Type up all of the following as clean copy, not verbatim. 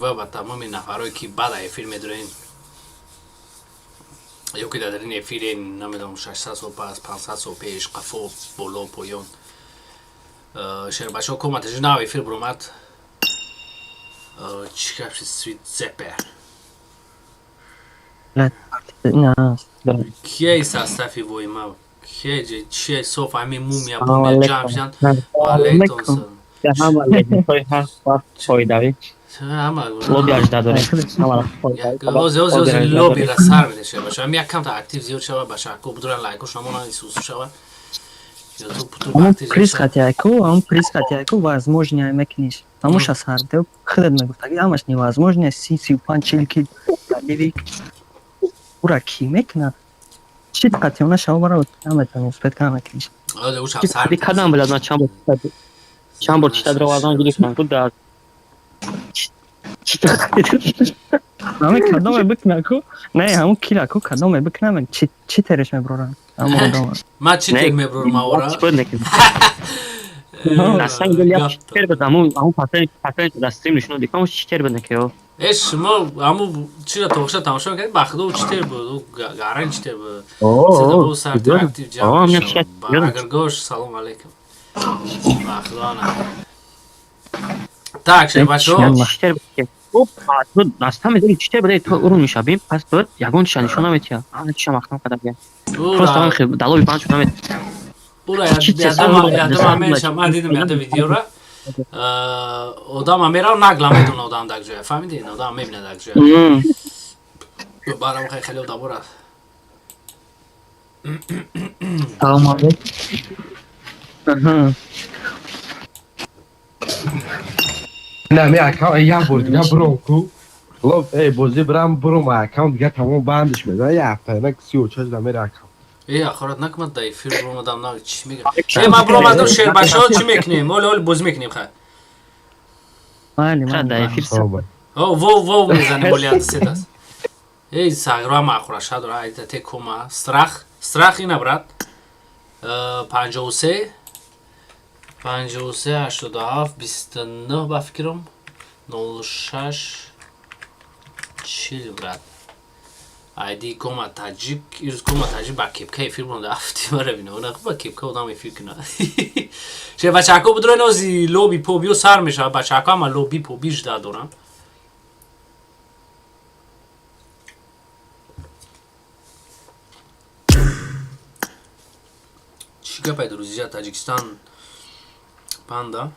Ва ба тамоми нафарое, ки баъд аз эфир медурен ё ки дар ин эфире, намедонам, 600 сол пас, 500 сол пеш, қафо, боло, поён. Шербачаҳо, коматажи нав эфир буромад. Чӣ гап шид, свит зепер? Кияи состави воима, кия, чия соф, ҳами мумия пумия ҷамъ шидан? Ваалайкум салом. Лоби ажда дорем. Ози, ози, ози, лобира сар меде, шеба. Ами як камта актив зиёд шава, ба шако будуран, лайкош намонан, исусу шава. Ҳамон приз хатияку, ҳамон приз хатияку, возможно мекуниш. Ҳамоша сарде худат мегуфт, аги ҳамаш невозможно, 30, 35, 40 кил ливик. Ура ки мекунад? Чӣ қатиона шава, бара наметавонӣ успеть кана мекуниш. Кадам билад, ман чанд бор читадро вазан гирифтам ку дар. Ҳаме кадоме бикуна ку? Не, ҳамун кила ку, кадоме бикунам, чӣ тереш меброрам? Ҳамон одама. Ман чӣ тер меброрам ора? Читер буд, ҳамун патент дар стрим нишон дид, ҳамун читер буд, накео. Э, шумо ҳамун чира тохша тамошо мекардед, ба худо, читер буд, ӯ гаран читер буд. Садо сарти актив ҷамъ. Агаргош, салом алейкум. Ба худо, ана. Так, шербачо. Наста медони, читер буд, то уру мешабим, пас буд, ягон чиша нишон наметиҳад. Ҳама чиша махтам када бия. Просто ҳам хел далоби панҷ намет. Ура ядама мешам, ман дидам яда видеора. Одама мерав, нагла медона одам дар ҷоя, фаҳмидин? Одам мебинад дар ҷоя. Барам хеле одамора. Салом алейкум. Не, ми аккаунт як бор дига буром ку. Лоб, эй, бозӣ бирам, буром аккаунт дига тамом бандиш меда. Як ҳафта нак 36 да мера аккаунт. Э, ахорат накунад, да эфир буромадам, на чӣ мега? Э, ман буромадам, шербачаҳо, чӣ мекунем? Оли, оли бозӣ мекунем, хай. Майли, майли. Да эфир. О, во, во мезанем, оли ад сетас. Эй, сагра махураша дора, айта те кома. Страх, страх ина, брат. 53 53 87 29, ба фикрам, 06 40, брат. Айди кома таҷик, ирӯз кома таҷик ба кепка эфир монда, афти мара бина, она ба кепка одам эфир куна. Ше, бачако, будро, нози лоби побио сар мешава, бачако, ама лоби поби жда дорам. Чӣ гапай, друзья, Таҷикистон панда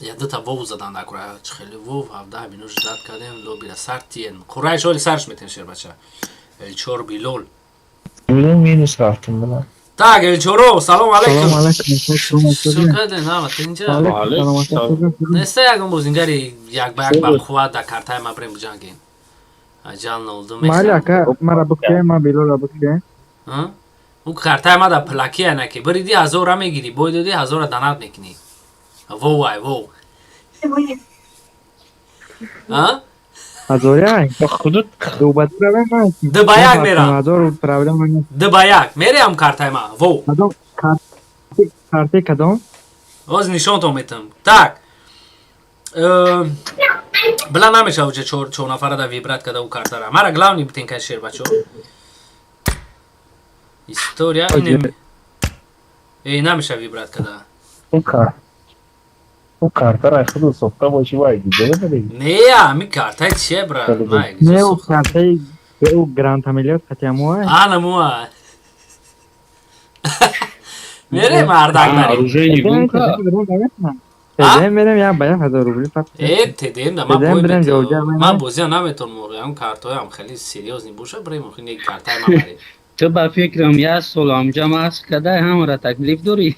ядата вов задан дар кура, хеле вов 17 минут ждать кардем, лобира сар тиен қурайш, оли сарш метем, шербача, Элчор, Билол. Минус рафтем била. Так, Элчоро, салом алейкум. Салом алейкум. Чӣ кардем, ҳама тинҷа неста? Ягон бозингари як ба як ба қувват дар картаи ма бирем биҷангем, аҷал нолду. Майли, ака, мара бикушем, ма Билола бикушем. Ӯ картаи ма дар плакия наки бириди, ҳазора мегирӣ, бой додӣ, ҳазора донат мекунӣ. Вовай вов. Ҳазоря? Худут. Дубаду равем. Ду ба як мерам. Ҳазор проблема нест. Ду ба як мериам картаи ма вов. Кадом карти, кадом? Оз нишонтон метам. Так, била намешава, уҷа чор нафара да выбрать када ӯ картара. Мара главный битен кай, шер бачо. История инем. Эй, намеша выбрать када. Ӯ картара худу сохта боши, вай дида намедиҳӣ. Не, ами картаи чие, брат? Не, ӯ картаи ӯ грантамиллиард қатиамуа. Ана муа. Мере, мардак барем. Оружейник гумка. ТДМ мерем, як ба як ҳазор рубли фақат. Э, ТДМ да ман ТДМ бой бирем, метавонам. ҷавобҷа Ман бозия наметавонам, ям картоям хеле серьёзный боша, бирем, охи не, картаи ман барем. Ту ба фикрам як сол амҷа маск кадай, ҳамара таклиф дорӣ.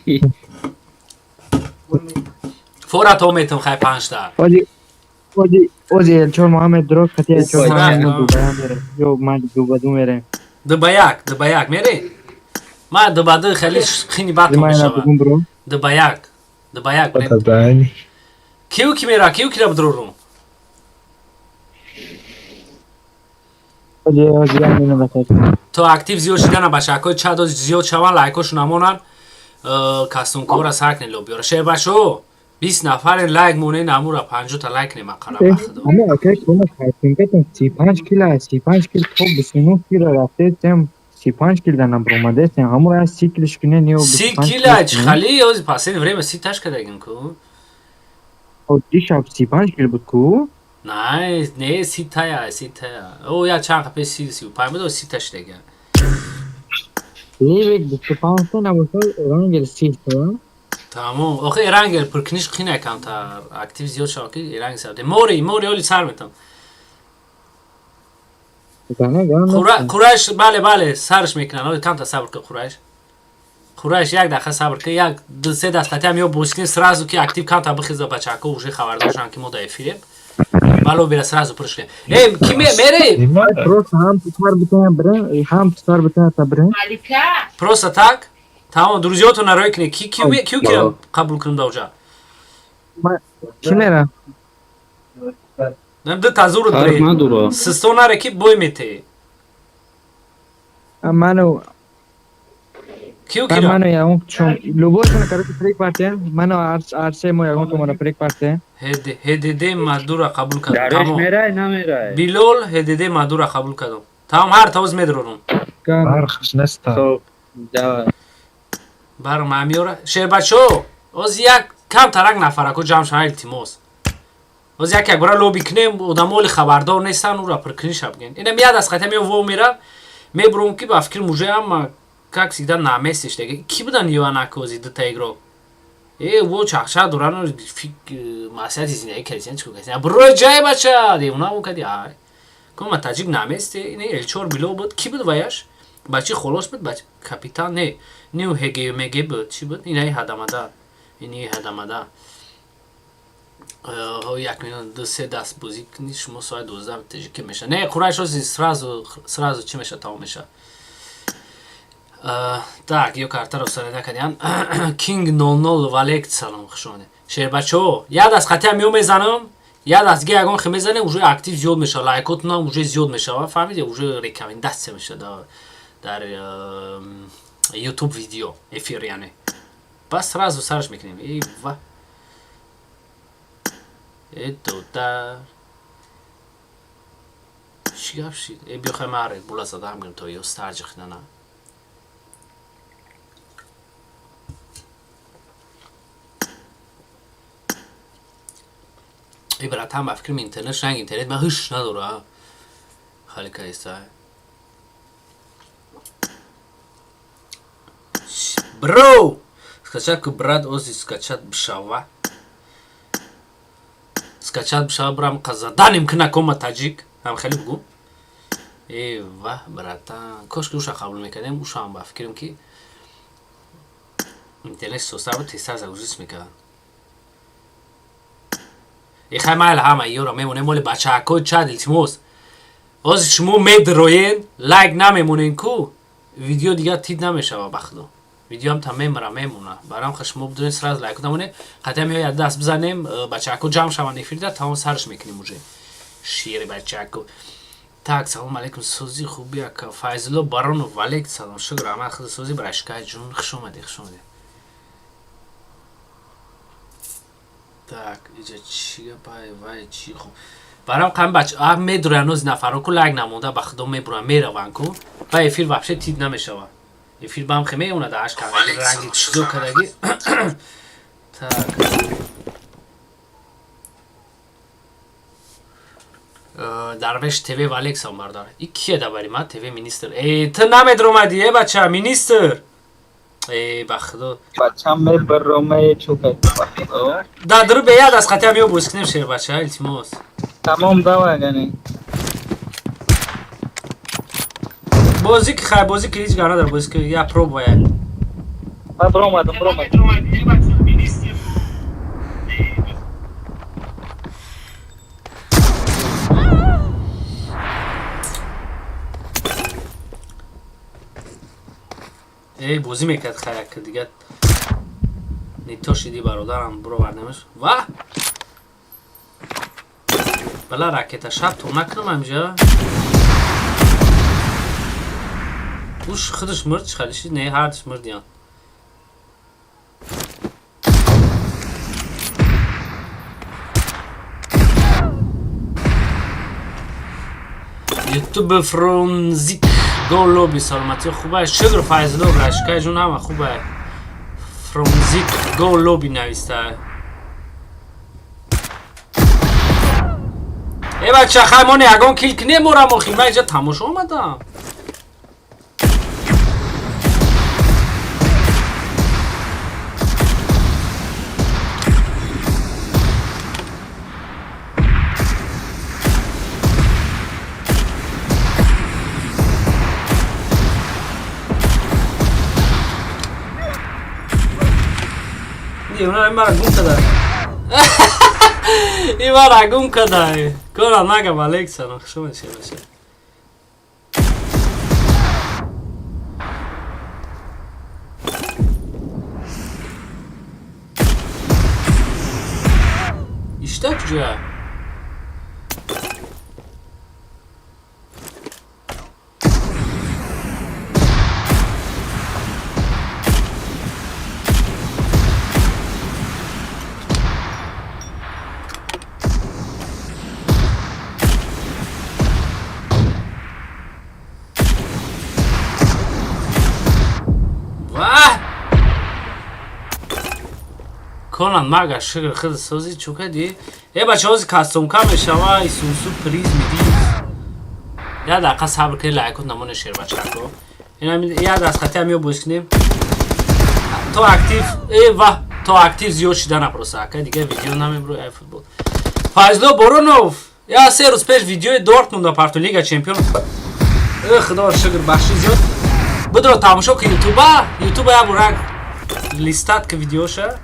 Фора то метавон, хай, панҷта. Ози ози ози Элчор Муҳаммед дурод қати Элчор Ой, Муҳаммед мо да. Дубаям мерем. Ё ман дубаду мерем. Ду ба як, ду ба як мере? Ман ду ба ду хеле хини бад Ман мешава. бугун бро. Ду ба як. Ду ба як брем. Дани. Киу ки мера, киу кира бдрорум. Ози ози як минут. То актив зиёд шидана, бачакҳои чадо зиёд шаванд, лайкошон намонанд, кастумкора сар кунед, лобиёра. Шербачо, 20 нафаре лайк монен, амура 50 та лайк нема қара ба худо. Ама акай кома картинкатон 35 кила, 35 кил то 29 кила рафтесем, 35 кил да набромадесем, ҳамура 30 килиш кине нео. 30 кила чӣ хали ози последнее время 30 таш кардагим ку. Дишаб 35 кил буд ку? Не, не, 30 тая, 30 тая. О, я чанд пеш 30 35 буд, 30 таш дега. Левик 25 та набошад, рангел 30 та. Тамом. Охе эрангел пуркниш қина камтар. Актив зиёд шава ки эранг сабте. Мори, мори оли сар метам. Қурайш, бале, бале, сарш мекунан. Оли камтар сабр кун Қурайш. Қурайш як дақиқа сабр кун, як ду се даст қатиам ё бозӣ сразу ки актив камтар бихеза бачако уже хабардор шаванд ки мо дар эфирем. Бало бира сразу пурш кунем. Э, ки мере? Просто ҳам писар битана бирен, ҳам писар битана та бирен. Просто так? Тамом, друзьётона рой кунед. Ки ки ки ки қабул кунем даоҷа? Ки мера? Нам ду тазур Фарқ надора. Систо наре ки бой метеи. Ману Киу кира? Ману ягон чом любой короче прик партия. Ману арсе мо ягон томара прик партия. ҳДД Мадура қабул кардам. Дареш мерай, намерай. Билол ҳДД Мадура қабул кардам. Тамом, ҳар тавоз медрорум. Барқш неста. Хоб, давай. Бар мамиёра. Шербачо, оз як кам тарак нафарако ҷамъ шаванд илтимос. Оз як як бора лоби кунем, одамо оли хабардор нестан, ура пиркуниша бигӯен. Инам як даст қатиам ё во мера, мебурум ки ба фикри мужа ама как всегда на месте штега. Ки будан ё анаки ози дута игрок? Э, во чақчақ доран маслиҳати зиндагӣ кардисен чӣ кардисен? Брои ҷай бача, девона он кади ай. Кома таҷик на месте, ин Л4 било буд, ки буд ваяш? Бачи холос буд, бач капитан не. Ниу ҳеге меге буд, чӣ буд? Инаи ҳадамада. Ини ҳадамада. Як минут ду се даст бозӣ кунӣ, шумо соати 12 таҷики меша. Не, Қурайш ози сразу сразу чӣ меша, тамом меша. Так, ё картаро сарида кардиан. King 00 валек салом, хуш омадед. Шербачо, як даст қатиам ё мезанам, як даст дига ягон хе мезанем, уже актив зиёд мешава, лайкотунам уже зиёд мешава, фаҳмиде, уже рекомендация меша дар YouTube видео эфир яъне. Бас сразу сарш мекунем. Э ва. Э додар. Чӣ гап шид? Э биё хай ман Red Bull задам гирем то ё старҷи хинана. Э братан, ба фикрам интернет ранг интернет ман ҳуш надора. Хали кайса. Бро! Скачать ку брат ози скачать бшава. Скачать бшава брам қазаданим кина кома таҷик. Ҳам хеле бугу. Э ва братан, кош ки уша қабул мекардем, ушам ба фикрам ки интернет состар буд, тезтар загрузис мекард. Э хай майла ҳама ёра мемонем моли бачаҳакои чад илтимос. Ози шумо медроен, лайк намемонен ку, видео дигар тид намешава ба худо. Видеоам та мемра мемона. Барам ха шумо бидонед сразу лайк намонед. Қатиам ё як даст бизанем, бачаҳако ҷамъ шаванд эфирда, тамом сарш мекунем уже. Шири бачаҳако. Так, салом алейкум, сози хуби ака. Файзулло Баронов, валейк салом. Шукр, раҳмат худо сози брашкай ҷун, хуш омадӣ, хуш омадӣ. Так, иҷа чӣ гапай, вай чӣ хуб. Барам қам бач, а медуран оз нафаро ку лайк намонда ба худо мебуран, мераванд ку. Ва эфир вообще тид намешава. Эфир бам хе меона да аш кардаги, ранги чизо кардаги. Так. Дарвеш ТВ валек салом бародар. И кие да бари ма ТВ министр. Э, ту намедромадӣ, э бача, министр. Э, ба худо. Бачам мебаромае чука. Да дуру бе яд аз қатиам ё бозӣ кунем шер бача, илтимос. Тамом давай гани. Бозӣ ки хай бозӣ ки ҳеҷ гап надор, бозӣ ки я пробуя. Ман баромадам, баромадам. Эй, бозӣ мекард хай як дигар. Не то шиди бародарам бировардемаш. Ва! Бала ракета шаб то накунам ҳамҷа. Уш худаш мурд чӣ хали шид? Не, ҳардуш мурдиян. Ютуб Фрунзик го лоби, саломатӣ хубай, шукр. Файзулло рашкай ҷун, ҳама хубай. Фрунзик го лоби нависта. Э бача, хай моне ягон кил кинем, морам охи, ман инҷа тамошо омадам. Ина мара гум када. И мара гум када. Кора нага Алекса, ну хуш омадӣ, бача. Ишта куҷоя? Ваҳ! Конан мага, шукр, худ созӣ, чӯ кардӣ? Э бача, ҳозир кастомка мешава, исусу приз мидӣ. Як дақиқа сабр кунед, лайкот намоне, шербачако. Ина як даст хати ҳам ё боз кунем. То актив, э ва, то актив зиёд шида напроса, ака дига видео намебро ай футбол. Файзло Боронов, я 3 рӯз пеш видеои Дортмунд парту Лига Чемпион. Э худо шукр, бахши зиёд. Бидро тамошо ки Ютуба, Ютуба як бурак листат ки видеоша.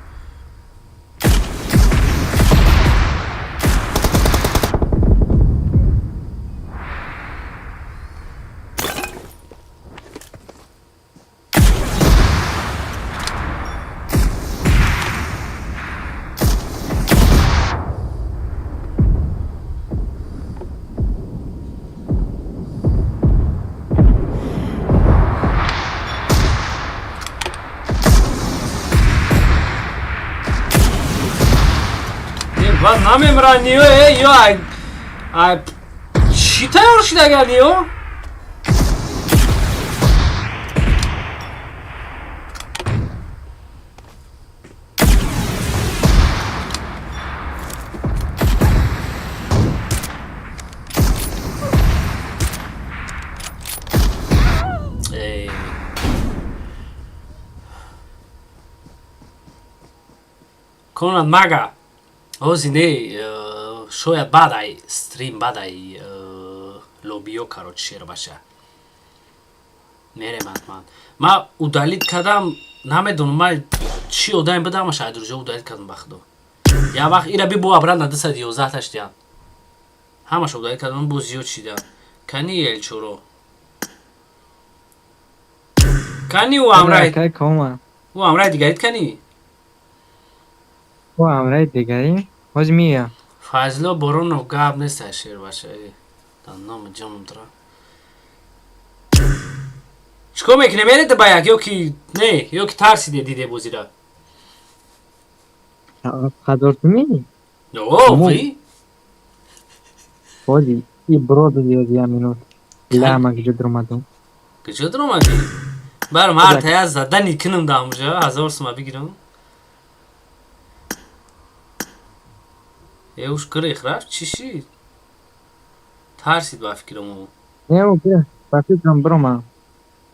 Ва намемра ниё, э ё ай ай чӣ тайёр шидага ниё? Эй. Конан мага. Ҳози не, шояд баъд ай стрим, баъд ай лобиё, короче, шербаша. Мерем ҳатман. Ман удалить кардам, намедонам ман чӣ одаме будам, ҳамаша ай друзья удалить кардам, ба худо. Як вақт ира би бо обратно 211 таш диҳам. Ҳамаша удалить кардам, боз зиёд шидам. Кани Элчоро? Кани ӯ ҳамрай? Акай кома. Ӯ ҳамрай дигарит кани? Ӯ ҳамраи дигарӣ? Ҳозир мея. Файзулло Боронов, гап нест ай шербаша. Дар номи ҷоном тра. Чикор мекунем, мерете ба як ё ки не, ё ки тарсиде диде бозира? Қадор ту меи? О, ви? Ҳози и броду ёди я минут. Лама киҷо дуромадум. Киҷо дуромадӣ? Барам ҳар тая задани кинам да ҳамуҷа, 1000 сума бигирам. Э уш гирех рафт, чӣ шид? Тарсид ба фикрам ӯ. Не, ӯ гирех, ба фикрам биромад.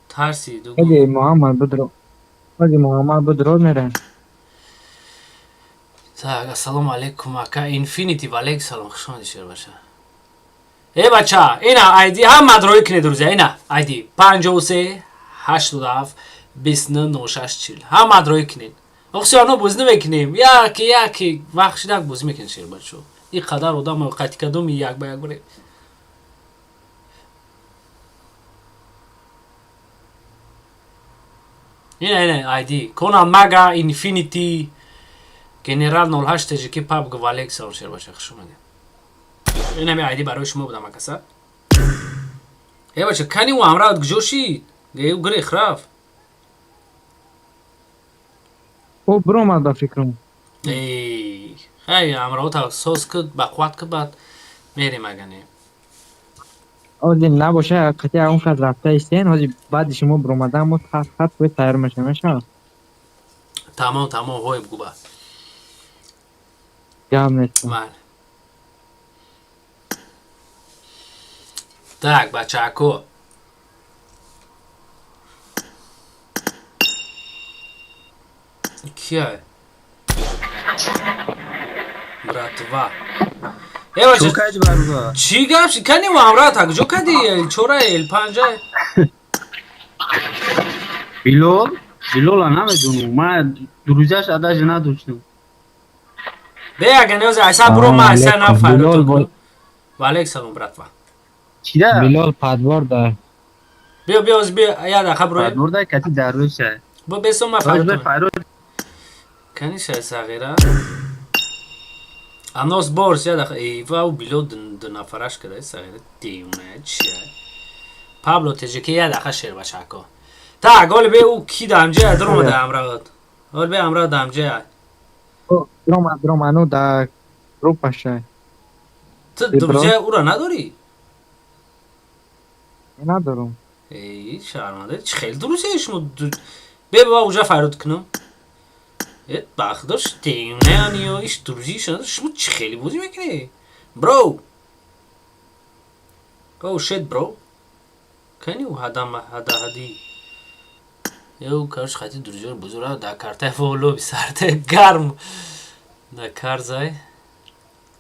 Тарсид ӯ. Ҳози Муҳаммад бидро. Ҳози Муҳаммад бидро мерем. Так, ассалому алайкум, ака Infinity, ва алайкум салом, хуш омадӣ, шербаша. Э бача, ина ID, ҳама дрои кунед, друзья, ина ID 53 87 29 06 40. Ҳама дрои кунед. Охси ано бозӣ намекунем. Яке яке вақт шидак бозӣ мекунем, шербачо. Ин қадар одам қати кадоми як ба як барем. Ина ина ID Конан Мага Infinity Генерал 08 ТЖК PUBG, ва алайкум салом, шербача, хуш омадед. Ин ҳами ID барои шумо будам, акаса. Э бача, кани ӯ ҳамраҳат куҷо шид? Ӯ гирех рафт. Ӯ биромад ба фикрам. Эй, хай ҳамроҳата соз куд, ба қувват куд, баъд мерем агане. Ҳозир набоша, қати он кас рафта истен, ҳозир баъди шумо биромадан мо хат бояд тайёр мешавем, мешавад? Тамом, тамом, ҳой бугуба. Гап нест. Бале. Так, бачако. Кия? Братва. Э, бача, чӣ гап ши? Кани вамра так ҷо кади? Эл чора, эл панҷа? Билол? Билола намедонам. Ман друзьяш даже надоштам. Бе, ага неози айса буро ма айса на Билол файрот. Ва алейк салом, братва. Чида? Билол подвор да. Биё, биё, оз биё, я дақа буро. Подвор кати дарвеша. Бо бесо ма Файрот. файрот. Файрот. Кани шай сағира? Анос борс я дақа. Эй, ва у било ду нафараш кадай сағира. Девона чия? Пабло ТЖК я дақа шер бачако. Так, оли бе у ки дамҷа дрома да амрад. Оли бе амрад дамҷа. Дрома, дрома, ну да группаша. Ту Бе, бро. друзья ура надори? Надорам. Эй, шарманда, чӣ хеле друзья шумо бе ба уже файрод кунам. Э, бахдош девона иш друзья шумо шумо чӣ хеле бозӣ мекунӣ? Бро. Oh shit, bro. Can you ҳадам ҳада ҳади? Ё, короче, хати друзья бузура да картай фоло бисарте гарм. Да карзай.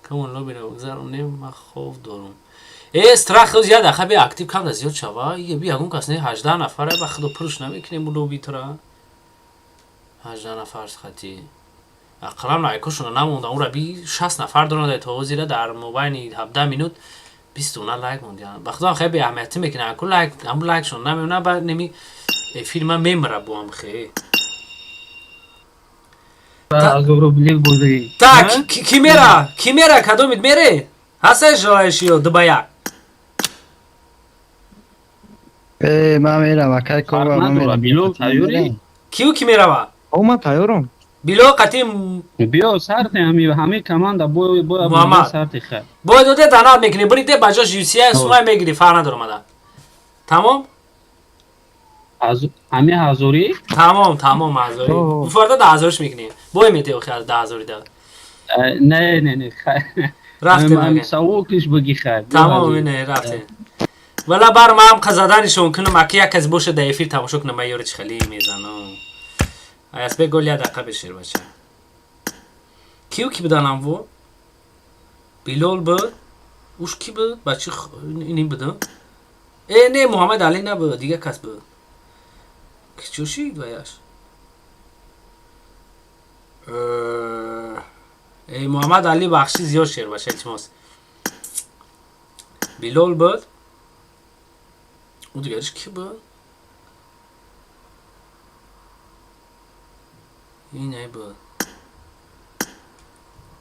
Come on, лобби ро гузаронем, ман хов дорум. Э, страх оз я даха бе актив кам да зиёд шава. Ие би ягон кас не 18 нафара ба худо пурш намекунем лобби тура. 18 нафар хати. Ақаллан лайкошона намонда, ура би 60 нафар доранд то ҳозира дар мобайни 17 минут 20 дона лайк мондиан. Ба худо хеле беаҳамиятӣ мекунанд. Ку лайк, ҳамун лайкшон намемона, ба неми эфир ман мемра бо ҳам хе. 1000 рубли буди. Так, ки мера? Ки мера? Кадомит мере? Ҳастай желающий ё 2 ба 1? Э, ман мерам, акай кова, Фарқ ман надорад, мерам. Билол тайёрӣ? Киу ки мерава? О, ман тайёрам. Било қати Биё сарти ҳами ҳами команда бой бой. Муҳаммад. Сарти хай. Бой доде данат мекунӣ, бири де ба ҷош UCI сумай мегирӣ, фарқ надорам ада. Тамом? Аз ҳами ҳазорӣ? Тамом, тамом, ҳазорӣ. О. Фарда да ҳазориш мекунӣ. Бой метео хел да ҳазорӣ да. Не, не, не, хай. Рафтем. Ага. Савокиш буги хай. Тамом, ине рафтем. Вала бар ман қазаданишон кунам, аки як кас боша да эфир тамошо кунам, ман ёри чӣ хеле мезанам. Аясбек гол я дақиқа бешир бача. Киу ки буданам во? Билол буд? Уш ки буд? Бачи ин буд? Э, не, Муҳаммад Али набуд, дига кас буд. Ки чӣ шид ваяш? Э, Муҳаммад Али бахши зиёд шер бача, илтимос. Билол буд? У дигариш ки буд? Ин буд.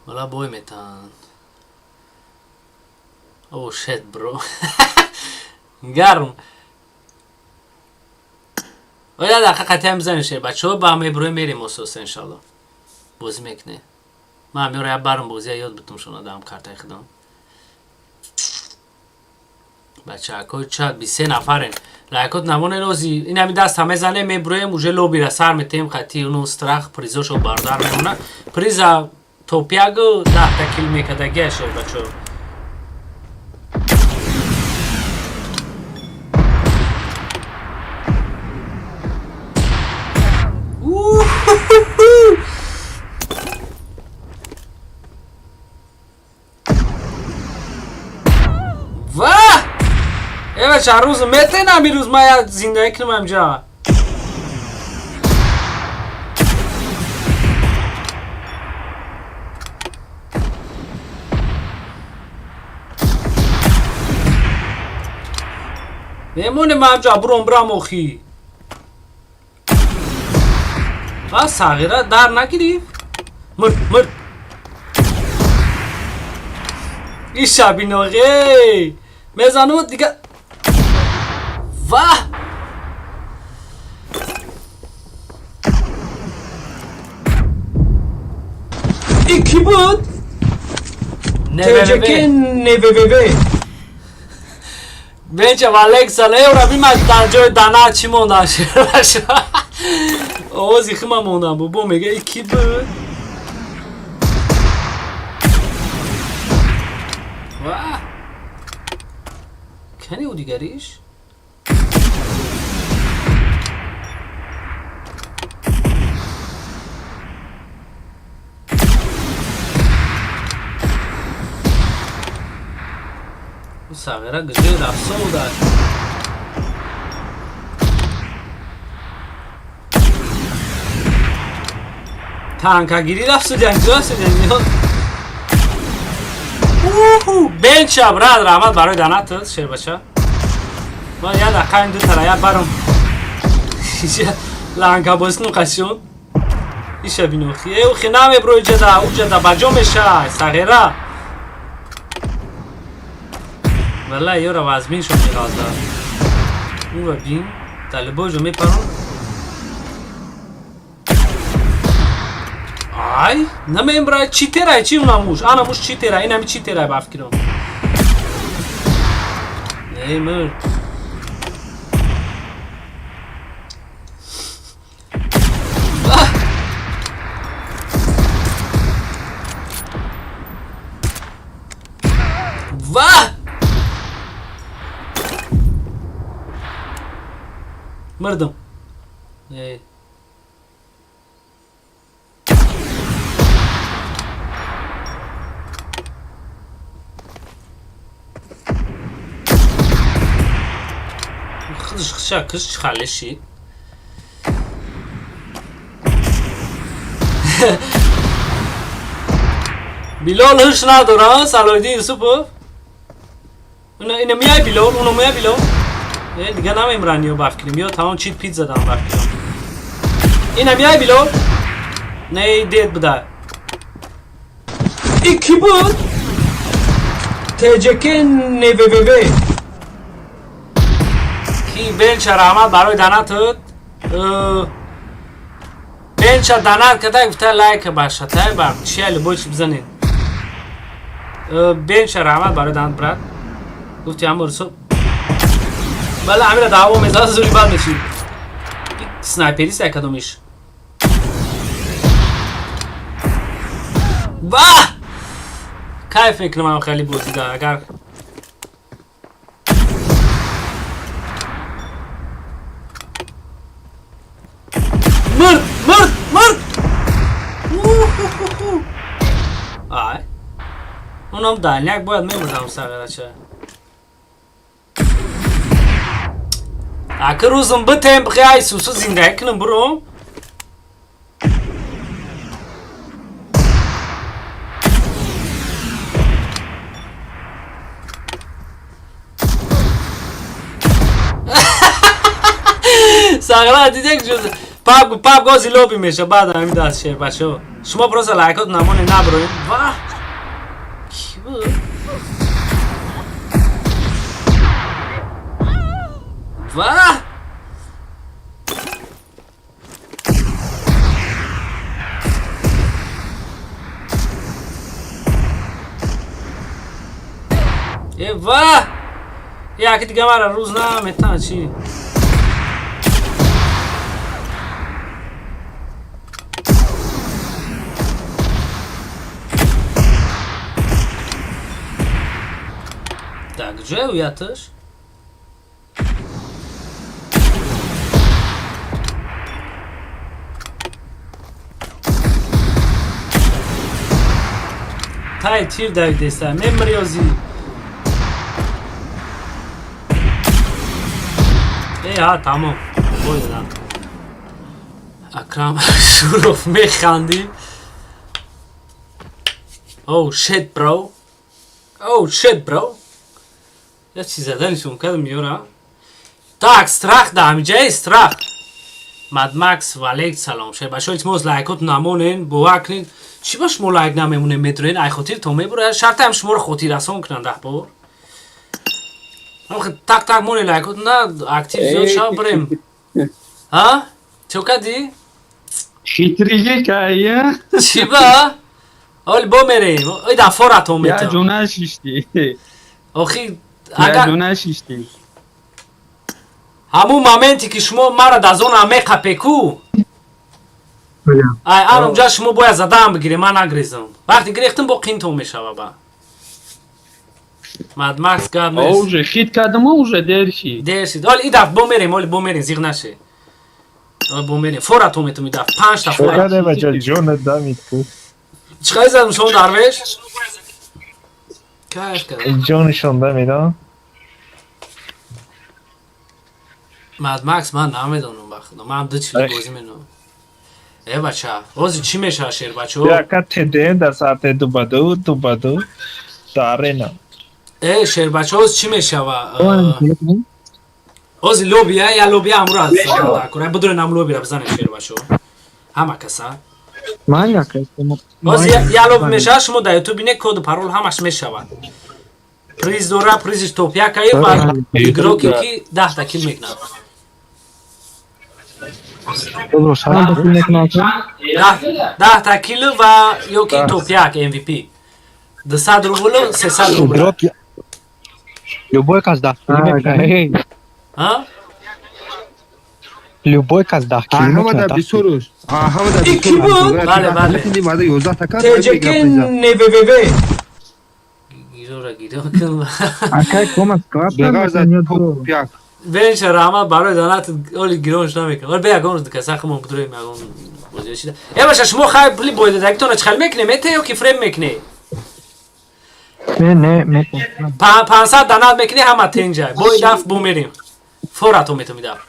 Вала бой метан. Oh shit, bro. Гарм. Оя дақиқа қатъиан бизанем шер бачаҳо ба меброем мерем ососа иншалло. Бозӣ мекунем. Ман ҳамёро як барм бозия ёд бутум шуна дам картаи худам. Бачаҳакои чат 23 нафарен. Лайкот намонен ози ин ҳами даст ҳаме занем меброем уже лобира сар метем қатъи уну страх призошо бардар мемона. Приза топягу 10 та кил мекардагия шер бачаҳо. У-ху-ху-ху! Ва! Э бача, рӯз метенам ирӯз ман як зиндагӣ кунам инҷа. Мемонем ман ҷа буром бирам охи. Ва сағира дар нагирифт. Мурд, мурд. Иш шабиноғе. Мезану дига. Ва! И ки буд? ТЖК НВВВ. Бенча Валекса леура бима дар ҷои дана чӣ мондан шербаша. Овози хима мондан бобо мега и ки буд? Ва! Кани ӯ дигариш? Сағира гиҷи рафсода. Танкагирӣ рафсудян ҷо рафсудян ё. Уху, бенча брат, раҳмат барои данатат, шербача. Ман я дақиқа ин ду тара я барам. Ланка бозикну қашон. Иша бинохи. Э, ухи намебро иҷада, уҷада баҷо меша, сағира. Валла ёра вазминшон меғазда. Ура бин, талибоҷо мепарон. Ай, намембра читерай чи унамуш? Анамуш читерай, инами читерай ба фикрам. Не, мурд. Ва! Мурдам. Эй. Худш хша киш чхалеши. Билол ҳуш надора, Салоҳиддин Юсупов. Ина мияй Билол, уно мияй Билол. Э, дига намемран ё ба фикрам, ё тамом чит пит задам ба фикрам. Ина мияй Билол. Не, дед буда. И ки буд? ТЖК НВВВ. Ки бенча раҳмат барои данатат. Бенча данат када гуфта лайк баша, тай бар чия любой чи бизанед. Бенча раҳмат барои данат брат. Гуфти ҳамор суб. Бале, амира даъво мезад, зури бад мешид. Снайперист якадомиш. Ва! Кайф мекунам хеле бозида, агар мурд, мурд, мурд! Уху-ху-ху. Ай. Унам дальняк бояд мемурдам сағирача. Ака рӯзам битем бихе ай сусу зиндагӣ кунам буром. Сағира дидек ҷуз паб паб гози лоби меша баъд ҳамин даст шер бачаҳо. Шумо просто лайкот намоне наброед. Ва! Ки буд? Ва! Э, ва! Яки дига мара рӯз наметан чи? Так, ҷое уяташ? Тай тир давидеста, мемриёзи. Э, ҳа, тамом. Бой дадам. Акрам Шуров механдӣ. Oh shit, bro. Oh shit, bro. Я чиз заданишон кардам ёра. Так, страх да ҳамиҷаи страх. Мадмакс валейк салом. Шер бачаҳо, илтимос лайкот намонен, бовар кунед. Чӣ ба шумо лайк намемонем медроен? Ай хотир то мебура. Шартаам шуморо хотиррасон кунанд даҳ бор. Так так моне лайкот на актив зиёд шав бирем. Ҳа? Чо кардӣ? Хитригӣ кая? Чӣ ба? Оли бо мерем. Ой да форатон Я метам. ҷона шишти. Охи Агар нашиштем. Ҳамун моменте ки шумо мара дар зона меқапеку, ай анонҷа шумо бояд задаам бигирем, ман нагрезам. Вақте гирехтам, бо қинтон мешава ба. Мадмакс, гап нест. Уже хит кардам, уже дер шид. Дер шид. Оли, и даф бо мерем, оли бо мерем, зиғ наше. Оли бо мерем. Фора то метум и даф, панҷта фора. Шогаде бача ҷонат дамид ку. Чӣ қадр задам шумо, дарвеш? Кайф кардам. Ҷонишон дамид, а? Мадмакс, ман намедонам, ба худо. Ман ду чили бозӣ менам. Э, бача, ҳозир чӣ мешавад, шербачо? Яка ТД дар саати ду ба ду, ду ба ду дар арена. Э, шербачо, ҳозир чӣ мешава? Ҳозир лобия, я лобия амро аз бидурен, ам лобира бизанем, шербачо. Ҳама каса. Ҳозир я лоби мешавад, шумо дар ютуб бинед, коду парол ҳамаш мешавад. Приз дора, призиш топ якае ва игроке ки 10та кил мекунад. 10та кил ва ё ки топ як MVP. 200 рублу, 300 рубл. Любой кас 10 кил мекунад. А? Любой кас 10 кил ҳамада мекунад. бисёруш. Ҳамада. И ки буд? Бале, бале. 11 та кар. ТЖК НВВВ. Гирора гиро кун. Акай комас топ як. Бенша, раҳмат барои донат, оли гиронш намекунам. Оли бе ягон каса хумон будроем ягон бозиё шида. Э, баша, шумо хай пули бойдадагитона чӣ хел мекунем? Мете ё ки фреб мекунӣ? Не, не, метон. 500 донат мекунӣ, ҳама тенҷай. Бо даф бо мерем. Форато метум даф.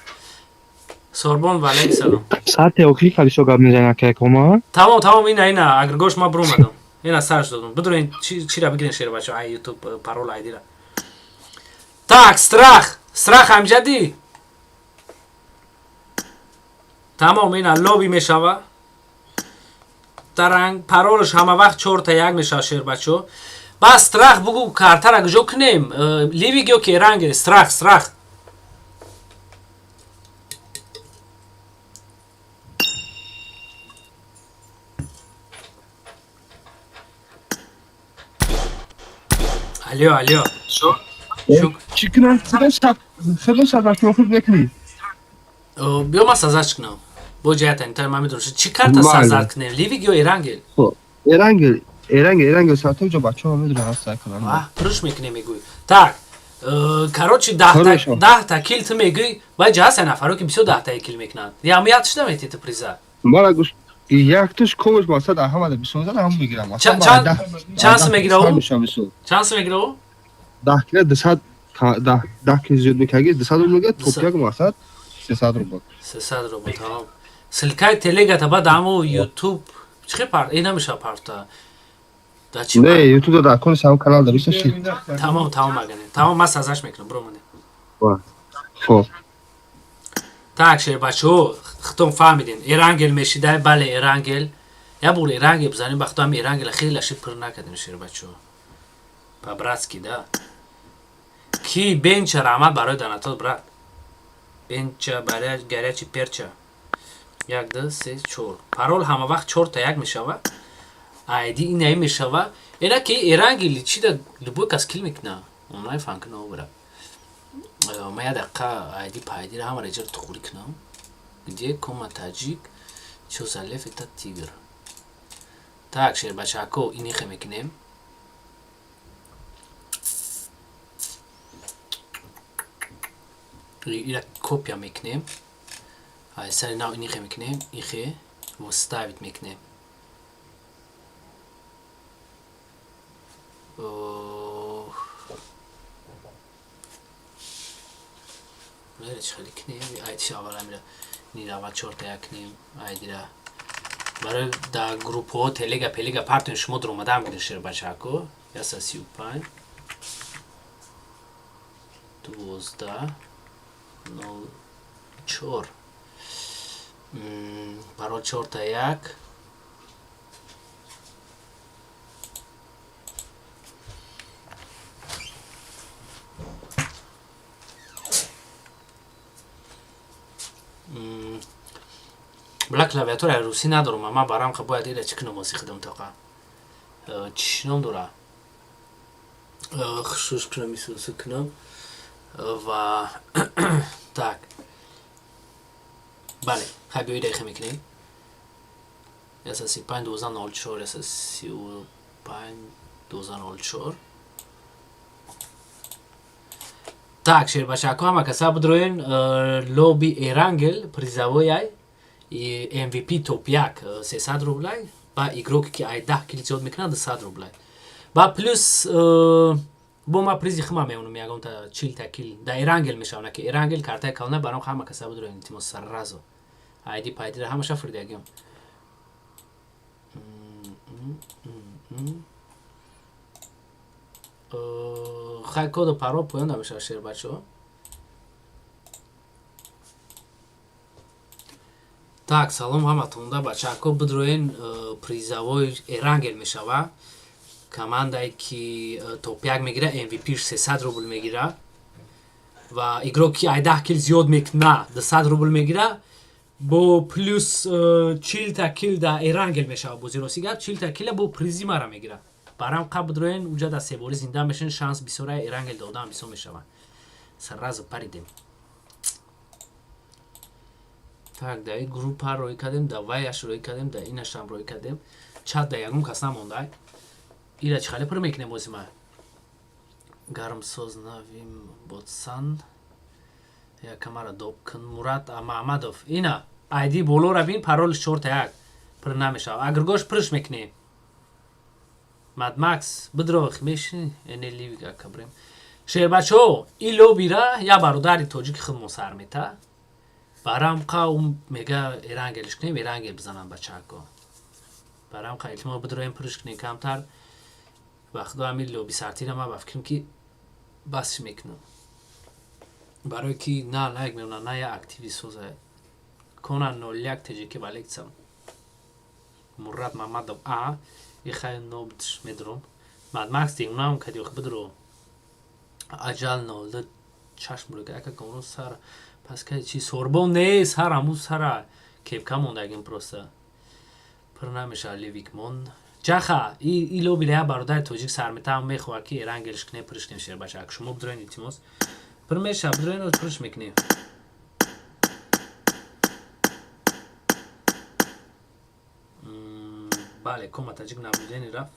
Сорбон, ва алайк салом. Саати охири калисо гап мезанад акай кома. Тамом, тамом, ина, ина, агргош ма бромадам. Ина сарш додам. Бидурен чира бигирен, шер бачо, ай ютуб парол айдира. Так, страх. Страх амҷади. Тамом, ина лоби мешава. Таранг паролш ҳама вақт чорта як мешава, шербачо. Бас, страх, бугу, картара куҷо кунем? Ливик ё ки Эранг? Страх, страх. Алло, алло. Чӣ кунам? Хеле шабак охир мекунӣ. Биё, ман сазач кунам. Бо ҷаятан тар ман медонам. Чӣ карта сазад кунем? Ливик ё Эрангел? Эрангел, Эрангел, Эрангел саатам ҷо бачаҳо медонанд ҳаста кунам. Пурш мекунем, мегӯй. Так, короче, 10та кил ту мегӯй, вай ҷаҳаса нафаро ки бисёр 10таи кил мекунанд. Ямият шуда мети ту приза. Мара гӯш, яктуш комаш масад ҳамада бисёр зад, ҳам мегирам. Чанд сум мегира ӯ? Чанд сум мегира ӯ? 10 кила 200, 10 кил зиёд мекаги 200 рубл мегирад, топ як масад 300 рубл. 300 рубл, тамом. Ссылкаи телегата баъд ҳамо ютуб чӣ хел пар? Э, намешава парта. Да чӣ? Не, ютуб да кон сам канал да бисёр шид. Тамом, тамом, агане. Тамом, ман сазаш мекунам, бро мане. Хоб. Так, шербачо, хитон фаҳмидин. Эрангел мешидай, бале, Эрангел. Я бор Эрангел бизанем, ба худо Эрангел хеле ши пур накардем, шербачо. По-братски, да. Ки бенча, раҳмат барои донатот, брат. Бенча, горячий перча. Як, ду, се, чор. Парол ҳама вақт чорта як мешава. Айди инаи мешава. Ена ки Эрангели чи да любой кас кил мекуна. Онлайн фан куна обра. Ма як дақиқа айди пайдира ҳамаро иҷора тухурӣ кунам. Где кома таҷик? Чё за лев это тигр? Так, шербачако, инихе мекунем. Ира копия мекунем. Ай сари нав инихе мекунем, ихе вставить мекунем. Мере чӣ хеле кунем? Айдиш аввала мира нира аввал чорта як кунем айдира. Барои дар группҳо телега пелега партоем, шумо дуромадаам гиред, шербачако. 135 12 04, парол чорта як. Бла, клавиатура русӣ надорам, ман барам бояд ира чӣ кунам, ози худам тоқа чӣ ном дора. Хушуш кунам, исусу кунам ва так, бале, хай, биёи дақиқа мекунем. 135 12 04, 135 12 04. Так, шербачако, ҳама каса бидроен лоби Эрангел. Призовой ай MVP топ як 300 рублай ба игроке ки ай 10 кил зиёд мекунад 200 рублай ба плюс бо ма призи хима меонам, ягонта 40 та кил да Эрангел мешавна, ки Эрангел картаи калона баром. Ҳама каса бидроен, илтимос, сразу айди пайдира ҳамаша фурдиягиам. Хай, коду парол поён намешава, шербачо. Так, салом ҳаматонда, бачако, бидроен, призовой Эрангел мешава. Командае ки топ як мегира, MVP 300 рубл мегира ва игрок ки ай 10 кил зиёд мекуна 200 рубл мегира бо плюс 40 та кил да Эрангел мешава. Бози, рости гап, 40 та кила бо призи мара мегира. Барам қа бидроен, уҷа да себори зинда мешен, шанс бисёра, Эрангел додан бисёр мешава. Сразу паридем. Так, да ин группа рӯй кардем, да ваяш рӯй кардем, да инашам рӯй кардем. Чат да ягон кас намондай. Ира чӣ хеле пур мекунем бози ма? Гармсоз навим ботсан, якамара доб кун. Мурат Маҳмадов, ина айди болора бин, паролш чорта як, пур намешава. Агргош пурш мекунем. Мадмакс, бидрох мешини эне ливик акабрем. Шербачо, и лобира я бародари тоҷики худмон сар мета. Барам қа ум мега Эрангелиш кунем, Эрангел бизанам бачако. Барам қа илтимос, бидроем, пурш кунем камтар. Ба худо, ҳамин лоби сартира ман ба фикрам ки бас мекунам, барое ки на лайк мемонад, на я активи соза кона. 01 теҷики валекса. Мурат Мамадов, а ихай нобдш медром. Мадмакс дигунам кади ох, бидро. Аҷал нолда чашм рӯ ака комро сар пас кади чи сорбон не сар аму сара кепка мондагим, просто пур намешава. Ливикмон ҷаха и лоби я бародари тоҷик сар метаам, мехоҳад ки Эрангелиш кунем, пурш кунем. Шербача, ак шумо бидроен, илтимос, пур мешава, бидроен, пурш мекунем. Бале, кома таҷик наблюдение рафт.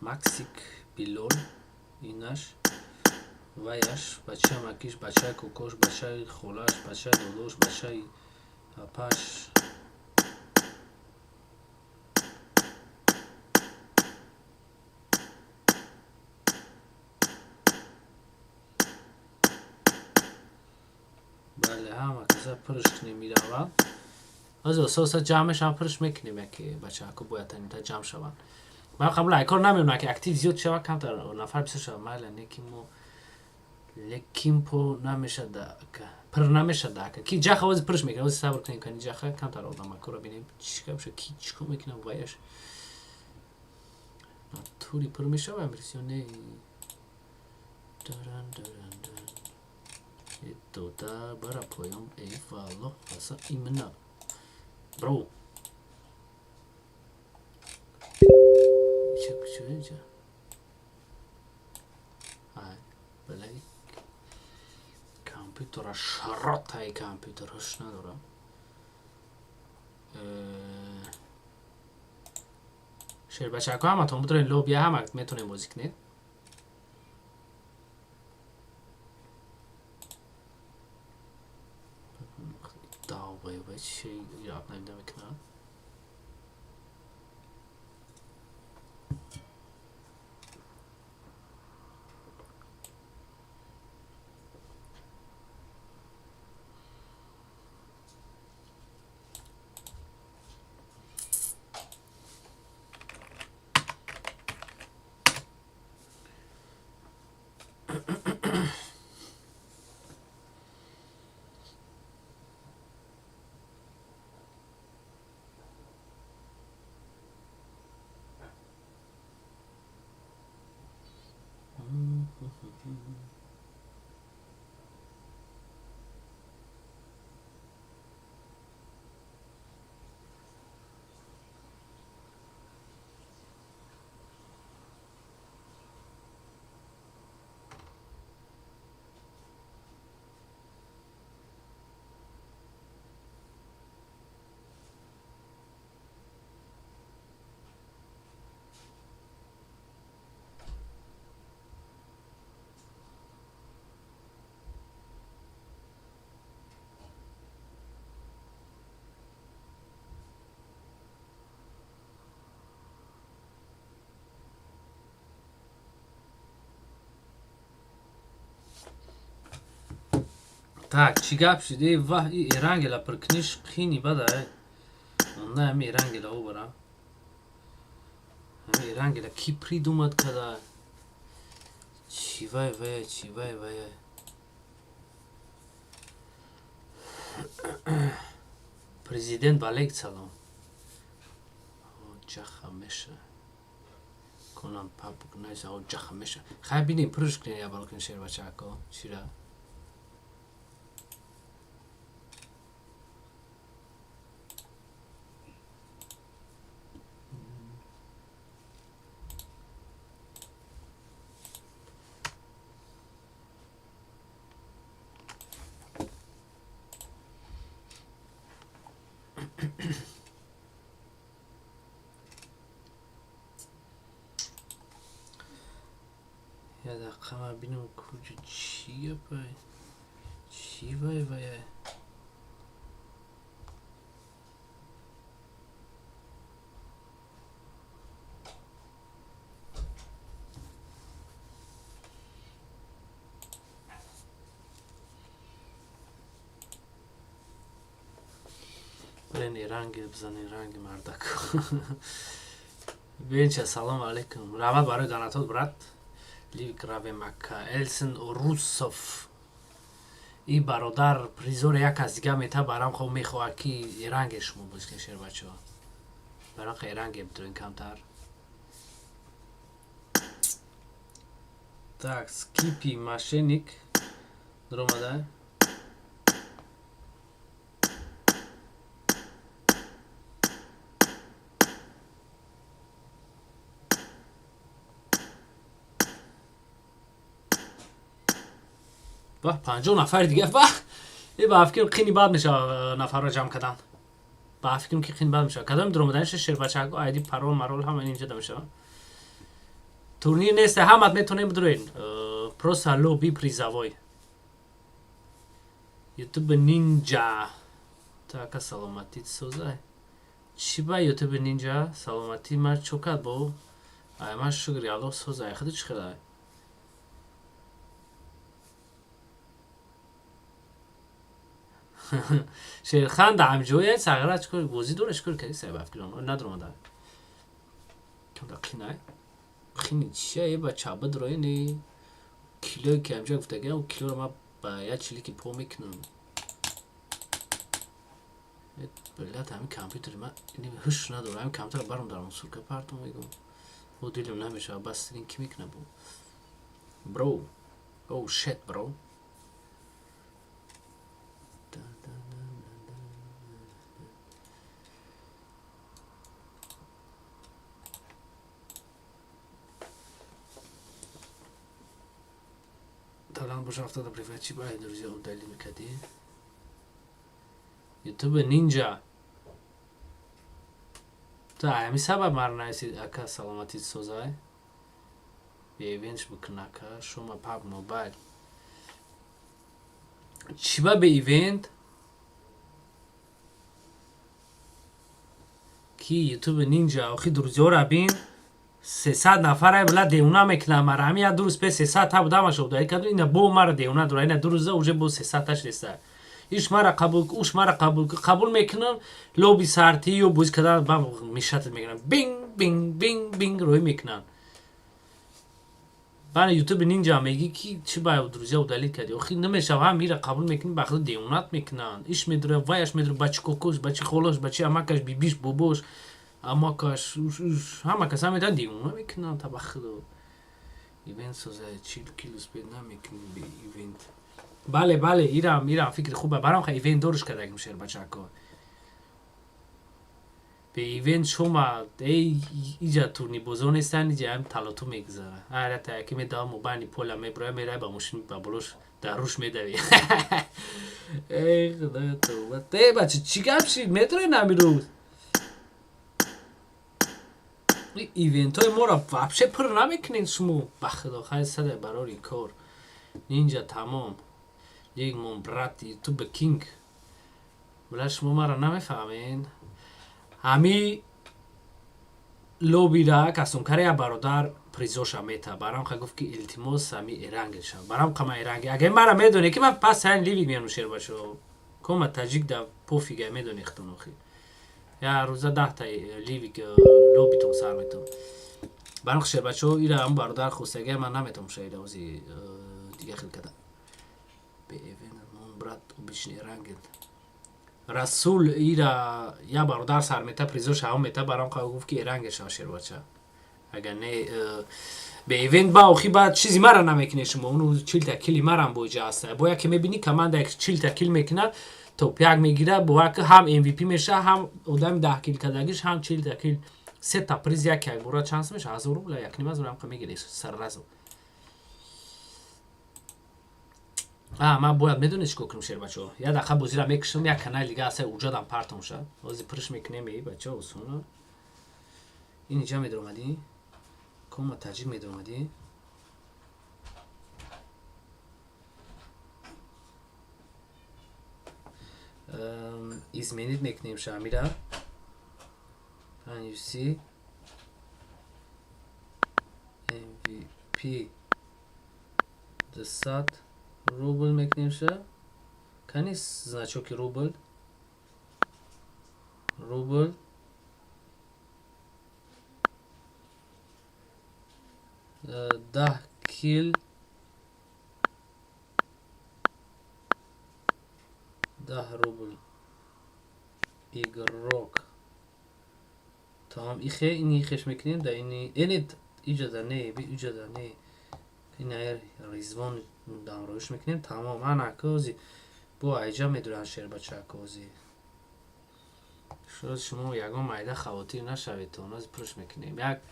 Максик, Билол, инаш ваяш, бачаи макиш, бачаи кокош, бачаи холаш, бачаи додош, бачаи апаш. Бале, ҳама каса пурш кунем миравад. Ҳозир ососа ҷамъ мешаванд, пурш мекунем. Яке бачаҳако бояд танита ҷамъ шаванд. Ман қабл айкор намемонам, ки актив зиёд шава, камтар нафар бисёр шава. Майла, неки мо лекин по намешада, пур намешада. Ака ки ҷаха ҳозир пурш мекунем. Ҳозир сабр кунем, кани ҷаха камтар одамакоро бинем, чӣ гап шуд, ки чӣ кор мекунам. Ваяш натури пур мешава амрисё не. Даран даран даран дода бара поён. Эй валлоҳ, аса именно бро чӣ ай балай компютера шаротаи компютер ҳуш надорам. Шербачако, ҳаматон бидорен лобия, ҳама метонем бозӣ кунед. Давай, чи ёд намекунад. Так, чӣ гап шуд? Э, ваҳ, и Эрангела пиркуниш қини бада. Онда ҳами Эрангела обара. Ҳами Эрангела ки придумад када? Чӣ вай вая, чӣ вай вая. Президент Валек салом. Ҷаха меша. Конам пабг найса, о ҷаха меша. Хай бинем, пурш кунем я балкон шербачако. Чира? Я дақиқа ман бинам куҷо чӣ гапай? Чӣ вай вая? Блин, Иранги бизани, ранги мардак. Бенча, салом алейкум. Раҳмат барои донатот, брат. Ливик раве Макка. Элсин Русов. И бародар призор як аз дига мета барам хоб мехоҳад ки Иранге шумо бозӣ шербачаҳо. Барам ха Иранге бидурен камтар. Так, скипи мошенник. Дромада. Ваҳ, 50 нафари дига. Ваҳ, е ба фикрам қини бад мешава нафарро ҷамъ кардан. Ба фикрам ки қини бад мешава. Кадоми дуромаданиша шербачако, айди парол марол ҳама инҷа да мешава. Турнир нест, ҳамат метонем бидурен. Просто лоби призовой. Ютуб Нинҷа. Така саломатит созай. Чӣ ба Ютуб Нинҷа? Саломатӣ ман чокат бо. Ай ман шукри Аллоҳ созай. Худи чӣ хелай? Шерхан да ҳамҷоя сағира чикор бозӣ дора чикор кардӣ сай ба фикрам надромада. Камда қинай. Қини чия е ба чаба дроини килое ки ҳамҷа гуфтагиам килоро ман ба як чилики по мекунам. Блядь, ҳамин компютери ман ҳуш надорам. Ҳамин компютерро барам дар мусурка партом мегӯм. Бо дилам намешава, бас стрим ки мекуна бо. Бро. Oh shit, bro. Талант боша 70 привет чӣ бай друзья удалить мекардӣ? Ютуб Нинҷа. Та ҳамин сабаб маро наисид ака саломатит созай. Бе ивентш бикун ака, шума паб мобайл. Чӣ ба бе ивент? Ки Ютуб Нинҷа, охи друзьяро бин. 300 нафара била девона мекунам мара. Ҳамин як ду рӯз пеш 300 та будамаш удалить кардум. Ина бо мара девона дора. Ина ду рӯза уже бо 300 та шудеста. Иш мара қабул, уш мара қабул, қабул мекунам, лоби сартӣ ё бозӣ кардан ба мешатат мекунам. Бинг, бинг, бинг, бинг рӯй мекунам. Бана Ютуб Нинҷа мегӣ ки чӣ ба друзья удалить кардӣ? Охи намешава, ҳам ира қабул мекунӣ, ба худ девонат мекунанд. Иш медура, ваяш медура, бачи кокош, бачи холош, бачи амакаш, бибиш, бобош, амакаш, уш, уш, ҳама каса медан девона мекунанд та ба худо. Ивент соза 40 кило успеть намекунӣ бе ивент. Бале, бале, ирам фикри хубе. Барам ха ивент дориш кардагим шербачако. Бе ивент шума эй иҷа турнирбозон нестанд, иҷа ҳам талоту мегузара. Ҳар та яке медава мобайни поля меброя, мерай ба мошин ба болош дар руш медави. Эй худоё тавба. Э бача чӣ гап шид? Метавонед ҳамин рӯз? Ивентҳои моро вообще пур намекунед шумо. Ба худо хай саде барори кор. Нинҷа тамом. Лигмон брат Ютуб Кинг. Била шумо маро намефаҳмед. Ҳами лобира касонкари як бародар Призоша мета барам ха гуфт ки илтимос ами Эрангел шав. Барам қама Эрангел. Агар мара медоне ки ман пас ҳайн ливик меям шербачо. Кома таҷик да пофига медоне хитон охи. Я рӯза 10-та ливик лобитон сар метон. Барам шербачо ира ам бародар хостага ман наметавонам шаида ози дига хел када. Бевен мон брат обычный Эрангел. Расул ира я бародар сар мета призоша ҳам мета барам қа гуфт ки Эрангел шав шербача. Агар не бе ивент ба охи ба чизи мара намекунед шумо уну 40-та кили марам бо иҷа аста. Бо яке мебини команда як 40-та кил мекунад топ як мегирад бо як ҳам MVP меша ҳам одами 10 кил кардагиш ҳам 40-та кил сета приз як як бора чанд сум меша 1000 рубл як ним ҳазор ҳам мегири сарразо. Ман бояд медонед чӣ кор кунам шербачо? Я дақа бозира мекушам як канали дига аста уҷадам партом ша. Ҳозир пурш мекунем и бачо осона. Ин иҷа медаромадӣ? Кома таҷик медаромадӣ? Изменить мекунем шамира. 5C MVP 200 рубл мекунем ша. Кани значоки рубл? Рубл 10 кил 10 рубл игрок. Тамом ихе ини хеш мекунем да ини ини иҷода не би иҷода не ин аяр Ризвон дамроиш мекунем тамом ана кози бо айҷа медуран шербачакози. Шоз шумо ягон майда хавотир нашавед то онози пурш мекунем. Як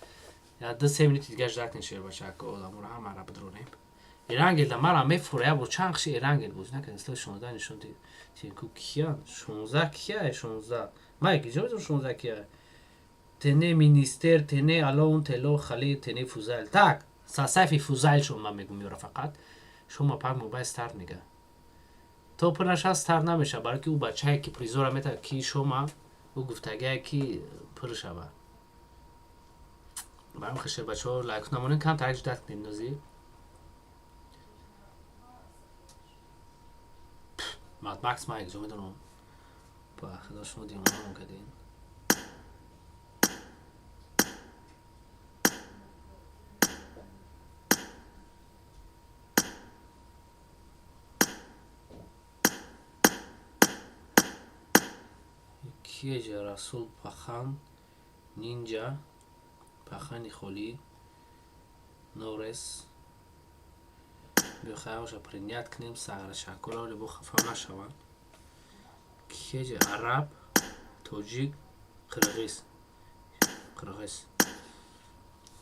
я 2-3 минути дига ждать кунед шербачако одаморо ҳамаро бидронем. Эрангел да мара мефура я бо чанд хиши Эрангел боз накардем. Сло 16 нишон дид. Тинку киян? 16 кия 16? Ман киҷо медонам 16 кия? Тене министер, тене алон, тело, хали, тене фузайл. Так, сасайфи фузайл шон ман мегум ёра фақат. Шумо пак мобайл старт мега. То пур наша старт намеша, барои ки ӯ бачае ки призора мета ки шума ӯ гуфтагае ки пур шава. Барам хеше бачаҳо лайк намонед, кам тарак ждать кунед нози. Мад Макс ман якҷо медонам. Ба худо шумо дивонамон кардед. Киеҷа Расул Пахан Нинҷа Пахани холӣ Норес бихоҳам принять кунем сағрашакуро вале бо хафа нашаванд. Киеҷа араб тоҷик қирғиз қирғиз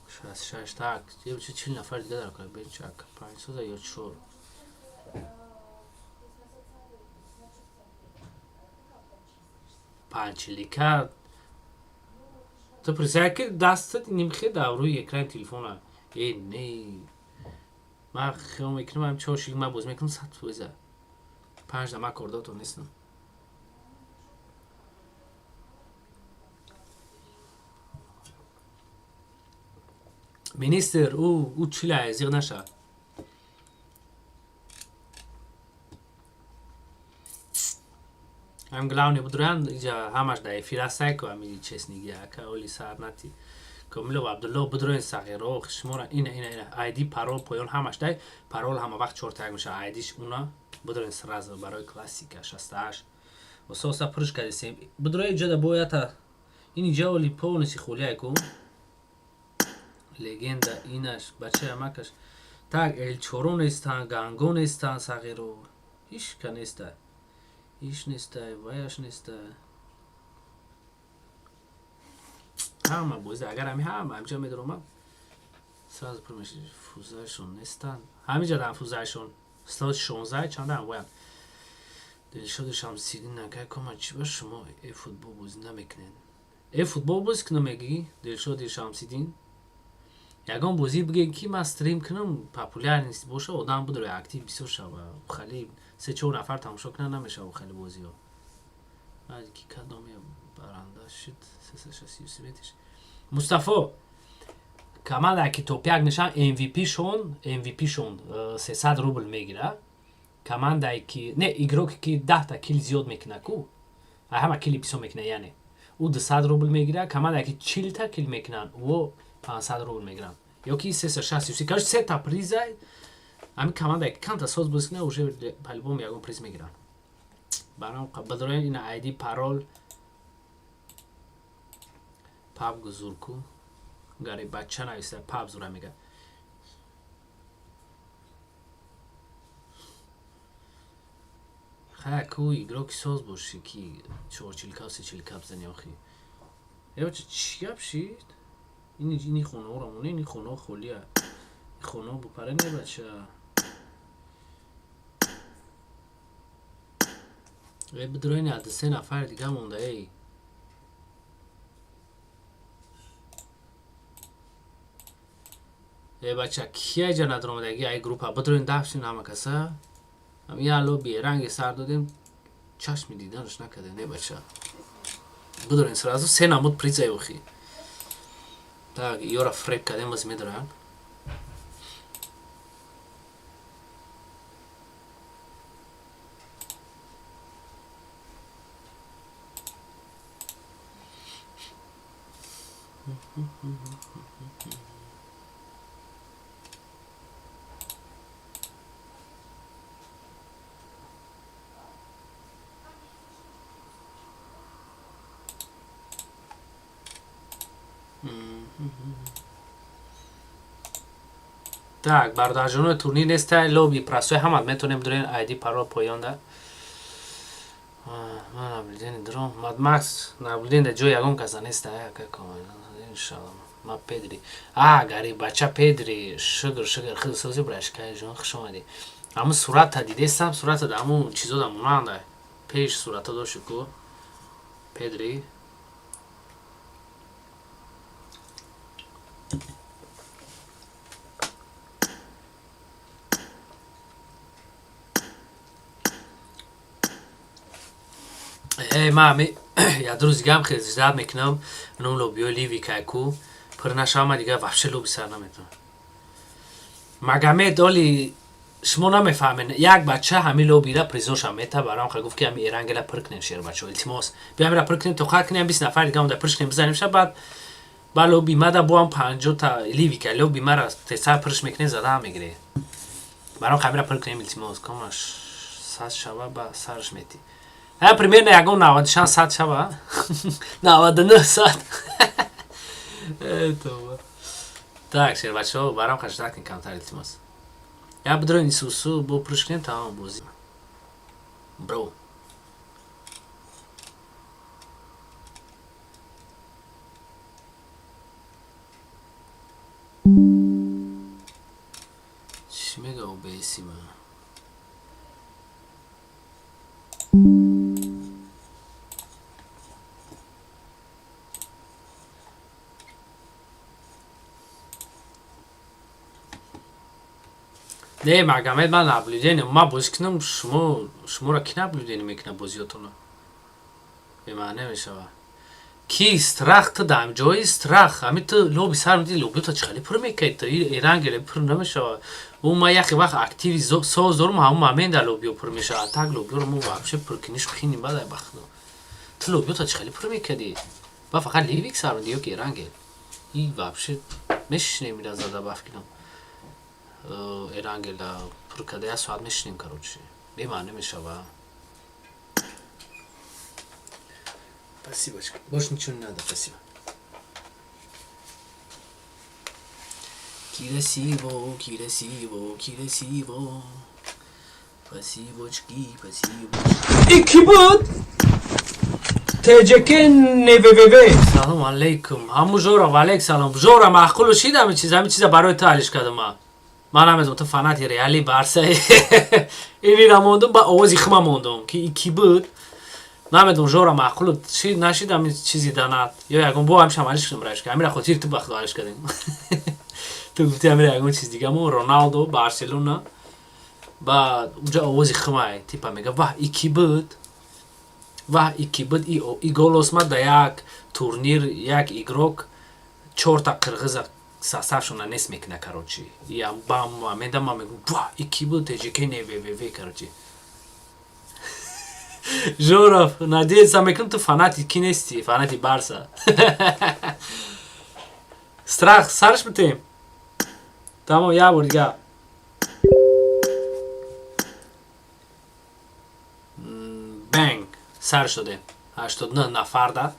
66 так 40 нафар дига дар кор бечак 500 ё 4 панчилика. Ту представь ки дастат нимхе дар рӯи экрани телефона. Э не ман хиёл мекунам ҳам чор шилинг ман боз мекунам 100%. 5 да ман кордотон нестам. Министр ӯ чилае зиғ наша. Ҳам главный будуран иҷа ҳамаш дар эфир ҳастай ку ҳами честниги ака оли сар нати. Комилов Абдулло будурен сағиро шумора ина ина ина ID парол поён ҳамаш дай парол ҳама вақт 4 таг меша ID-ш уна будурен сразу барои классика 68. Ососа пурш кардесем. Будуре иҷа да боята ин иҷа оли полностью холияй ку. Легенда инаш бачаи амакаш. Так Элчоро нестан, Ганго нестан сағиро. Ҳеч ка неста. Иш нестай, ваяш нестай. Ҳама бозӣ агар ҳами ҳама ҳамҷа медаромад сразу пур мешид. Фузайшон нестан. Ҳамиҷа дан фузайшон. Слот 16 чанда ҳам бояд. Дилшоди Шамсиддин акай кома чӣ ба шумо э футбол бозӣ намекунед? Э футбол бозӣ кунам мегӣ? Дилшоди Шамсиддин. Ягон бозӣ бигем ки ман стрим кунам популярность боша одам будро актив бисёр шава. Хали 3-4 нафар тамошо кунан намешава хеле бозиҳо. Ки кадоме баранда шуд 363 метр. Мустафо Команда ки топ-1 мешаванд, MVP шон 300 рубл мегира. Командае ки, не, игроке ки 10-та кил зиёд мекуна ку, ҳама кили бисёр мекуна, яъне ӯ 200 рубл мегира. Командае ки 40-та кил мекунанд, ӯ 500 рубл мегиранд ё ки 360 юси. Короче, сета приза. Ҳамин командае ки камта соз бозӣ кунад, уже по-любому ягон приз мегиранд. Барам бадорои ина айди, парол, паб гузурку гари бача нависта, паб зура мега. Хая ку игроки соз бошӣ, ки чорчилка, сечилка бизани. Охи, э бача, чӣ гап шид? Ини хонаҳоро моне, ини хонаҳо холия, хонаҳо бупара не, бача. Э, бидроини, ад се нафар дига монда, эй. Э бача, кия ҷа надромадаги ай группа? Бидроин, дафшин ҳама каса. Я лоби ранги сар додем, чашми диданаш накарде. Не, бача, бидорен, сразу се намуд призай. Охи, так, ёра фреб кардем, боз медорам. Так, бародарҷоно, турнир неста, лоби простой, ҳамат метонем дурен. Айди, парол поёнда. Ман наблюдение дорам, Мадмакс наблюдение ҷои ягон каса неста. Иншалло, ма Педри, а гари бача Педри, шукр, шукр, худ сози, брашкай ҷон, хуш омадӣ. Ҳамун сурата дидестам, сурата да ҳамун чизода монанда, пеш сурата дошти ку, Педри. Э, ма як рӯз дигам хел ждать мекунам, ном лобиёи ливикай ку пур нашава, ма дигар вообще лоби сар наметавонам. Магомед, оли шумо намефаҳмен, як бача ҳамин лобира призоша мета. Барам ха гуфт, ки ҳами эрангела пур кунем. Шербачо, илтимос, биё ҳамира пур кунем, тоқат кунем, 20 нафар дига онда пурш кунем, бизанем ша. Баъд ба лоби мада боам 50-та ливика, лоби мара тесар пурш мекунем, задаам мегире. Барам ҳамира пур кунем, илтимос. Комаш 100 шава, ба сараш метӣ. Ҳа, примерно ягон 96 100 шава, 99 100. Так, шербачаҳо, барам хашдат кун камтар, илтимос. Я бидроин исусу бо пурш кунем, тамом бозӣ, бро. Чӣ мега обси ма? Не, Магомед, ман наблюдение, ма бозӣ кунам, шумо, шуморо ки наблюдение мекунад бозиётонро? Бемаъне мешавад. Ки страх ту дар ҷои страх, ҳами ту лоби сар медиҳи, лобиёта чӣ хеле пур мекунӣ ту, эрангеле пур намешавад. Ӯ ма яхе вақт активи соз дорум, ҳамун момент дар лобиё пур мешавад. Так лобиёро мо вообще пур куниш қини бадай, ба худо. Ту лобиёта чӣ хеле пур мекардӣ? Ба фақат ливик сар медиҳӣ ё ки эрангел? И вообще мешинем, ира зада бафкинам. Эрангела пур карда як соат мешинем, короче. Бемаъне мешавад. Спасибо. Больше ничего не надо, спасибо. Красиво, красиво, красиво. Спасибочки, спасибочки. И ки буд? ТЖК НВВВ. Салом алейкум. Ҳаму Жора, ва алейк салом. Жора, маъқулу шид ҳами чиз, ҳами чиза барои ту ҳалиш кардам ман. Ман намедонам, ту фанати Реали, Барса. Инира мондум, ба овози хима мондум, ки и ки буд? Намедонам, Жора, маъқулу шид, нашид ҳами чизи данат. Ё ягон бо ҳамшам ҳалиш кардам барояш. Ҳамира хотири ту ба худо ҳалиш кардем. Ту гуфти ҳамира ягон чиз дига мо Роналдо, Барселона. Ба уҷа овози химай, типа мега: "Ваҳ, и ки буд? Ваҳ, и ки буд?" И гол осмад да як турнир, як игрок чорта қирғиза Составшона нест мекуна, короче. Я ба момента ма мегум: "Ва, и ки буд ТЖК НВВВ?" Короче. Жоров, надеяться мекунам, ту фанати ки нести, фанати Барса. Страх, сарш битем. Тамом, як бор дига. Бэнг, сар шудем. 89 нафарда.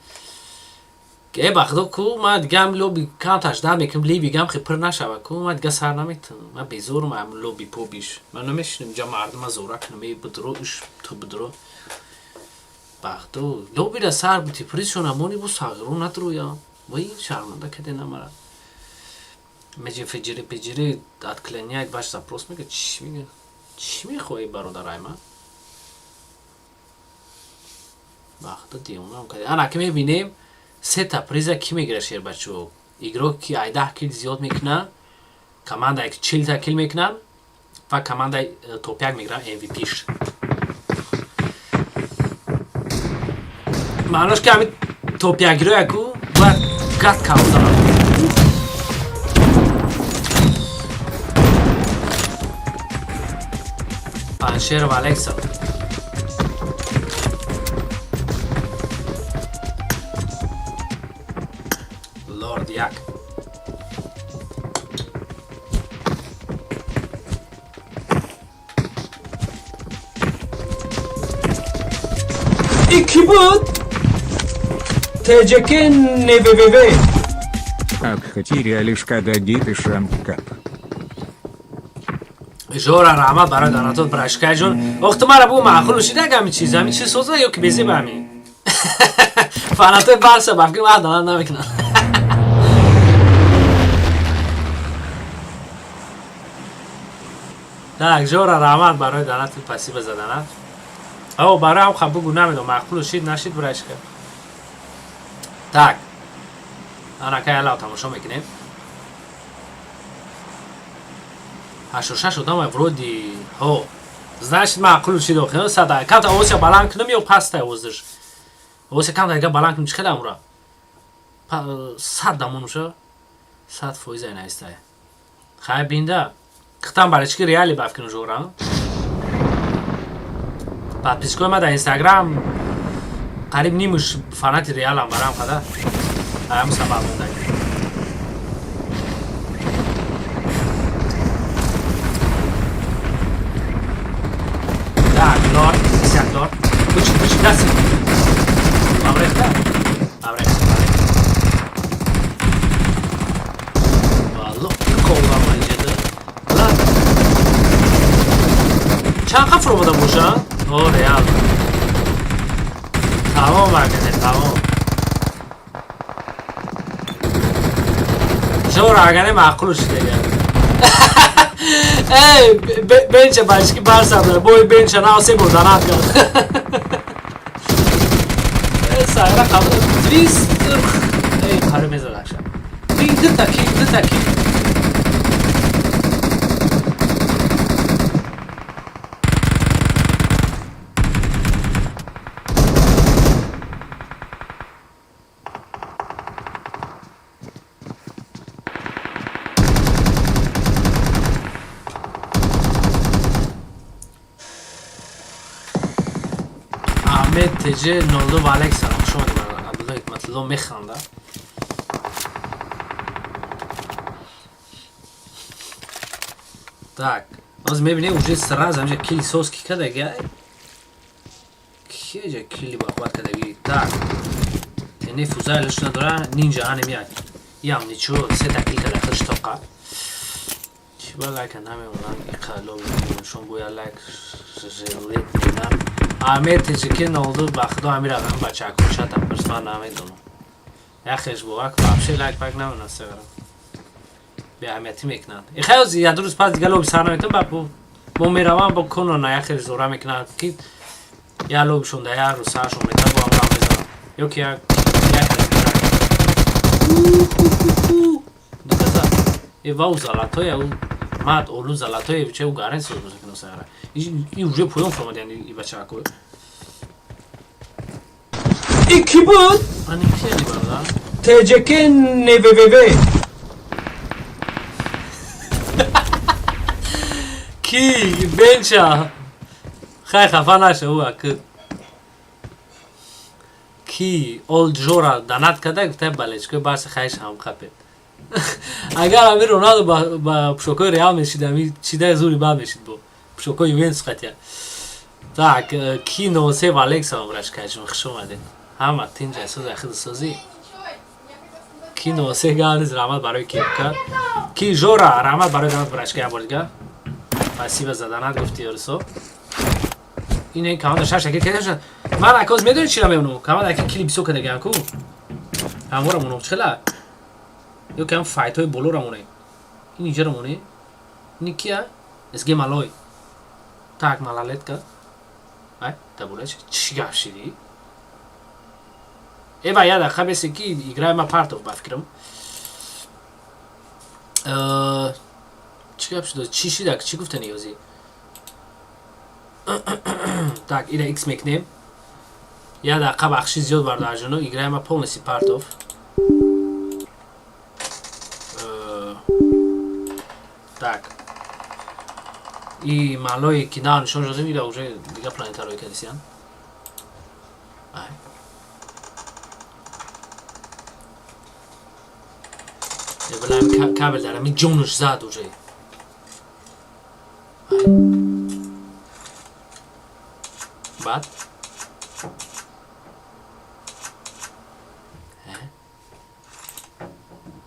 Э, ба худо ку, ман дигам лоби камташ дар мекунам, либи гам хе пир нашава ку, ман дига сар наметунам. Ман безорам ам лоби побиш. Ман намешинам ҷа мардума зора кунам, э бидро, иш ту бидро. Ба худо, лобира сар бути, призшона мони бу сағиру надроя. Вай, шарманда каде намара. Межи фиҷири пиҷири отклоняет ваш запрос мега, чӣ мега? Чӣ мехоҳӣ, бародарай ман? Ба худо, девонаам каде. Ана ки мебинем, сета приза ки мегира, шербачо? Игрок ки 10 кил зиёд мекуна, командае ки 40та кил мекунанд ва командаи топ-1 мегиранд MVP-ш. Маънош ки ҳамин топ-1гироя ку бояд гат кавзананд. Паншеров Алекса. Лорд як. И ки буд? ТЖК НВВВ. Абхатири Алишка Дагит и Шамкап. Жора, раҳмат барои донатот, брашкайҷон. Ох, ту мара бугу, маъқул шида ҳами чиз, ҳами чиз соза ё ки безеб ҳами? Фанатои Барса ба фикр ман донат намекунам. Так, Жора, раҳмат барои донати, спасибо за донат. О, барои ҳам ха бугу, намедонам маъқул шид нашид, брашка. Так. Ана кай алло тамошо мекунем. 86 одам вроде, ҳо. Значит, маъқул шид охир, сада. Камта овозша баланд кунам ё пастай овозаш? Овозша камта дига баланд кунам, чӣ хеле амура? 100 дамонуша? 100% ай наистай. Хай бинда. Хитам барои чӣ ки реали ба фикрм жора. Подпискои ма дар Инстаграм қариб нимуш фанати Реалам, барам қада. Ҳам сабаб мондаг. Так, лорд, сяк лорд. Учи, учи, даст. Мамрехта? Мамрехта, мамрехта. Валло, ковла манҷеда. Лан. Чанд қафр омада боша? О, Реал. Тамом агане, тамом. Жора, агане маъқул шудага. Эй, бенча бачки Барса бла, бой бенча нав се бор донат кард. Э, сайра қабл твистер. Эй, қари мезад акша. Ин дита ки, дита ки. Ahmed TC 02 ва Алекс, салом шумо бародар. Абдулло Ҳикматулло механда. Так, ҳозир мебинем, уже сразу ҳамҷа кили соз ки кадаги? Ки ҷа кили бақувват кадаги? Так. Тене фузайлаш надора, нинҷа анем як. Ям ничего, сета кил када хиш тоқа. Чӣ ба лайка намемонам, иқа лоби шон бояд лайк жилет мекунам. Амир ТЖК 02, ба худо ҳамин рақам бачако чата пурс, ман намедонам. Яхеш бовак вообще лайк пак намонам сеғара. Беаҳамиятӣ мекунанд. Ихай ҳозир як рӯз пас дига лоби сар наметавон, ба бо меравам бо конона яхел зора мекунанд ки як лобишон да як рӯз саршон метавон бо ҳамроҳ мезанам. Ё ки як як дуказа. Э, вау, золотое, у мад олу золотое, че у гарен соз мекунам сара. И уже поён фаромад, яъни и бачако. И ки буд? Ани ки яъни бародар? ТЖК НВВВ. Ки бенча? Хай, хафа наша, ӯ аки. Ки ол Жора донат када, гуфта болельщик ои Барса хайш ҳам қапед. Агар ами Роналдо ба пӯшокҳои Реал мешид, ами чидаи зури бад мешид бо пӯшокҳои Ювентус қатия. Так, ки носе валек, салом рашкаҷон, хуш омадед. Ҳама тинҷа соза, худ созӣ. Ки носе гап низ, раҳмат барои кепка. Ки Жора, раҳмат барои донат, брашка, як бор дига. Спасибо за донат, гуфти ёрисо. Ин команда шаш аки кеша. Ман акоз медонӣ чира мемонам? Команда аки кили бисёр кардагиам ку. Ҳамора монам чила. Ё кам файтҳои болора моне. Ин иҷара моне. Ин кия? СГ Малой. Так, малолетка. Ай, табула чӣ гап шидӣ? Эва, я дақиқа бесе ки играи ма партов ба фикрам. Чӣ гап шуд? Чӣ шидак? Чӣ гуфта ниёзӣ? Так, ира икс мекунем. Я дақиқа, бахши зиёд бародарҷоно, играи ма полностью партов. Так. И малое ки на нишон шудем, ира уже дига планета рӯй кардисиян. Ай. Эблам кабел дарами ҷонаш зад уже. Ай. Баъд?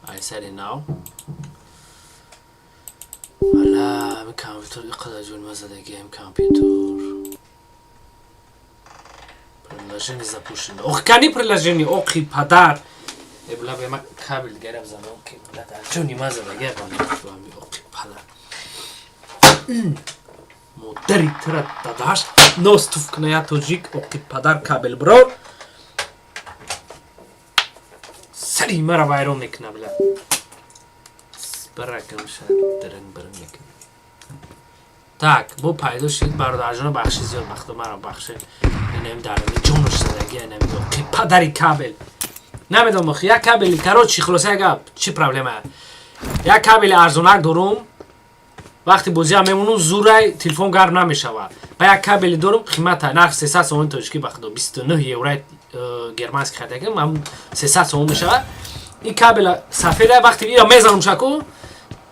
Ай, сари нав. Вала, ами компютер иқадар ҷон мазадагиам компютер. Приложение запущено. Ох, кани приложение, охи падар. Эбла бе ма кабел дигаре бизанам ки бла дар ҷони мазадагиам ами охи падар. Модари тира дадаш нос туф куна я тоҷик, оқи падар кабел бро. Сари мара вайрон мекуна, бла. Баракам шад дирин бирин мекуна. Так, бо пайдо шид, бародарҷоно, бахши зиёд, бахто маро бахши. Инам дарами ҷонош задаги, инам оқи падари кабел. Намедонам, охи як кабели, короче, хулоса гап, чӣ проблема? Як кабели арзонак дорум, вақти бозиам мемонум, зурай телефон гарм намешавад. Ба як кабели дорум, қимата нарх 300 сомони тоҷикӣ, ба худо, 29 еврои германски харидагим, ҳам 300 сомон мешавад. Ин кабела сафеда, вақти ира мезанум шаку,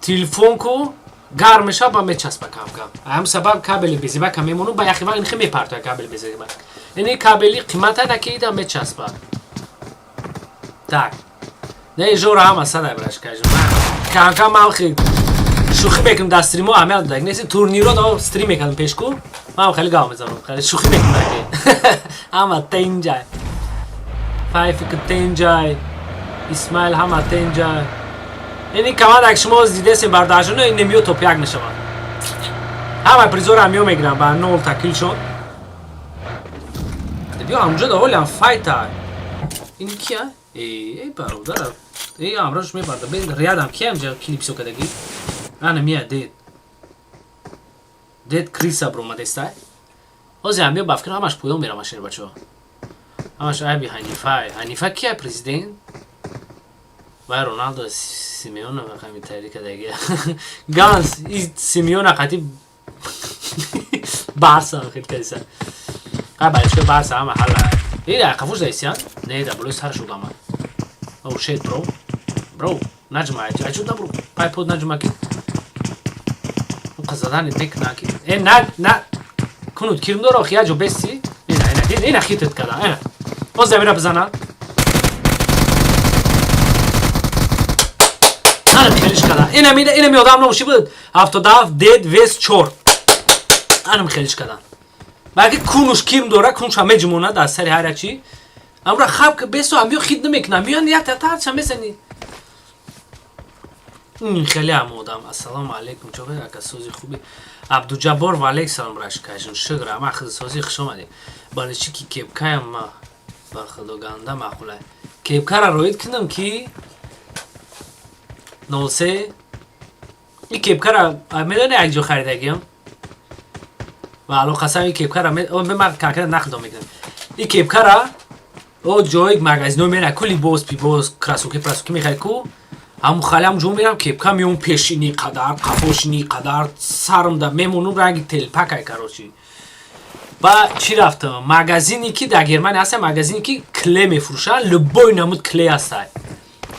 телефон ку гарм мешавад, ба мечаспа кам-кам. Ҳам сабаб кабели безибака мемонум, ба яхи вақт инхе мепартоя кабели безибак. Ини кабели қимата на ки ида мечаспа. Так. Не, Жора ҳама садай брашкажу. Кам-кам ман хи шӯхӣ мекунам дар стримҳо, аҳамият даг нест, турнирро да стрим мекардам пешку, ман хеле гав мезанам, хеле шӯхӣ мекунам ки ҳама тенҷай. Файфик тенҷай, Исмаил ҳама тенҷай. Ини команда ки шумо дидесем, бародарҷоно, ин немиё топ як мешавад. Ҳама призора ҳамиё мегирам ба нол такил шуд. Биё ҳамҷо да ҳолиам файта. Ин кия? Эй, бародар. Эй, амрош мебарда. Бин рядом кия ҳамҷа кили бисёр кардагӣ? Ана мия дед. Дед Криса бромадестай. Ҳозир ҳамиё ба фикр ҳамаш поён мерам, ашер бачаҳо. Ҳамаш айби Ҳанифай. Ҳанифа кия, президент? Вай Роналдо Симеона ҳами таҳрик кардагӣ. Ганс, и Симеона қати Барса хел кардиса. Қа балишка Барса ҳама ҳалла. Эй, қафуш даисиян? Не, да болои сараш одама. Oh shit, bro. Bro, наҷма, аҷуб набро. Пайпод наҷма ки. Задани мекуна ки. Э, на, на. Кунут кирм доро охи яҷо беси. Ина, ина, ина хитет када. Ина. Боз замира бизана. Ана хелиш када. Ина ми, ина ми одам номши буд. 77 дед вес 4. Анам хелиш када. Балки кунуш кирм дора, кунуша меҷмона дар сари ҳар як чи. Амра хаб ки бесо амиё хит намекунам. Миён як татарча мезани. Ин хеле ҳам одам. Ассалому алайкум, чо ака, сози хуби? Абдуҷаббор ва алейк салом, рашкашон. Шукр, ама сози, хуш омадед. Бале, чи ки кепкаям ма ба худо ганда маъқулай. Кепкара роид кунам ки 03 ин кепкара медони як ҷо харидагиам? Ва ало қасам, ин кепкара ман конкрет нақл дом мекунам. Ин кепкара о ҷои магазино мера, ку либос, пибос, кроссовки, прасовки мехари ку. Ҳамун халям ҷо мерам, кепка меом, пешини қадар, қафошини қадар, сармда мемонум, ранги телпакай, короче. Ба чӣ рафтам? Магазине ки дар Германия ҳаста, магазине ки клей мефурӯшанд, любой намуд клей ҳастай,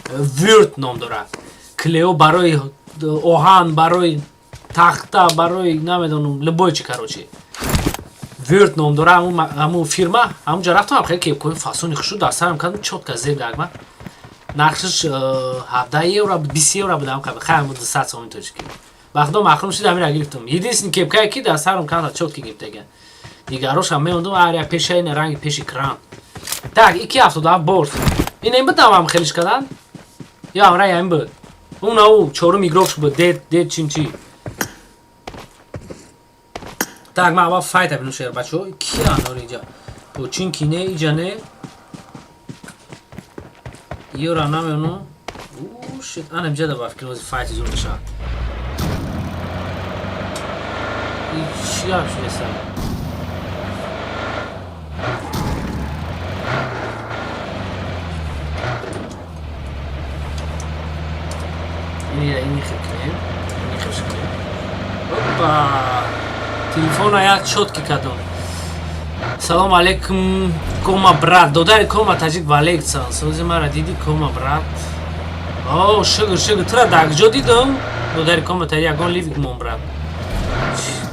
Вюрт ном дорад. Клей о барои оҳан, барои тахта, барои намедонам, любой чи, короче, Вюрт ном дора ҳамун фирма. Ҳамунҷа рафтам, хеле кепкои фасони хушрӯ дар сарам кардам, чётко зеб дагма. Нархш 17 евро, 20 евро буд, ҳам хай, 200 сомони тоҷикӣ. Вақто маҳрум шуд, ҳамира гирифтам. Единственный кепкае ки дар сарам кардам, чётко гирифтага. Дигарошам меондум, аря пеша ина ранги пеши кран. Так, ики 77 борс. Ин ин буд, ҳам хелиш кардан ё ҳамраи ҳамин буд? Уна ӯ чорум игрок буд, дед дед чин чи. Так, ман аввал файта бинам, шер бачаҳо, ки анор иҷа почин, ки не, иҷа не, ёра намеону. Shit, ана иҷа да ба фикр ози файти зур мешавад. Чӣ гап шудеса? Ини хел кунем, ини хел кунем. Опа, телефона як чётко кардам. Салом алейкум, Кома брат, додари Кома таҷик. Ваалейкум, сози мара диди, Кома брат? О, шукр, шукр. Тура дар куҷо дидам, додари Кома таҷик? Ягон ливик мон, брат,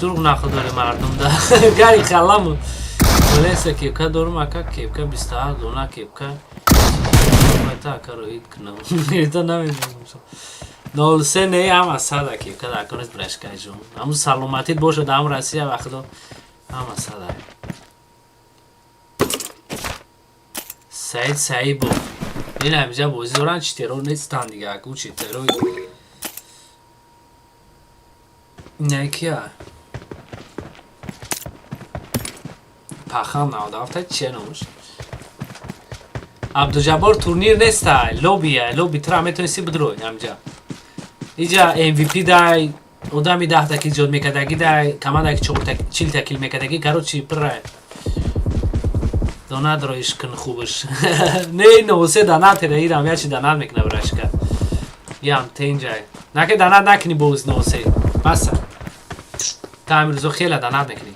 дурӯғ нахӯ дори мардумда гари халаму. Валенсия кепка дорум, ака, кепка 27 дона кепка та акаро ид кунам, ита намедонам. 03 не, ҳама сада кепка дар конец, брашкаҷон. Ҳамун саломатит бошад, ҳам Россия вақто ҳама сада. Саид Саибов, ин ҳамиҷа бозӣ доранд, читеро нестанд дига, аку читеро не кия пахан 97 чия номуш. Абдуҷаббор, турнир нестай, лоббия, лобби. Тура метонисти бидурой ҳамиҷа. Иҷа MVP дай, одами 10 та кил ҷод мекардаги дай, команда ки 40 та кил мекардаги, короче, пирай. Донатро ишкн хубш не, носе донатера, ирам ячи донат мекуна, брашка, ям тенҷай наке донат накунӣ, боз носе баса. Та амирзо хела донат мекунӣ.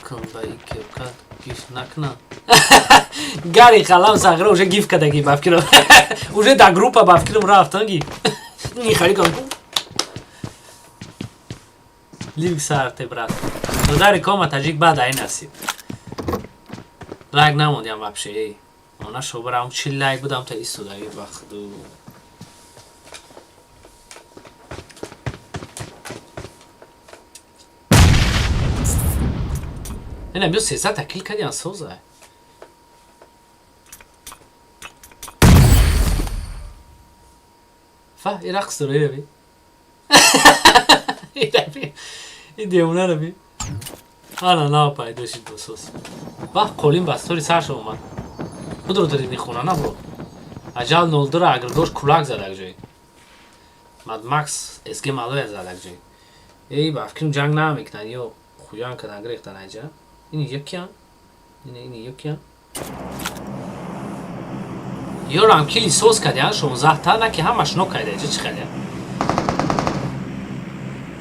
Кун ба и кепка гиф накуна, гари қалам сағра уже гиф кадаги, ба фикрам, уже дар группа, ба фикрам, рафтан гиф нихари кан. Ливик сарте, брат, додари Кома таҷик, баъд ай насиб лайк намондиам вообще. Эй, она шобарам 40 лайк будам та истодаги вақту. Ина биё, 300 та кил кардиан, соза. Фа и рақс дора, ираби, ираби, и девона раби. Ана нав пайдо шид босос. Вақт қолин бастори сарш омад. Будро дари мехона набро. Аҷал нолдура агрдош кулак задак ҷой. Мадмакс СГ малоя задак ҷой. Эй, ба фикрам, ҷанг намекунанд ё хуян кадан гирехтан айҷа. Ини якиян? Ини якиян? Ёрам кили соз кардян 16 та, на ки ҳамаш нокайда, чӣ чӣ кардян?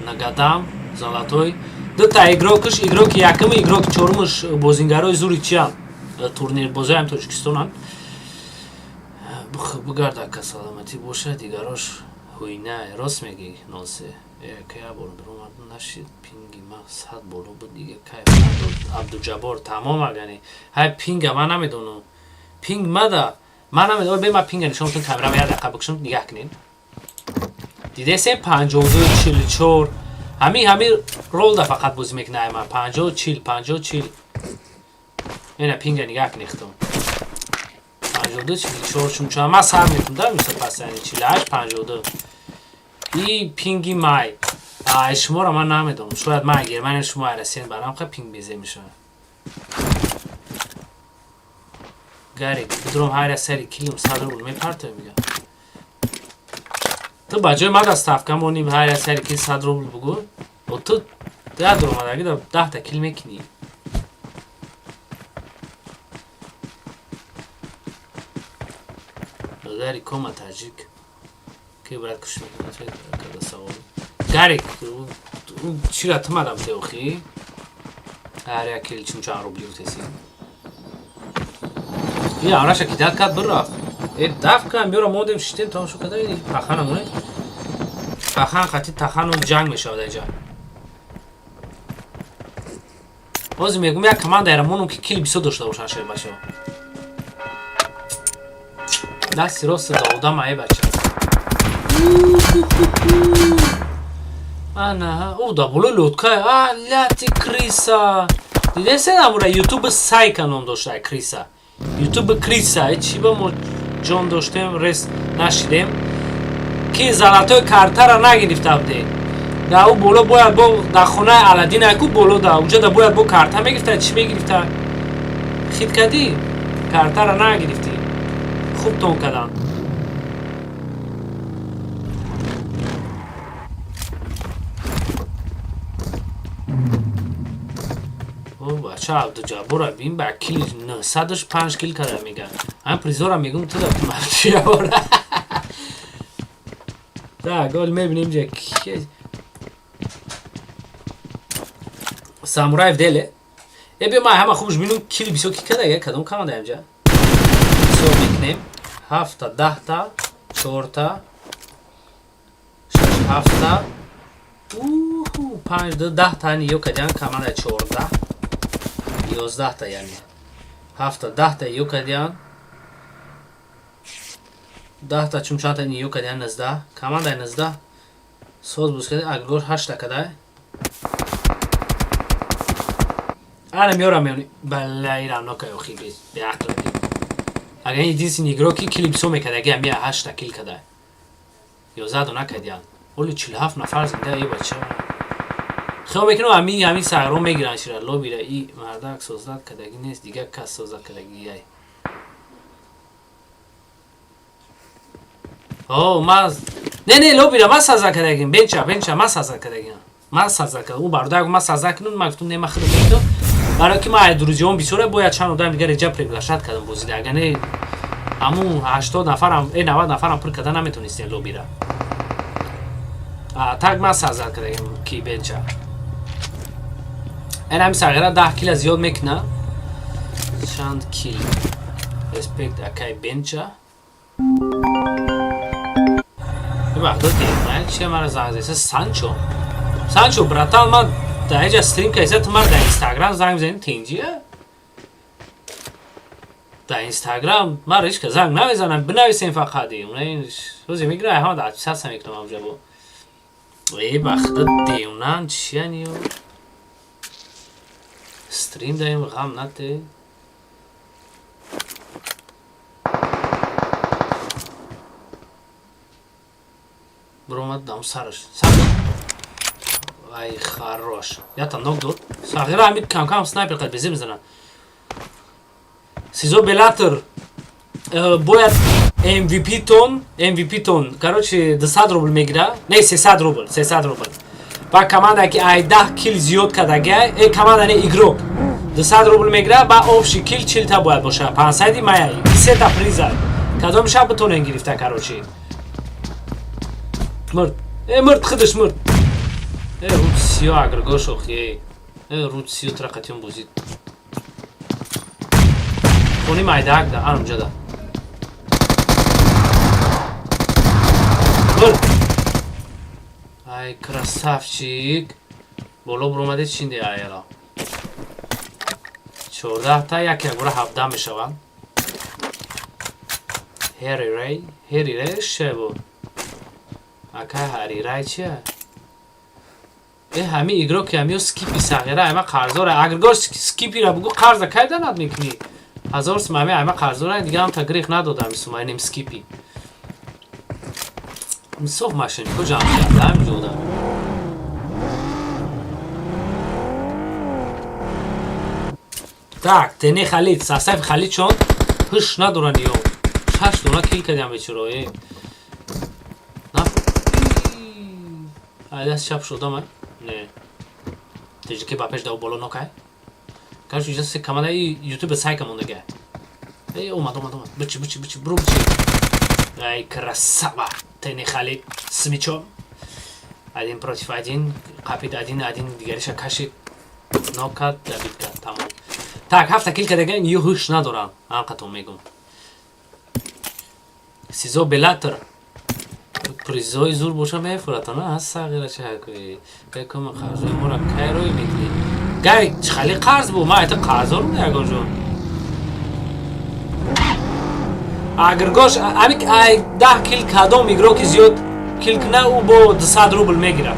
Нагадам, золотой. Дута игрок ш, игрок и якум, игрок и чорумш бозингарои зури чиян? Турнирбозоям Тоҷикистонанд. Бигарда, ка саломатӣ бошад, дигарош ҳуйна, рост мегӣ носе. Кая бор биромад нашид, пинги ма 100 боло буд, дига кайф надод. Абдуҷаббор, тамом агани. Ҳай, пинга ман намедонам. Пинг мада. Ман намедонам, бе ма пинга нишон тун, камера як дақиқа бикшам, нигаҳ кунед. Дидесем 52 44, ҳамин ролда фақат бозӣ мекунад ай ман 50 40 50 40. Ина пинга нигаҳ кунед худтон. 52 44, чун ман сар метум да мисол пас, яъне 48 52. И пинги май. Ай шуморо ман намедонам. Шояд ман Германия, шумо Россия, барам ха пинг безе мешавад. Гарик, бидром, ҳар як сари килим 100 рубл мепартоем, мига. Ту ба ҷои мада ставка моним, ҳар як сари кил 100 рубл бугӯ. О, ту я дуромадаги да 10 та кил мекунӣ. Додари Кома таҷик. Ки, брат, кушт мекунад? Савол. Гарик, чира ту мадам теохи? Ҳар як кил чун чанд рубли гуфтеси? И араша кидат кард, бирафт. Э, даф кан, биёра, мондем, шитем, тамошо када, пахана моне. Пахан қати тахану ҷанг мешавад инҷа. Ҳозир мегум, як командаеро монум, ки кили бисёр дошта бошанд, шербачаҳо. Дасти рост да одам ай бача. Ана, о, да болои лодка, а, ляти крыса. Дидесен амура Ютуб сайка ном дошта крыса. Ютуб крыса, чӣ ба мо ҷон доштем, рес нашидем. Ки золотой картара нагирифта буде. Да ӯ боло бояд бо дар хонаи Аладдин айку боло да уҷа да бояд бо карта мегирифта, чӣ мегирифта? Хит кардӣ? Картара нагирифтӣ. Хуб тон карданд. О, бача, Абдуҷаббора бин, ба кил 905 кил када меган. Ҳам призора мегум ту да Абдуҷаббора. Так, гол мебинем ҷа ки Самураев деле. Э, биё, ман ҳама хубш бинум, кили бисёр ки када, я кадом команда инҷа. Ҳисоб мекунем. Ҳафта, 10-та, чорта, шаш, ҳафта, уху, панҷ, ду, 10-та ё кадян команда 14, 11-та, яъне. Ҳафта, 10-та ё кадян. 10-та чун чандта ё кадян 19. Командаи 19. Соз буз кади, агргор ҳашта кадай. Ана меорам меони. Балла, ирам нокай охи беақл. Агар ин единственный игрок ки кили бисёр мекард, агар мия ҳашта кил кадай. 11 дона кадян. Оли 47 нафар зинда, э бача. Хиёл мекунам ҳамин сағро мегиранд шира лобира и мардак созад кадаги нест, дигар кас созад кадаги яй. О, ма не, не, лобира ма саза кадагим, бенча, бенча ма саза кадагим. Ма саза кадагим. Ӯ бародар ма саза кунам, ма гуфтам не, ма худам мекунам. Барои ки ма ай друзьям бисёре, бояд чанд одам дигар иҷа приглашать кардам бозида. Агар не, ҳамун 80 нафарам, э, 90 нафарам пур карда наметонистем лобира. А так ма саза кардагим ки бенча. Эн ҳами сағира 10 кила зиёд мекуна. Чанд кил? Респект, акай бенча. Бибахшед, чи мара занг зеса Санчо. Санчо, братан, ман дар инҷа стрим кардиса, ту мара дар Инстаграм занг мезанӣ, тинҷия? Дар Инстаграм мара ҳеч кас занг намезанам, бинависем фақат. Рӯзе мегира, ҳама дар отписаться мекунам амҷа бо. Э, ба худо, девонан чиян ё? Стрим даем, ғам нате. Биромад дам сараш. Сар. Ай, хорош. Ята нок дод. Сағира ҳамин кам-кам снайпер қад безе мезанад. Сизо Белатор бояд MVP тон, MVP тон, короче, 200 рубл мегира. Не, 300 рубл, 300 рубл. Ба команда ки ай 10 кил зиёд кардагия, э, команда не, игрок. 200 рубл мегира, ба общий кил 40 та бояд боша. 500 мая, сета приза. Кадом шаб битонен гирифта, короче. Мурд. Э, мурд, худаш мурд. Э, Русиё агргош охи. Э, Русиё трақатиён бозид. Хони майдаак да, анамҷа да. Мурд. Ай, красавчик. Боло буромаде чинде аяла. 14 та, як як бора 17 мешаванд. Ҳери Рей, Ҳери Рей шебо. Ака Ҳари Рай чия? Э, ҳами игрок ҳамиё скипи сағира ама қарздора. Агргор скипира бугу қарза кай данад мекунӣ? 1000 сум ҳами ама қарздора, дига ҳам тагриқ надодам сумайнем скипи. Мисоф машинко ҷамъ карда ҳамин ҷода. Так, тене Халид, состави Халид чон ҳуш надоранд ё. Шаш дона кил кардям бечуро, э. На. Ай, даст чап шудам, ай? Не. Теҷике ба пеш дав боло нокай. Короче, иҷа се команда и YouTube сайка мондага. Эй, омад, омад, омад. Бичи, бичи, бичи, бро, бичи. Ай, красава! Тени Халид с мячом. Один против один. Қапид один, один дигариша кашид. Нокат, добить кард, тамом. Так, ҳафта кил кардага, ё ҳуш надорам. Ҳамқатон мегум. Сизо Беллатор. Призои зур боша мефурата, на? Аз сағира ча кӯи. Бекум қарзои мора кай рӯй мекунӣ? Гай, хали қарз бу, ма айта қарздорум ягон ҷо. Агргош, ами ай 10 кил кадом игроки зиёд кил куна, ӯ бо 200 рубл мегирад.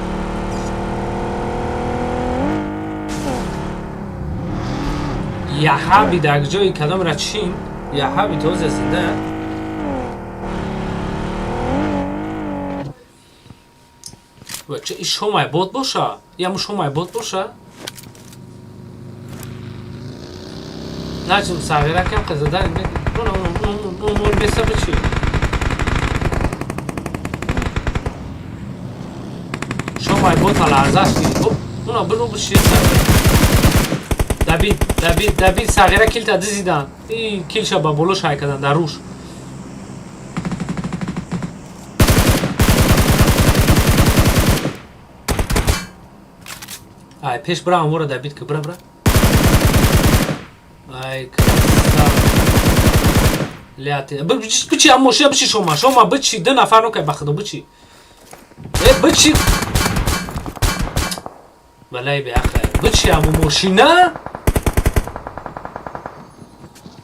Яҳаби дар ҷои кадомра чин? Яҳаби тоза зинда. Ва че шомай бот боша? Яму шомай бот боша? Начим сағира кам қазадан. Он беса бичи. Шомай бот аларзаш ки. Уна биру биши. Давид, Давид, Давид сағира килта дизидан. И килша ба боло шай кардан дар руш. Ай, пеш бира амора Давид ки бира бира. Ай, красава. Ляте. Бичи аммо шия бичи шома. Шома бичи ду нафар нокай ба худо бичи. Э, бичи. Балай беақл. Бичи аммо мошина?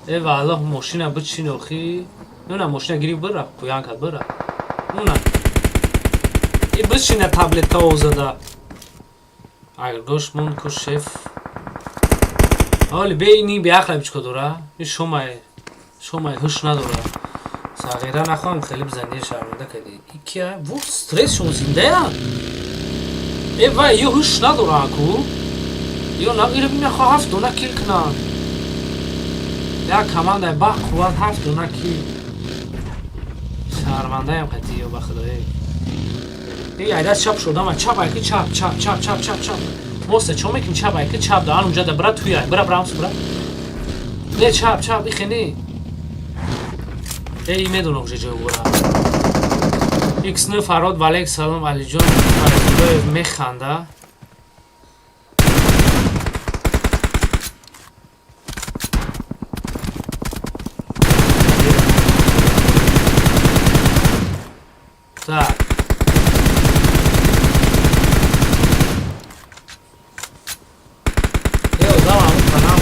Э, валлоҳ мошина бичи охи. Нуна мошина гирифт бира, пӯян кард бира. Нуна. И бичина таблетка озада. Агар гош мон ку шеф. Оли бейни беақл бичко дора. И шомай шомай ҳуш надора. Сағира нахоҳам хеле бизани шарманда кардӣ. Икия, во стресс шон зиндая. Э вай, ё ҳуш надора ку. Ё на ира мехоҳ ҳафт дона кил кунад. Як команда ба қувват ҳафт дона кил. Шармандаям қатӣ ё ба худое. Эй айдас чап шудам, чап айки чап, чап, чап, чап, чап, чап. Моста чо мекунӣ чап айки чап да анунҷа да бира туя, бира бира бира. Не чап, чап, ихе не. Эй медонам уже ҷой бора. X9 Фарод Валек салом Алиҷон Фаридуллоев механда. Так. Э, одам ҳамон канал.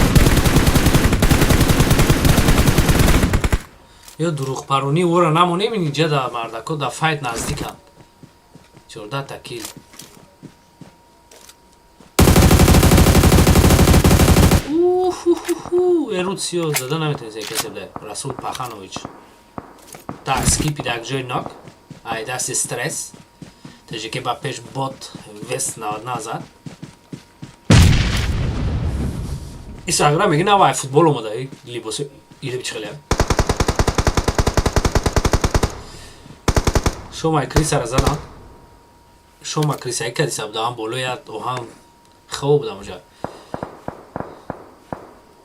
Ё дурӯғпаронӣ ӯро намонем инҷа да мардако да файт наздиканд. 14 та кил. Уху, Эруцио зада наметавонист касе буда. Расул Паханович. Так, скипи дар ҷои нок. Ай дасти стресс. Таҷике ба пеш бот вес назад. И сагра меги на вай футбол омада, либоси ире бичихеле. Шома крисара задам. Шома криса кадиса будам боло я оҳан хоб будам уҷа.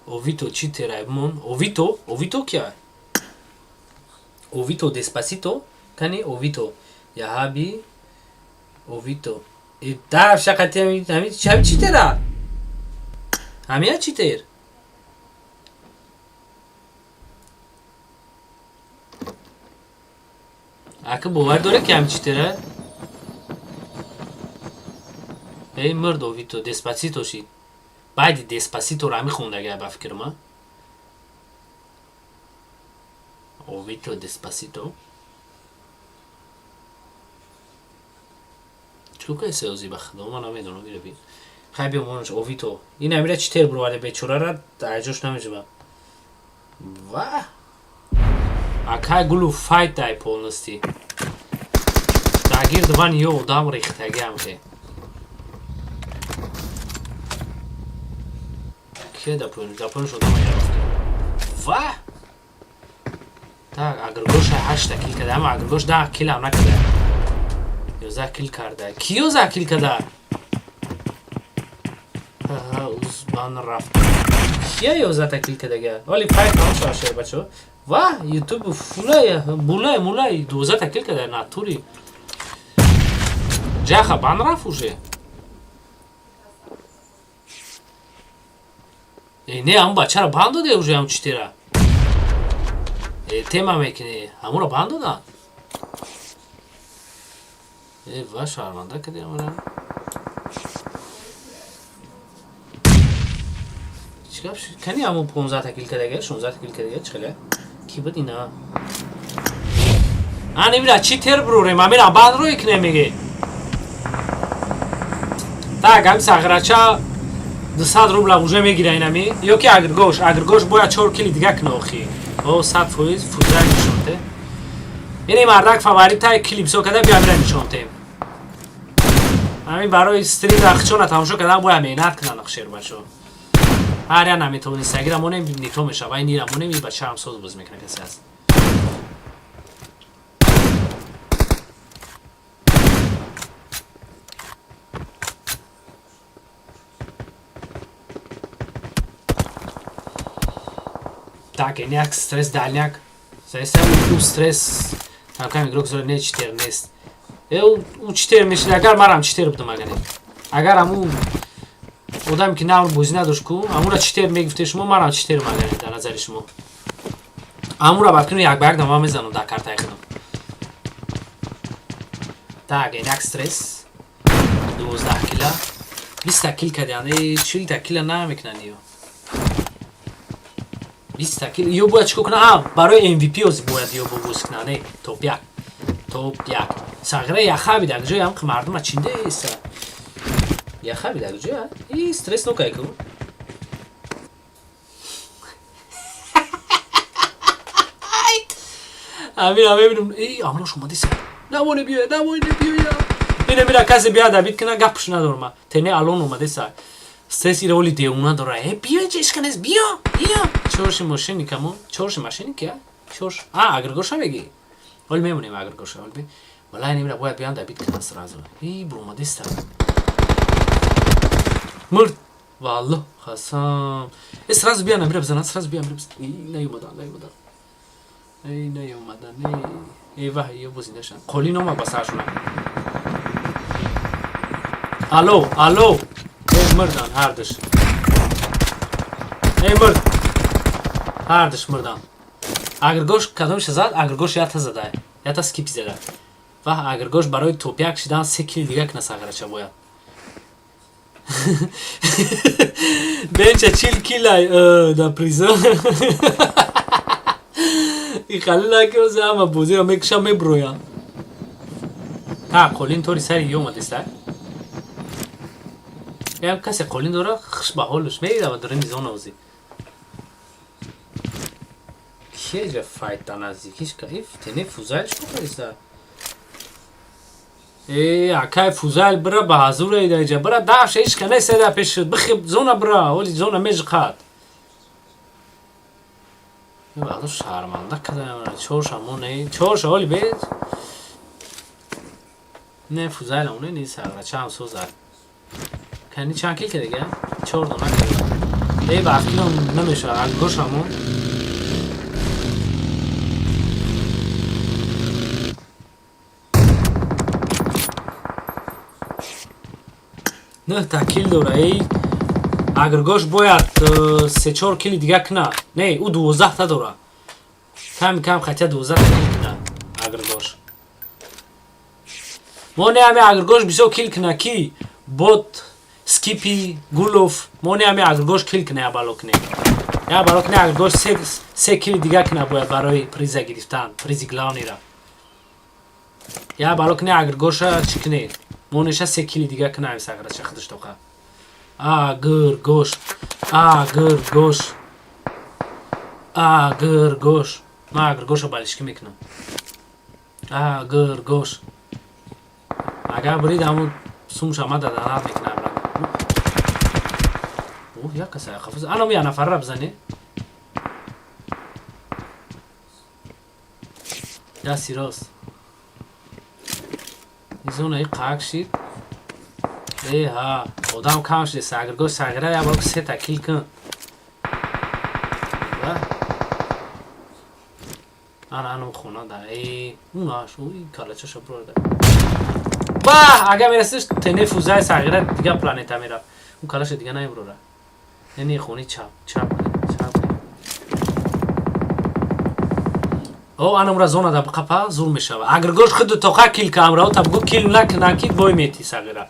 Овито чи тераймон? Овито? Овито кия? Овито Деспасито? Кани Овито. Яҳаби Овито. И да шақати ҳами ҳами чи тера? Ҳамия чи тер? Ака бовар доре ки ҳами чи тера? Эй мурд Овито Деспасито шид. Баъди Деспаситоро ҳами хондага ба фикр ма. Овито Деспасито. Чӣ кай сеози ба худо ман намедонам ира бин. Хай биё монаш Овито. Ин амира чӣ тер буроварде бечорара айҷош намежиба. Ва! Акай гулу файт дай полности. Дагирд ван ё одам рехтагиам ке. Ке да поён, да поён шудам аярафт. Ва! Так, агргош 8 кил карда, ама агргош 10 кил ҳам накарда. 11 кил карда. Ки 11 кил карда? Узбан рафт. Кия 11 кил кардага? Вали файт тамом шуда шер бачо. Ва ютуб фулай булай мулай 12 кил када натури. Ҷаха бан рафт уже. Э, не, ҳамун бачаро бан доде уже, ҳамун читера. Э, тема мекунӣ, ҳамуро бан доданд. Э, ва шарманда кади ҳамура. Чӣ гап шуд? Кани ҳамун 15 кил кадага, 16 кил кадага чӣ хеле? Ки буд ина? А немира чӣ тер бурорем? Амира банд рӯй кунем меге. Так, ҳами сағирача 200 рубла уже мегира инами. Ё ки агргош, агргош бояд 4 кили дига куна охи. О, 100% фузай нишонте. Ини мардак фаворитай клипсо када биё амира нишонтем. Ҳамин барои стрим рахчона тамошо кардан бояд меҳнат кунанд шербачо. Ҳар я наметавонистагира монем нито мешава, ин ира монем ин бача ҳам соз боз мекунад касе аст. Так, эняк стресс дальняк. Стресс у стресс. Там игрок зора не читер нест. Э, у читер мешид, агар марам читер будам агане. Агар аму одаме ки навр бозӣ надошт ку, амура читер мегуфте шумо, марам читер магане дар назари шумо. Амура бад кину як ба як дама мезанам дар картаи худам. Так, эняк стресс. 12 кила. 20 кил кардиан. Э, 40 кила намекунанд ё. 20 кил. Ё бояд чикор кунад? А, барои MVP ози бояд ё бобоз кунад, не? Топ 1. Топ 1. Сағира яхаби дар ҷои ҳам мардума чинде иса. Яхаби дар ҷоя? И стресс нокай ку. Амира мебинам, эй, амрош омадиса. Намоне биё, намоне биё. Ина мира касе биё дабит кина гапш надорма. Тене алон омадиса. Стресс ира оли деуна дора. Э, биё ҷешканес, биё, биё. Чорши мошенникамо, чорши мошенник я? Чорш. А, агргоша меги. Ол мемонем агргоша, ол би. Валай немира бояд биён дабит кина сразу. Эй, буромадиста. Мурд. Валло, хасам. Э, сразу биё намира бизанад, сразу биё намира бизанад. Эй, наёмадан, наёмадан. Эй, наёмадан, эй. Эй, ваҳ, ё бозида шан. Қолин омад ба саршона. Алло, алло. Эй, мурдан, ҳардуш. Эй, мурд. Ҳардуш мурдан. Агргош кадомша зад? Агргош ята задай. Ята скипи зада. Ваҳ, агргош барои топ 1 шидан 3 кили дига кина сағирача бояд. Бенча 40 килай да приза. И халила ки ози ҳама бозиро мекушам меброям. Та қолин тори сари ёмадиста. Ям касе қолин дора хш ба ҳолуш меидава дорем зона ози. Кеҷа файт да наздикиш ка иф тене фузайл шо кардиста. Э, акай фузайл бира ба ҳазур эйда иҷа бира дафша ҳеч ка нест эда пеш бихи зона бира оли зона межқад. Вақто шарманда кадаям чорша мо не чорша оли бед. Не фузайл оне не сагра чам созад. Кани чанд кил кардага? 4 дона карда. Э, вақти намешавад агошамон. Нӯҳта кил дора. Эй, агргош бояд 3-4 кили дига куна. Не, ӯ 12та дора. Ками кам хотя 12 кил куна агргош. Мо не ҳами агргош бисёр кил куна ки бот скипи гулов мо не ҳами агргош кил куна я бало кунем. Я бало куна агргош се кили дига куна бояд барои приза гирифтан, призи главнира. Я бало куна агргоша чӣ кунед? Монеша 3 кили дига куна ҳами сағирача худаш тоқа. Агргош, агргош, агргош. Ман агргошо балишкӣ мекунам. Агргош. Агар бурид ҳамун сумша ма даданат мекунам. О, як каса қафас. Ана я нафарра бизане. Дасти рост. Зона и қак шид. Э, ҳа, одам кам шуд. Сагиргош сагира я бор сета кил кун. Ва. Ана анам хона да. Э, унаш, уи калачаша бурда. Ба, ага мерасиш тенефузай сағира дига планета мерафт. Он калаша дига намебурора. Яъне хони чап, чап, чап. О, анамра зона да қапа зур мешава. Агар гош худу тоқа кил камра, та бугу кил накна ки бой мети сағира.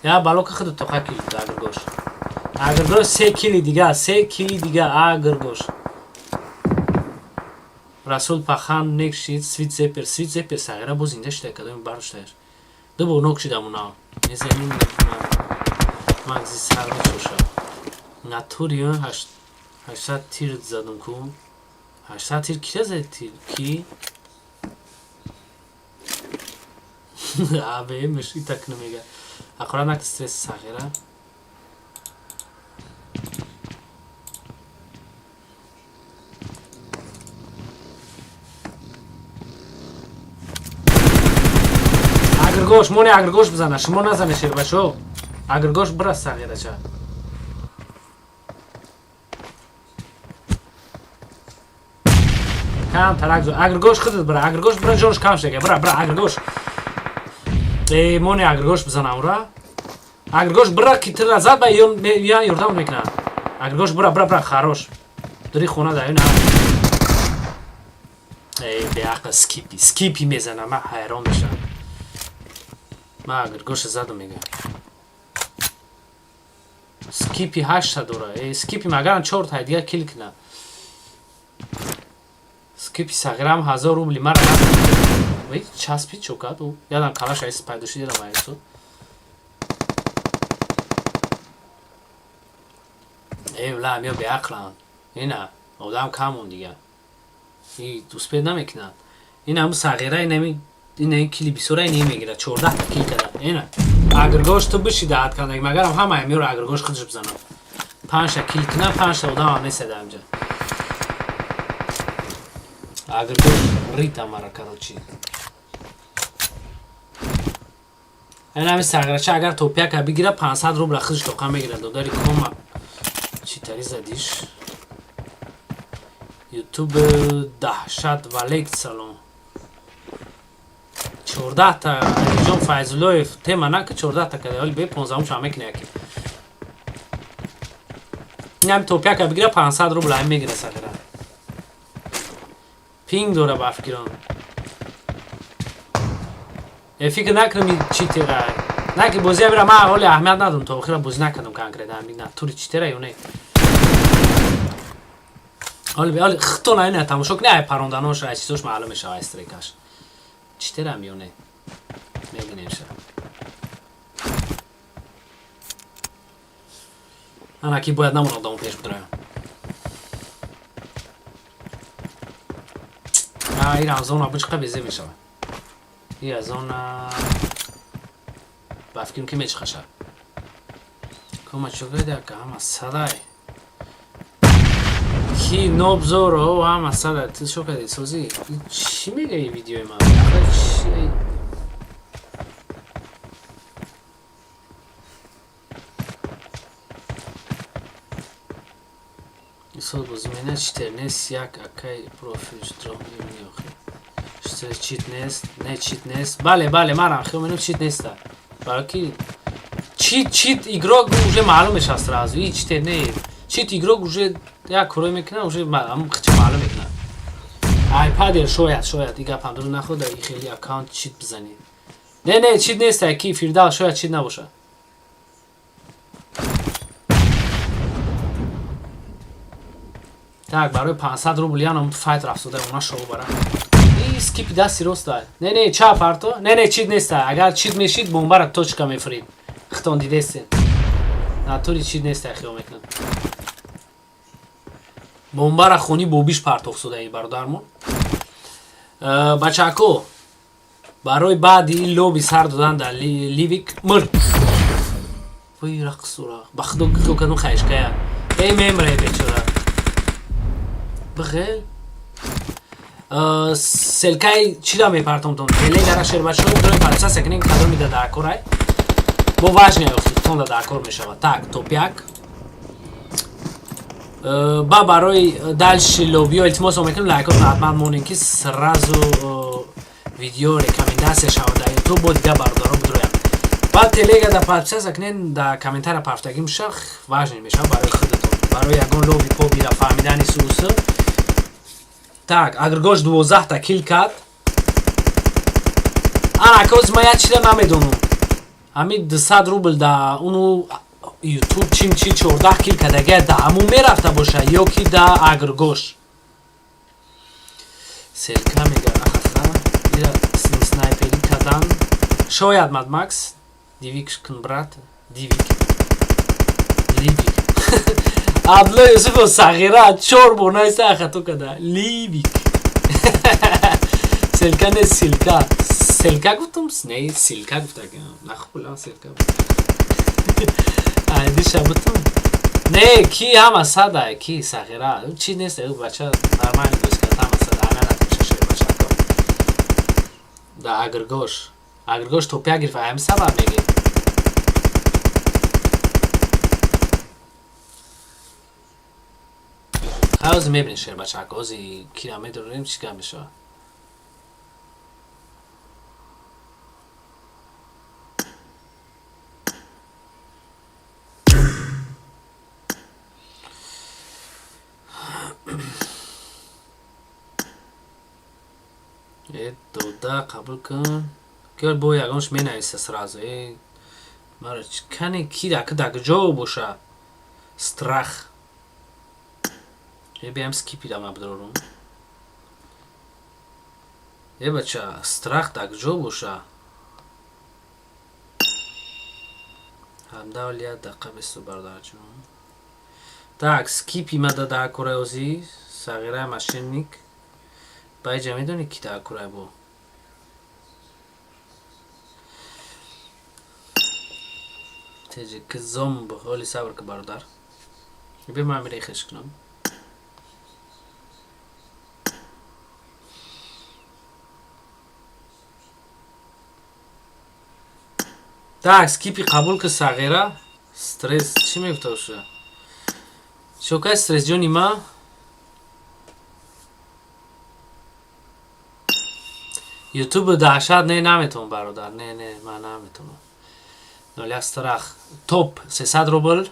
Я балока худу тоқа кил агар гош. Агар гош се кили дига, се кили дига агар гош. Расул Пахан некшид свит зепер, свит зепер сағира боз инда шида кадоми бароштаеш. Ду бор нок шидам уна. Незанин мағзи сар мечоша. Натури 800 тир задум ку. 800 тир кира зад тир? Ки? Абе, меш итак намега. Акурат нак стресс сағира. Агргош, моне агргош бизана, шумо назане шербачо. Агргош бира сағирача. Кам тарак зо. Агргош худат бира, агргош бира ҷонш кам шега. Бира, бира агргош. Э, моне агргош бизана ура. Агргош бира ки тира зад ба ё я ёрдам мекунад. Агргош бира, бира, бира, хорош. Дури хона да ина. Э, беақл скипи, скипи мезана, ман ҳайрон мешавам. Ман агргоша задам мега. Скипи 8та дора. Э, скипи магарам 4 та дига кил кина. Скипи сағирам 1000 рубли мара вай часпи чокад ӯ. Ядам калаш айс пайдо шид ядам айсо. Э, ла миё беақлан. Ина, одам камон дига. И успед намекунад. Ин ҳамун сағира инами ина кили бисёра ин мегирад. 14 кил када. Ина. Агргош ту биши даҳат кардак. Магарам ҳама миёро агргош худаш бизанам. 5 та кил кина, 5 та одам ҳам нест ҳамҷа. Агргош рита мара короче. Ин ҳами сағирача агар топяка бигира 500 рубла худаш тоқа мегирад. Додари кома. Чӣ тари задиш? Ютуб даҳшат валек салом. 14 та Алиҷон Файзуллоев тема нака 14 та када, ҳоли бе 15 шам мекуна яке. Ин ҳами топяка бигира 500 рубла ҳам мегира сағира. Пинг дора ба фикрон. Э, фикр накунам читера. На ки бозия бира ман ҳоли аҳамият надодам то охира бозӣ накардам конкретно ҳамин натури читера ё не. Ҳоли ҳоли хто на ина тамошо кунӣ ай паронданош ай чизош маълум мешава ай стрекаш. Читерам ё не? Мебинем ша. Ана ки бояд намон одамо пеш бидроям. А, ира зона бичқа безе мешава. Ира зона ба фикрам ки мечиқаша. Кома чӯ ка ҳама садай. Ки нобзор о ҳама садай. Ту чо кардӣ созӣ? Чӣ мегаи видеои ман? Чӣ? Исол бозӣ мена читер нест як акай профилш дро мебини охи. Читер чит нест, не чит нест. Бале, бале, манам хел менам чит неста. Барои чит чит игрок уже маълум мешавад сразу. И читер не. Чит игрок уже як корой мекунад, уже ҳамун хича маълум мекунад. iPad шояд, шояд и гапам дурӯғ нахӯрда и хели аккаунт чит бизанӣ. Не, не, чит нест ки Фирдавс шояд чит набошад. Так, барои 500 рубл янам файт рафтода она шоу бара. И скипи дасти роста. Не, не, чап парто. Не, не, чит нест. Агар чит мешид, бомбара точка мефрид. Хитон дидестен. Натури чит нест, хиёл мекунам. Бомбара хони бобиш партофтода и бародармон. Бачако, барои баъди ин лоби сар додан дар Ливик мр. Вой рақсура. Ба худо хиёл кардам хаишкая. Эй мемре бечора. Бихел. Ссылкаи чиро мепартомтон? Телегара шербачо дорем подписаться кунем кадоми да даркорай. Бо важный охи тон да даркор мешавад. Так, топяк. Ба барои дальше лобио илтимосо мекунем, лайкотон ҳатман монем, ки сразу видео рекомендация шавад дар ютуб, бо дигар бародаро бидроям. Баъд телега да подписаться кунен, да комментария пафтагӣ меша, важный мешавад барои худатон, барои ягон лоби побира фаҳмидани сусы. Так, агргош 12-та кил кард. Ана коз ма як чиза намедонам, ҳамин 200 рубл да уну ютуб чим чи 14 кил кардага, да ҳамун мерафта боша ё ки да агргош селка мега. Ахаха, ира снайперӣ кардан шояд. Мадмакс, дивик кун, брат, дивик, ливик. Абдулло Юсуфов сағира чор бор наиста, хато када. Ливик, селка не, силка, селка гуфтум, не, силка гуфта, нахула селка айдиша бутум. Не, ки ҳама сада, ки сағира чи нест, бача нормально гӯш кард, ҳама сада ҳама натмешаше бачако. Да агргош, агргош топя гирифт, ҳами сабаб меги. Ҳози мебинем, шербачако, ҳози кира медорем, чӣ гап мешавад. Э, дода, қабул кун, ки бо ягонш менависа сразу. Э, мара кане ки дака куҷо боша страх. Э, биям, скипида ма бидорум. Э, бача, страх дар куҷо боша? Ҳамдавл як дақиқа бисту, бародарҷон. Так, скипи ма да кураи озӣ сағираи мошенник. Баиҷа медонӣ, ки дар курай бо теҷик зомб. Ҳоли сабр ки, бародар, бе ман мирехеш кунам. Так, скипи қабул ки, сағира. Стресс чӣ мегуфта боша? Шокай, стресс ҷони ма. Ютуб даҳшат не, наметавон, бародар, не, не, ман наметавонам. 01 страх топ 300 рубл,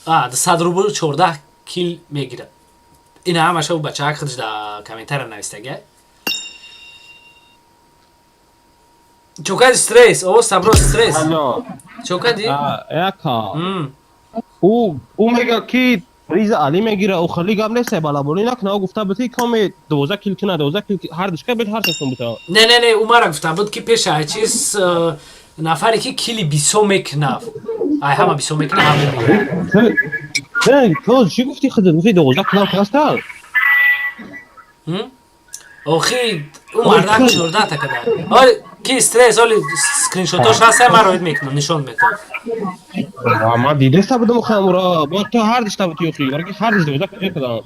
а 200 рубл 14 кил мегирад. Ина ҳамаша бачаак худаш дар комментария навистага. Чокади, стресс? О, сабро, стресс, чокади? Яка ӯ мега, ки риза Али мегира. Ӯ хеле гап нест, балаболӣ накуна. Ӯ гуфта буд, ки коме 12 кил кина, 12 кил ҳар душка бед, ҳар сесум бута. Не, не, не, ӯ мара гуфта буд, ки пеша чиз нафаре ки кили бисо мекунав, ай ҳама бисо мекуна, ҳама мегира. Не, то чӣ гуфти худат? Гуфти 12 килам хаста. Охи, ӯ мардак 14-та када. Оли ки стресс, оли скриншотош ҳаста, ман роид мекунам, нишон метавам. Ман дидаста будам хамура. Бо то ҳар дишта буд, ёхи. Барки ҳар диш 12 кил кадам.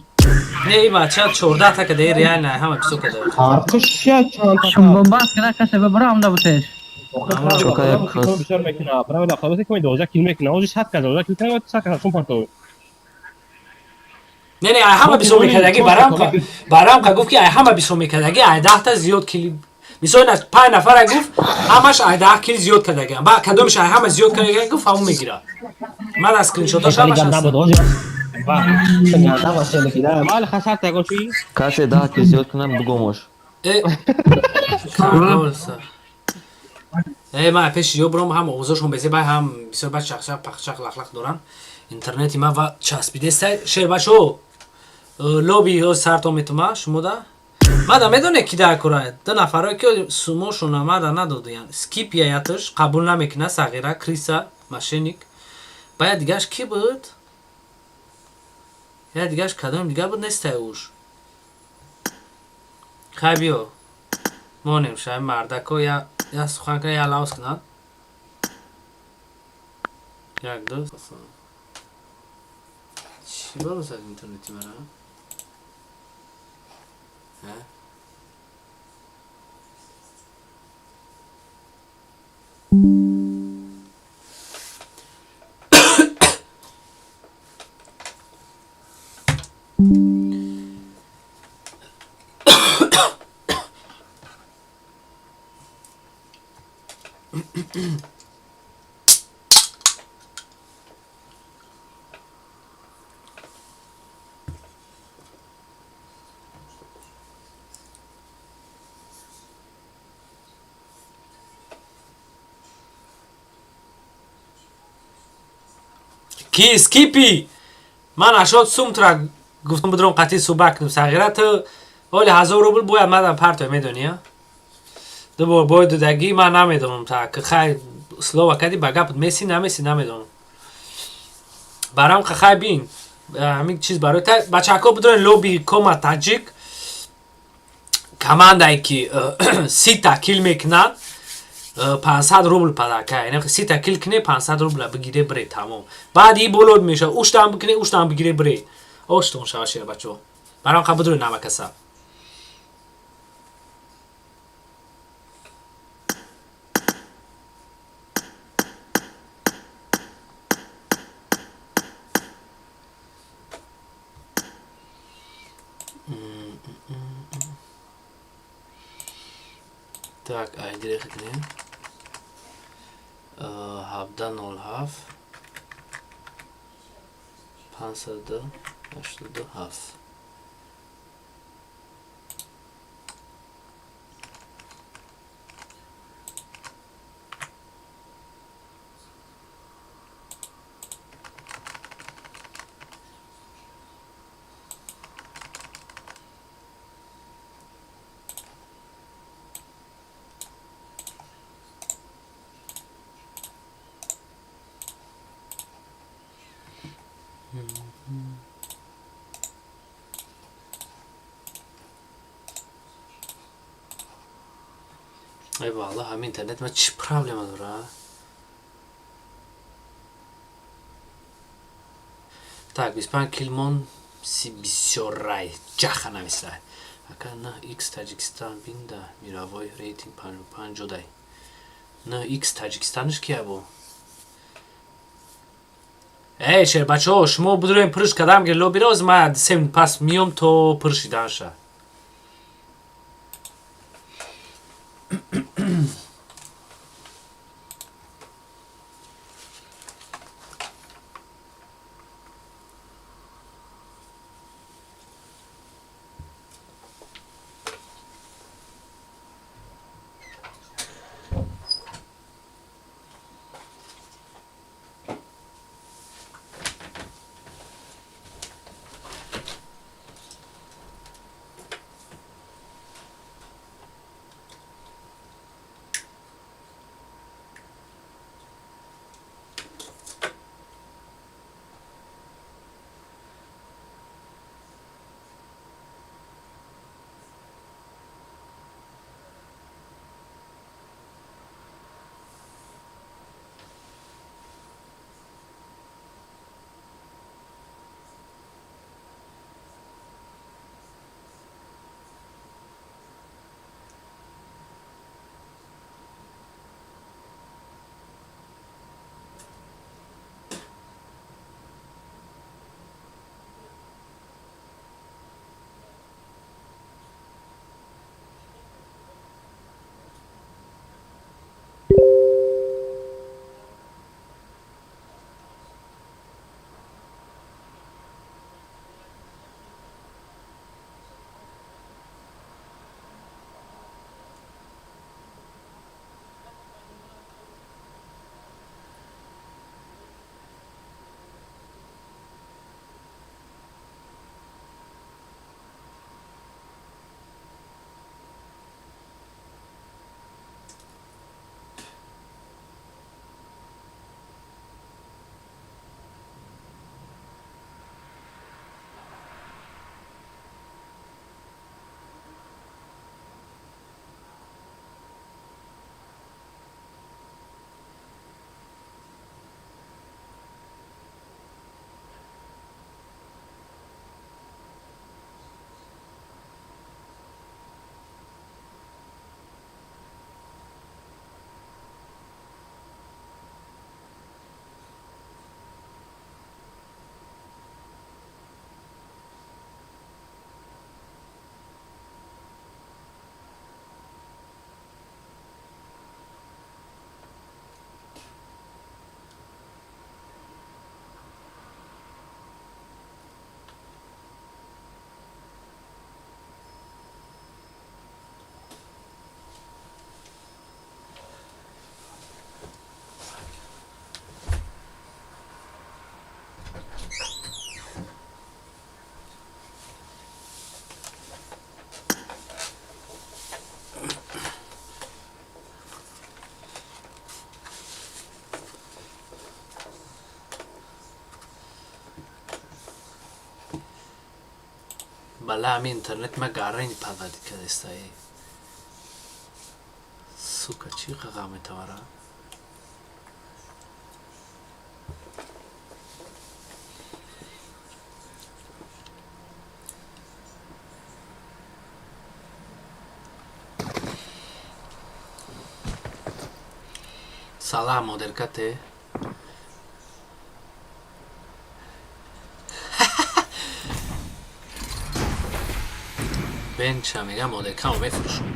Не, и бача 14-та када, реально ҳама бисо када. Фарқиш чия, чанд та? Шум бомбаст када, касе бибара омда бутеш. Бисёр мекуна. Правила хабасе ки 12 кил мекуна. Ози 100 каса 12 кил кана, 100 каса шум партов. Не, не, ай ҳама бисо мекардаги, барамқа гуфт, ки ай ҳама бисо мекардаги, ай 10-та зиёд кили. Мисол, панҷ нафара гуфт, ҳамаш ай 10 кил зиёд кардагиам. Ба кадомиш ай ҳама зиёд кардаги гуфт, ҳамон мегира. Ман аз скриншотош ҳамаш ҳаст. Мали хасар тагон чи? Касе 10 кил зиёд кунам, бугомош. Э, ман пеши ё буром, ҳам овозошон безе, бай ҳам бисёр ба чақчақ пахчақ лахлах доранд. Интернети ман ва часпидеста. Шербачо, лоби сарто метума шумода. Мада медоне, ки дар кура ду нафаро, ки сумошона мада надодиян. Скип яяташ қабул намекуна, сағира, криса, мошенник. Ба я дигаш ки буд? Я дигаш кадом дигар буд, нестай уш. Хай, биё, монем шай мардако, я я сухан кунад, я лавз кунад. Як, ду, чӣ баросад интернети мара? Э? Ки скипи? Ман ашод сумтра гуфтам, будром қатъи суба кунам. Сағира, ту оли 1000 рубл бояд мадам партой, медонӣ, а? Ду бор бой додагӣ, ман намедонам, та хай слова кади, ба гапат меси намеси, намедонам. Барам хай бин, ҳамин чиз барои та. Бачаҳако, бидонед, лоби кома таҷик командае ки 30-та кил мекунад, 500 рубл подарка. Яъне 30-та кил куне, 500 рубла бигире, бире, тамом. Баъд и болот мешавад, уштам бикуне, уштам бигире, бире, оштон шава. Шера бачаҳо, барам қа бидонед намакаса. Так, айдире кунем 1707 587. Эй валло, ҳамин интернет ма чӣ проблема дора? Так, 25 килмон си бисёррай ҷаха нависай. Ака, на икс Таҷикистан бинда, мировой рейтинг 55 ҷодай. На икс Таҷикистанш кия бо? Эй, шербачаҳо, шумо бидурем, пурш кардам ки лобироз, ма 3 минут пас миём то пур шиданша. Бала, ами интернет ма гарани подводить кардеста. Сука, чӣ қаға метавара? Салам, модеркате. Бенча мега, модеркамо мефурӯшум.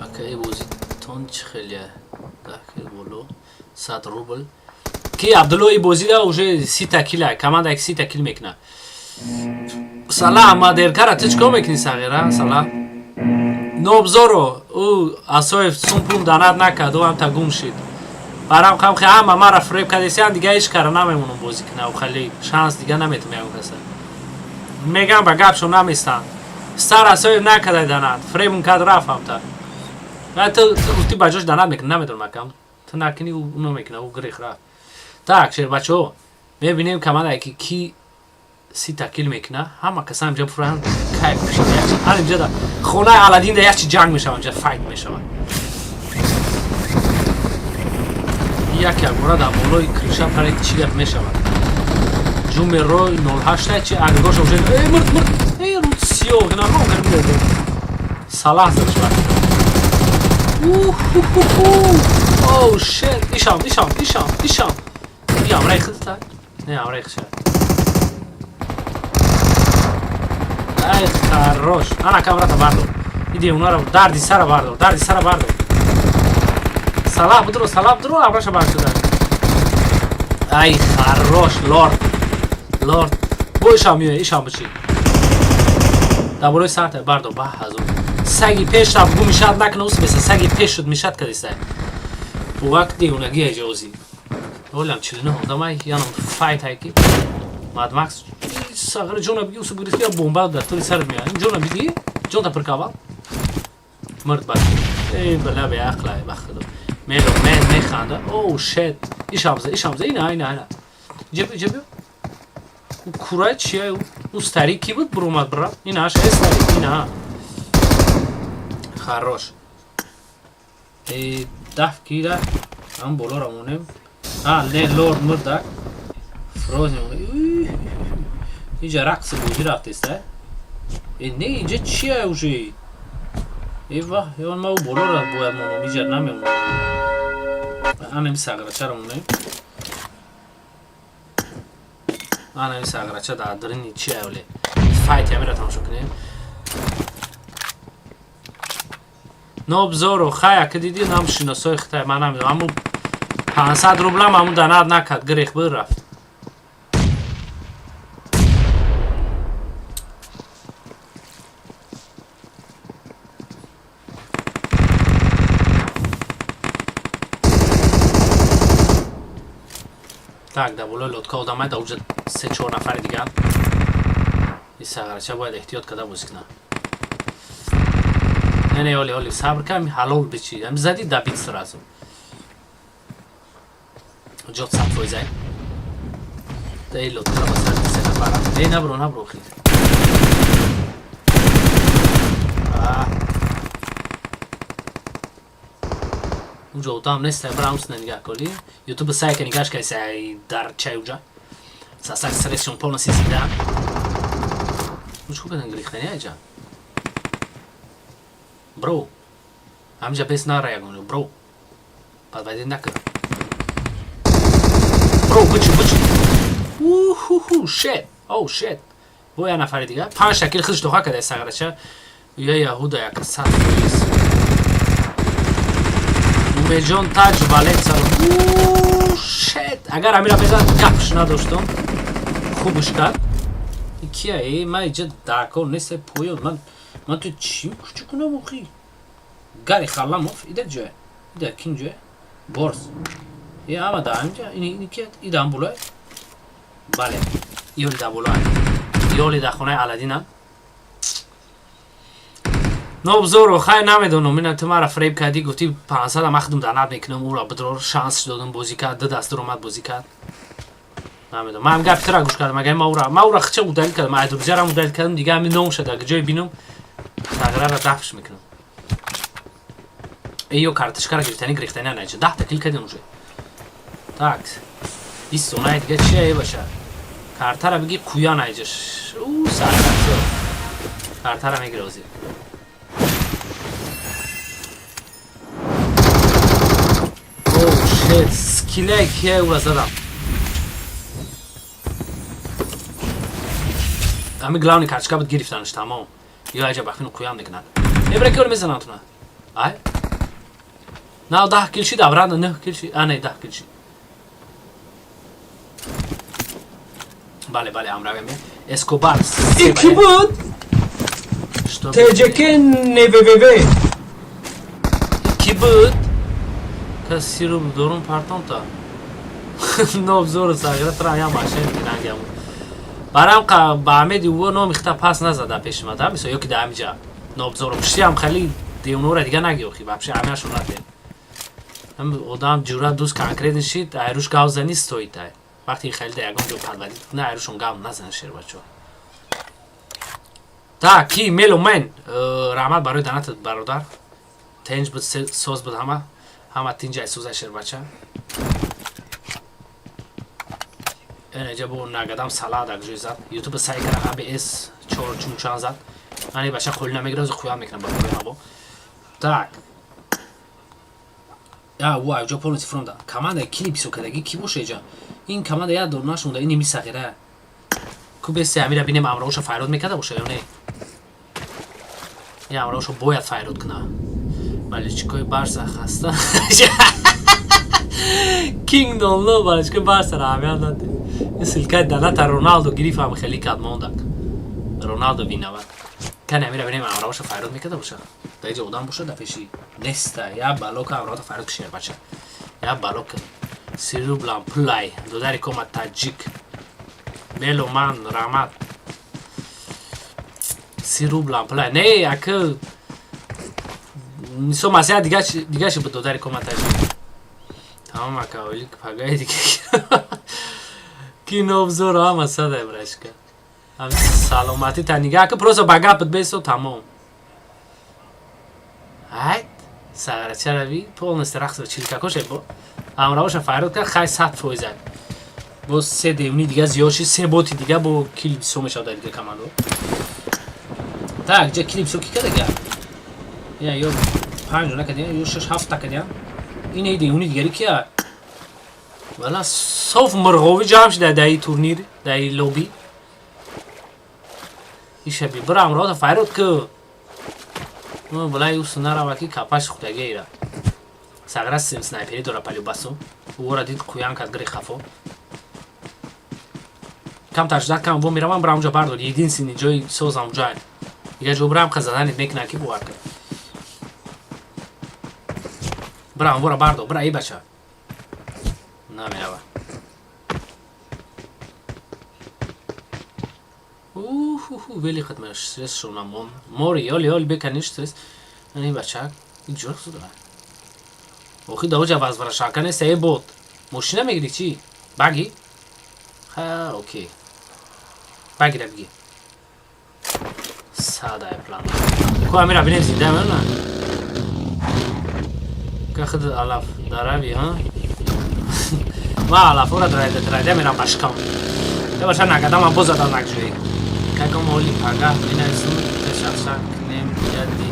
Акаи, бозитон чӣ хеле? 10 кил боло, 100 рубл. Ки Абдулло, и бозида уже 30-та кила, команда 30-та кил мекуна. Салам, мадеркара, ту чикор мекунӣ, сағира? Салам. Нобзоро, ӯ Асоев сум пум данат накард, ӯ ҳамта гум шид. Барам қам хе ҳама мара фреб кардесиан, дига ҳеҷ кара намемонам бозӣ куна, хеле шанс дига наметум ягон каса. Мегам, ба гапшон наместанд. Стар Асоев накардай данат, фребм кард, рафт ҳамта. Ту гуфтӣ, ба ҷош данат мекунӣ, намедонам, акам. Ту накунӣ, ӯ намекуна, ӯ гирих рафт. Так, шербачаҳо, мебинем командае ки ки 30-та кил мекуна. Ҳама каса инҷа пуран кайф пишида. Ҳар инҷа да хонаи Аладдин да як чи ҷанг мешавад, инҷа файт мешавад. Як якбора дар болои крыша паред, чӣ гап мешавад? Ҷумеро 08 чи агргоша уже. Эй, мурд, мурд! Эй, руд сиёҳ, ина ро гирифта. Салах зад шуд. Oh shit! Ишам, ишам, ишам, ишам. И амраи худта? Не, амраи худша. Ай, хорош. Ана камерата бардор. Иди унара дарди сара бардор, дарди сара бардор. Салах будро, салах будро, амраша бардор. Ай, хорош, лорд. Лорд. Бо ишам миё, ишам бичи. Дар болои сарта бардор, ба ҳазур. Саги пеш рафт, гум мешад накна, ус беса, саги пеш шуд, мешад кадиста. Бувак девонаги эҷози. Олам 49 одамай, янам файт ҳайки. Мад Макс, сағри ҷона биги, усу гирифти, бомба дар тури сарат меояд. Ҷона биги, ҷонта пиркавал. Мурд бач. Эй, бала, беақлай, ба худо. Мело, мен механда. Oh shit. Ишамза, ишамза, ина, ина, ина. Ҷеб, ҷеб. Курай чия? У старик ки буд, бурумад бра? Ина, ша, старик, ина. Хорош. Эй, 10 кила. Ам боло рамонем. А, не, лорд мурдак. Фрозен. Инҷа рақси бозӣ рафтеста. Э, не, инҷа чия уже? Э, ваҳ, ён ма боло ра бояд монам, инҷа намемонам. Анами сағрачаро монем. Анами сағрача дар дарини чия оле. Файт ямира тамошо кунем. Нобзоро, хая, ки диди, нам шиносои хитай, ман намедонам. Аммо 500 рублам аму данат накард, гирех бир рафт. Так, дар болои лодка одамай, дар уҷа се чор нафари дигар. Ин сағрача бояд эҳтиёт карда бозӣ кунад. Не, не, оли, оли, сабр кам, ҳалол бичи. Ам зади, добить сразу. Ҷот 100%-ай. Да ин лодка ба сари се нафара. Эй, набро, набро, хи. А. Уҷа одам нест, браунс нигаҳ коли. Ютуб сайка нигаш кай сай дар чай уҷа. Сасак стрессшон полностью зинда. Уч кукадан гирифтани айҷа. Бро. Ҳамҷа бес нара ягон, бро. Подводи накун. Бро, бучи, бучи. Уху, shit. Oh shit. Бо я нафари дига. Панҷ шакил худш доха кадай сағрача. Я яҳуда як 100%. Умеҷон таҷ валет салом. Shit. Агар амира безад, гапш надоштам. Хубш кард. Кия э, ман иҷа дар кор нест, поён. Ман ту чӣ кучи кунам охи? Гари Харламов ида ҷоя, ида кин ҷоя, Борс. Е, ама да инҷа, ини ки идам булай. Бале, ёли да боло. Ёли да хонаи Аладдина. Нобзоро, хай намедонам, ина ту мара фреб кардӣ, гуфтӣ 500 ман худам донат мекунам, ура бидрор шанс додам, бозӣ кард, ду даст омад, бозӣ кард. Намедонам. Ман гапи тура гӯш кардам, агар ма ура хича удалить кардам, ай друзьярам удалить кардам, дига ҳамин ном шуд, агар ҷое бинам, тағйирара дафш мекунам. Э, ё карточкара гирифтани гирифтани наҷа. 10 та кил кардем уже. Так. 20 сонаи дига чия е баша? Картара биги қуя наҷаш. У сара картара мегире озир. Oh shit, скиле кия ура задам. Ами главный карточка буд, гирифтанаш тамом. Ё аҷа бахфину қуям мекунад. Эбра киёр мезанам туна. Ай? На 10 кил шид, обратно 9 кил шид. А не, 10 кил шид. Бале, бале, амравем. Эскобар. И ки буд? ТЖК НВВВ. Ки буд? Кас сиру дорум партонта. Нобзору сагра тра я машин рангям. Барам қа ба Амеди ӯ номи хита пас назада пеши ма, да, мисол ё ки да ҳамиҷа. Нобзору пуштиам хали девнора дига наги охи, вообще ҳамаашон надем. Ҳам одам ҷура дӯст конкретно шид, айруш гав зани стоит ай. Вақти хеле да ягон ҷо подводить куна, айрушон гав назан, шербачо. Так, ки Мело Мен, раҳмат барои донатат, бародар. Тенҷ буд, соз буд ҳама. Ҳама тинҷай сӯзай, шербача. Энеҷа бо нагадам салад акҷои зад. Ютуб сай кара АБС чор чунчан зад. Ани бача қоли намегира, хуям мекунам ба болои ҳаво. Так. Я, ва, ҷо полностью фронта. Команда кили бисо кадаги ки боша иҷа? Ин команда я дор нашунда, ин ими сағира. Ку бесе амира бинем, амраоша файрод мекарда боша ё не? Ин амраоша бояд файрод куна. Болельщикои Барса хаста. Кинг Донло болельщикои Барса раҳмият наде. Ин ссылкаи доната Роналдо гирифт, хеле кад мондак. Роналдо виноват. Кани амира бинем, амраоша файрод мекарда боша. Дар иҷа одам боша дар пеши неста. Я балока амраота файрод кишер, бача. Я балока. Сирублам плай. Додари кома таҷик. Меломан раҳмат. Сирублам плай. Не, ака мисол масъала дига ши буд, додари кома таҷик. Тамом, ака, оли пагаи дига. Ки нобзоро ҳама садай брашка. Ҳам саломатӣ та нига, ака, просто ба гапат бесо, тамом. Айт, сағрачарави полностью рақс чилкакоше бо. Амраоша файрод кард, хай 100%. Бо се девни дига зиёд шид, се боти дига бо кил бисо мешавад дар дига командо. Так, ҷа кили бисо ки кардага? Я ё панҷ накардия, ё шаш ҳафт накардия. Ин эй девни дигари кия? Вала соф мурғовӣ ҷамъ шуда дар ин турнир, дар ин лобби. Ишаби бира амрота файрод ку. Балай ӯ наравад ки капаш худагеира. Сағра снайпери дора по-любасу. Ӯра дид, қуян кард, гири хафо. Камтар ждать кам, во меравам, бира онҷа бардор. Единственный ҷои созам ҷай. Дига ҷо бирам қа заданит мекунад ки бовар кун. Бира онвора бардор, бира, эй бача. Намерава. Уху, вели хат стресс шуд мон. Мори, ёли ёли беканиш стресс. Ани бача, ин ҷо шуда. Охи да оҷа возвращалка нест, эй бот. Мошина мегири чӣ? Баги? Ха, окей. Багира биги. Садай план. Ку амира бинем, зинда мена? Кахд алаф дарави, ҳа? Ма алафора драйда драйда мерам башкам. Я баша нагадам, ма боз задам накҷӯи. Каком оли пага менависум, ташахша кнем яди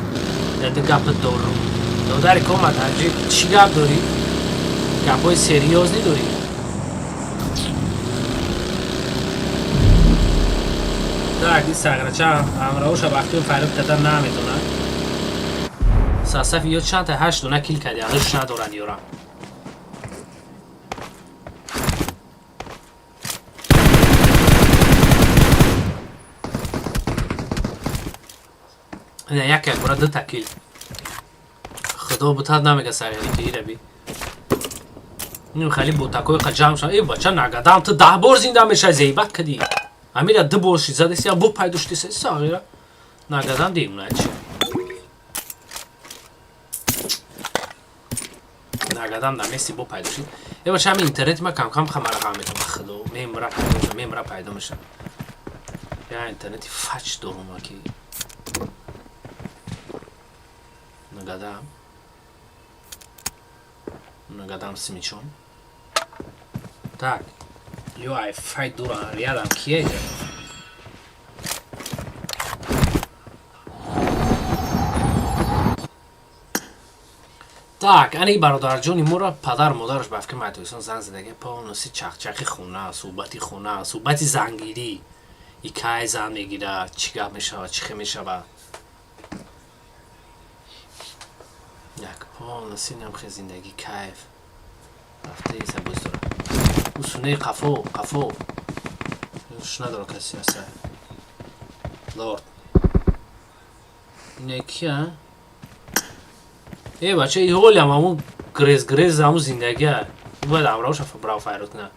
яди гап дорум. Додари кома таҷик, чӣ гап дорӣ? Гапҳои серьёзный дорӣ? Так, ин сағрача ҳамроҳоша вақти файрод кардан наметонад. Сасафи ё чанд та, ҳашт дона кил карди, ҳаш надоранд ёра. Ина як як бора дута кил. Садо бутад намега сағири ки ираби. Ин хали ботакои қа ҷамъ шав. Э бача, нагадам ту 10 бор зинда мешай, зейбат кади. Амира ду бор ши задеси, я бо пайдо шудеси сағира. Нагадам димна чи. Нагадам да меси бо пайдо шид. Э бача, ҳами интернети ма кам-кам хамара ғам метам, ба худо. Мемра пайдо меша, мемра пайдо меша. Я интернети фач дорум ки. Нагадам. Нагадам с мечом. Так. Ё ай фай дура, рядом кие? Так, ани бародарҷони моро падар модараш ба фикр майтоисон зан задаги полностью чақчақи хона, суҳбати хона, суҳбати зангирӣ. И кай зан мегира, чӣ гап мешавад, чӣ хел мешавад. Як полностью намхе зиндагӣ кайф. Рафта иса боз дора. Ӯ сунаи қафо, қафо. Ш надора каси аса. Лорд. Ине кия? Э бача, и ҳолиам ҳамун грез грез ҳамун зиндагия. Ӯ бояд ҳамроҳша брав файрод кунад.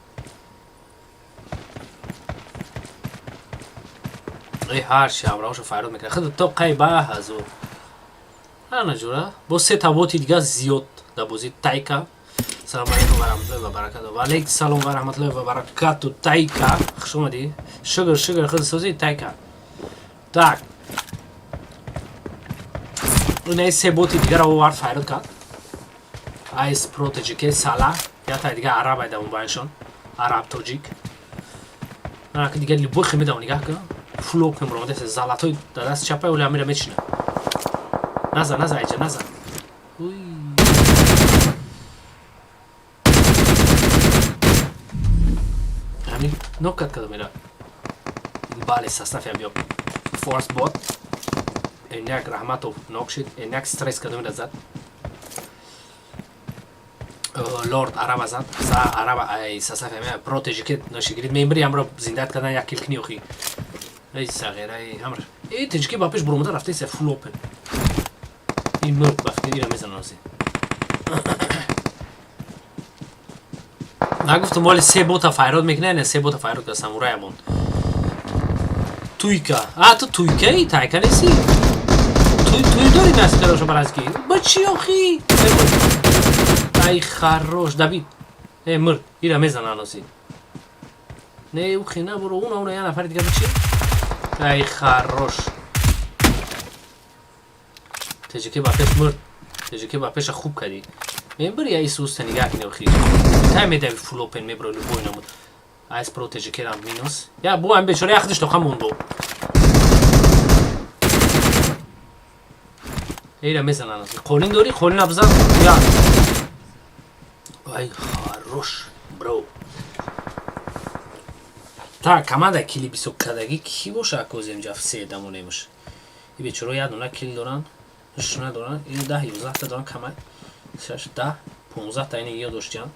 Э ҳар чи ҳамроҳша файрод мекунад. Худ то қай ба ҳазур. Ана ҷура. Бо се таботи дига зиёд дар бозии Тайка. Салом алейкум ва раҳматуллоҳи ва баракату. Ва алейкум салом ва раҳматуллоҳи ва баракату. Тайка. Хуш омадӣ. Шукр, шукр, худ созӣ Тайка. Так. Инаи се боти дигаро овард файрод кард. Айс Про ТЖК Сала, я тай дига араб айда мобайлшон. Араб тоҷик. Ана ки дига любой хе медавон нигаҳ кун. Фул опен баромада золотой дар даст чапай оли амира мечина. Наза, наза, айҷа, наза. Уй. Ами нокат кадом ира. Бале состав ям ёб. Форс бот. Эняк Раҳматов нок шид, эняк стресс кадом ира зад. Лорд араба зад. Са араба ай состав ям Про ТЖК ношигирид мембри амро зиндат кардан як килкни охи. Эй сағира, эй амр. Эй ТЖК ба пеш буромада рафта иса фул опен. Ин мурд ба фикр ира мезанад ози. Нагуфтам моли се бота файрод мекунад, не се бота файрод кард самурай монд. Туйка. А ту туйкаи тайка неси? Туй туй дори наскароша баразки. Ба чи охи? Ай хорош Давид. Э мурд, ира мезанад ози. Не ухи на буро уна уна я нафари дига бичи? Ай хорош. ТЖК ба пеш мурд. ТЖК ба пеша хуб кардӣ. Мебари я Исус нигаҳ кунӣ охи. Тай медави фул опен мебро любой намуд. Айс Про ТЖК рам минус. Я бо ам бечора яхдиш тоқа мондо. Эйра мезанан. Қолин дори, қолин абзан. Я. Ай хорош, бро. Так, команда кили бисок кадаги ки боша акозем ҷаф се дамонемш. И бечора я дона кил доран, шуна доран, ин 10 11 та доран камай. 6 10 15 та ини ё доштян.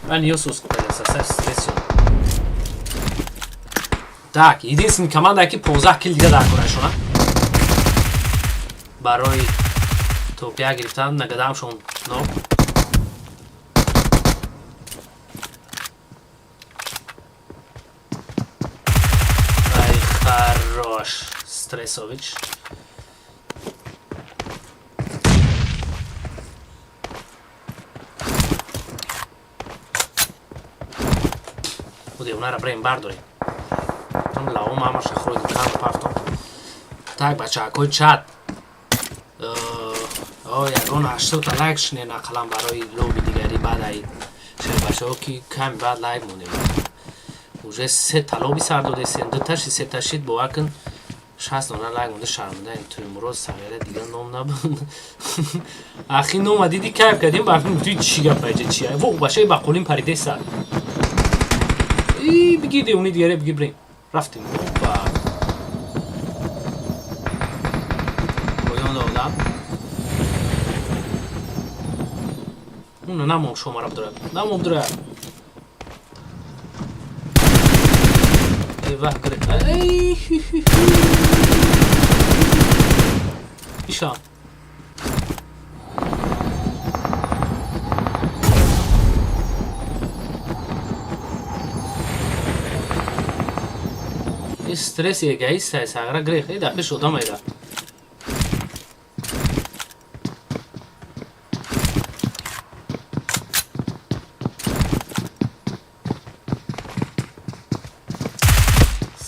Ани ё сос кардем, саса стресс. Так, единственный команда ки 15 кил дига дар корашона. Барои топия гирифтан нагадамшон но. Ай хорош, Стрессович. Унара брем бардорем. Там лао мамаша хӯрд кам партом. Так, бачаҳакои чат. О, ягон 80 та лайк шинен ақаллан барои лоби дигари баъд ай шербачаҳо ки ками баъд лайк монем. Уже се та лоби сар додесем, ду таши се ташид бовар кун 60 дона лайк монда шармандаем. Туймуроз сағира дига ном набуд. Ахи нома диди кайф кардем, ба туи чӣ гап айҷа чи? Во, бачаи ба қулин паридеса. И бигири уни дигаре бигир брем. Рафтем. Опа. Поён додам. Уна намон шомара бидорад. Намон бидорад. Эй вах гире. Эй. Ишам. Ин стресси эгоист сағира грех. Э, дар пеш одам айда.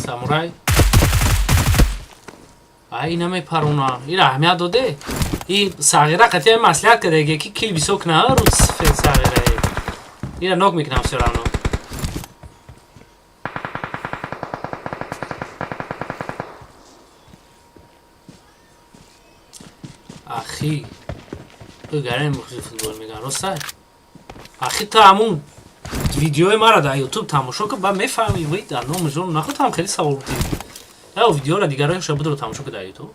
Самурай. Ай, ина мепарона. Ира аҳамият доде. И сағира қатъи маслиҳат кардаге ки кил бисо кна рӯз сафед сағира. Ира нок мекунам всё равно. Ахи. Ту гарен мухли футбол меган, рост? Ахи, ту ҳамун видеои маро дар ютуб тамошо кун, баъд мефаҳмӣ. Вай, дар номи жон нахуд ҳам хеле савол будӣ. Я видеоро дигароша будро тамошо кун дар ютуб.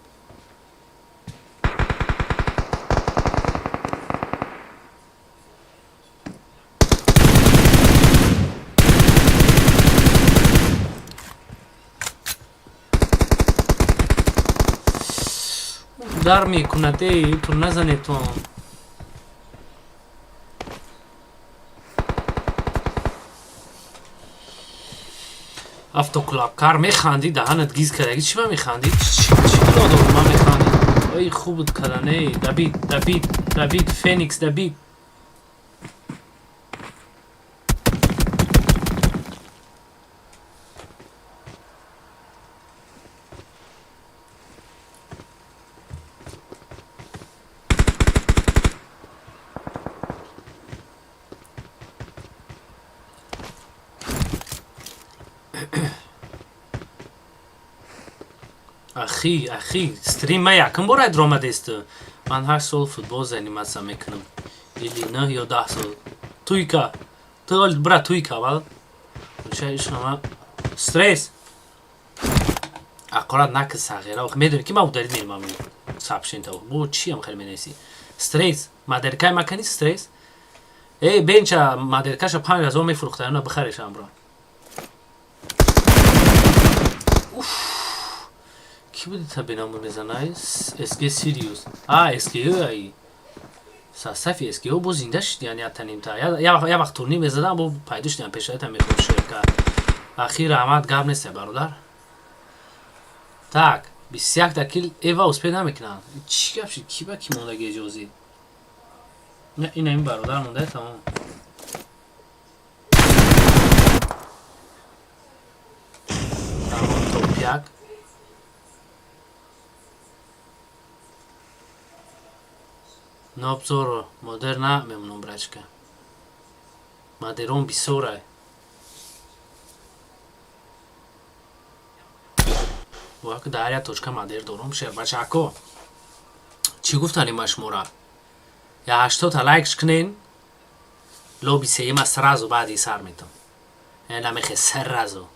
Удар мекунад, эй, ту назанетон. Автоклапкар механдӣ, даҳанат гиз кардаги. Чӣ ба механдӣ? Чӣ гуноҳ дорам ман механдӣ? Ой, хуб буд кардан, эй, дабид, дабид, дабид, феникс дабид. Ахи, ахи, стрим ма якум бор айдро омадесту. Ман 8 сол футбол заниматься мекунам. Или 9 ё 10 сол. Туйка. Ту ол бра туйка аввал. Ишама стресс. Ақорат наки, сағира. Медони ки ман удалить мекунам сообщение. Бо чиам хеле менависӣ? Стресс. Мадеркай макани стресс. Эй, бенча мадеркаша 5000 мефурӯхта, ана бихареш амбро. Уф. Ки буди та бенамур мезанай? СГ Сириус. А, СГ ай. Сафи СГ бо зинда шуд, яъне ятанимта. Я вақт турнир мезадам, бо пайдо шудам пешаята мехӯрд шерка. Ахир, раҳмат, гап нест, бародар. Так, 21 та кил эва успеть намекунанд. Чӣ гап шуд? Ки ба ки мондаги эҷозӣ? Не, ина ин бародар монда, тамом. Тамом, топ як. Нобзоро модер на мемонам, брачка. Мадерон бисёрай. Бояд дар як точка мадер дорум, шербачако. Чӣ гуфтани ма шумора? Я 80 та лайкш кунен, лоби сеюма сразу баъди сар метам. Э, намехе сразу.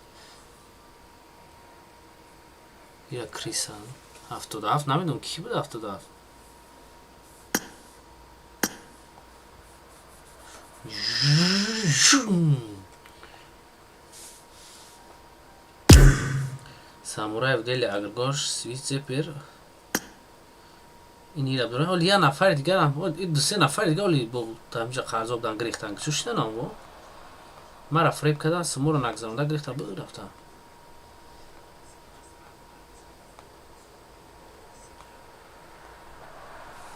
Я криса 77 намедонам ки буд 77. Самурай в деле агргош свицепер. Ин ира дора. Оли я нафари дигарам, ду се нафари дига оли бо ҳамҷа қарзо будан, гирифтан. Чӯ шиданам бо? Мара фреб кардан, суморо нагзаронда гирифтан, бу рафтан.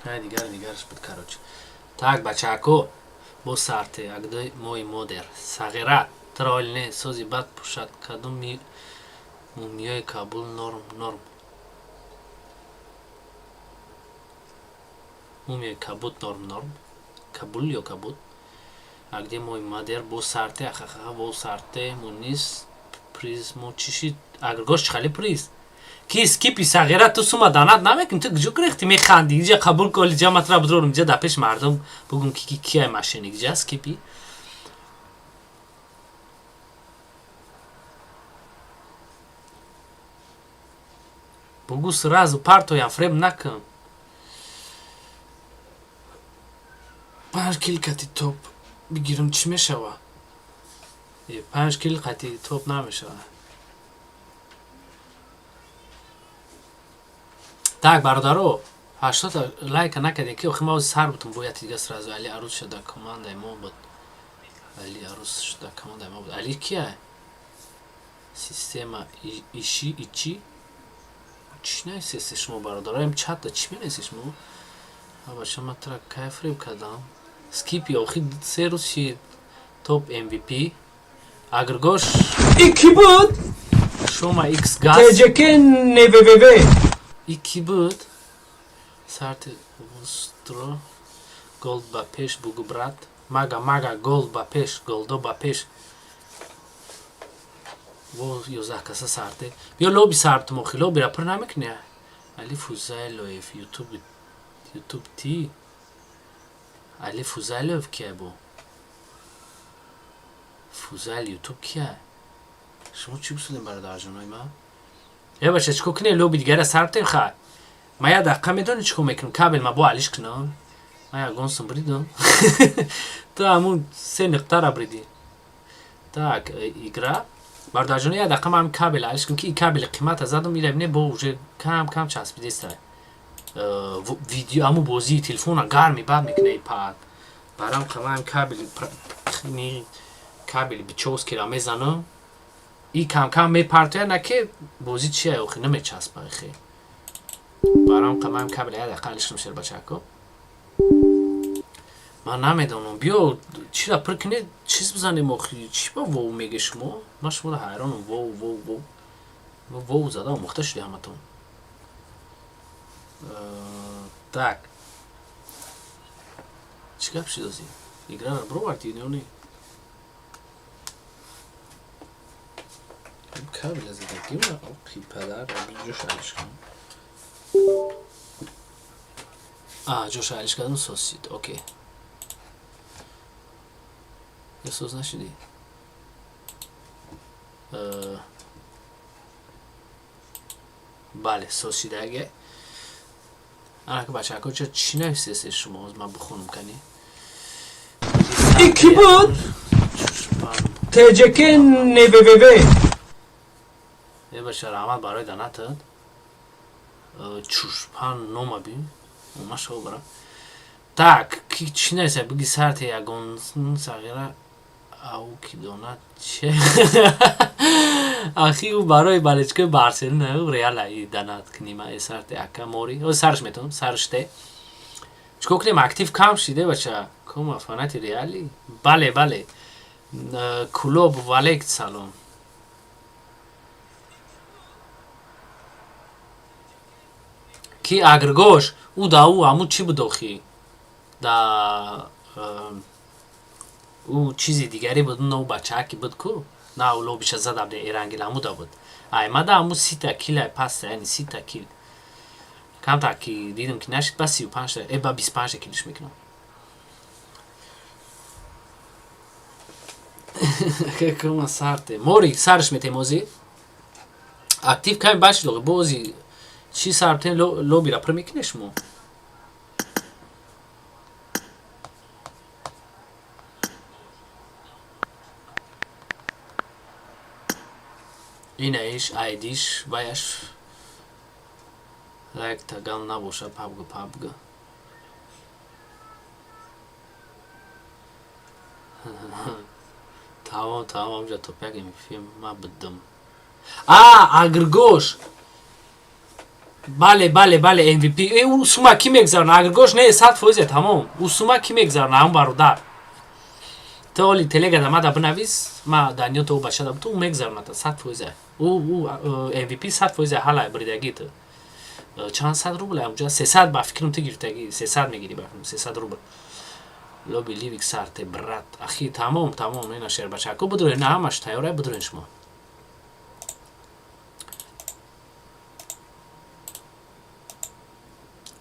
Ай, дигар дигараш буд, короче. Так, бачако, бо сарте, агдай мои модер. Сағира, троил не, сози бад пушад, кадом ми мумиёи Кабул норм норм. Мумиёи кабуд норм норм. Кабул ё кабуд. А где мой мадер бо сарте, ахахаха, бо сарте, мунис, приз мо чиши, агргош чхали приз. Ки скипи, сағира, ту сума данат намекунӣ, ту куҷо гирехтӣ, механдӣ, инҷа қабул коли ҷа матра будрорум, инҷа дар пеш мардум бугум ки ки кияй мошенник, ҷа скипи. Бугу сразу партоям, фреб накун. 5 кил кати топ бигирам, чӣ мешава? Е, 5 кил қати топ намешава. Так, бародаро, 80 лайка накардем, ки охи ма сар бутум бояд дига сразу. Али Арус шуда командаи мо буд, Али Арус шуда командаи мо буд. Али кия? Система иши ичи чӣ нависеси шумо, бародароем? Чатта чӣ менависи шумо? Бача, ма тра кайф реб кардам. Скипи охи се рӯз шид топ MVP агргош. И ки буд? Шома X газ. ТЖК НВВВ. И ки буд? Сарти вустро голд ба пеш, бугу, брат. Мага, мага, гол ба пеш, голдо ба пеш. Во 11 каса сарте. Биё лоби сартум, охи лобира пур намекуни. Али Фузайлоев ютуб, ютуб ти. Али Фузайлоев кия бо? Фузайл ютуб кия? Шумо чӣ гуфтудем, бародарҷонои ман? Э, бача, чикор кунем? Лоби дигара сартем. Хай, ма як дақиқа, медонӣ чикор мекунам? Кабел ма бо алиш кунам. Ма ягон сум бридам, ту ҳамун се нуқтара бридӣ. Так, игра, бародарҷоно, як дақиқа, ман кабел алиш кунам, ки кабели қимата задам. Ира бине, бо уже кам кам часпидеста. Видео, ҳамун бозии телефона гарми бад мекуна пад. Барам қамаам кабели, кабели бичоскира мезанам, и кам кам мепартоя, на ки бозӣ чия, охи намечаспа хе. Барам қамаам кабели як дақиқа алиш кунам. Шербачако, ман намедонам, биё чира пур кунед, чиз бизанем. Охи чӣ ба вов меге шумо? Ман шуморо ҳайронам. Вов, вов, вов, вов зада омӯхта шуди ҳаматон. Так, чӣ гап шид? Ози играра бировардӣ ё не? Кабеля задагим, оқи падар, ҷош алиш кунам. Ҷош алиш кардам, сосид, окей. Ё соз нашидӣ? Бале, соз шидаге. Анака, бачако, ча чӣ нависесе шумо? Ман бихонам кани. И ки буд? ТЖК НВВВ. Е, бача, раҳмат барои донатат. Чушпан нома бин омашо бара. Так, ки чӣ нависа? Биги сарте ягон сағира ау ки донат че? Ахи, ӯ барои болельщикои Барселона, ӯ Реала и донат книма. Э, сарте ака мори, о сарш метавонам сарште. Чикор кунем? Актив кам шиде, бача. Кома фанати Реали? Бале, бале. Кулоб валек, салом. Ки агргош? Ӯ да ӯ ҳамун чӣ буд охи, да ӯ чизи дигаре буд. На, ӯ бачааки буд ку, на, ӯ лобиша зада буд, эрангил ҳамуда буд. Аймада ҳамун 30-та кила паста, яъне 30-та кил камтар ки дидам, ки нашид, ба 35-та, э, ба 25-та килиш мекунам. Кама сарте мори, сарш метем. Ози актив ками башид, охи бози чӣ сартем? Лобира пур мекунед шумо? Инаиш айдиш ваяш лайк тагал набоша. Пабг, пабг. Тамом, тамом, ҷа топяк мф ма буддам. А агргош, бале, бале, бале, MVP. Э, ӯ сума кӣ мегзарона? Агргош не, 100%, тамом. Ӯ сума кӣ мегзарона? Ҳамн бародар, ту оли телегада мада бинавис, ма данёто ӯ бачада ту, ӯ мегзароната 100%. Ӯ MVP 100% ҳала бридагӣ. Ту чанд сад рубл амҷа? 300 ба фикрам ту гирифтагӣ, 300 мегирӣ ба фикрам, 300 рубл. Лоби ливик сарте, брат. Ахи, тамом, тамом. Ина шербачако, бидурен, на, ҳамаш тайёра, бидурен шумо.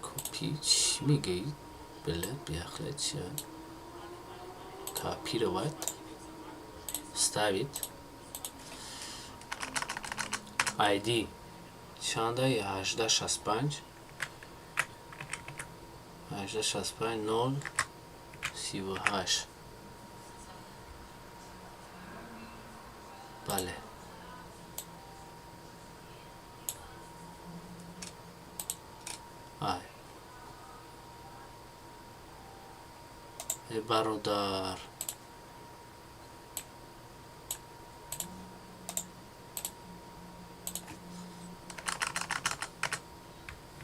Копи чӣ мегӯӣ, блядь, биахле чи? Копировать, ставить. ID чанда? 1865, 1865, 038. Бале. Ай. Э, бародар,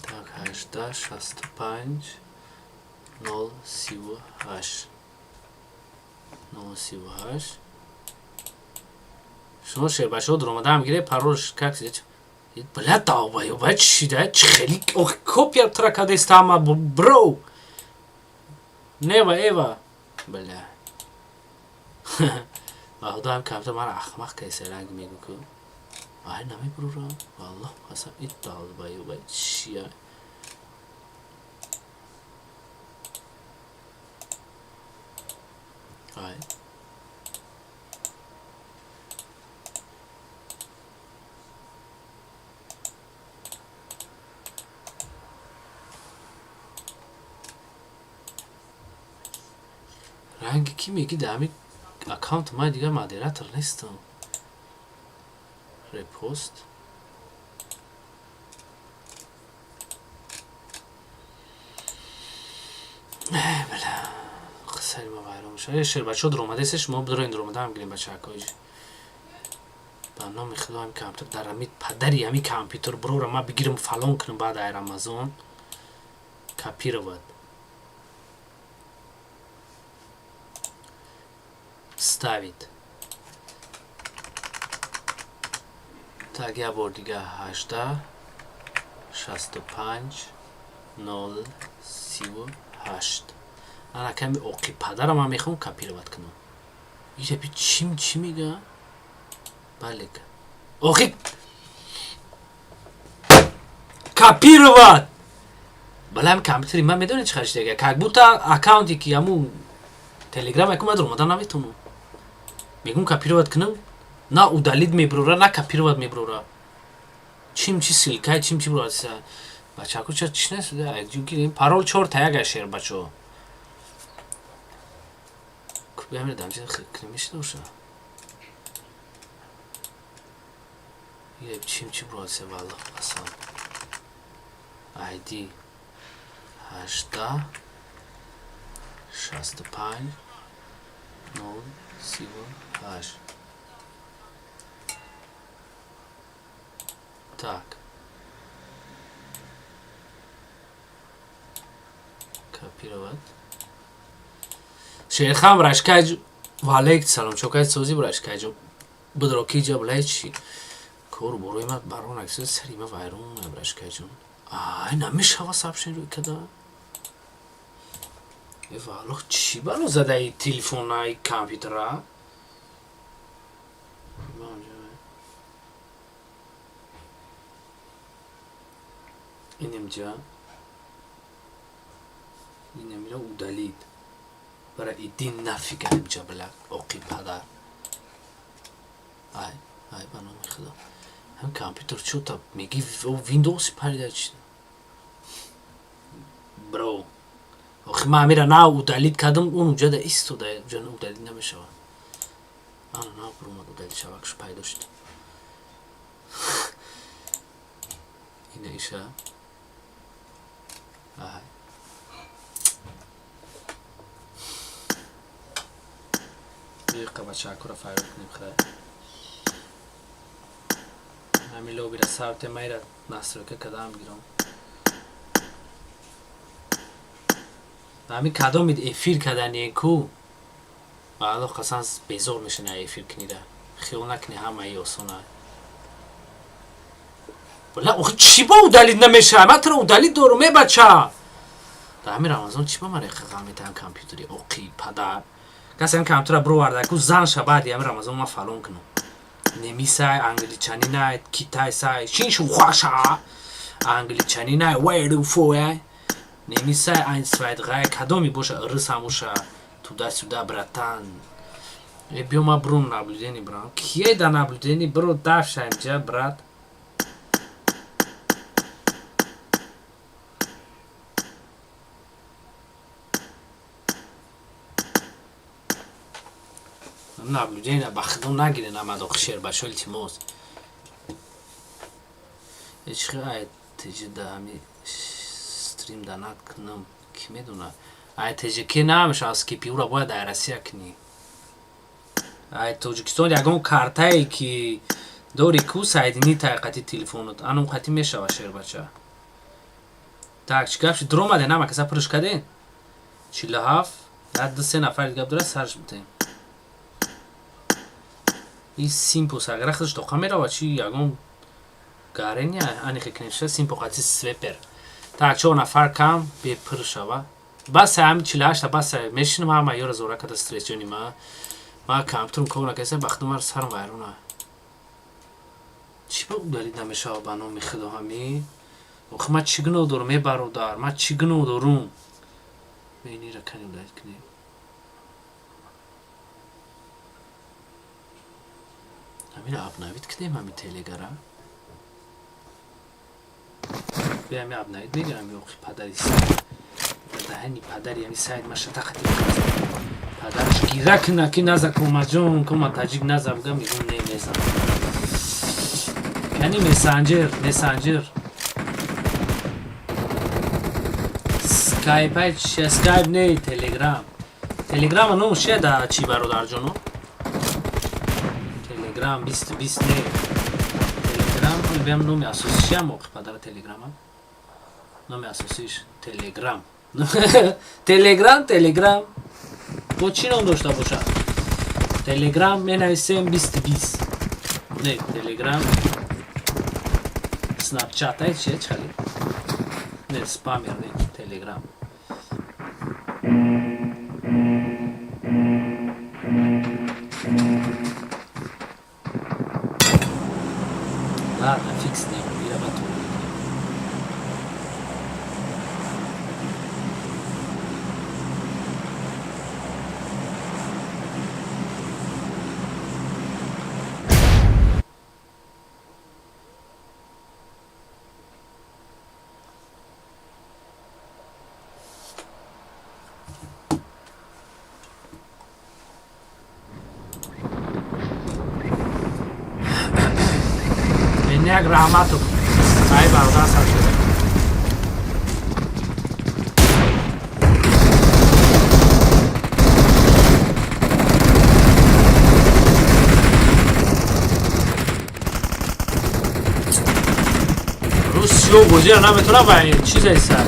так, 18 65 038 038. Шумо шербачаҳо дуромадаам гире, паролш как сидеч. Бля, долбоёба, чи да, чи хели ох копия тра кадестама, бро. Нева, эва. Бля. Ба худо, ҳам компютер мара ахмақ кайса, ранг мегу ку. Ай, намебурурам. Валлоҳ қасам, ит долбоёба, чия. Ай. Ранги ки меги, дар ҳамин аккаунт ман дигар модератор нестам. Репост. Бля. Сари ма вайрон мешавад. Э, шербачаҳо дуромадесе, шумо бидроин, дуромадаам гирем, бачаакои. Ба номи худо, ҳамин компютер дар ҳами падари ҳамин компютер брора ма бигирам, фалон кунам, баъд ай Рамазон копировать. Ставить. Так, як бор дига, 18 65 0 38. Ана ками оқи падарам ман мехоҳам копировать кунам. Ира би чим чӣ мега? Бале. Охи копировать. Бале, ҳами компютери ман медонед чӣ хар шида? Как будто аккаунте ки ҳамун телеграм якум ман дуромадан наметавонам. Мегум копировать кунам, на удалить мебурора, на копировать мебурора. Чим чи ссылка, чим чи бурора. Бачаку ча чӣ насуда? Гирем парол чор та як шер, бачо. Куб дамча кунем боша. Чим чи бурора, валлоҳ қасам. ID 18 65 0 38. Так. Копировать. Шерхан рашкаҷ, валейк салом, чокай сози рашкаҷ. Бидро ки ҷа блай чи кор борои ма барон акси сари ма вайрон рашкаҷон. Ай, намешава сообщение рӯй када. Э, валлоҳ, чӣ бало задаи телефонаи компютера? Инемҷа инамира удалить. Бара иди нафиг инемҷа, бля, оқи падар. Ай, ай, ба номи худо. Ҳам компютер чӯта меги Windows парида чи? Бро. Охи ман амира на удалить кардам, он уҷа да истода, уҷа удалить намешавад. Ана на буромад, удалить шавакш пайдо шуд. Ина иша. Ай. Дақиқа, бачаакура файрод кунем, хай. Ҳамин лобира сарте майра настройка кардам гирам. Ҳамин кадомид эфир кардание ку? Валлоҳ қасам, безор мешани эфир кунида. Хиёл накунӣ ҳамаи осона. Бля, охи чӣ ба удалить намешавад? Ман туро удалить дорум, э, бача. Дар ҳамин Рамазон чӣ ба ман реқа ғам метаҳам компютери оқи падар? Касе ҳам компютера бироварда ку зан ша, баъди ҳамин Рамазон ман фалон кунам. Немисай, англичанинай, китайсай, шиншу хуаша. Англичанинай, вайру фояй. Немисай, ein zwei drei, кадоми боша, рус ҳам боша, туда-сюда, братан. Э, биё ман брум наблюдение брам. Кие да наблюдение бро дафша инҷа, брат? Наблюдение ба худо нагире намадохи шербачо, илтимос. Ҳеч ай тиҷи да ҳами стрим данат кунам, ки медона. Ай ТЖК намешава скипи, ура бояд ай Россия кунӣ. Ай Тоҷикистон ягон картае ки дори ку сайдини тайқати телефонот, анум қати мешава, шербача. Так, чӣ гап шид? Дуромаде нама каса пурш каден? 47, як ду се нафар гап дора, сарш битем. И симпо сагра худш тоқа мерава, чи ягон гарения анихе кунем, симпо қати свепер. Так, чор нафар кам бепур шава. Бас ҳами 48-та бас мешинам, ҳама ёра зора када стрессҷони ма. Ма компютерм кор накарда, бахтумар сарам вайрона. Чӣ ба удалить намешава ба номи худо ҳами? Охи ман чӣ гуноҳ дорам, э бародар? Ман чӣ гуноҳ дорум? Бенира кани удалить кунем. Ҳамира обновить кунем ҳами телегара. Бе ҳами обновить мегирам, охи падари сайт. Даҳани падари ҳами сайт ма шатақати падараш гира куна ки наза комаҷон, кома таҷик наза буга мегум не мезан. Кани мессенджер, мессенджер. Скайп чи скайп не, телеграм. Телеграм ном ше да чи бародарҷоно? Телеграм 20 20 не. Телеграм бем номи асосиш ам охи падара телеграма. Номи асосиш Телеграм. Телеграм, Телеграм. Бо чӣ ном дошта бошад? Телеграм менависем 20 20. Не, Телеграм. Snapchat ай чи чали? Не, спамер не, Телеграм. Ладно, фикс не, ира бату. Як раҳматов ай бародар сар шуда. Русиё бозиро наметавонам ва чизе сар.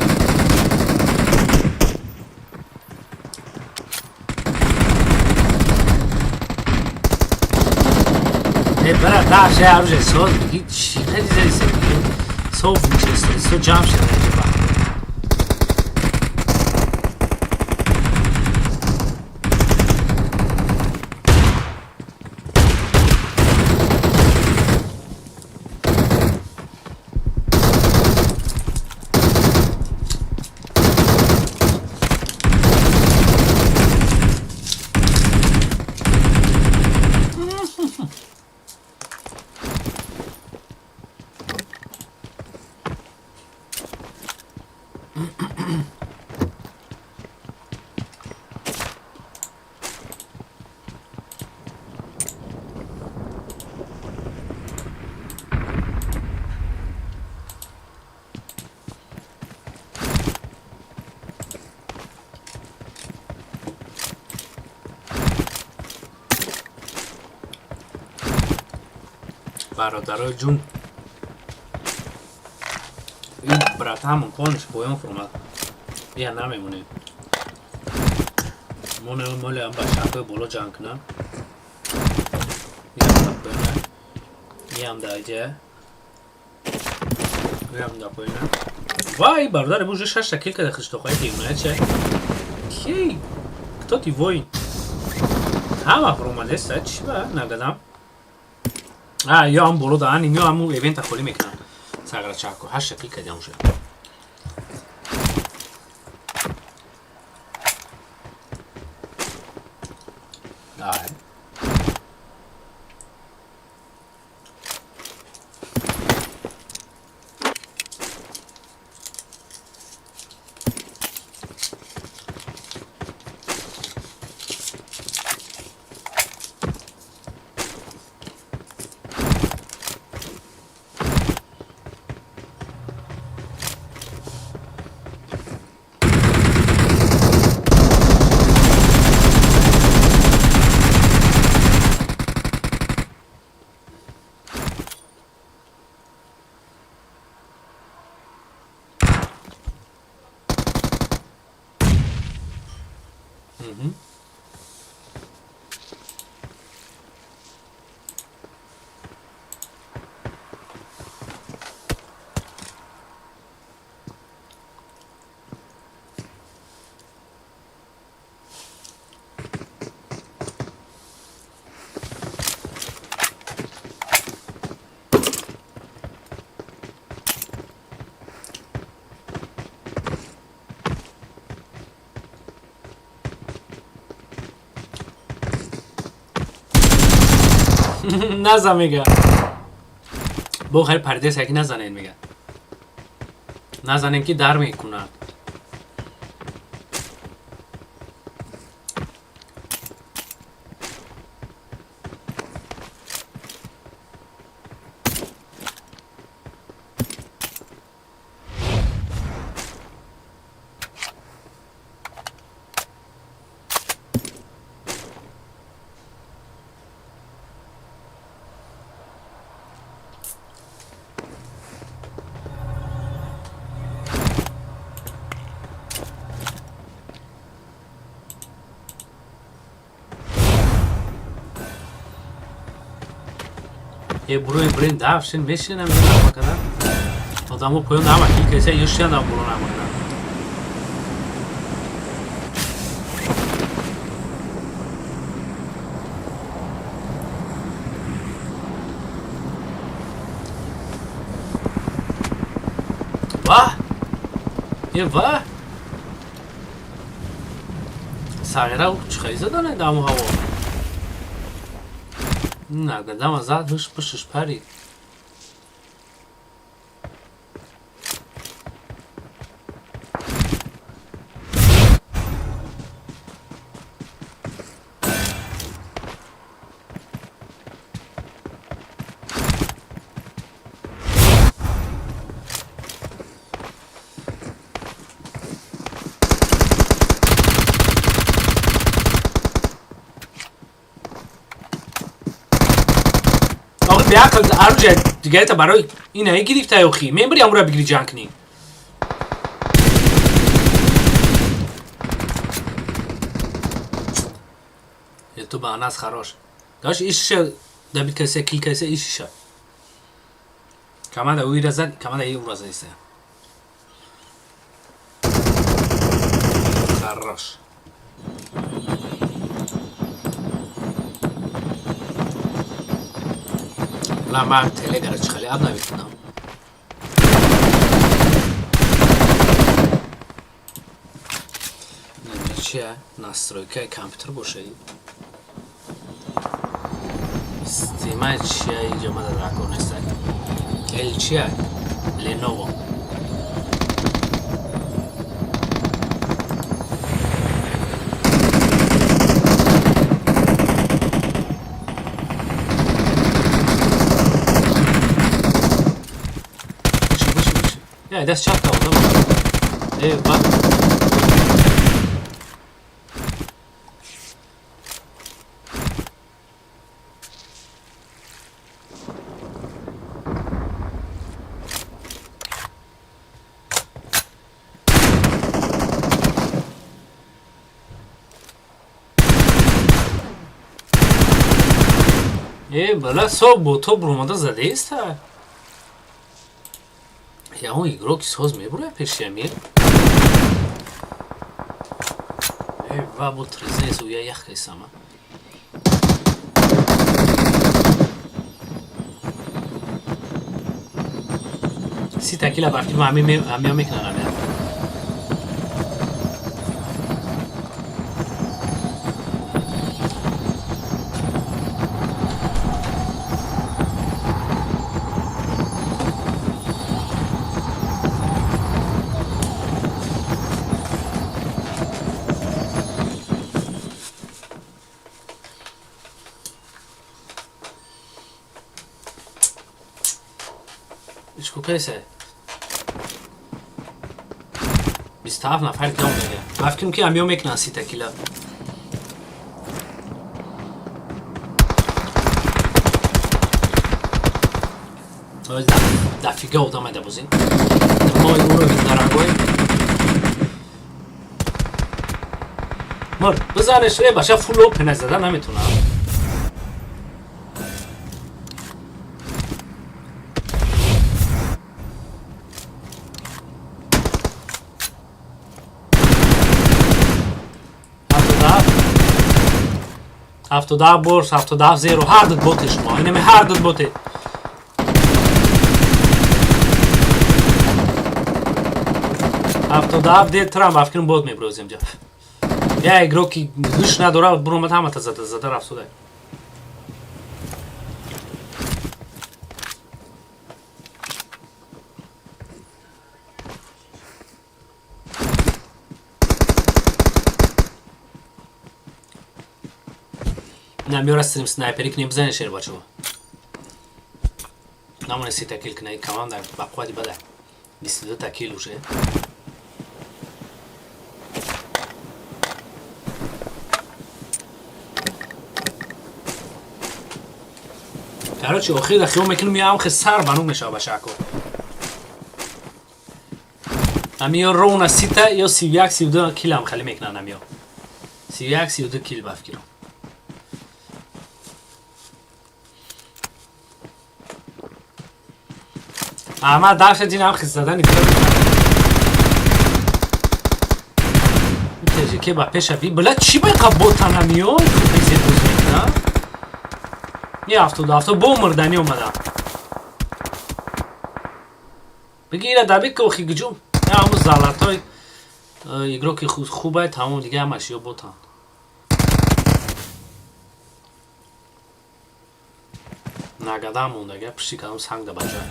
Бара даша оружие соз бигӣ чӣ хеле зерисе соф нишаста со ҷамъ шуда инҷа. Бародарои ҷун, ин братамон конш поён фуромад, ия намемонем, моне молеам ба шаҳрҳои боло ҷанг кунам, иам даҷа, иам да поёна. Вай, бародари уже шашта кил када хиштохои дивонача. Ки кто ты, воин? Ҳама фуромадеста, чӣ ба нагадам? А, ё ам боло да аним, ё аму эвента холӣ мекунам. Саграчако, ҳашта кил кадям уже. Ай. Наза мега. Бо хайр пардес яки назанен мега. Назанем ки дар мекунад. Е, бурои брен давшин мешинам намакада. Одамо поён ама ки кеса ёшиан ам буро намакада. Ва! Е, ва! Сағира чӣ задане даму ҳаво? Нагадама зад ҳуш пушиш парид. Беақл аруҷа дигарета барои инаи гирифта ёхи мебари амура бигири ҷанг кунӣ. Е ту ба анас харош. Даш ишиша дабит касе кил касе ишиша. Камада уира зад, камада и ура зад. Хорош. На ман телегара чӣ хеле ад навиктунам. Чия настройкаи компютер бошад. Система чия инҷо мада дар кор нест. Л чия? Lenovo. Я, даст чапта одам. Э, ба. Э, бала, со бото брумада задеста. Ягон игрок соз мебурад пеши амир? Э, ва бо треза зуя ях кайсама. Си такила ба филм ами ами мекунан ами. Кайсе? 27 нафар кам мега. Ба фикрам ки амиё мекунанд сита кила. Дафига одам айда бозин. Мой уровень дорогой. Мурд. Бизанеш, э баша фул опен зада наметунам. 77 борс, 77 зеро, ҳар ду боте шумо. Инами ҳар ду боте. 77 де трам афкин бот меброзем ҷа. Я игроки гӯш надора, буромад ҳамата зада зада рафт суда. На миёра стрим снайпери кунем, бизанед шер бачаҳо. Намоне сита кил кунай, команда ба қуввати бада. 22 та кил уже. Короче, охир да хиёл мекунем, я ам сар бану мешава бачако. Ами ё ровно сита ё 31 32 кил ам хали мекунан амиё. 31 32 кил бафкирам. Аҳмад дафша дин ам хис задан ки ба пеша би била чӣ ба инқа ботан амиё хисе буз мекуна? Не 77 бо мурданӣ омада. Бигира дабит ки охи гуҷум. Я ҳамун залатой игроки хубай тамом дига ҳамаш ё ботан. Нагада мондага пишти кадом санг да баҷа.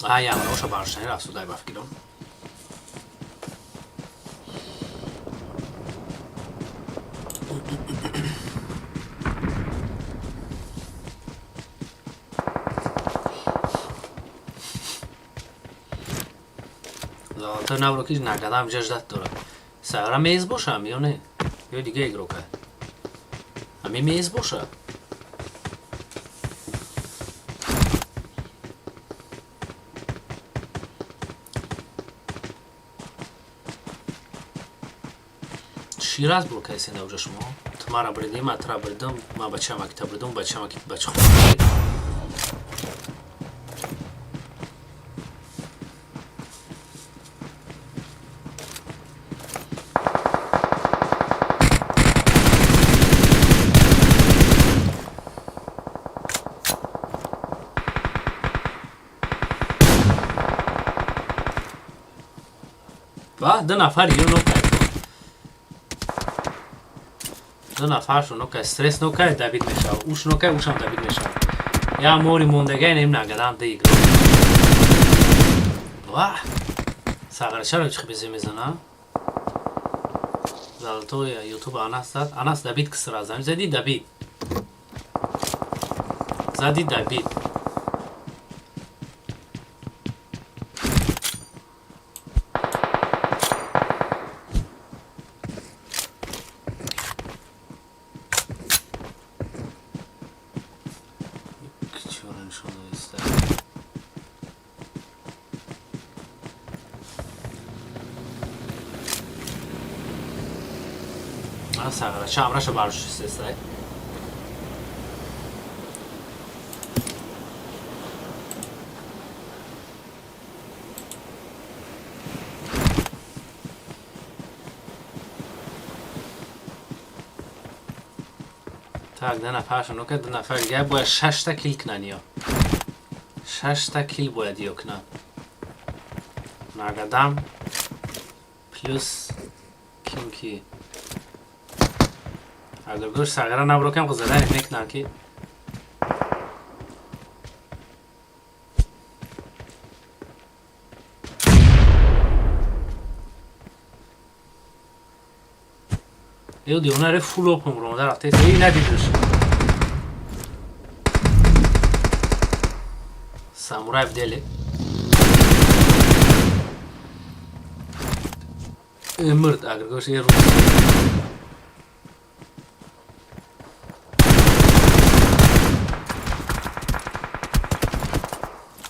Ая, роша баршани рафт судай ба фикром. Золотой навро ки нагадам ҷа ждат дорад. Сайёра мез бошам ё не? Ё дига игрока. Ами мез боша. Чӣ раз бур кайсен даоҷа шумо? Ту мара бридӣ, ма тра бридам, ма бачама ки та бридам, бачама ки бача хуб. Ва, ду нафар ё нокай. Ду нафаршо нокай, стресс нокай, давид мешава. Уш нокай, ушам давид мешава. Я мори мондагай нем нагадам ди игро. Ва! Сағарчаро чӣ безе мезана? Золотой YouTube Анас зад. Анас давид ки сразу. Зади давид. Зади давид. Чамраша барш сесай. Так, ду нафаршо нука, ду нафар дига бояд шашта кил кунан ё. Шашта кил бояд ё кунан. Нагадам плюс ким ки. Агар гӯш сағира наброкам задан мекунам ки ё дионаре фул опум ромада рафта и надидуш. Самурай в деле. Мурд агар гош э.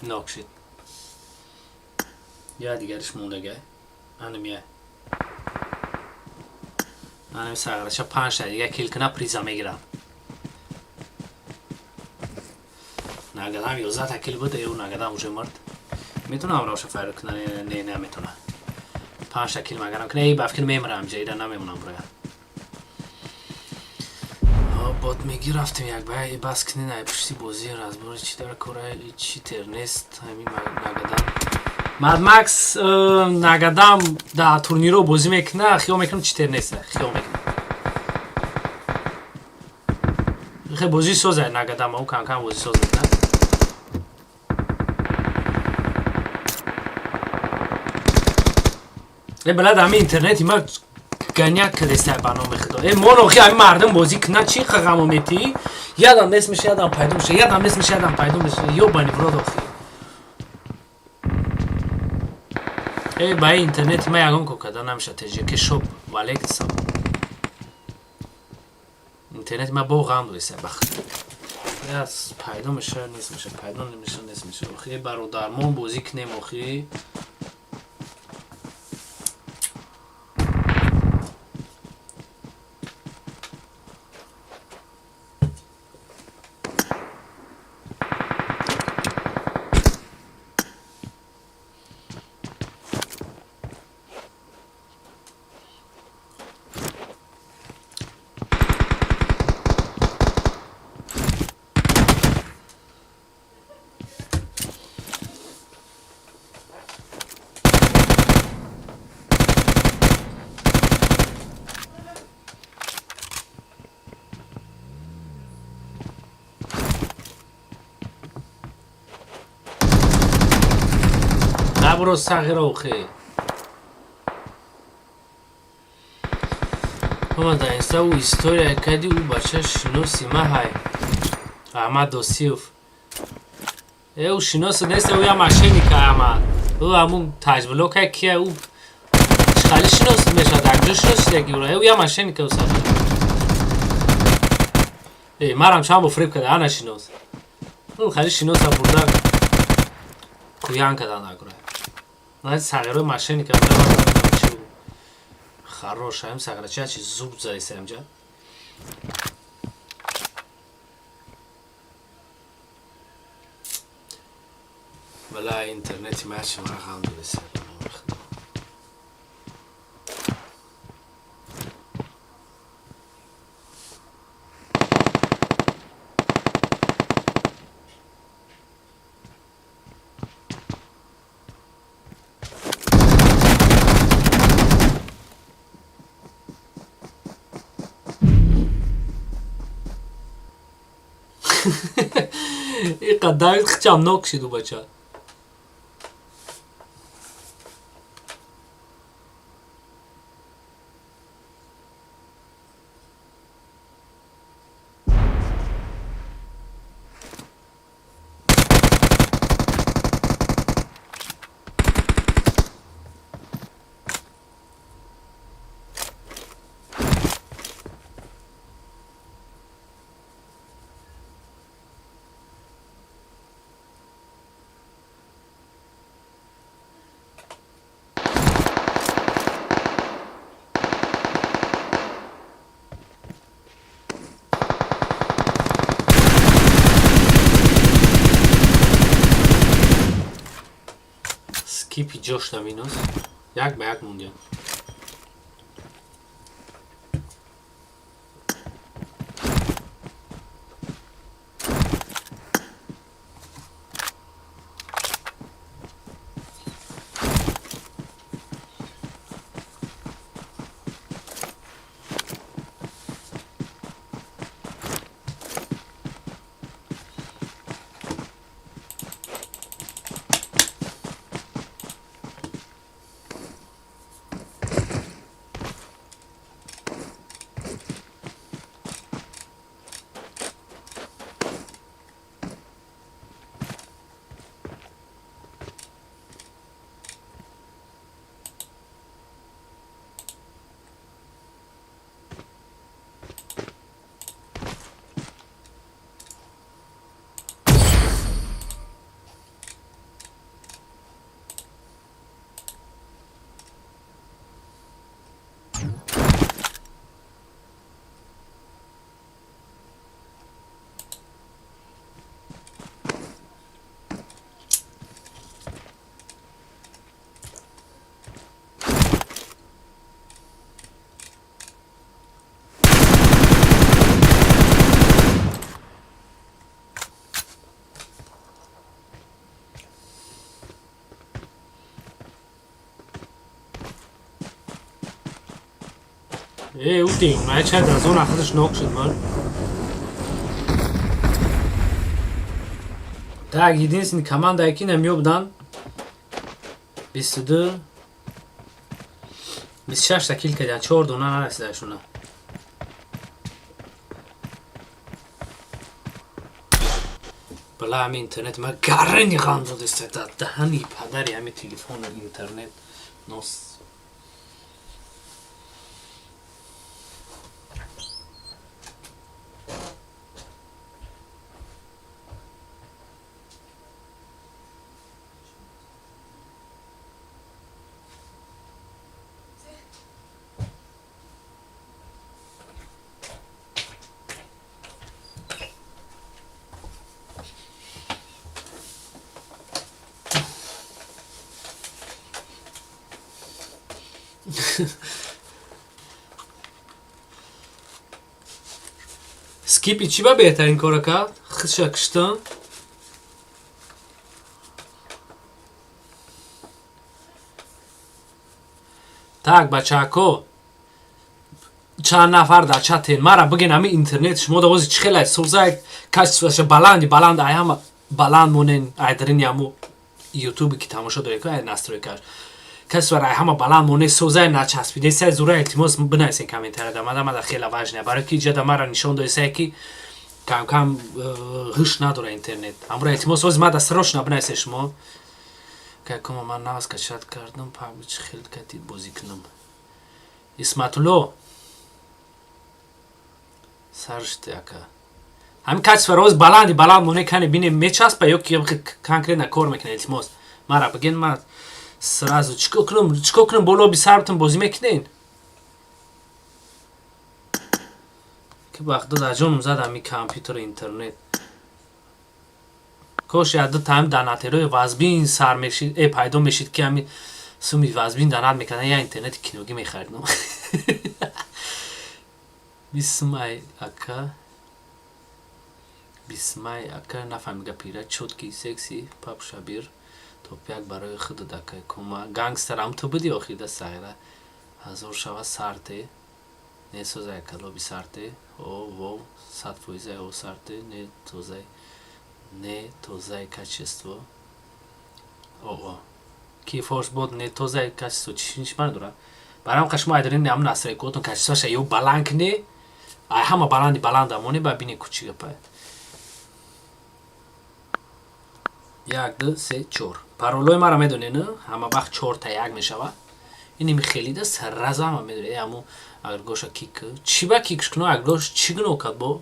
Нок шид. Я дигариш мондага. Анам я. Анам сағраша панҷта дига кил кина, приза мегирам. Нагадам 11 та кил буда, ё нагадам уже мурд. Метунам равша файр кина, не, наметуна. Панҷта кил магарам кина, эй, бафкин мемирам, ҷа ида намемонам броя. Бот меги рафтем як бай бас кунин, ай пушти бозӣ разбори чи дар кора читер нест ҳамин нагадам. Мад Макс нагадам да турниро бозӣ мекуна, хиёл мекунам читер нест, хиёл мекунам. Хе бозӣ соза нагадам, ӯ кам-кам бозӣ соз мекунад. Э балад ҳамин интернети ма ганяк кадеста, ба номи худо. Э моно хи ҳамин мардум бозӣ кунад, чӣ ғамо метӣ? Ядам нест меша, ядам пайдо меша, ядам нест меша, ядам пайдо меша. Ёбани в рот охи. Э ба интернети ма ягон ко када намеша, ТЖК шоп валексам. Интернети ма бо ғам доиса бахт. Яс пайдо меша, нест меша, пайдо намеша, нест меша. Охи бародармон бозӣ кунем охи. Набро сағира охе. Ҳама дар инста ӯ история кади, ӯ бача шиноси ма ҳай. Аҳмад Досиев. Э ӯ шинос нест, ӯ я мошенника Аҳмад. Ӯ ҳамун таҷблока кия, ӯ хали шинос мешавад, акҷо шиносидаги ӯра. Ӯ я мошенника ӯ сағира. Э марам чанд бо фиреб карда, ана шинос. Ӯ хали шиноса бурда куян карда нагура. На сағирои мошенника хорош, ҳам сағира чи чи зуб заиса ҳамҷа. Вала интернети ма чи ма ғам доиса. Иқа Давид хичам нок шиду бача. Скипи ҷошта минус. Як ба як мондия. Э, ӯ девона ча дар зона худаш нок шуд ман. Так, единственный команда ки намёбдан 22 26 та кил карданд, 4 дона нарасида шуна. Бала ҳами интернет ма гарани ғам додиста, даҳани падари ҳами телефону интернет нос. Скипи чӣ ба беҳтарин кора кард? Худша киштан. Так, бачако. Чанд нафар дар чатен. Мара бигин ҳами интернет шумо да ози чӣ хелай созай качествоша баланди баланд ай ҳама баланд монен айдарини ҳамо ютубе ки тамошо доред ку ай настройкаш. Качествора ай ҳама баланд моне созай начаспиде сай зура илтимос бинависен комментария да мада мада хела важне барои ки иҷа да мара нишон додесай ки кам кам ҳуш надора интернет. Ҳамура илтимос ози мада срочно бинависен шумо. Какома ман нағз качат кардам, паб чӣ хел катид бозӣ кунам. Исматулло сарште ака. Ҳамин качествора оз баланди баланд моне кане бинем мечаспа ё ки конкретно кор мекунад илтимос. Мара бигин ман сразу чикор кунам, чикор кунам боло би сартон бозӣ мекунен? Ки вақто дар ҷоном зад ҳамин компютеру интернет. Кош як ду таам донатерои вазбин сар мешид, пайдо мешид ки ҳамин суми вазбин донат мекардан, я интернети киногӣ мехаридам. Бисмай ака. Бисмай ака нафаҳмида пира чотки секси пап шабир топяк барои худат ака кума гангстер ҳам ту будӣ охир да сағира ҳазор шава сарте не созай ака лоби сарте о вов 100% о сарте не тозай не тозай качество о ки форс бод не тозай качество чӣ ман дора барам қашмо айдарин ҳам настройкотон качествоша ё баланд кне ай ҳама баланди баланда моне ба бине кучи гапай. 1 2 3 4 паролои маро медонед, не? Ҳама вақт 4 та 1 мешавад. Ин хелида сразу ҳама медонед. Ҳаму агар гоша кик чӣ ба кикш куно, агар гош чӣ гуноҳ кард бо?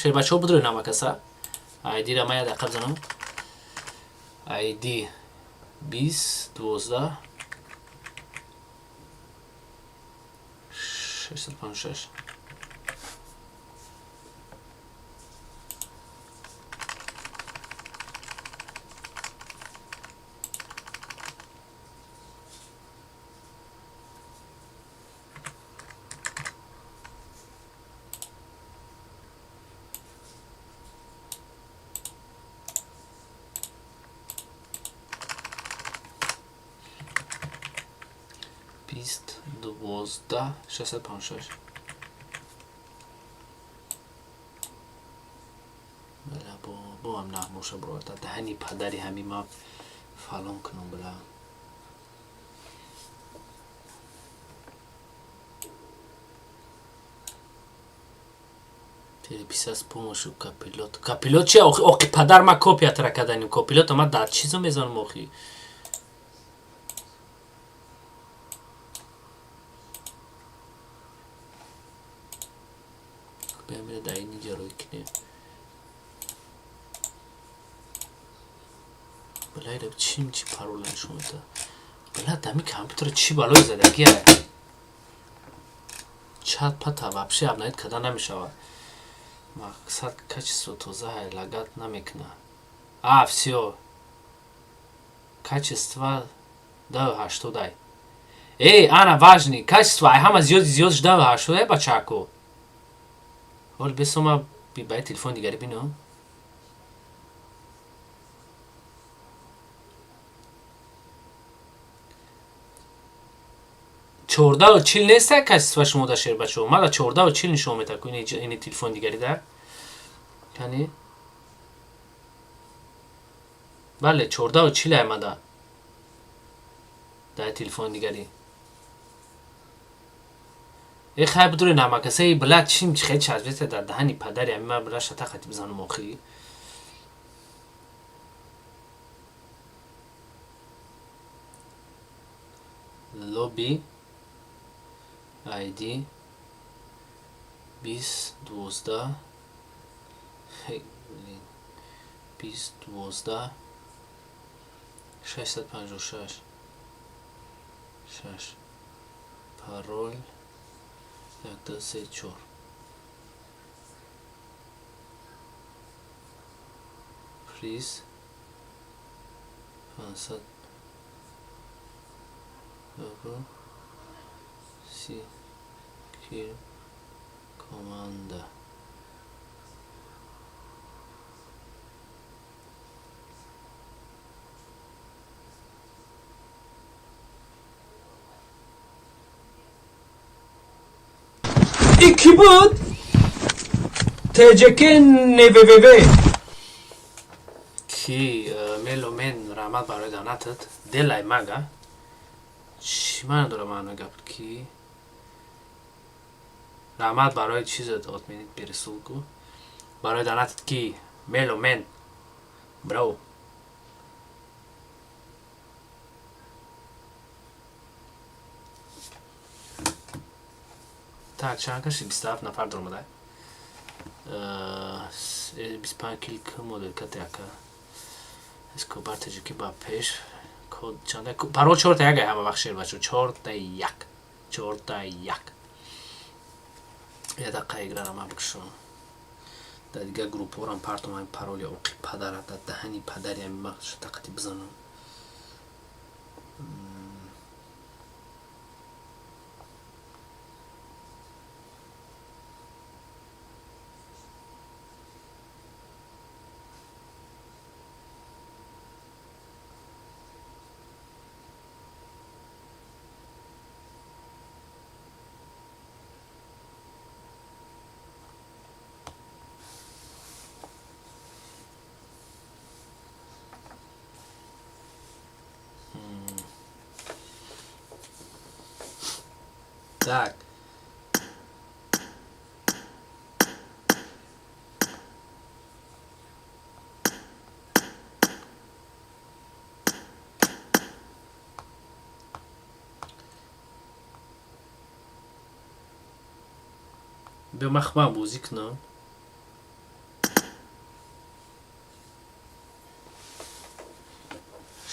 Шербачаҳо бидроед ҳама каса. Айдира ман як дақиқа бизанам. Айди 20 12 656. 12 656. Бала бо ҳам нағмоша бироварда даҳани падари ҳами ма фалон кунам бала. Переписать с помощью копилот. Копилот чи? Охи падар ма копия тра карданим. Копилота ма дар чизо мезанам охи. Биамира дар ин иҷа рӯй кунем. Балайра чим чи парола нишон медиҳад. Бала дами компютера чӣ балое задагия? Чат пата вообще обновить карда намешавад. Мақсад качество тоза лагат намекунад. А, всё. Качество 2.80. Эй, ана важный, качество ай ҳама зиёд зиёд 2.80 бачако. Ҳол бесома баи телефон дигари бино. 14:40 неста качество шумо да, шербачо? Мада 14:40 нишон мета ку ини телефон дигари да. Яъне бале, 14:40 аймада дар телефони дигарӣ. Э, хай, бидуре намакасаи била чим хел часписта дар даҳани падари ами ма била шата хати бизанум охи. Лоби ID 20 12, 20 12 656 6, парол 1, 2, 3, 4. Приз 500 евро, 30 кил команда. И кӣ буд? ТЖК НВВВ. Ки меломен, раҳмат барои донатат. Делай мага чӣ маъно дора маъно гап? Ки раҳмат барои чизат, отменить пересылку, барои донатат. Ки меломен, бро. Так, чанд каши? 27 нафар даромада. 25 кил модел кати ака Эскобар таҷики ба пеш. Код чанда? Парол 4 та 1. Ҳама вақт, шербачо, 4 та 1, 4 та 1. Я дақиқа играра ма бикушам, дар дигар группҳорам партом ҳамин пароли оқи падара дар даҳани падари ҳамин ма тақати бизанам. Так. Биё, ман худам бозӣ кунам.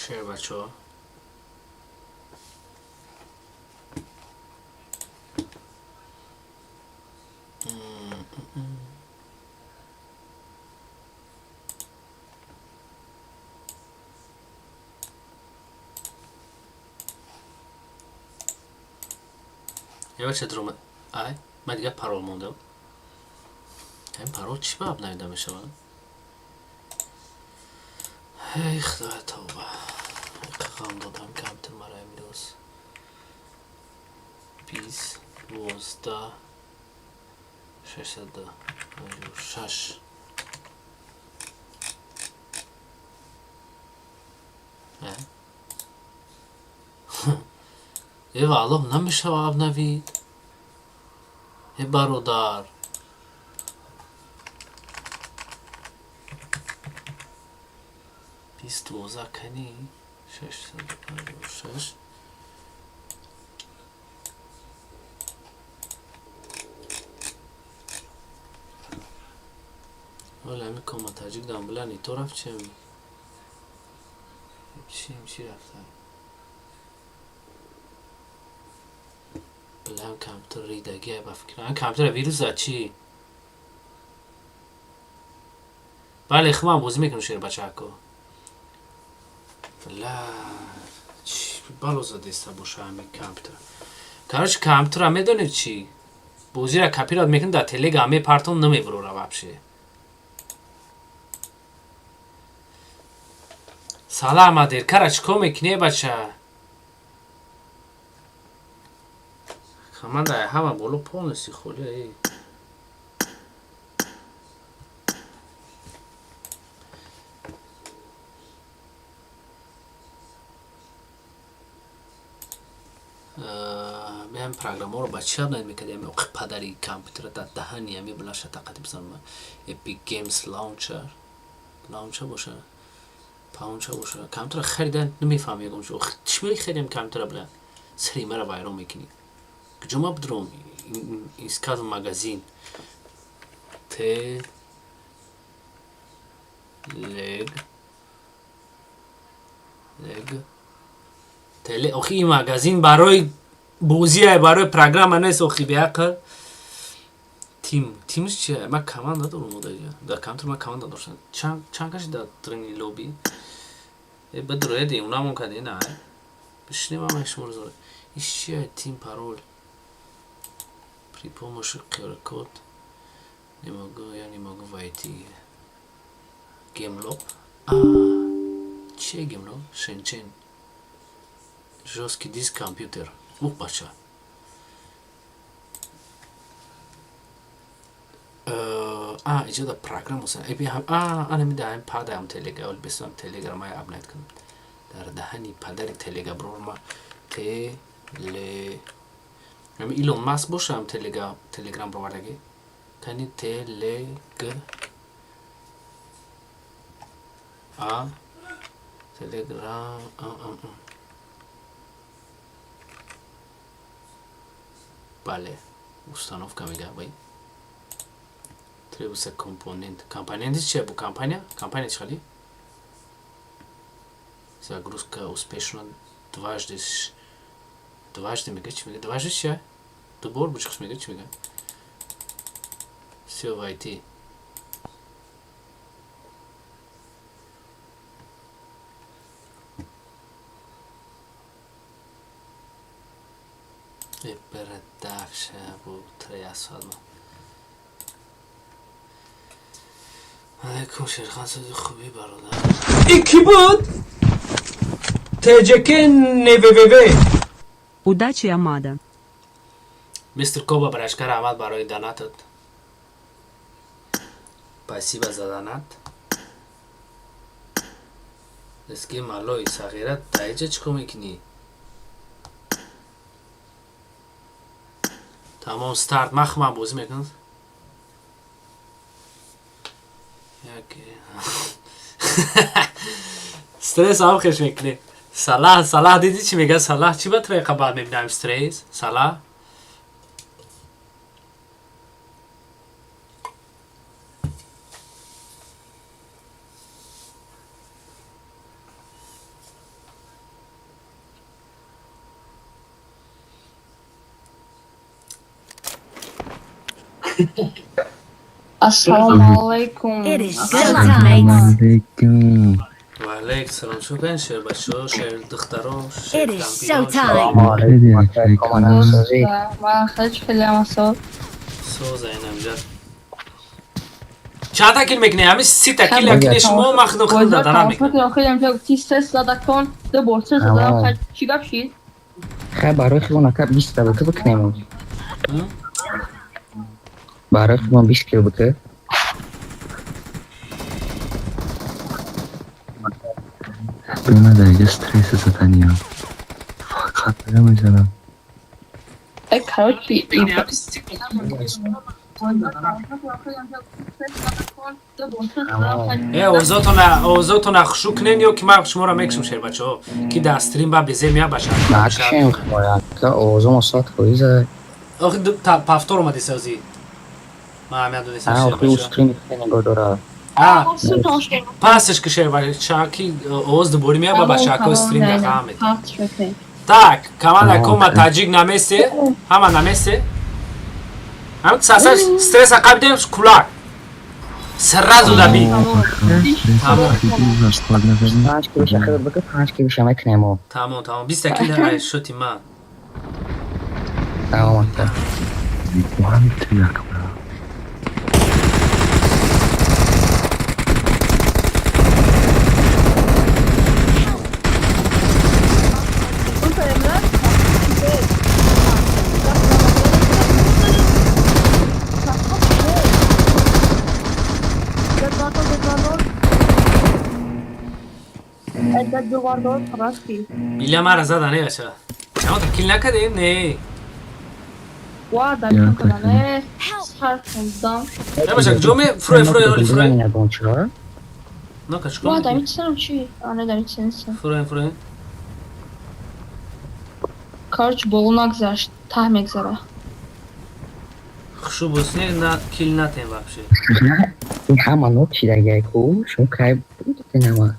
Шербачо. Ё ча дрома? Ай, ман дигар парол мондам. Ҳамин парол чӣ ба обновида мешавад? Эй, худоя, тавба. Ғам додам компютер мара имрӯз. 20 12 656. Э? Э, валлоҳ, намешава обновить. Э, бародар. 20 12 кани 656. Вале ҳамин кома таҷик дамбулани то рафт, чем чим чи рафта? Билам, компютер ридагия ба фикрам, компютера вирус зад чӣ? Бале, хумам бозӣ мекунам, шербачако. Бла, бало задеста боша ҳамин компютер. Короче, компютера медонед чӣ? Бозира копировать мекунем, дар телега мепартом, намебурора вообще. Салам, Адер, кара чикор мекунӣ, бача? Ман дар ҳама боло полностью холӣ. Биам программаро ба чӣ апдейт мекардем? Оқи падари компютера дар даҳани ами билаша тақати бизанам. Epic Games Launcher. Launcher боша. Паунча боша. Компютера харидан намефаҳмам ягон чиз. Охи чӣ бери харидем компютера била? Сари мара вайрон мекунӣ. Куҷо ма бидром? Искать магазин. Т лег лег теле. Охи ин магазин барои бозие, барои программа нест, охи беақл. Тим, тимш чия? Ман команда надорам одаҷа. Дар компютер ман команда доштам. Чанд каши дар трени лоби? Э бидроеди, унамон кади на. Бишнем ҳамаи шуморо зора. Иш чия? Тим пароль. При помощи QR-код не могу, я не могу войти. Геймлоб. А, чия геймлоб? Шенчен. Жесткий диск компьютер. Ух, бача. А, иҷода программа сан. Эпи ҳам а, ана ми даҳам падаам телега, ол бесам телеграм ай апдейт кунам. Дар даҳани падари телега брор ма теле. Ами Илон Маск бошам телега телеграм бровардаги. Кани телег а телеграм а а а. Бале, установка мега бай. Требуется компонент. Компонент чия бу компания? Компания чӣ хали? Загрузка успешно дважды дважды мега чӣ мега? Дважды чия? Дубор бу чӣ мега чӣ мега? Всё войти. Э бардавша бу треясад ма. Алейкум Шерхан сози хуби бародар. И ки буд? ТЖК НВВВ. Удачи, Амада. Мистер Коба брашка раҳмат барои донатат. Спасибо за донат. Эски малой сағира таиҷа чӣ кор мекунӣ? Тамом старт ман бозӣ мекунам. Як стресс ҳам хеш мекунӣ. Салаҳ, Салаҳ дидӣ чӣ мега? Салаҳ чӣ ба траиқа баъд мебинам стресс? Салаҳ Ассалому алайкум. It is showtime. Алейкум. Ва алейкум салом. Чӣ кунед шербачаҳо, шердухтаро, It is showtime. Ман хеле хеле масо. Соза инамҷа. Чанда кил мекунӣ? Ҳами 30 та кил кини шумо ман худам худам дадана мекунам. Хеле ҳам ти се зада кон, ду бор се зада, хай чӣ гап шид? Хай барои худмон ака 20 та бика бикунем. Барои худмон 20 кил бика. Ман дар инҷа стресс заданиям. Фақат намезанам. Э, короче, Э, овозотона хушу кунен ё ки ман шуморо мекушам шербачаҳо, ки дар стрим ба безе мея баша. Накушем худмон ака овозомо соат хоиза. Охи повтор омади созӣ. Ман ҳамя донистам А, охи шербачаҳо. стрим хеле нигоҳ дора. А, пасаш ки шербача ки овоз дубори мея ба бачаҳо стрим дафаҳмед. Так, команда кома таҷик на месте, ҳама на месте. Ҳам саса стресса қабидем кулак. Сразу добить. Тамом. 5 килоша худат бика, 5 килоша мекунем. Тамом, тамом. 20 кил ай шоти ман. Тамом ака. One, two, як бра. Билля мара зада не бача. Чамо та кил накардем? Не. Ва да кардане. Сар хондам. Не бача, куҷо ме фурой фурой оли фурой. На качко. Ва да митсанам чи? А не да митсанам. Фурой фурой. Короче, боло нагзашт, таҳ мегзара. Хушу босне на кил натем вообще. Ин ҳама нок шидаги ку, шумо кай будете нама.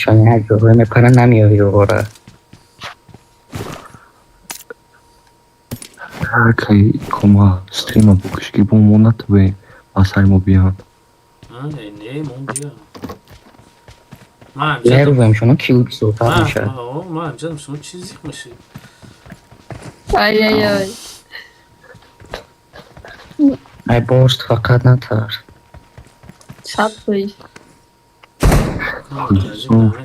Шони ҳар ҷоҳое мепаранд намеёви ора. Кай кома стрима букиш ки бо мо натаве асари мо биёнд. Не, не, мон биё. Ман Нервам шумо кил бисёртар мешавад. Ман ҷанам шумо чӣ зиқ мешед? Ай ай ай. Ай борст фақат натарс. Сад фоиз.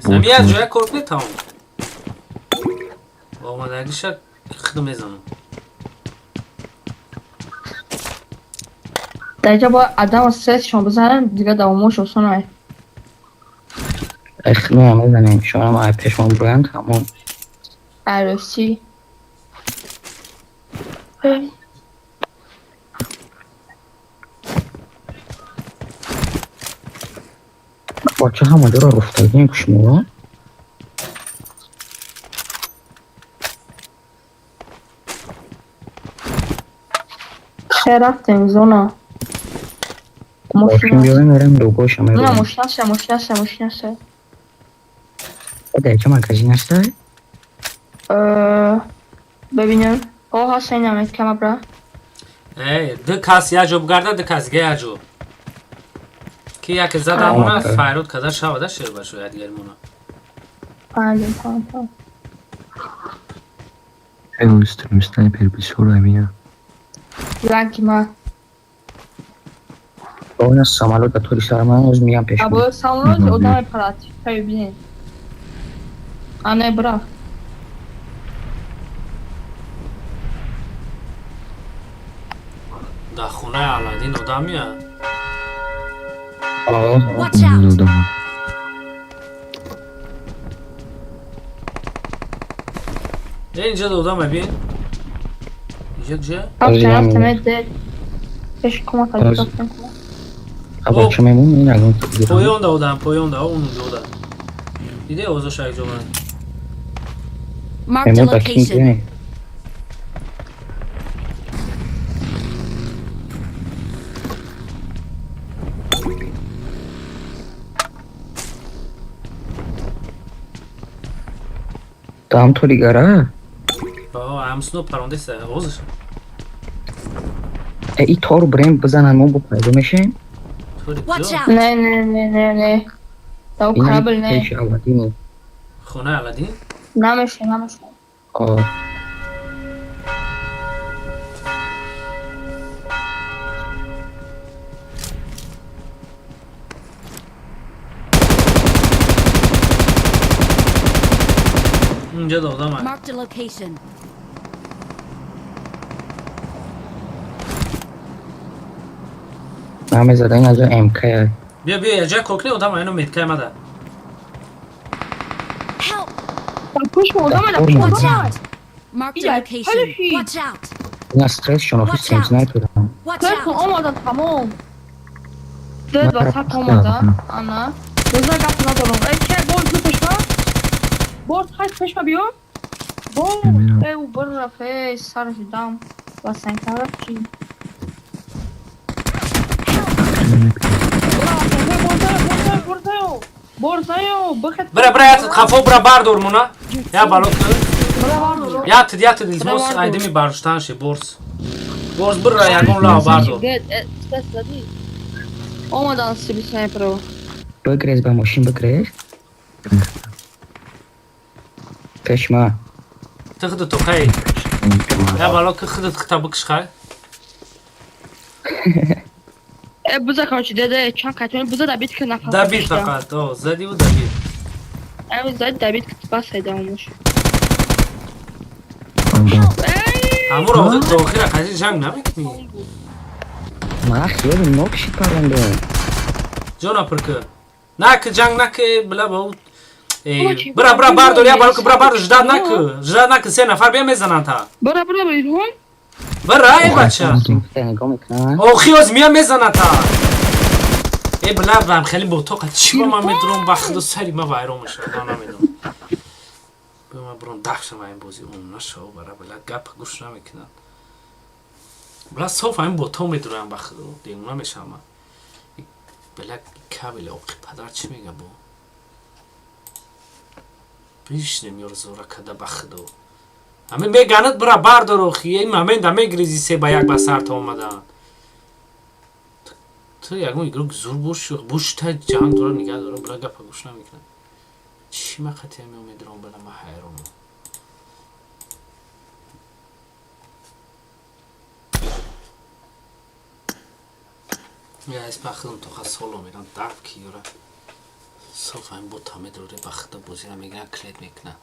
Ами як ҷоя кор кунед тамом. Омадагиша худо мезанам. Дар инҷа бояд адам стрессшон бизанем, дига давомош осон ай. Ай худо мезанем, шумоам ай пешмон буянд ҳамон. Арӯсӣ. Бача ҳама ҷоро руфтагием ку шумо? Хе рафтем зона. Мошин биёем мерем дугоша На мерем. мошина се, мошина се, мошина се. Дар инҷа магазин ҳастай? Бибинем. О ҳаст ин ҳамед кама бра. Эй, ду кас як ҷо бугарда, ду кас дига як ҷо. Ки яке задамона файрод карда шавада шер башо якдигаримона. Панҷ, панҷ, панҷ. Эй, стрим снайпер бисёр амия. Ранги ма. Ина самолёт ба тори сар ман оз миям пешмон. Або самолёт одам мепарад. Хай бинед. А не бра. Дар хонаи Аладдин одам меяд? Watch out! Э, инҷа одам бин. Инҷа куҷа? Рафтем, рафтем, дед. Пеш кумак рафтем кумак. Або чӣ мемон ин алон. Поёнда одам, поёнда, он унҷо одам. Диде овозош як ҷо ман. Marked a Мемон ба кин location. биёем. Там тори гара? О, амсно парондеса овозаш. Э, и тор брем бизананд мо бо пайдо мешем? Тори Watch куҷо? out! Не, не, не, не, не. Да Ина корабль не. пеши Аладдин. Хонаи Аладдин? Намеше, намеше. О, Унҷа да одам ай. Marked a location. намезада ин аз МК. Биё, биё, як ҷоя кор кунед одам айно меткай мада. Help! Пуш одам Дар да пуш Watch одам. out! Marked a Ия, location. ҳалифи. Watch out! Ина стресс шон охи Watch стрим out. снайперам. Watch Телефон out! омадан тамом. Дед ва сап омадан. Ана. Боза гап надорам. Эй, ке боз ду пешма? Боз хайс пешма биё. Боз, эй, у бир рафт, эй, сараш дам. Ва санкара чи? Бира, бира, ятид хафо, бира бардор муна. Я бало ку. Ятид, ятид, илтимос, айдими барштан ши, борс. Борс бира, ягон лав бардор. Омадан сиби снайперо. Бигрез ба мошин бигрез. Пешма. Ту худат оқай. Я бало ку худат хита бикш хай. Э, буза короче, деде, чанд кайтони буза дабит ки нафас. Дабит фақат, о, задиву дабит. Эй, зад дабит ки бас айда омуш. Ҳамуро охир то охира қази ҷанг намекунӣ. Ман хеле нокши парондам. Ҷона пирки. Наки ҷанг наки била ба бира бира бардор я барку бира бардор ждать наки. Ждать наки се нафар бия мезананд та. Бира бира берун. Бира эй бача. Охи оз мия мезанад та. Э била бам хеле бо тоқа чӣ ба ман медурам ба худо сари ма вайрон мешавад ман намедонам. Бия ман бурам дафшам ин бозӣ он нашав бара била гап гӯш намекунад. Била соф ҳамин бо то медурам ба худо девона мешавам ман. Била кабеле оқи падар чӣ мега бо? Бишнем ёр зора када ба худо. Ҳамин меганад бира бардор охи ин момента мегиризӣ се ба як ба сарта омадан. Ту ягон игрок зур боши бошта ҷанг дора нигаҳ дора бира гапа гӯш намекунад. Чӣ ма қатъия меомедирам била ма ҳайронам. Я из пахлым тоха соло мерам даф ки ёра. Соф ҳамин бота медоре ба худо бозира мегирад клет мекунад.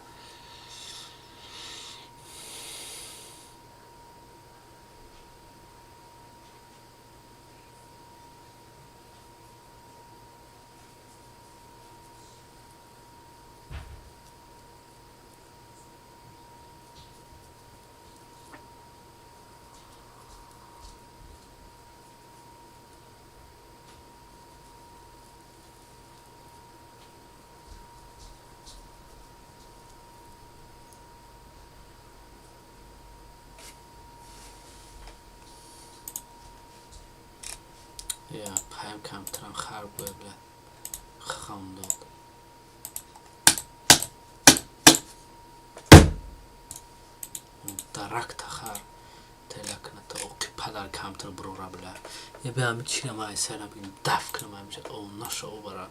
Я паям камтарам хар буя била хам дод. Даракта хар телакната оқи падар камтар бурора била. Я бе ами чира ма айсара бигим даф кунам ҳамиша о наша о бара.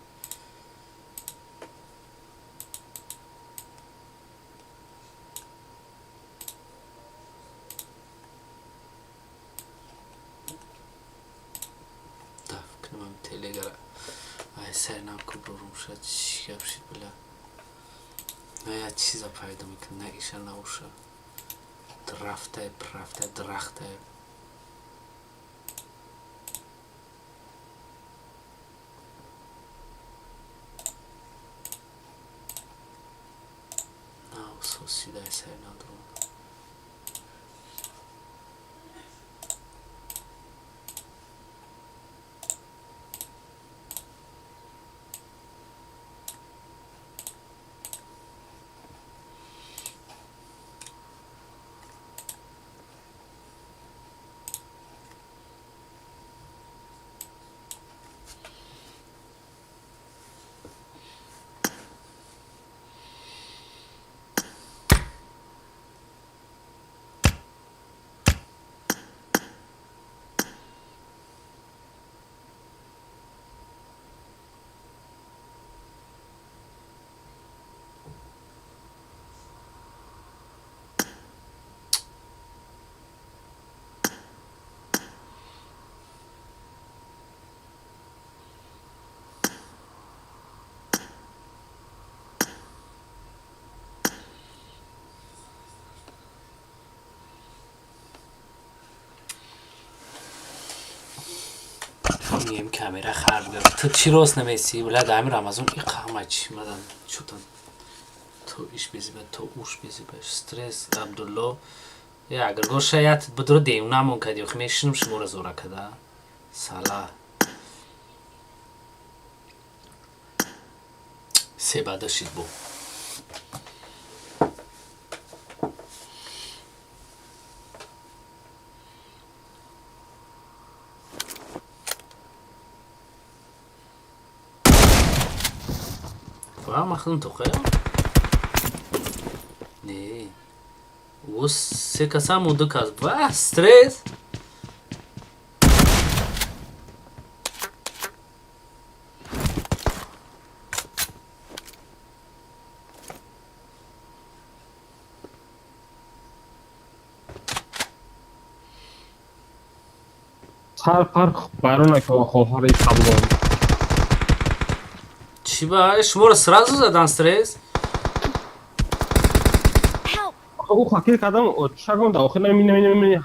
Даф кунам телегара. Ай сар нам ку бурорум ша чӣ гап шид била. На я чиза пайдо мекунам на иша на уша. Рафтай рафтай дарахтай. На усосидай сар надурум. Мегем камера хар гирифт. Ту чӣ рост намесӣ? Била дар ҳамин Рамазон иқа ҳама чӣ мадан чутан. То иш безиба, то уш безиба. Стресс Абдулло. Я агар гоша ят бидро девнамон кади, охи мешинам шуморо зора када. Сала. Се бада шид бо. Ва махлун тоқая? Не. Ус се каса му ду кас. Ва стресс. Сар фарқ байрон ка хоҳари қаблон. Чӣ ба? Шуморо сразу задан стресс? Ӯ хакир кардам, чагон дар охир мина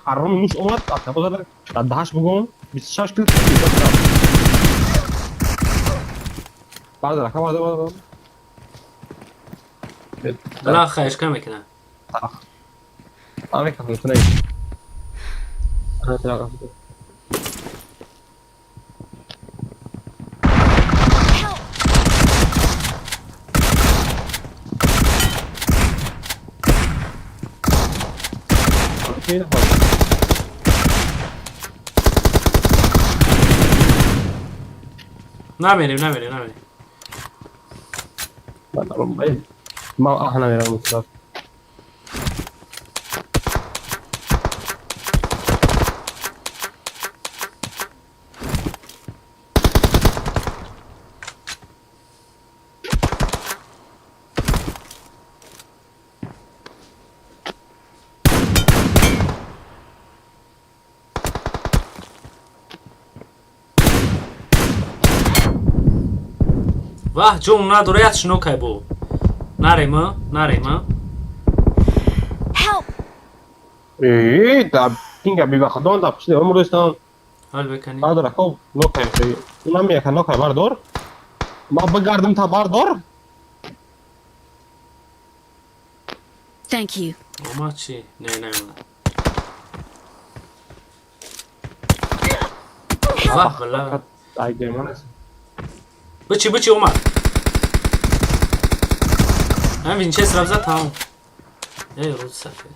ҳароми нуш омад, атако зада, дар даҳаш бугум, 26 кил кардам. Баъд рака баъд баъд. Бла хаешка мекунад. Аме кафе кунай. Ана тира. Намерем, намерем, намерем. Ман аҳ намерам устод. Ваҳ, ҷон надора, як шинокай бо. Нарема, нарема. Help! Э, да кинга бибахадон да пишли омрустан. Ҳал бекани. Бардор ако нокай. Намека нокай бардор. Ма бигардам та бардор. Thank you. Омад чи? Не, наомад. Ваҳ, бала. Ай герман. Бичи, бичи, омад. Ҳам винчестер абза тамом. Эй, рӯз сафед.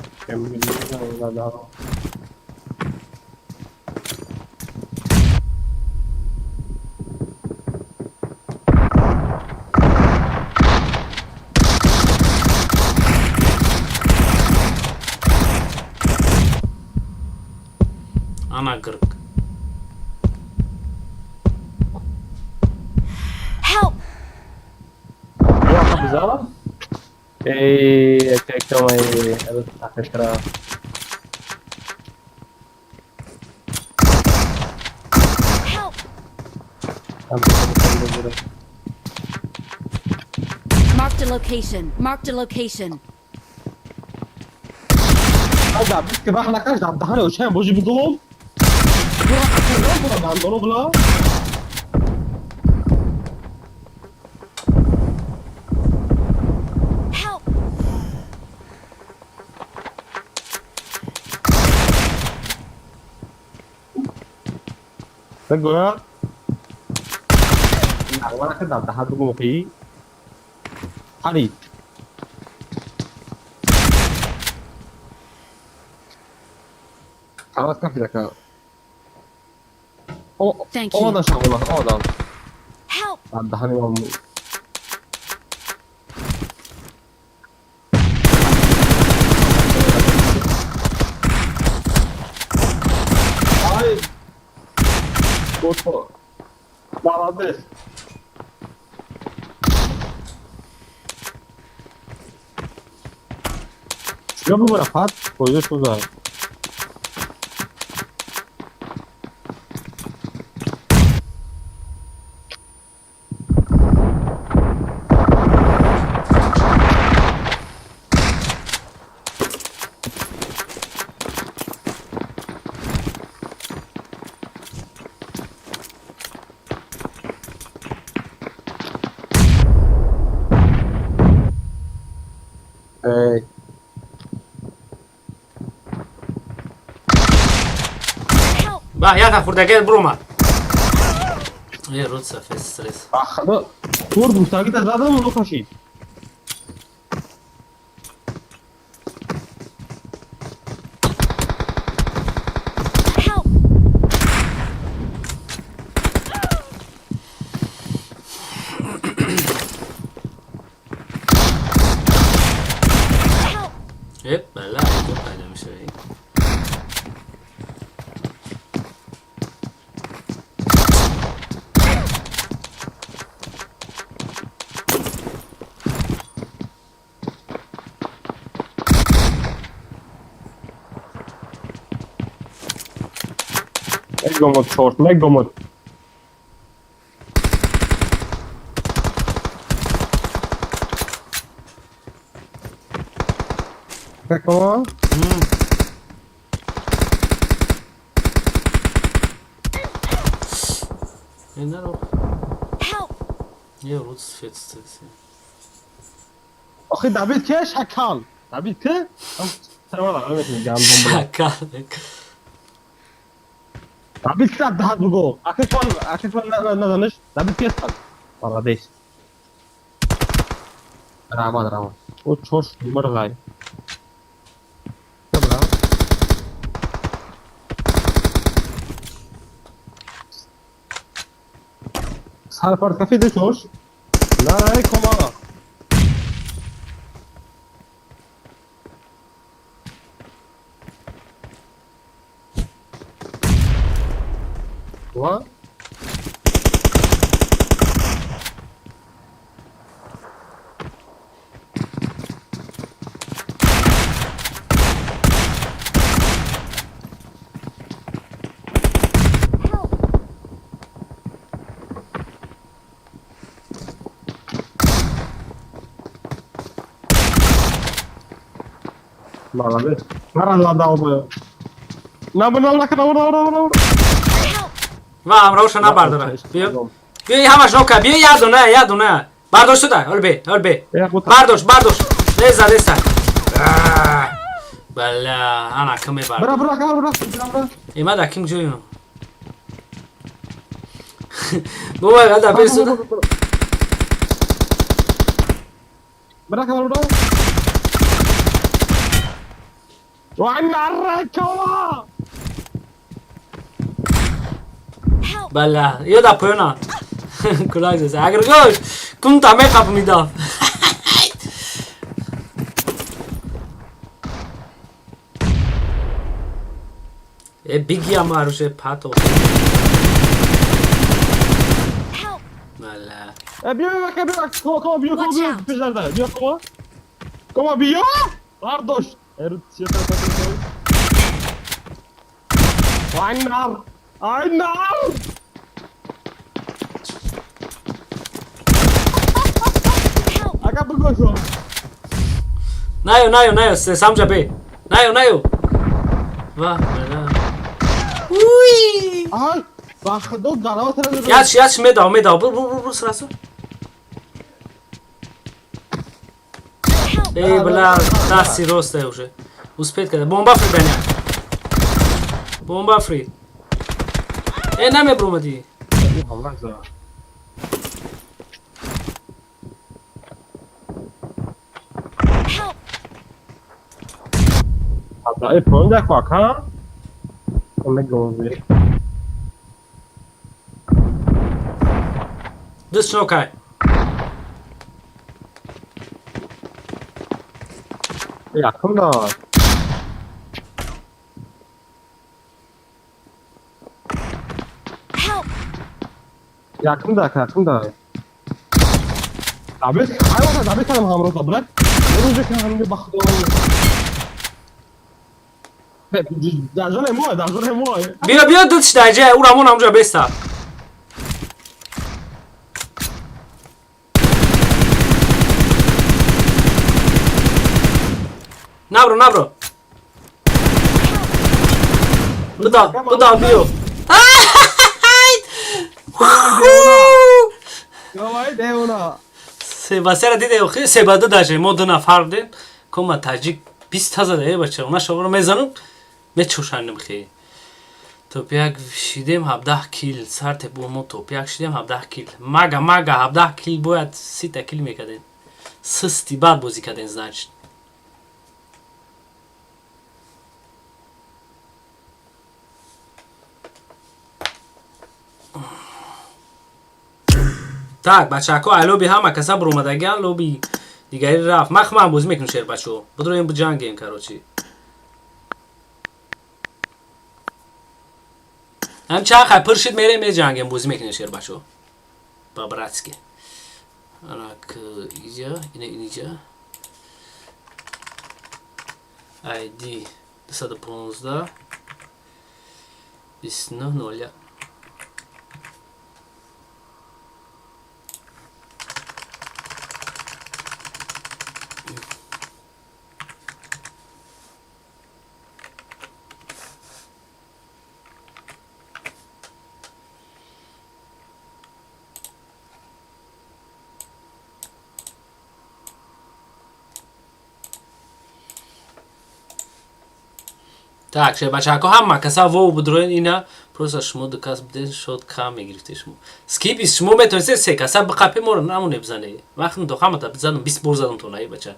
Ана гирк. Help! Бизала? Эй, calma aí, ela tá fechada. Help! Marked a location. Marked a location. Да, бис вах накаш, да дахане очам, божи бугум. Бра, бра, Help! Бигӯяд. Нағма ки дар даҳа бугум қи. Ҳари. Халас кафи рака. Thank you. Омадан шағула, омадан. Help! Дар даҳани ман. Ай! Гото. Молодец. Чё бубара фат? Пойдешь туда. Эй. Help! Баҳ, як хурдагар биромад. Эй, рӯз сафед, стресс. Бахда. Хурд гуфтагита задам, ну кашид. Help! Help! Э, бала, ду пайдо мешавӣ. Мегомад чорт, мегомад. Акакова? Наро. Е, рут сфет. Охи Давид ке шакал. Давид ке? Шакал. Давид ке даҳад буго. Акакова, акакова назаниш. Давид ке стал. Молодец. Рамад, рамад. О, чош, мургай. Добра. Сарпарт кафе де чош. На, на, кома. Ва? Молодец. Нараза. На, на, на, на, на, на, на. Ва, амроша на бардора. Биё. Биё ҳамаш нока, биё ядуна, ядуна. Бардош сюда, ҳол бе, ҳол бе. Бардош, бардош. Леза, леза. Бала, ана каме бар. Бра, бра, бра, бра, бра. Има да ким ҷоим. Бобай, гада бер сюда. Бра, бра, бра. Бала, ё да поёна. Кулак заса. Агар гош, кун та мехап мидав. Э биги амаруше пато. Бала. Э биё, биё, биё, кома, кома, биё, кома, биё, пежарда. Биё, кома. Кома, биё! Бардош. Айнар! Айнар! Ака бугошо. Наё, наё, наё, самҷа бе. Наё, наё. Ва, бала. Уи! Ай, ба худо галава тара. Яч, яч медав, медав. Бур, бур, бур, сразу. Эй, бля, дасти роста уже. Успеть когда. Бомба фри, Беня. Бомба фри. Э, наме брумади. Эй, понял, как, ха? Он говорит. Дыс шнокай. Я, куда? Я, куда, куда? Давид, айва, Давид кадам ҳамроҳ брат. Рӯзе ки ҳамин ба худо. Дар мо, дар мо. Биё, биё, дутш даҷа, ура мон ҳамҷа беста. Набро, набро. Буда, буда, биё. Себасера диде, охи, себада даже мо ду нафар будем. Кома таҷик 20 та зада, э бача, она шобро мезанум, мечӯшанем хе. Топ як шидем 17 кил, сарте бо мо топ як шидем 17 кил. Мага, мага 17 кил бояд 30 та кил мекардем. Систи бад бозӣ кардем, значит. Так, бачако, ай лоби ҳама каса буромадагиан, лоби дигари рафт. Ман хумам бозӣ мекунам шер бачо. Будроем буҷангем, короче. Ҳам чанд хай пур шид мерем меҷангем, бозӣ мекунем шер бачо. По-братски. Анак иҷа, ина иниҷа. ID 215 29 0. Так, шербачако ҳама каса во будроен ина просто шумо ду кас буден шод кам мегирифте шумо. Скипис шумо метавонистед се каса биқапе моро намоне бизане. Вақтн до ҳамата бизанам 20 бор задам то наи бача.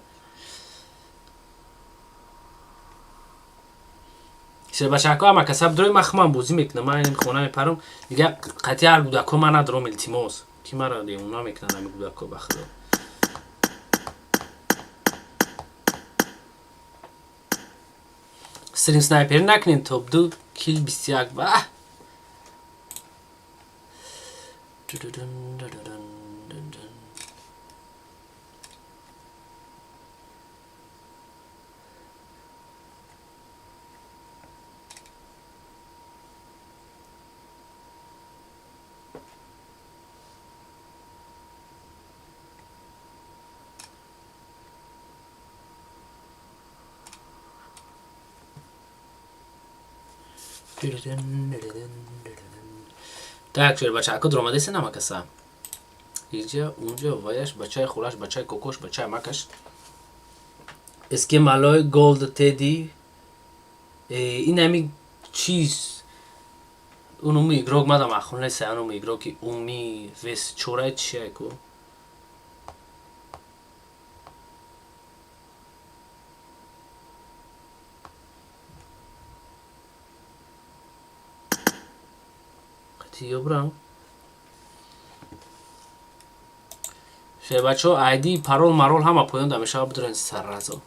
Шербачако ҳама каса будроен ман хумам бозӣ мекунам, ман ин хона мепарам. Дига қатъи ҳар гудако ман надорам илтимос. Ки мара девона мекунанд ҳами гудако ба худо. Стрим снайпер накунем топ 2 кил 21 ба. Так, шербачако дуромадеса намакаса. Иҷа, унҷа, ваяш, бачаи хулаш, бачаи кокош, бачаи макаш. Эске малой голд теди. Ин ҳами чиз. Унуми игрок мадам ахун неса, ануми игроки уми вес чорай чия ку. Ёбрам. Шербачо айди парол марол ҳама поён да мешава бидурен сарразо.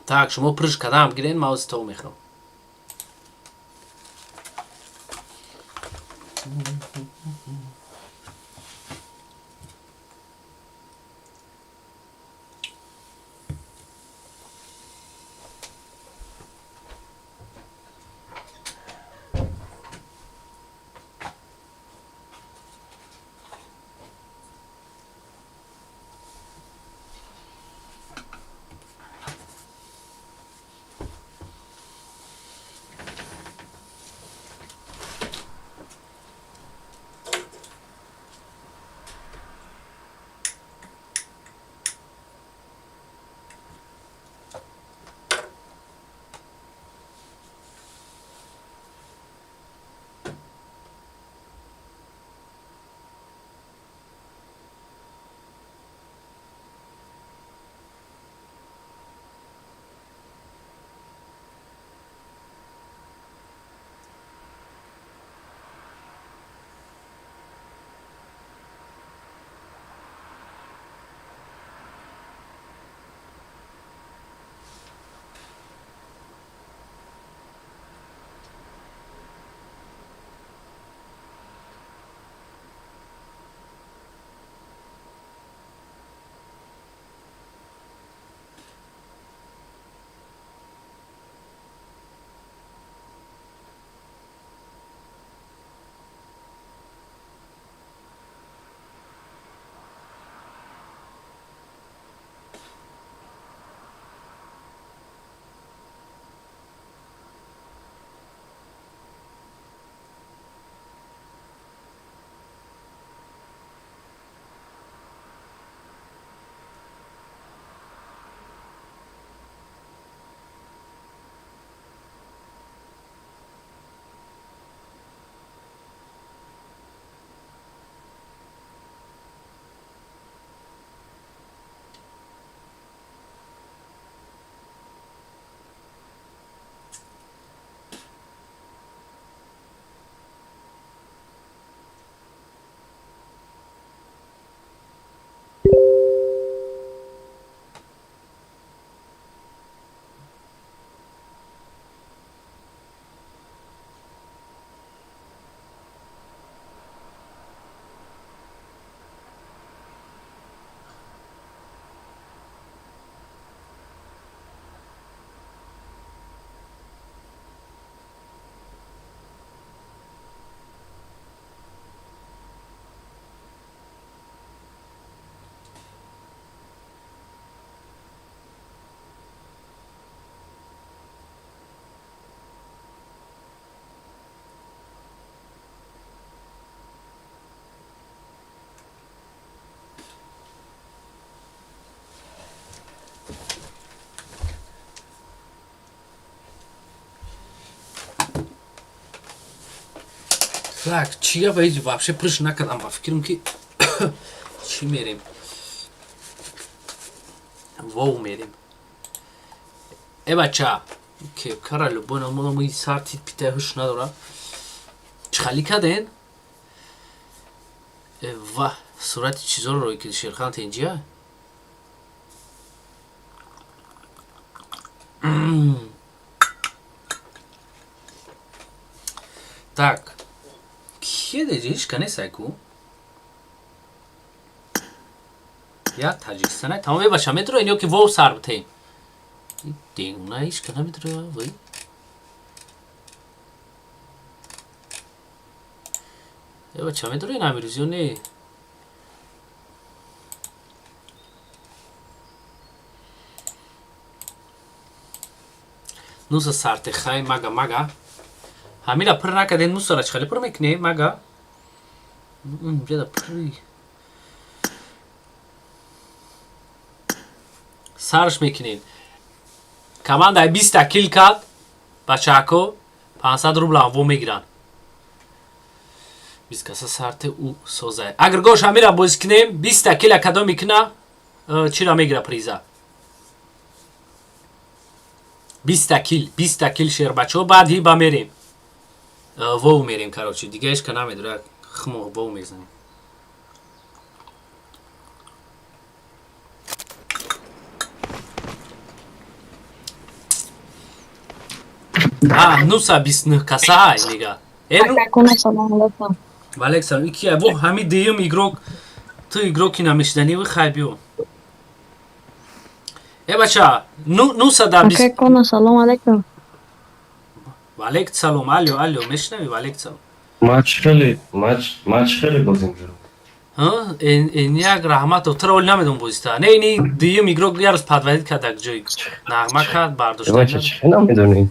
Так, шумо прыж кадам гирен, ма ози то мехӯрам. Так, чӣ гапа, ҳеҷ вообще пурш накардам. Ба фикрам, ки чӣ мерем, вов мерем. Э, бача, кепкара любой намудам, сар тит питай, ҳуш надора. Чӣ хали карден? Э, ва сурати чизоро рой ки Шерхан тенҷия. Так, кие деҷа? Ҳеч ка нестай ку. Я Таҷикистона тамом. Э, бача, метроен ё ки вов сар битем? Девона, ҳеч ка наметроя, вай. Э, бача, метроен амирӯз ё не? Нуса сартехай, мага, мага. Ҳамира пир накардем. Нусара чӣ хеле пир мекунем, мага? Инҷада пири сарш мекунем. Командаи 20-та кил кард, бачаҳако, 500 рублам во мегиранд. 20 каса сарте ӯ созай. Агар гош ҳамира бозӣ кунем, 20-та кила кадом мекуна, чира мегира приза? 20-та кил, 20-та кил, шербачаҳо. Баъд ҳиба мерем, вов мерем. Короче, дига ҳеч ка намедора, хмо вов мезанем. Нуса 29 каса ҳай мега. Валейк салом. Ики во ҳами дуюм игрок. Ту игроки намешиданӣ, хай, биё. Э, бача, нусада Салом алейкум. Валейк салом. Алё, алё, мешунавӣ? Валейк салом. Матч хеле, матч, матч хеле бозим. Як раҳматов, туро оли намедон бозита. Не, ини дуюм игрок як рӯз подводить кард, як ҷой нағма кард, бардошта. Бача, чӣ намедонӣ?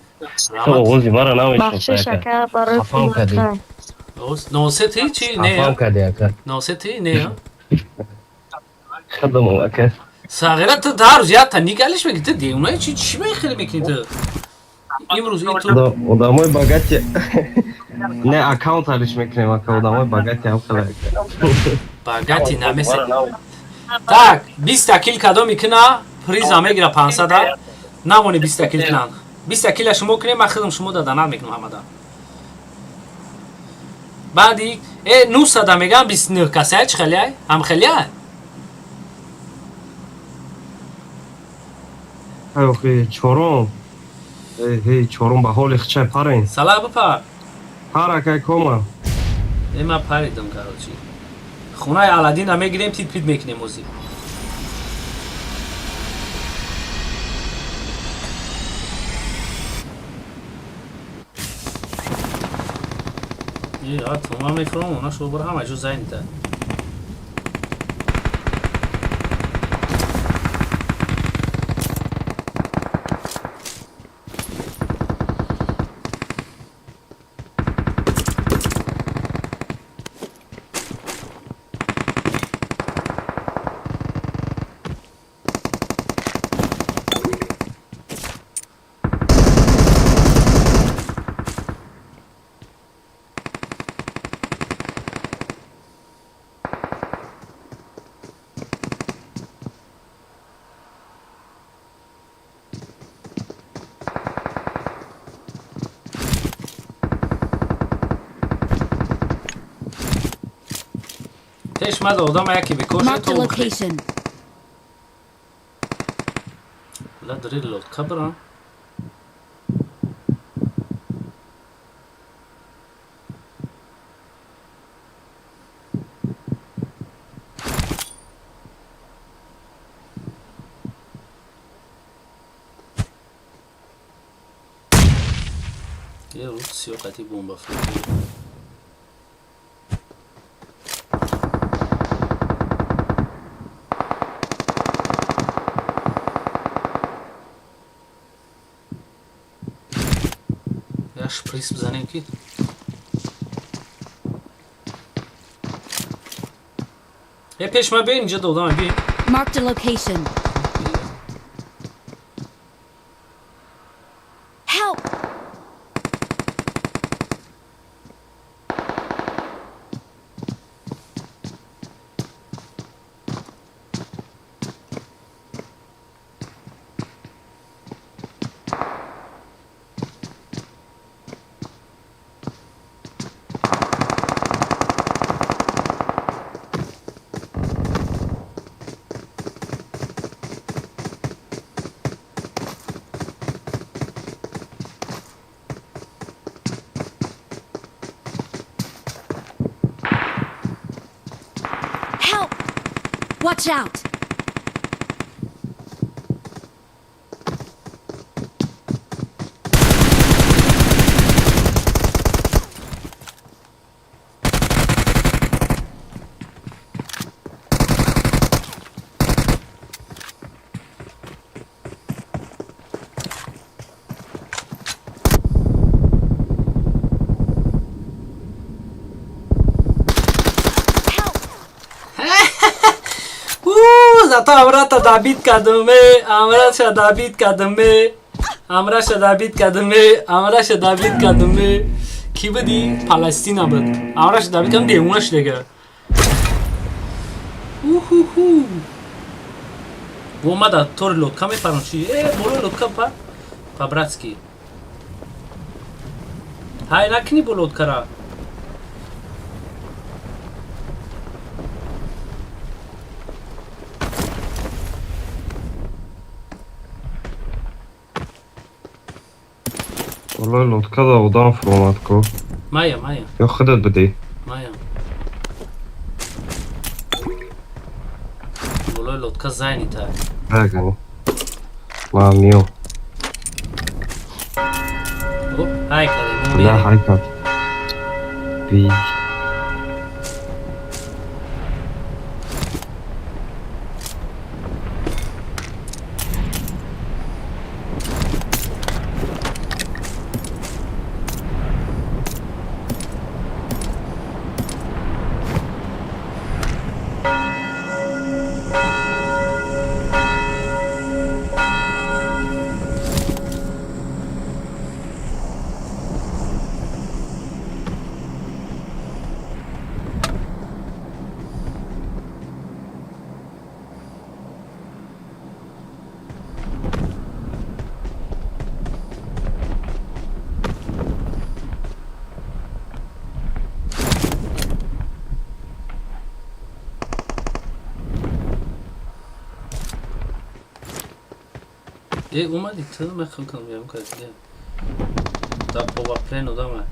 Овози мара Бахшиш, ака, барои Хафам кардӣ. Носе ти чи не? Хафам кардӣ, ака. Носе ти не? Хадам, ака. Сағира, ту дар рӯз якта ник алиш мекунӣ, ту девона чи? Чӣ мехеле мекунӣ ту имрӯз ин ту? Одамои богатый не аккаунт алиш мекунем, ака. Одамои богатый ҳам хеле. Богатый намеса. Так, 20-та кил кадом мекуна, приза мегира 500-а. Намони 20-та кил кунанд. 20-та кила шумо кунем, ман худам шумо донат мекунам ҳамада. Баъди э нусада мегам, 29 касай. Чӣ хеле ҳам хеле? Охи, чорум, чорум ба ҳоли хчай парен. Сала, бипар. Пар, акай кома. Э, ман паридам. Короче, хонаи Аладдина мегирем, тит пит мекунем озӣ. Ман мефурам, она шо бара, ҳама ҷо занята. Пеш мада одама яке бекор. Marked a location. Ла дори лодка брам. Е, рут сиёқати бомба фурӯхт. Я шприц бизанем ки. Е, пеш ма бин, инҷа додам, бин. Marked a location. Help! Watch out! Зато амрата добить кардаме, амраша добить кардаме, амраша добить кардаме, амраша добить кардаме. Ки буди? Палестина буд. Амраша добить кардам, девонаш дига. Уху. Омада тори лодка мепарам чи? Э, болои лодка па? По-братски. Ҳай накунӣ бо лодкара. Болои лодкада одам фуромад ку. Мая, мая. Ё худат будӣ? Мая. Болои лодка зайнита. Агани. Ман миём. Оп, ҳай кардем. Да, ҳай кард. Би. Э, омади ту мехоҳам кунам ям кас дига. Да поваплен одама.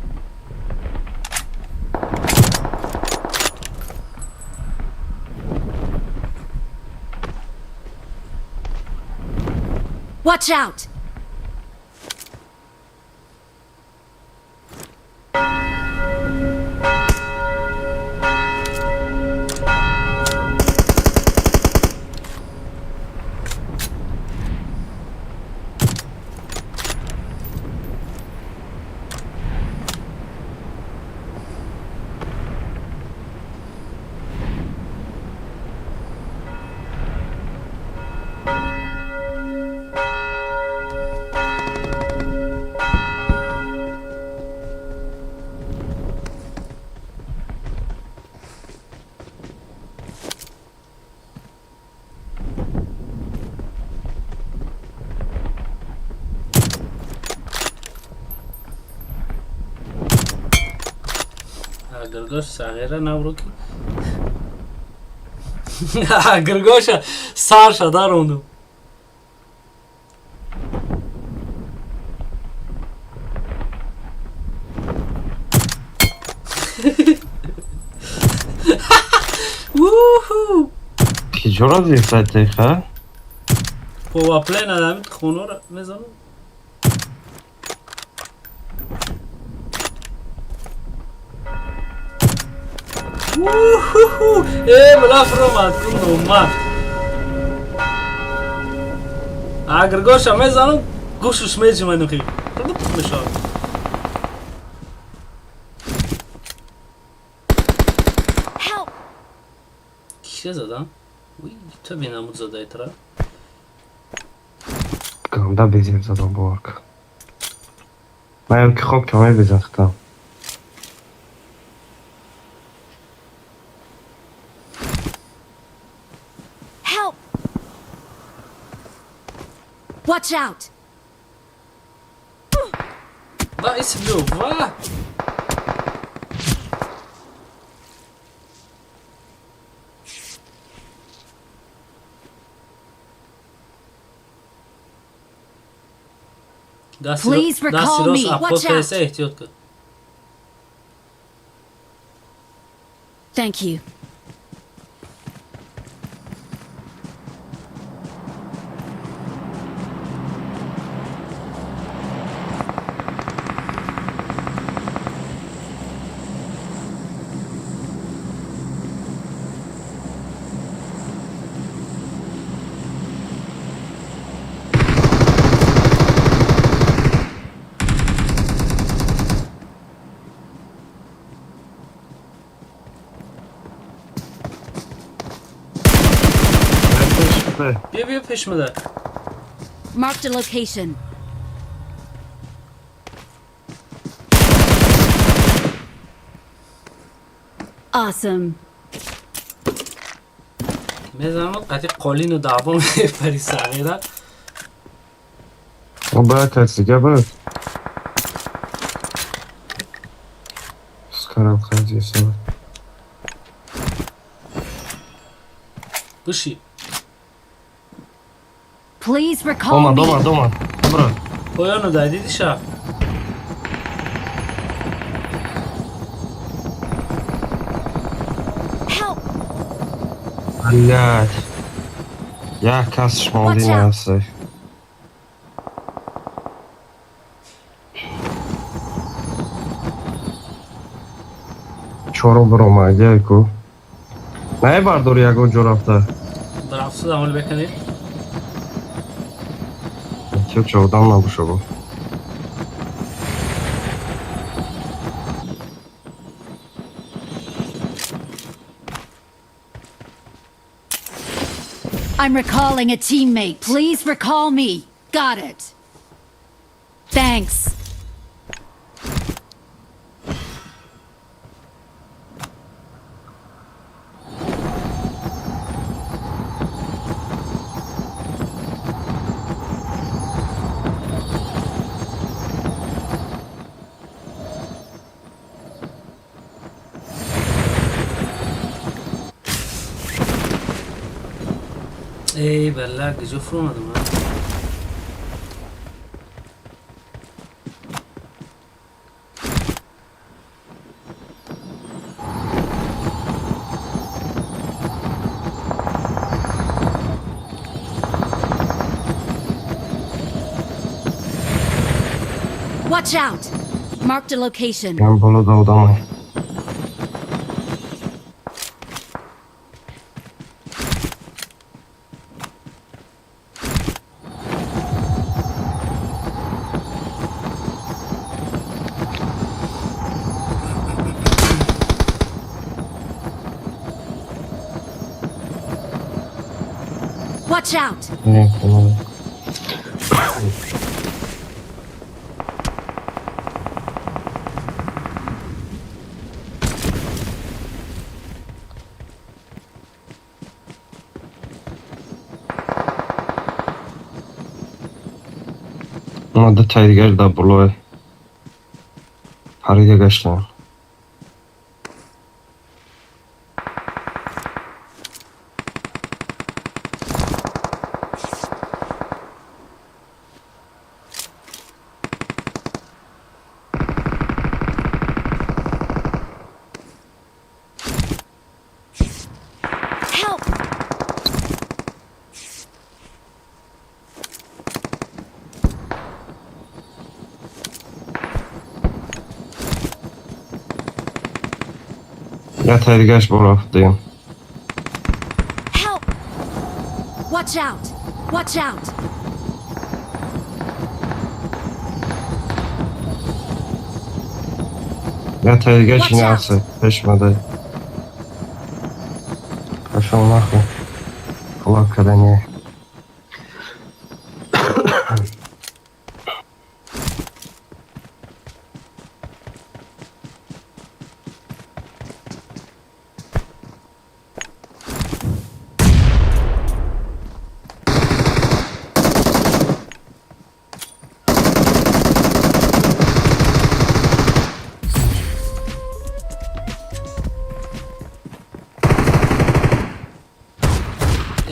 Watch out! Гиргош сағира навру ки гиргоша сарша даронду. Уху! Киҷоро зирсайтеха? Поваплен адамит хонора мезанам. Уху! Э, бла фромад, кун омад. А гиргоша мезанам, гӯшуш меҷуманухи. Мешавад. Help! Кише задам? Уй, ту бенамуд задай тра. Ганда безеб задам бовар кун. Маям ки хоб камай безахтам. Help! Watch out! Ва, ис бил, ва! Please recall me. Watch out. Эҳтиёт кун. Thank you. рафте. Бия, бия пешмада. Marked a location. Awesome. Мезанам, қати қолину даъво мепари сағира. Бояд каси дига буд. Скарам хади. Биши. Please recall Омад, me. омад, омад. Бро. Поёну дай, дидиша? Help! Блядь. Як кас шмонди Watch out. насе. Чорум биромад, яку. Най бардори ягон ҷо рафта. Барафту дамоли бекани. Чо чо одам набоша бо. I'm recalling a teammate. Please recall me. Got it. Thanks. Эй, бала, куҷо фуромадам? А? Watch out! Marked a location. Ям боло да одамай. Watch out! Не, не. Ма ду таи дигар дар болое. Парида гаштам. Help! Я таи дигараш бо рафтаем. Help! Watch out! Watch out! Я таи дигараш Watch out. насе. Пешмадай. Пошел нахуй. Кулак не.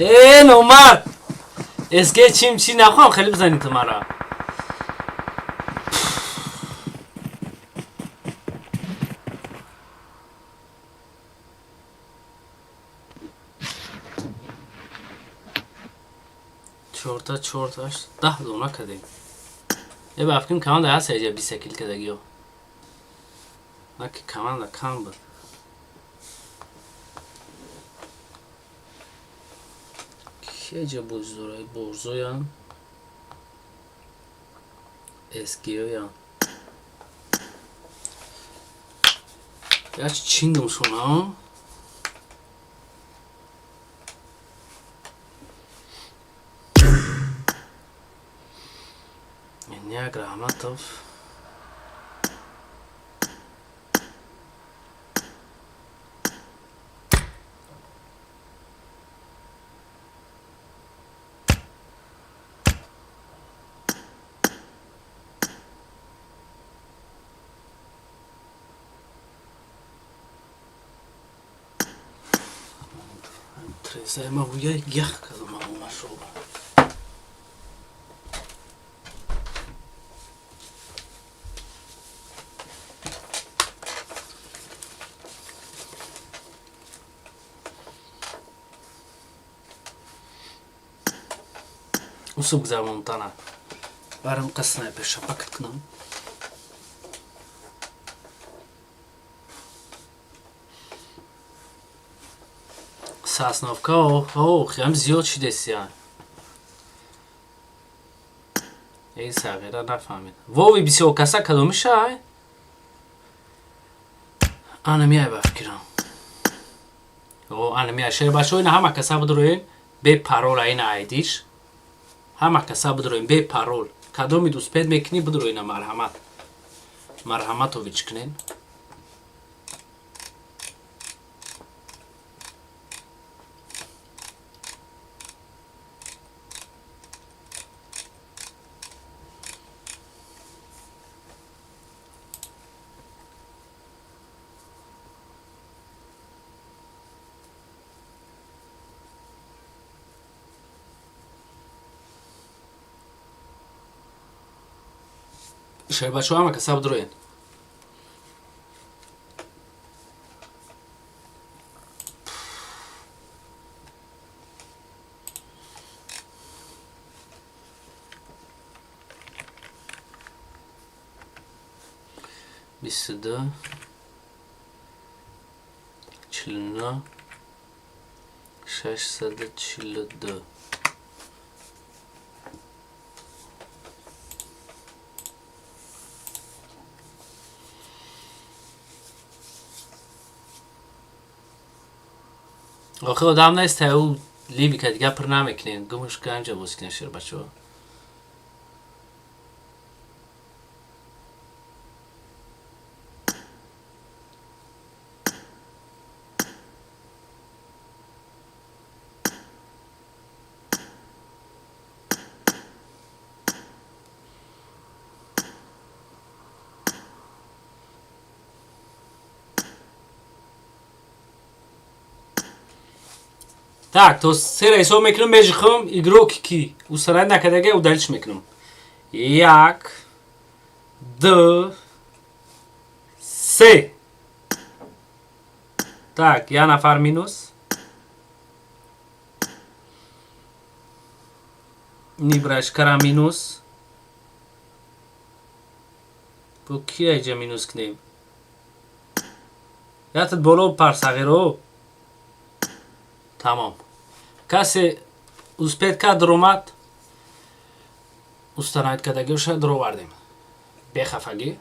Э, номард! СГ чим чи нахоҳам хеле бизанӣ ту мара. Чорта, чорта, ҳашт, 10 дона кардем. Э, ба фикрам, команда ҳаст ҳеҷа 20 кил кардагиё. На ки команда кам буд. Ки бозӣ дорад? Борзоян, СГоян. Яч чиндум шуна. Иняк Раҳматов. Тресаема гуя ях кадома машоба. Усуб гзар Монтана. Барам қа снайпер шапакат кунам. Сосновка, ох, ям зиёд шидесия. Эй, сағира нафаҳмид. Вови бисёр каса кадомиша? Ана миай ба фикрам. О, ана миай. Шербачо, ина ҳама каса бидроен бе парол, ина айдиш. Ҳама каса бидроен бе парол. Кадоми дуспед мекунӣ бидроина марҳамат. Марҳаматович кунен. Шербачо, ҳама каса бидроен. 22, 49, 642. Охи одам нест, ӯ ливика дига пир намекунем. Гумш ганҷа боз кунем, шербачо. Так, то сера ҳисоб мекунам, межихам, игрок ки усарай накардаге удалить мекунам. Як, ду, се. Так, як нафар минус. Нибрашкара минус. Бо ки айҷа минус кунем? Ятат боло парсағиро. Тамом. Касе успеть кард, даромад, установить кардагиоша даровардем. Бехафагӣ.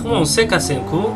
Хмон се касем ку?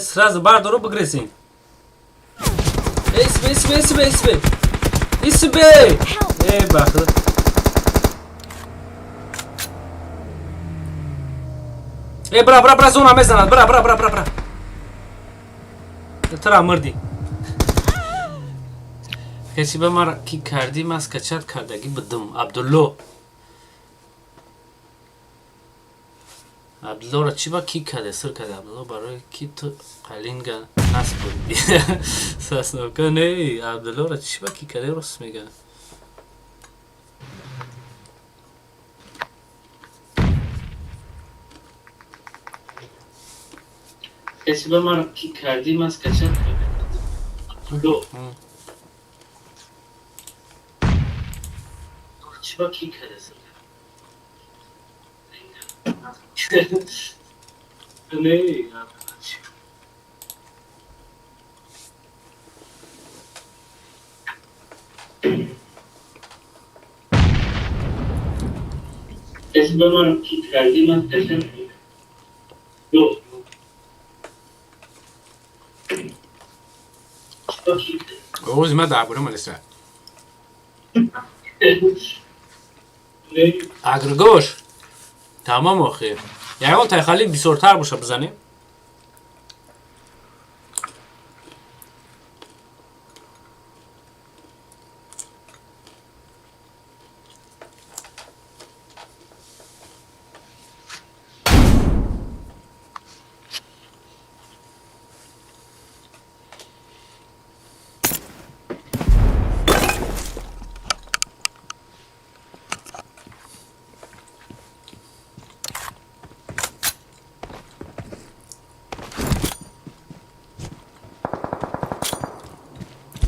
Сразу бардору бигрезем. Исбе, исбе, исбе, исбе. Исбе! Эй, бахт. Эй, бра, бра, бра, зона мезанад. Бра, бра, бра, бра, бра. Тра мурди. Каси ба мара ки кардӣ, ман скачать кардагӣ будум. Абдулло, Абдуллоро чӣ ба ки карде, сир карде? Абдулло, барои ки ту қалинга наспурдӣ сосновка? Не, Абдуллоро чӣ ба ки карде, рост мега. Каси ба мара ки кардӣ, ман скачать кардагӣ будум. Чӣ ба ки карде, сир карде? Не, каси ба мара ки кардӣ, ман скачать кардагӣ. Оғози ман дар бораи малиса. Агргош тамом, охир ягон тайхали бисёртар боша, бизанем.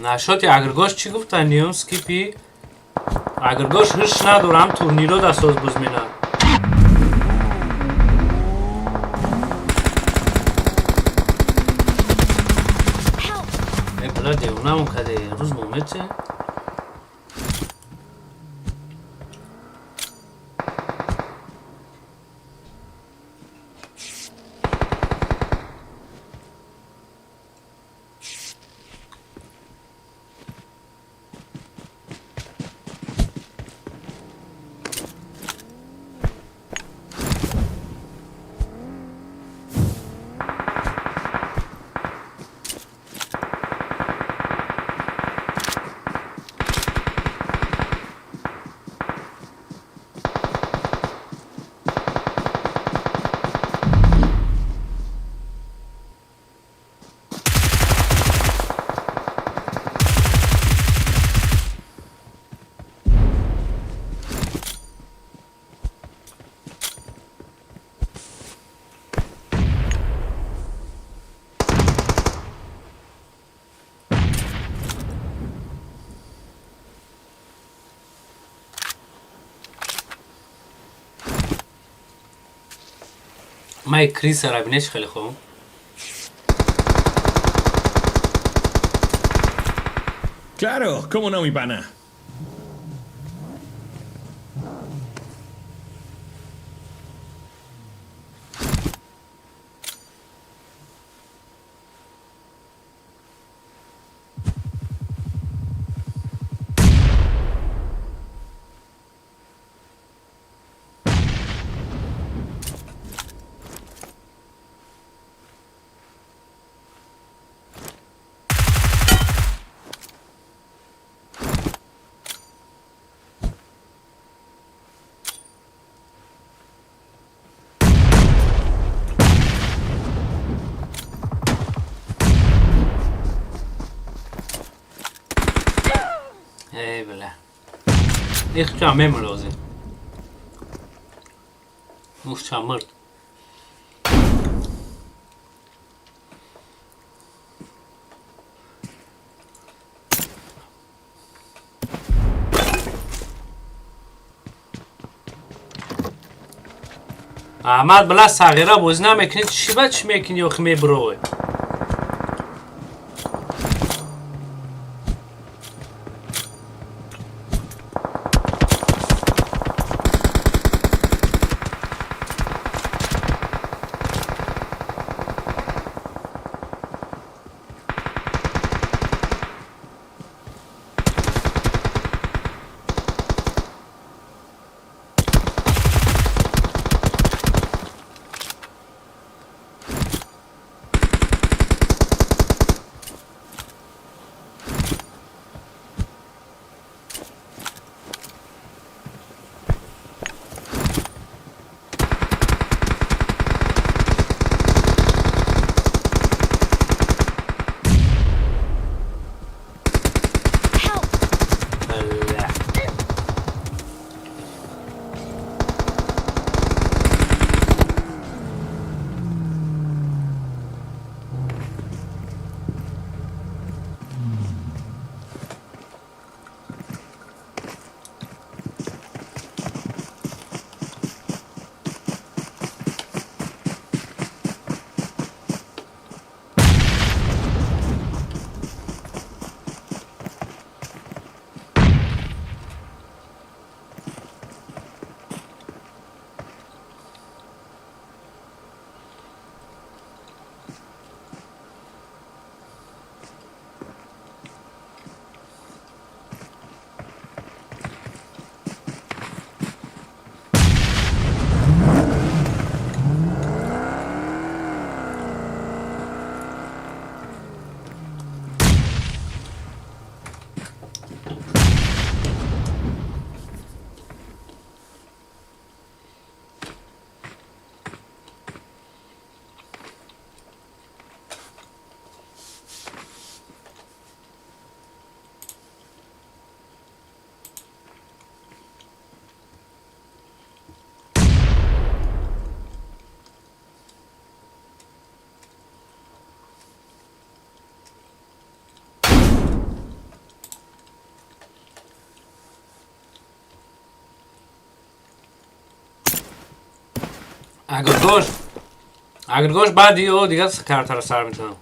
Нашоти агргош чӣ гуфта? Ниём скипи агргош ҳиш надорам, турниро да соз бузмена. Э, била, девонамон каде, рӯз момете. Май крисара бинеш, хеле хуб. Claro, cómo no, mi pana. Эй, бля. Ихча мемрози. Ухча мырд. Аҳмад, била, сағира бозӣ намекунӣ, чӣ ба чӣ мекунӣ охи, мебурой? Агар гош баъди ё дигар картаро сар метавонам.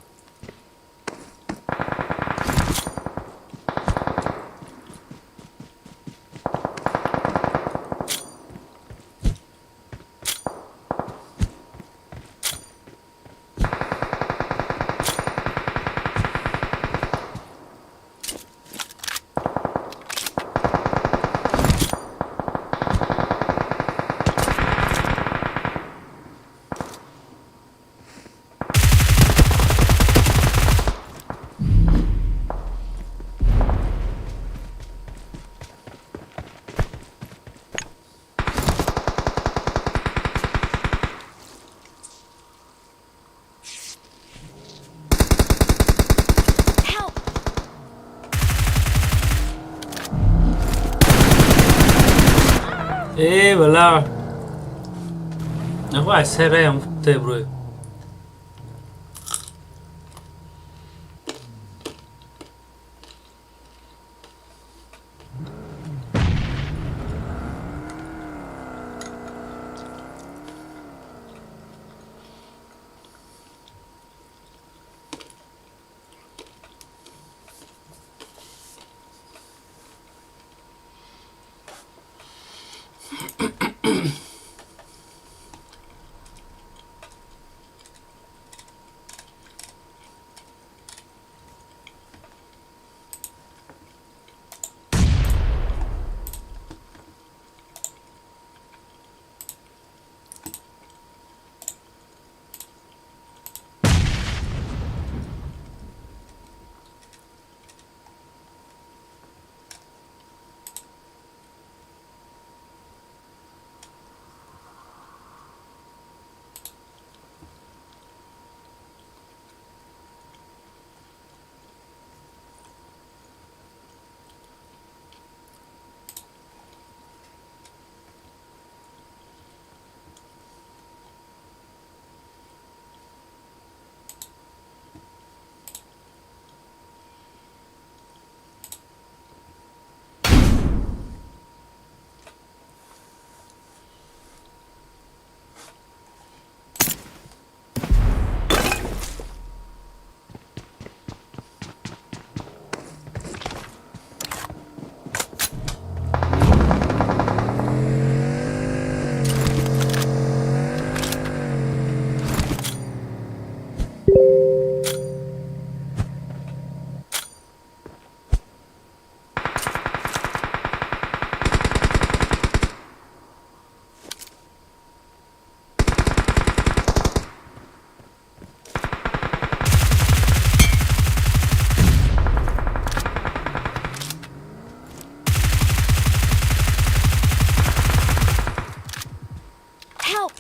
Help! Э, бала. Нахуй сераям те бро. Help!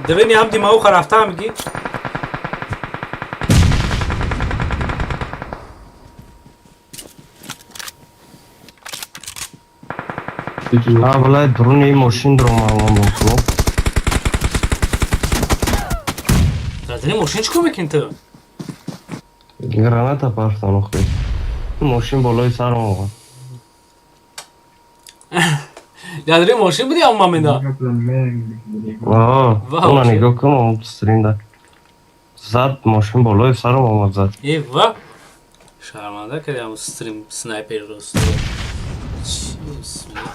Девени ҳам димауха рафта миги. А, валай, дуруни мошин дуромам. Дар дини мошин чӣ кор мекунӣ ту? Граната партан охи. Мошин болои сарам омад. Дар дини мошин буди ҳамон момента? Аа, она нигоҳ кун, он стрим да. Зад, мошин болои сарам омад, зад. Э, ва. Шарманда кардам стрим снайпер рост. Чӣ бисмилла.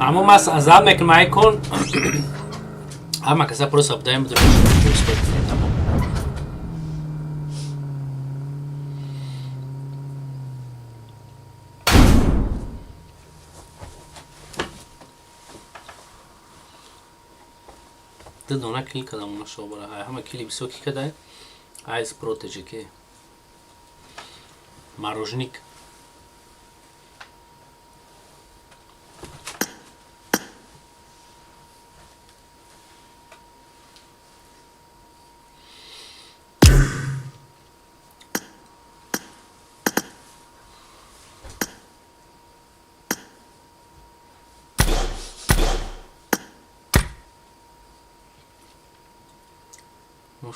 Аммо ман азаб мекунам, ай кун. Ҳама каса просто обдаем бидурам. Тамом. Ду дона кил кадам уна шобара. Ай ҳама кили бисёр ки кадай? Айс протеже ки. Морожник.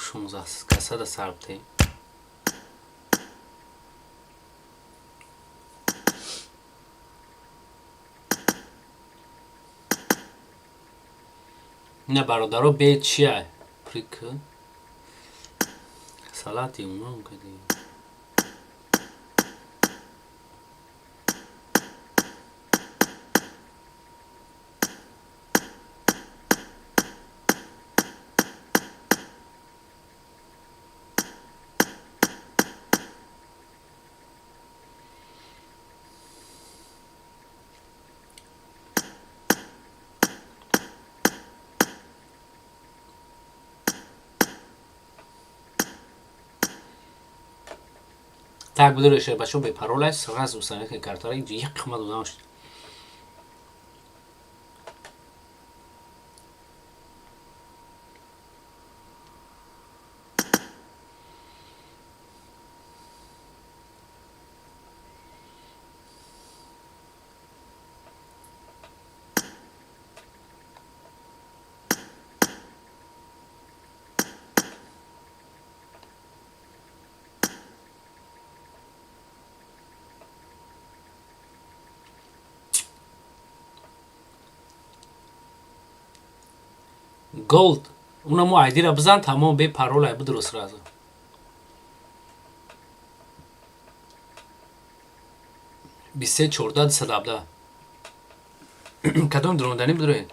16 касада сарбтем. Не бародаро бе чия? Прик. Салати умом кади. Так будуре шербачо бе парола сразу установка картара як қимат одам шуд. Голд. Унамо айдира бизан тамом бе парола бидро сразу. Бисе чорда дисадабда. Кадом дрондани бидроен?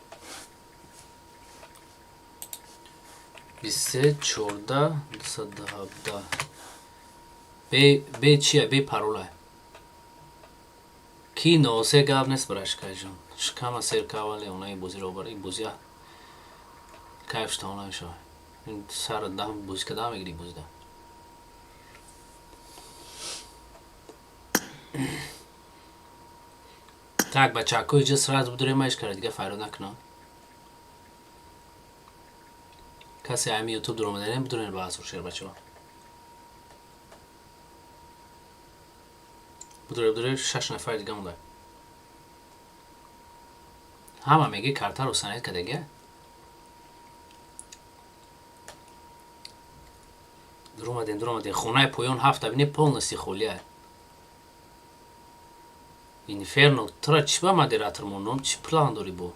Бисе чорда дисадабда. Бе чия бе парола. Ки носе гап нест брашкайҷон. Шикама сер кавале онаи бозиро бар и бозия. Кайф шта намешавад. Ин сар дам бозӣ када мегири бозида. Так бачако иҷа сразу будурем маиш кара дига файро накунам. Касе ами ютуб дуромаданем будурем ба асур шер бачаҳо. Будуре будуре шаш нафар дига монда. Ҳама меги картаро санед кадага. Дуромадем, дуромадем. Хонаи поён ҳафта бини полностью холия. Инферно, тура чӣ ба модератор мондом? Чӣ план дорӣ бо?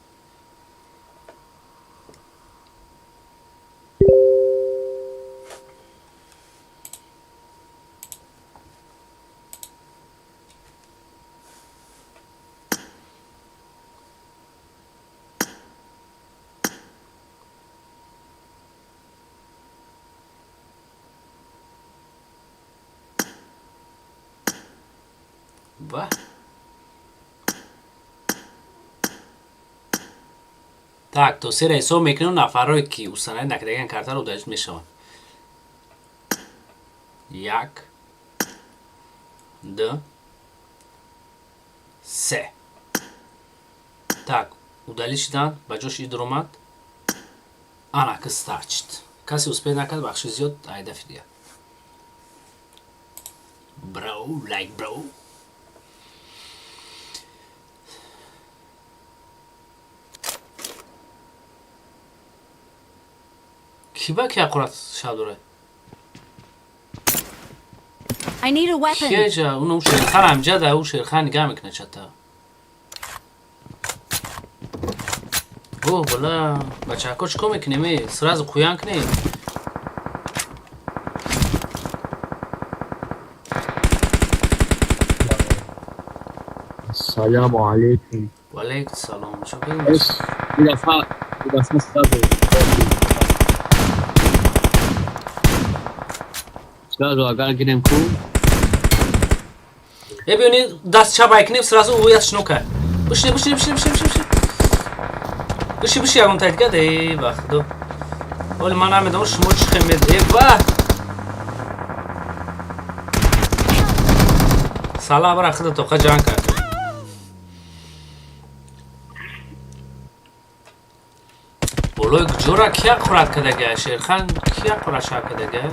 Ба. Так, то сера ҳисоб мекунем нафарое ки установить накардаган картаро удалить мешаванд. Як, ду, се. Так, удалить шудан, ба ҷош ид омад. Ана ки старт шуд. Касе успел накард, бахши зиёд айдафи дига. Бро, like bro. Ки ба ки аккурат шаб дорад? I need a weapon. Кия уну шерхан амҷа да у шерхан нигаҳ мекунад чата. О, бала, бачаҳако чӣ кор мекунем? Э, сразу қӯян кунем. Салому алейкум. Ва алейкум салом. Чӣ Bir defa сразу. Сразу агар гирем ку. Э, бибини даст чап кунем сразу ӯ яс шино кард. Бишне, бишне, бишне, бишне, бишне. Биши, биши ягон тай дига, э, ба худо. Оли ман намедонам шумо чӣ хел мед. Э ва! Сала бара худа тоқа ҷанг кард. Болои ҷора кия қурат кардага? Шерхан кия қураша кардага?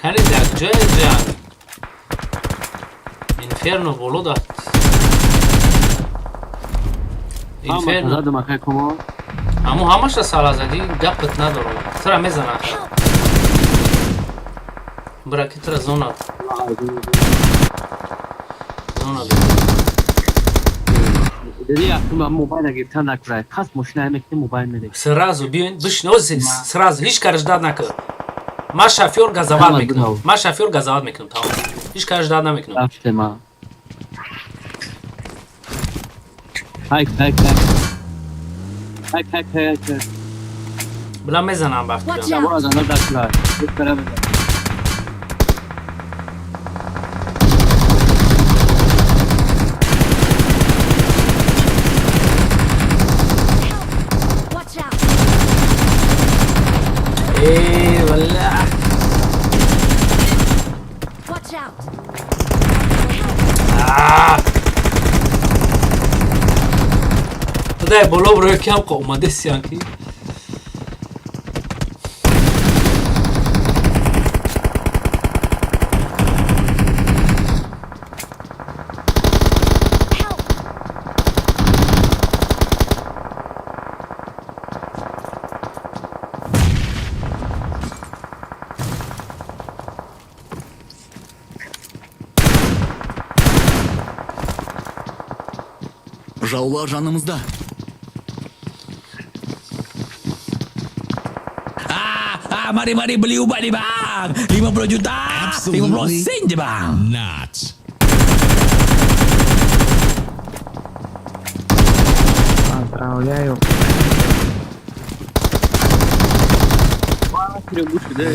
Кани дар ҷои ҷанг? Инферно боло дад. Инферно. Задам акай комо. Аммо ҳамаша сала задӣ, гапат надорам. Тура мезанам. Бира ки тура зона. Зона. Деди якум мобайл гирифтан накурай. Пас мошина мекунем мобайл медем. Сразу биёин бишин, ози сразу ҳеҷ кара ждать накун. Ман шофёр газават мекунам. Ман шофёр газават мекунам, тамом. Ҳеҷ кара ждать намекунам. Рафтем. Хайк, хайк, хайк. Хайк, хайк, хайк. Била мезанам ба фикрам. Бора зана дакла. Ҳеҷ кара мезанам. Watch out! Э, валла. Watch out! А! Дай боло бро кам ко омадесиан ки. Жаулар жанымызда. Ah, ah, mari mari beli ubat ni bang. 50 juta. 50 sen je bang. Not. Поздравляю. Гӯш шуде.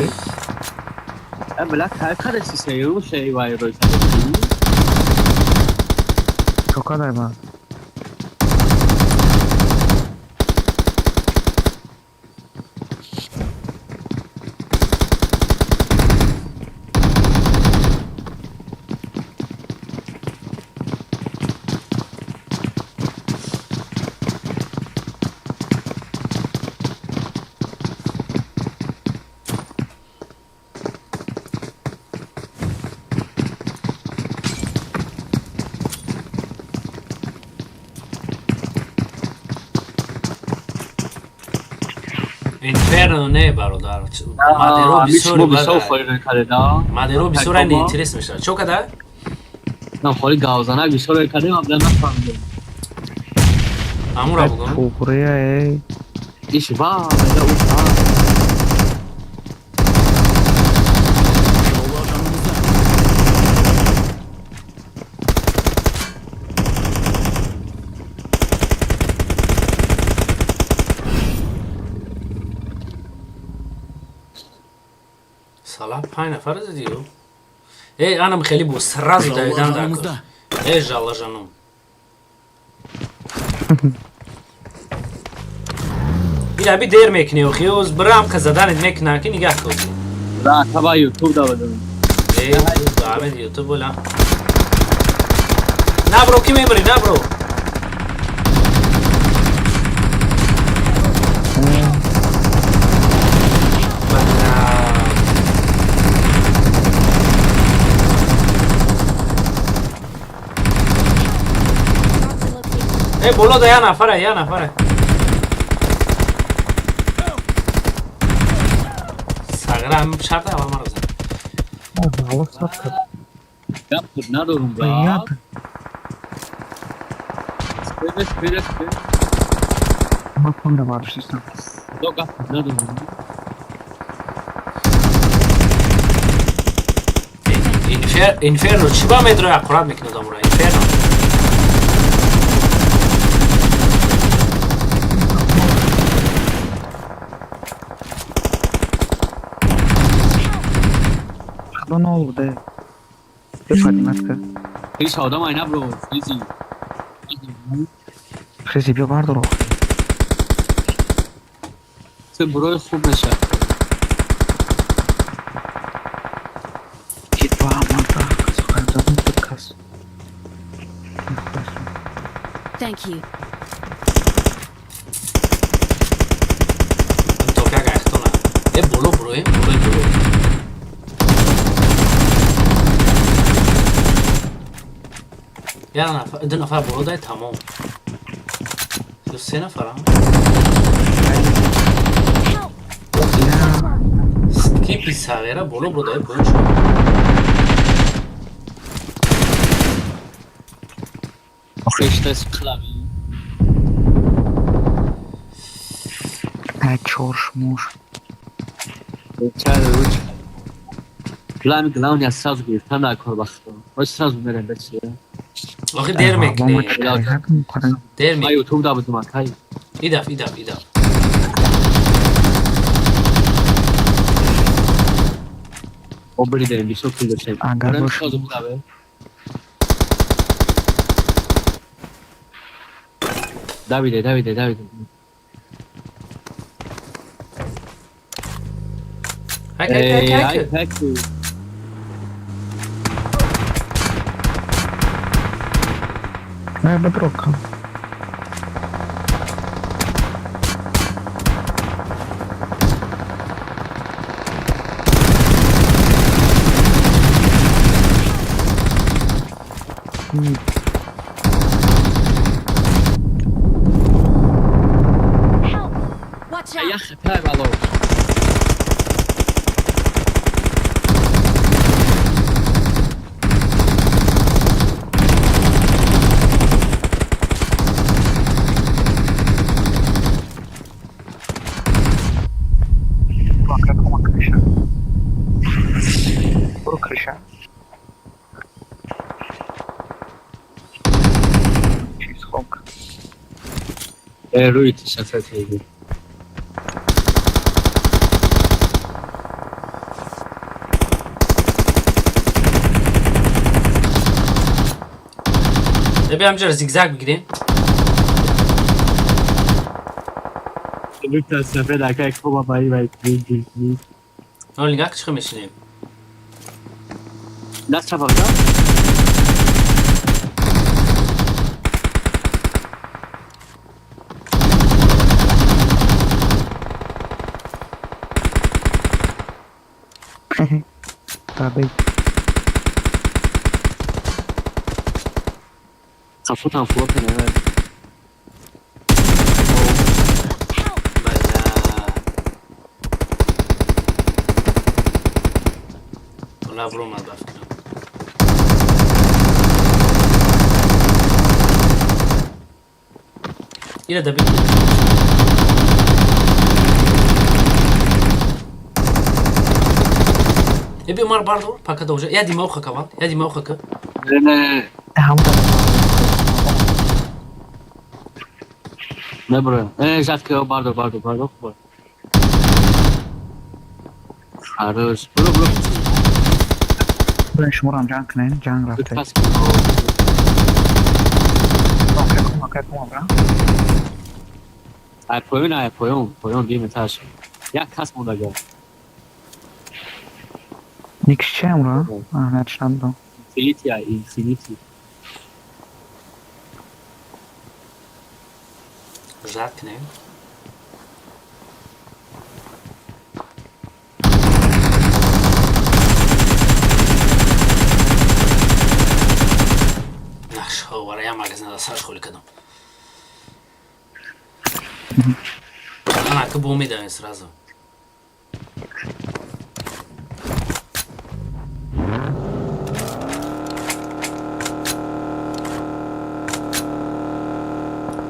Била кай кадаси сею шей вай рой. Чо кадай ба? Инферно не бародар. Мадеро бисёр бисёр холи кардеда. Мадеро бисёр интерес мешавад. Чо када? На холи гавзанак бисёр кардем, абла нафаҳмидем. Амура бугум. Туғрия эй. Иш ва, мега уш. Жаулар жанымызда. Сала панҷ нафар задиё. Эй, анам хеле бу сразу Жаулар давидан дар. жанымызда. Эй, жала жанум. Ира би дер мекунӣ охи, оз бирам ка заданет мекунам ки нигаҳ кун. Да, таба YouTube да бадам. Эй, Амед YouTube бола. На бро, ки мебари, на бро. Эй, боло да я нафара, я нафара. Сагра шарта ава маро зад. Гап надорум бра. Спеде, спеде, спеде. Ма фонда варшиста. До гап надорум. Инферно, чӣ ба медрои аккурат мекунад амура? Инферно. Хато нол буде. Бё поднимать ка. Ҳеч одам ай набро. Фризи. Фризи бё бардор. Ту бурои хуб меша. Ба ман суханзадам буд кас. Thank you. Тока гайхтона. Э, боло буроем, болои боло. Як нафар, ду нафар боло дай, тамом. Ё се нафарам? Ки писавера боло буро дай, поён шуд. Охиштес клави. Ай чорш муш. Чара руч. Главный главный сразу гирифтан дар кор бахто. Оч сразу мерем бечи. Охи дер мекне. Дер Ма мекне. ютуб да будум акай. Идаф, идаф, идаф. Обридем бисо кил дошем. Агар Мерем бош. сразу будаве. Давиде, Давиде, Давиде. Ҳак, ҳак, ҳак, ҳак. Ай, ҳак. Ай бадрока. Watch out! Ях, тай бало. Буро кома крыша. Буро крыша. Чиз хок. Э, руи тишасати. Э, биям ҷара зигзаг бигирем. Виктор сафед акай кома баи баи. Нол нигах чӣ мешинем? Даст чапа да? Таби. Сафутан флотен э. Бала. Ола буромад ба фикрам. Ира да би. Э, би умар бардор, пака да уже. Я дима оха кавал, я дима оха ка. Не, не бро. Э, жатка бардор, бардор, бардор. Бардор. Хорош. Бро, бро. Блин, шуморам ҷанг кунем, ҷанг рафте. Пас. Окей, кома, окей, кома, бра. Ай поён, ай поён, поён диметаш. Як кас мондага. Никс чем, ра? А, начнам. Infinity, ай, Infinity. Ждать кунем. Наш, я магазин да сарш холи кадам. Ана, ка бо медавем сразу.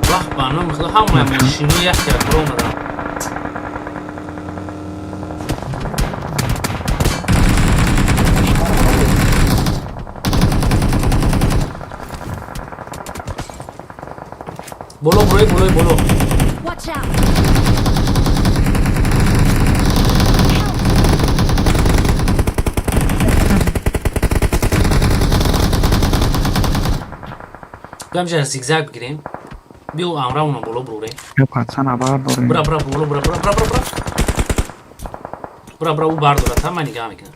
Вах, ба номи худо, ҳамаи мошино як як омадам. Боло бурои, болои боло. Watch out! Бамжа зигзаг бигирем. Биё амрамона боло бурорем. Ё пацана бардорем. Бура, бура, боло, бура, бура, бура, бура, бура. Бура, бура, ӯ бардорад, ҳама нигаҳ мекунад.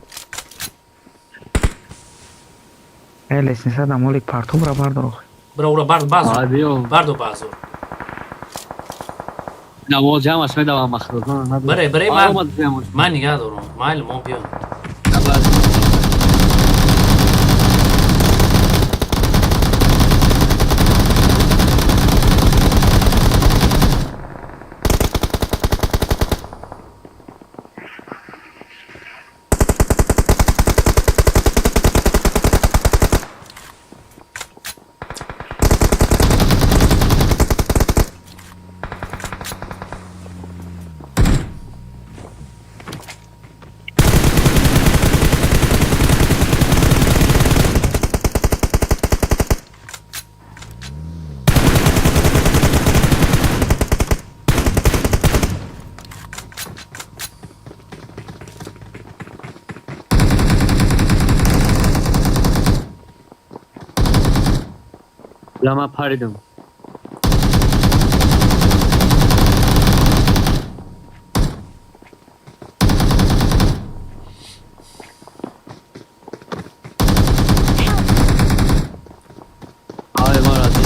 Э, лестница да молик парту бура бардор охи. Бура, ура, бардор, базор. Бардор, базор. Намоз ҷамъаш медавам махлуқ. Баре, баре, ман нигаҳ дорам. Майли, мо биём. Лама паридам. Ай, маради.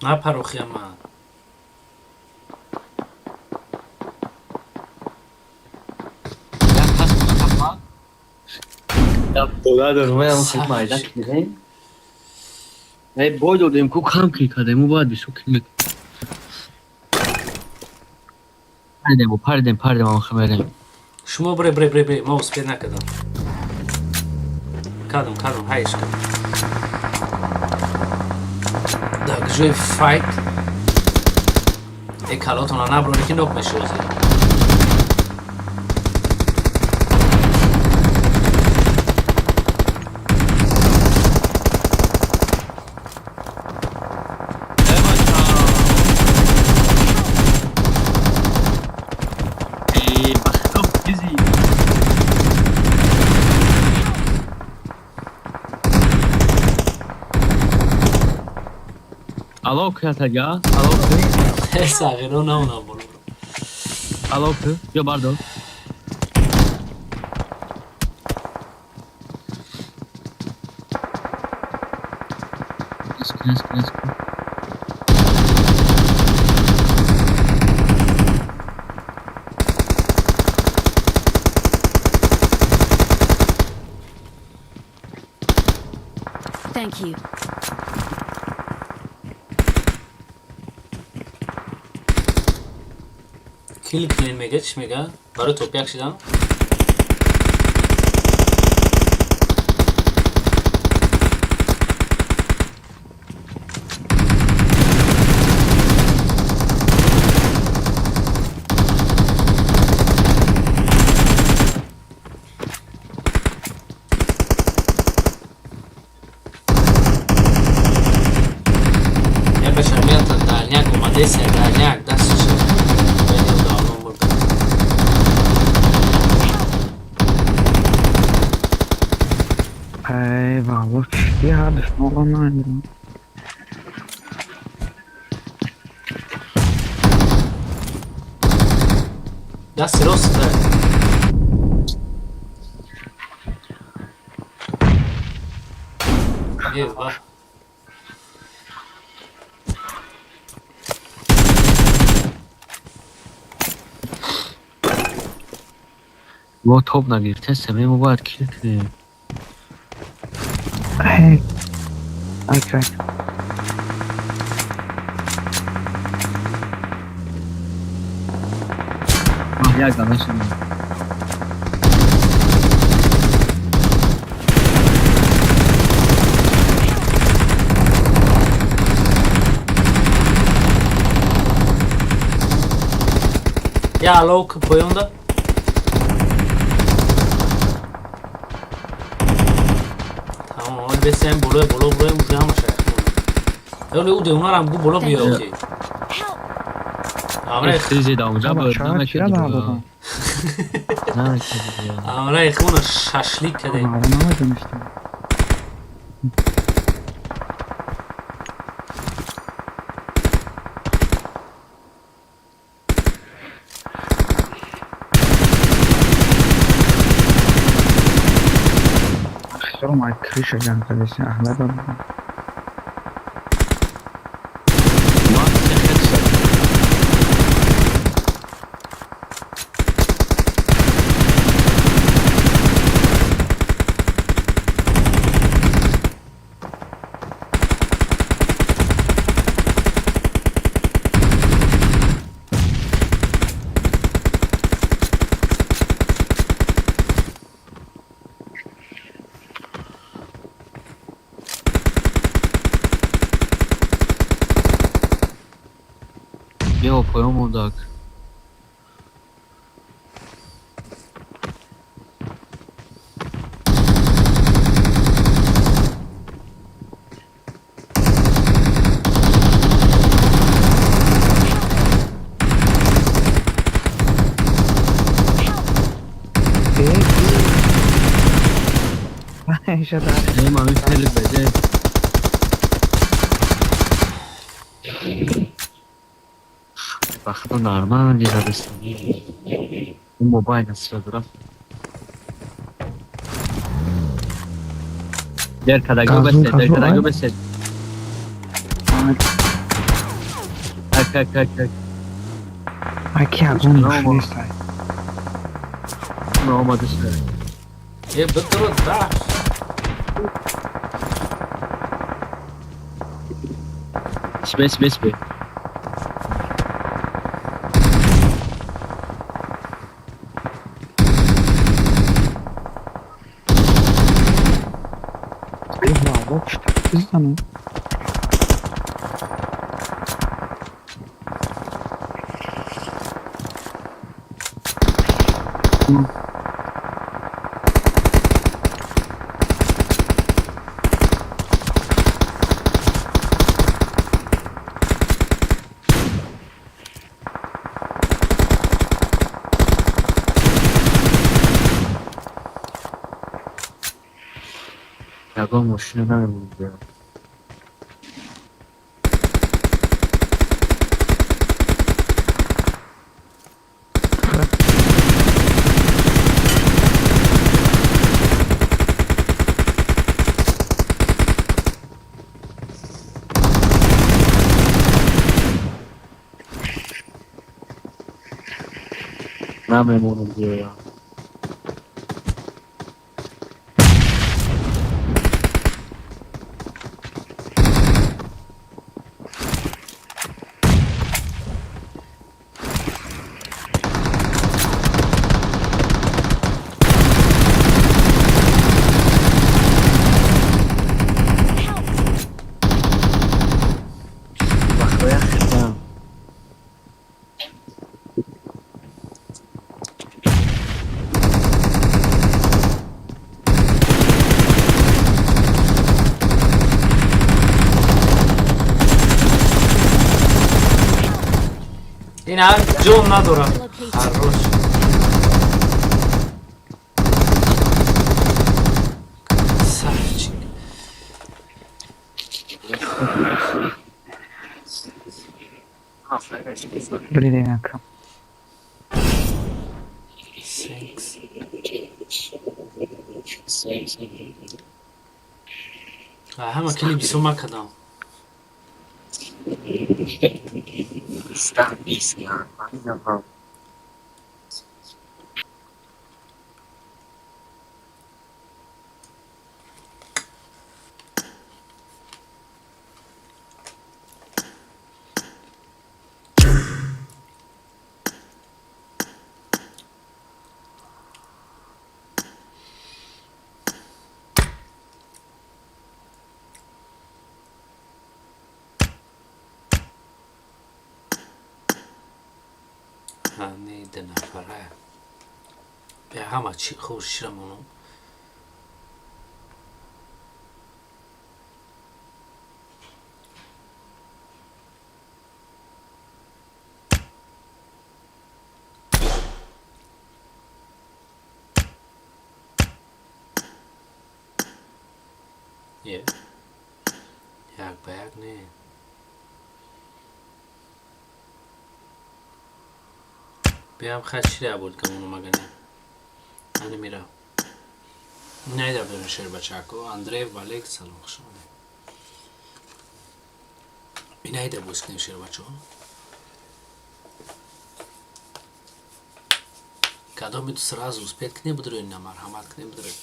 Напарохи ама. Бой додем ку кам кил кардем, мо бояд бисёр кил паридем, паридем, паридем, ам хмерем. Шумо бре, бре, бре, бре, ма успел накардам. Кардам, кардам, ҳайш кардам. Так, ҷои файт. Э, калотона наброне ки нок мешозед. Алло, кятага, алло. Сағиро наона боло. Алло, ё бардор. Let's go, let's go, let's go. Thank you. Кил кунен мега, чӣ мега? Барои топяк шидан? Я бача мета дальняк омадеся, дальняк, дастша. Эй, валло, чӣ ҳардуш моро намедонам. Дасти рост дай. Е, ва. Мо топ нагирифтем, мо бояд кил кунем. Эй, окей. Як дана шудем. Я алов ки поёнда. Тамом, ҳол бесем болои боло буроем, уже ҳамаша яхмона. Ёле ӯ девонарам гу боло биё ки. Амраи Хизи да унҷа буд, Чира додам. Амраи хуна шашлик каде. Намедонистам. Чаро ман криша ҷанг кардесин, Аҳмад? Биё, поён мондак. Мами хеле беде. Вақто нормально задастам. Мобайл аст рафт. Дер кадаго бесед, дер кадаго бесед. Так, так, так, так. Аки ягон нест. Омада шуда. Е, битро да. Спе, спе, спе. Бизанам. Ягон мошина намемонда. Намемонам диё. Ин ҳар ҷон надорад. Ҳаррош. Красавчик. Блин, ака. Thanks. Ҳама кили бисёр макардам. Ҳамида нафара. Бе ҳама чӣ хушира монум. Е. Як ба як не. Биям хай чире бурд камону магане. Ани мира. Найда берун шербачако. Андреев Валек салом хуш омадед. Инайда боз кунем шербачо. Кадоми ту сразу успеть кне будрӯи на марҳамат кне будрӯи.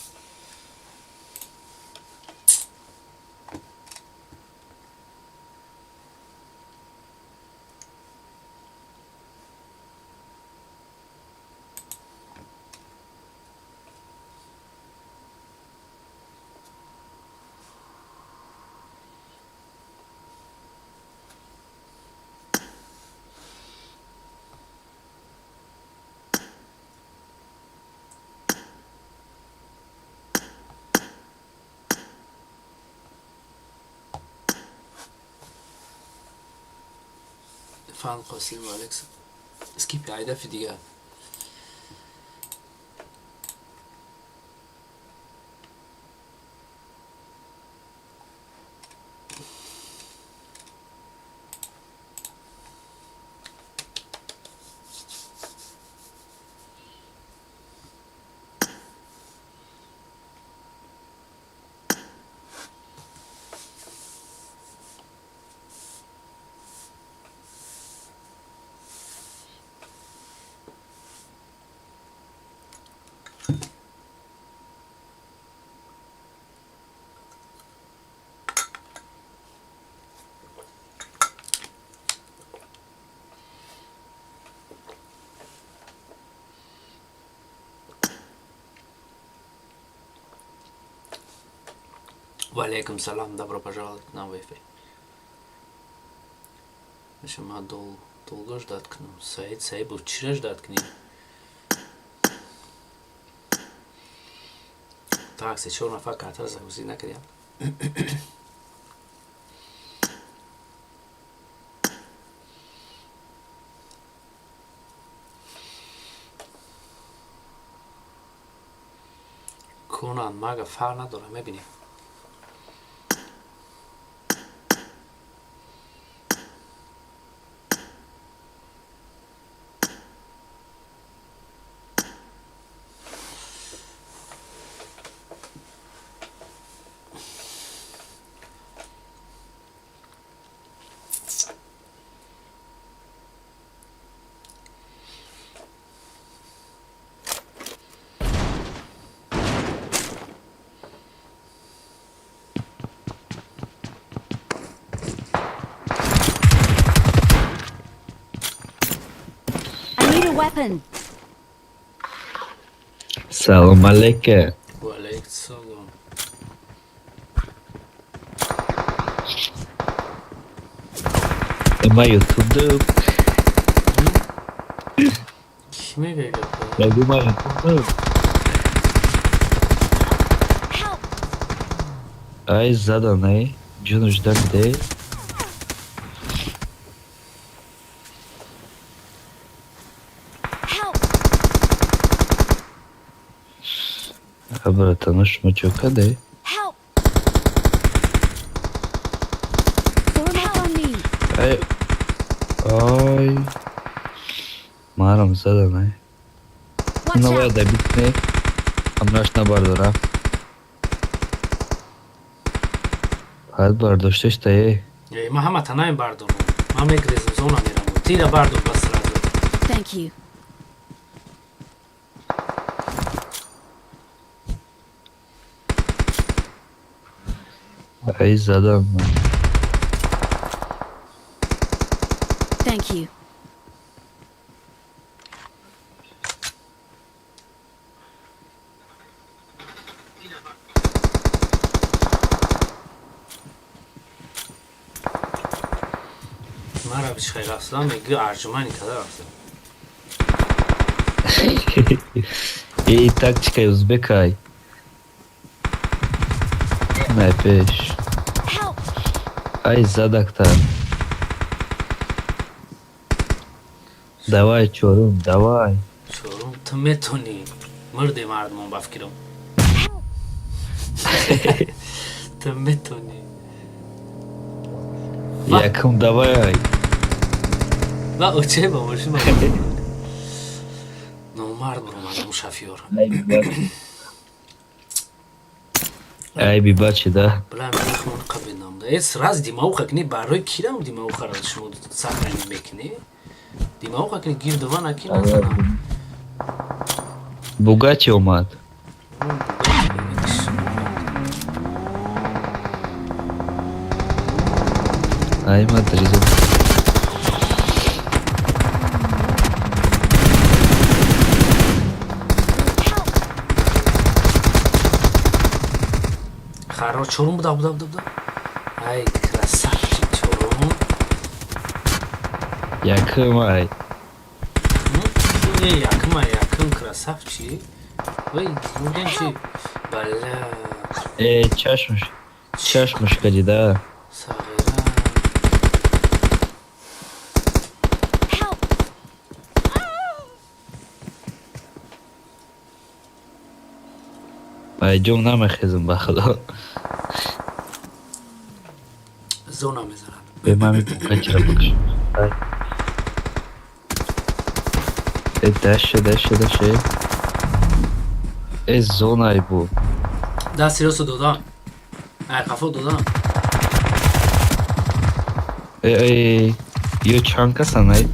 Фан Қосим Алекс. Скип айдафи дигар. Валейкум салам, добро пожаловать на Wi-Fi. Шума долго ждать к нам. Саид Саибов, чира ждать к ним. Так, се чор нафар картара загрузить накардям. Конан мага фар надорам, мебинем. I need a weapon. Салом алейка. Валейк салом. Ма ютуб. Кӣ мегӯяд гапа? Ягу ма ютуб. Ай задан ай. Ҷунуш дакде. Братан, шумо чо каде? Help! Form up on me. Ай. Ай. Марам задан ай. Watch Навай out! дабит не. Ҳамраш набардора. Ҳад бардошташ тае. Э, ма ҳама танаем бардорам. Ма мегрезам, зона мерам. Тира бардор бас сразу. Thank you. Ай задам. Thank you. Мара бишхай рафтам, мегӯ арҷумани када рафтам. Эй, тактикаи узбекай. Най пеш. Ай задакта. Давай, чорум, давай. Чорум, ту метонӣ. Мурде мардумон ба фикрам. Ту метонӣ. Якум давай. Ва оче ба мошин номард буромадам шофёр. Ай бибачи да. Бла мехмон қабинам. Э сраз димауха кни барои кирам димауха ра шумо сахрани мекунӣ? Димауха кни гирдова наки назанам. Бугати омад. Ай Мадрид. Харо чорум буда буда буда буда. Ай красавчик чорум. Якум ай. Не якум ай якум красавчик. Ой, мурдем чи? Бала. Э чашмаш. Чашмаш кади да. Ай ҷом намехезам ба худо. Зона мезанад. Бе мами Бугатиро бикш. Ай. Э даше даше даше. Э зонай бу. Да серьёзно додам. Ай қафо додам. Э э ё чанд касан ай?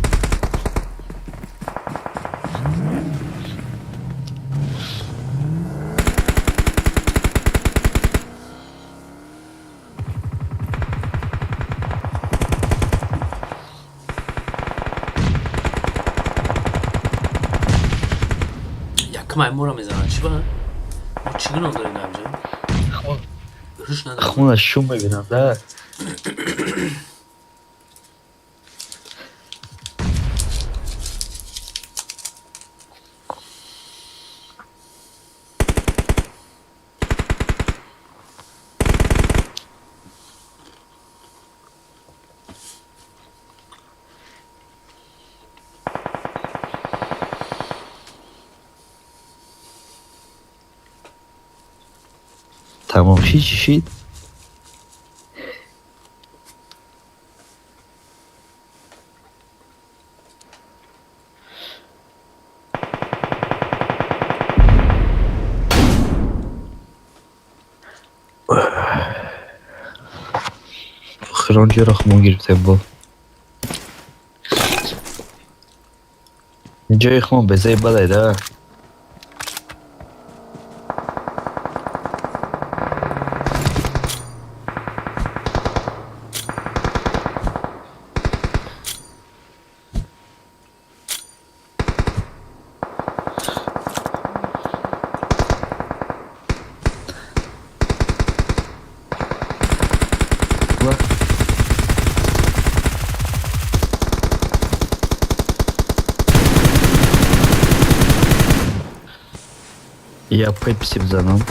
Якум ай мора мезанад. Чӣ ба? Мо чӣ гуноҳ дорем дар инҷо? Ҳуш надорем. Хона шум мебинам да. Тамом шид чӣ шид? Охир он ҷоро хумон гирифтем бо. Ҷои хумон безаи бадай да. Я пепси бизанам.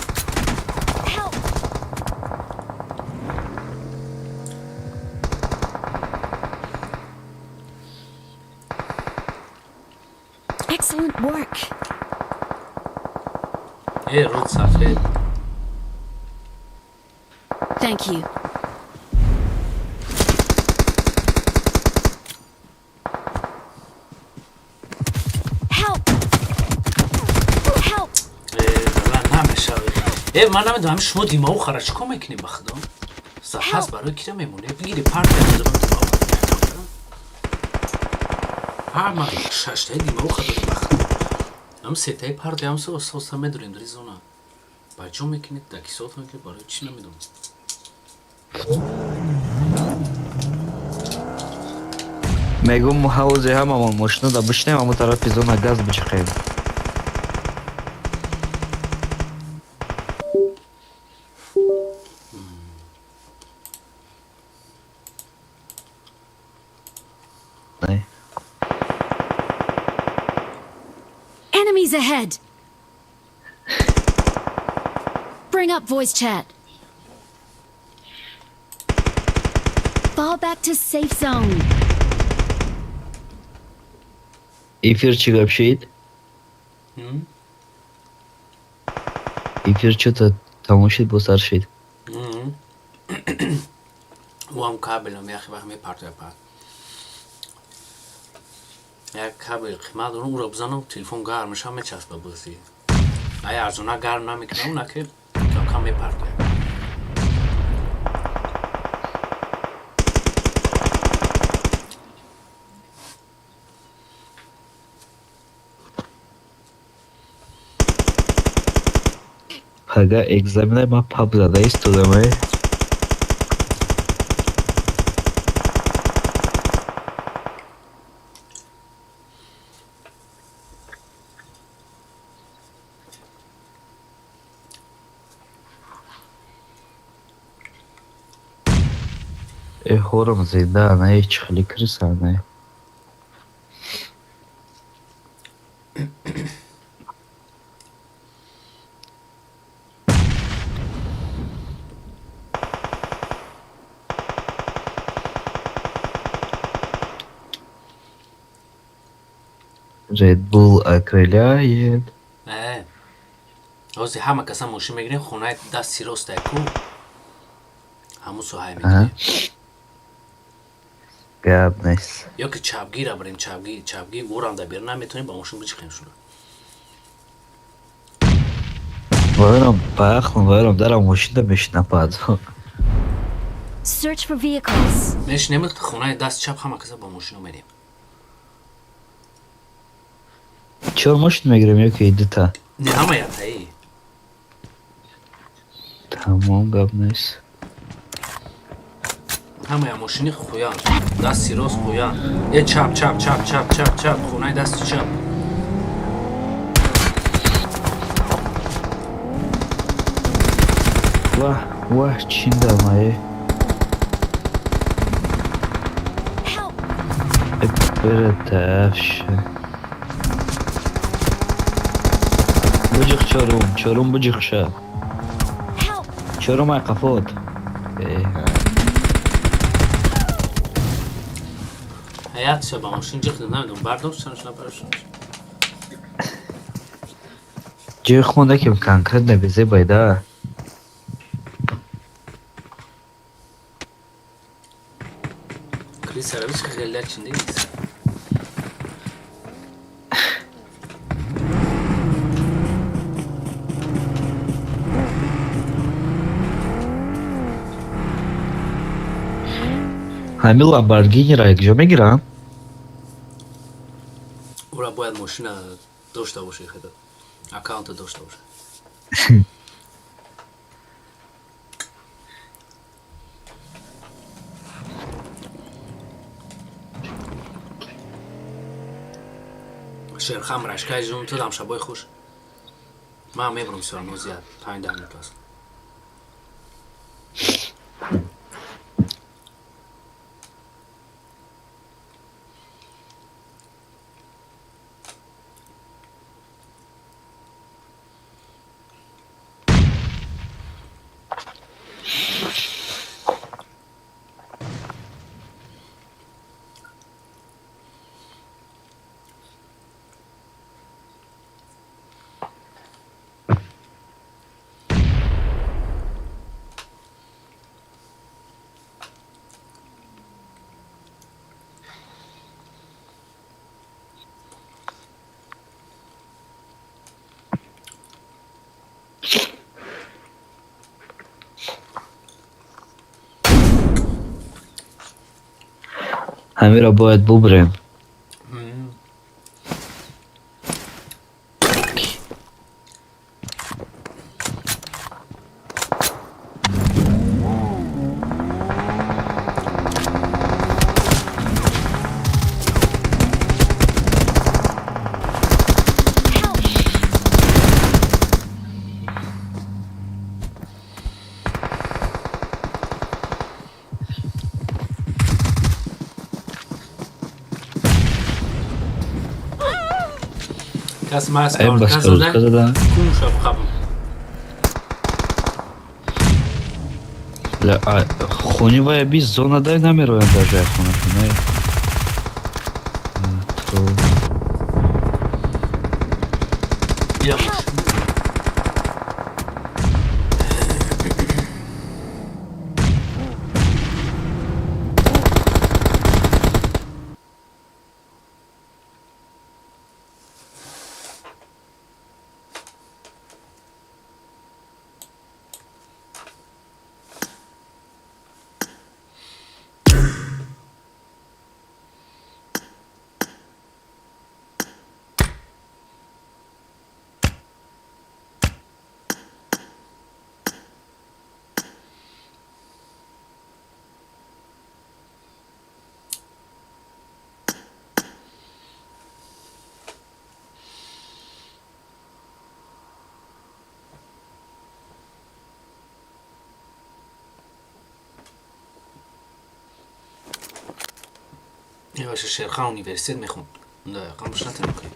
Excellent work. Э руд сафед. Thank you. Help! Help! Э бала намешавад. Э ман намедонам шумо димауха ра чӣ кор мекунем ба худо? Запас барои кира мемонед? Бигири партия мезанам димауха. Ҳар ма шаштаи димауха дорем ба худо. Ам сетаи партия ам соса медорем дар зона. Ба ҷо мекунед, дар кисот мекунед, барои чӣ намедонам. Мегум ҳавзи ҳамамон мошина да бишнем ҳамо тарафи зона газ бичиқем. Enemies ahead. Bring up voice chat. Fall back to safe zone. Эфир чӣ гап шид? Эфир чё-то тамом шид бо сар шид. Бом кабелам яхе вақт мепартоя па. Як кабел қимат дорам, уро бизанам, телефон гарм мешава, мечаспа бозӣ. Ай арзона гарм намекунам, на ки кам мепартоя. Пага экзаменай ма паб зада истодамай. Э ҳорам зинда ана ҳеч хеле криса ана. Red Bull окрыляет. Э. Ҳозир ҳама каса мошин мегирем, хонаи дасти ростай ку. Ҳамун соҳае мегирем. Гап нест. Ё ки чапгира барем, чапги, чапги урам да бер наметонем ба мошин бичихем шуна. Варам пахлам, варам дарам мошинда мешина пад. Search for vehicles. Мешинем хонаи даст чап ҳама каса ба мошино мерем. Чор мошин мегирем ё ки дута? Не, ҳама ятаи. Тамом, гап нест. Ҳамая мошини хуян, дасти рост хуян. Э чап, чап, чап, чап, чап, чап, хонаи дасти чап. Ваҳ, ваҳ, чиндамае. Бератафша. Буҷиқ чорум, чорум буҷиқша. Чорум ай қафот. Ҳаят ша ба мошин ҷиқ намедонам, бардоштанаш набардоштанаш. Ҷои хонда ки конкретно безебайда. Крис Аравич хеле чиндист. Ҳамин Ламборгиниро якҷо мегирам? Ура бояд мошина дошта бошӣ, худо. Аккаунта дошта бошӣ. Шерхам рашкай ҷун ту дам шабои хуш. Ман мебурам сиёрам зиёд 5-10 минут аст. Ҳамиро бояд бубурем. Кас мас Ай, бас коротко зада. Кунша бхабм. Хони вая би зона дай намероям даже хонашон, ай. То Я Баша Шерхан университет мехонд. Дақиқан бош натонем кунем.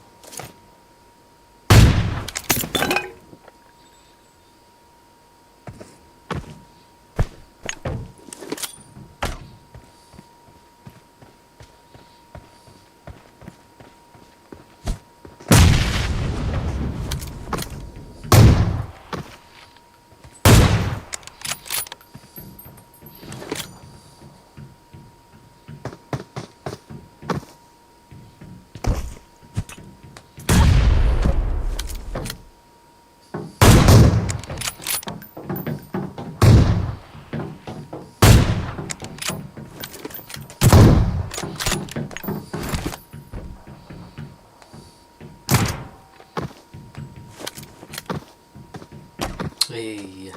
Эй.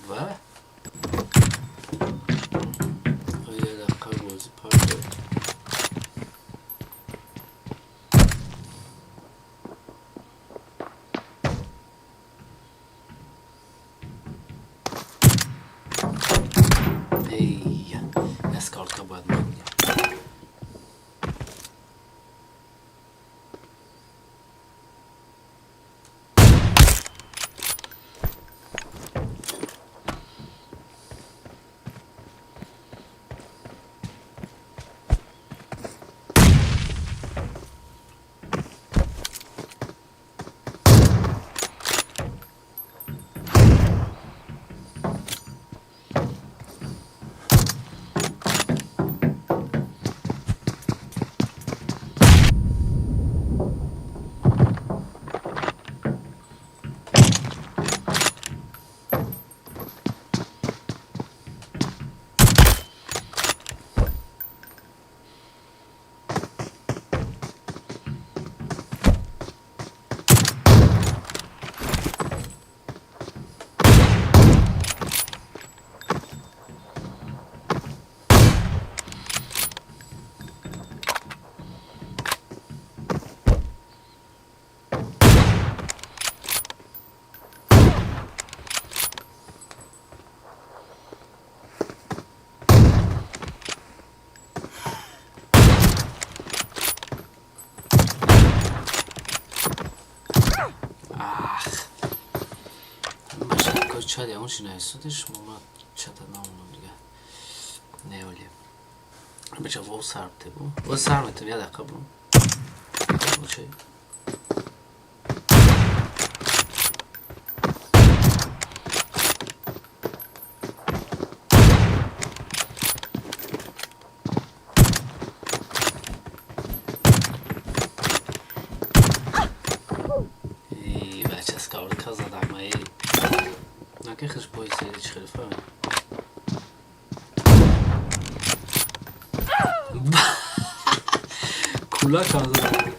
Ва? یه دقیقه بازی پاک. Эй, эскортка бояд мекунем. Чад ягон чи наистодеш, шумо ма чата наомадам дига. Не оли. Бача во сар тебу. Во сар метам, я дақиқа бу. Окей. Эй, бача сковородка задам, эй. Накехаш боиси чӣ хеле фаҳмед. Кулакам задам.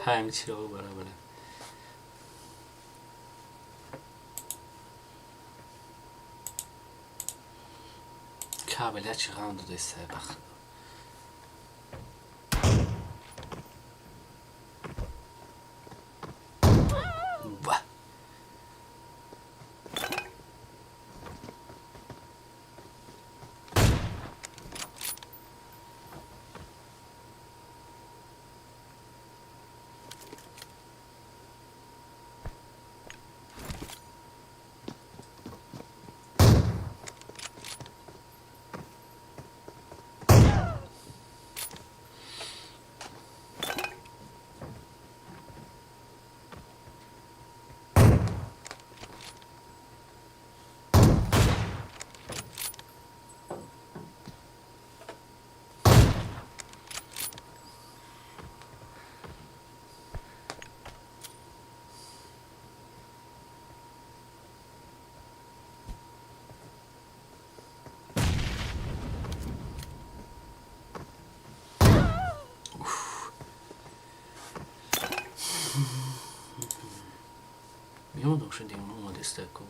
Паем чиро бара бара. Кабеля чӣ ғам додеста бахт. Ва. Меомадам шуд девона омадеста ку.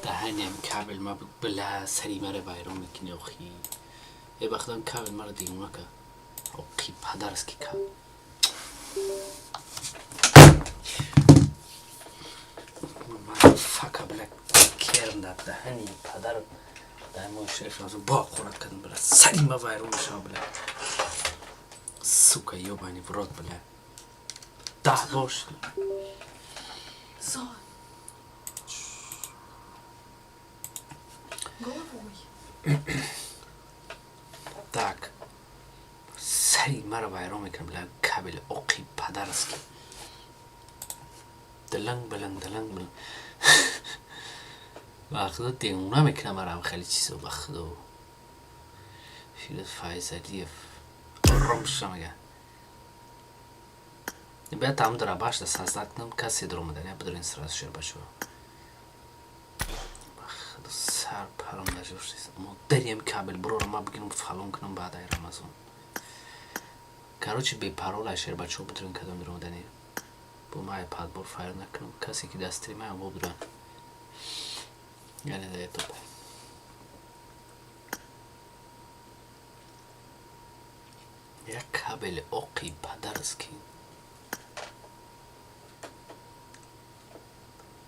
Даҳаням кабел ма била сари мара вайрон мекунӣ охи. Э бахтам кабел мара девона ка. Оқи падарски кабел. Фака била керм дар даҳани падар дар моҳи шариф Рамазон бо хӯрак кардам била сари ма вайрон мешава била. Сука ёбани в рот била. Даҳ бош. Головой. Так. Сари мара вайрон мекунам била кабел оқи падарски. Диланг биланг диланг биланг. Ба худо девона мекунам марам хеле чизо ба худо. Фирӯз Файзалиев. Ором шуша мега. Бояд там драбашда создать кунам касе дуромадан я бидорин сразу шер бачаҳо. Ба худо сар парам нажоштест. Модариам кабел бурора ма бигирам фалон кунам баъд ай Рамазон. Короче бепарола шер бачаҳо бидорин кадом дуромадани. Бо ма подбор файр накунам касе ки дар стримаям бо бидорам. Яъне дар ютуб. Як кабели оқи падарски.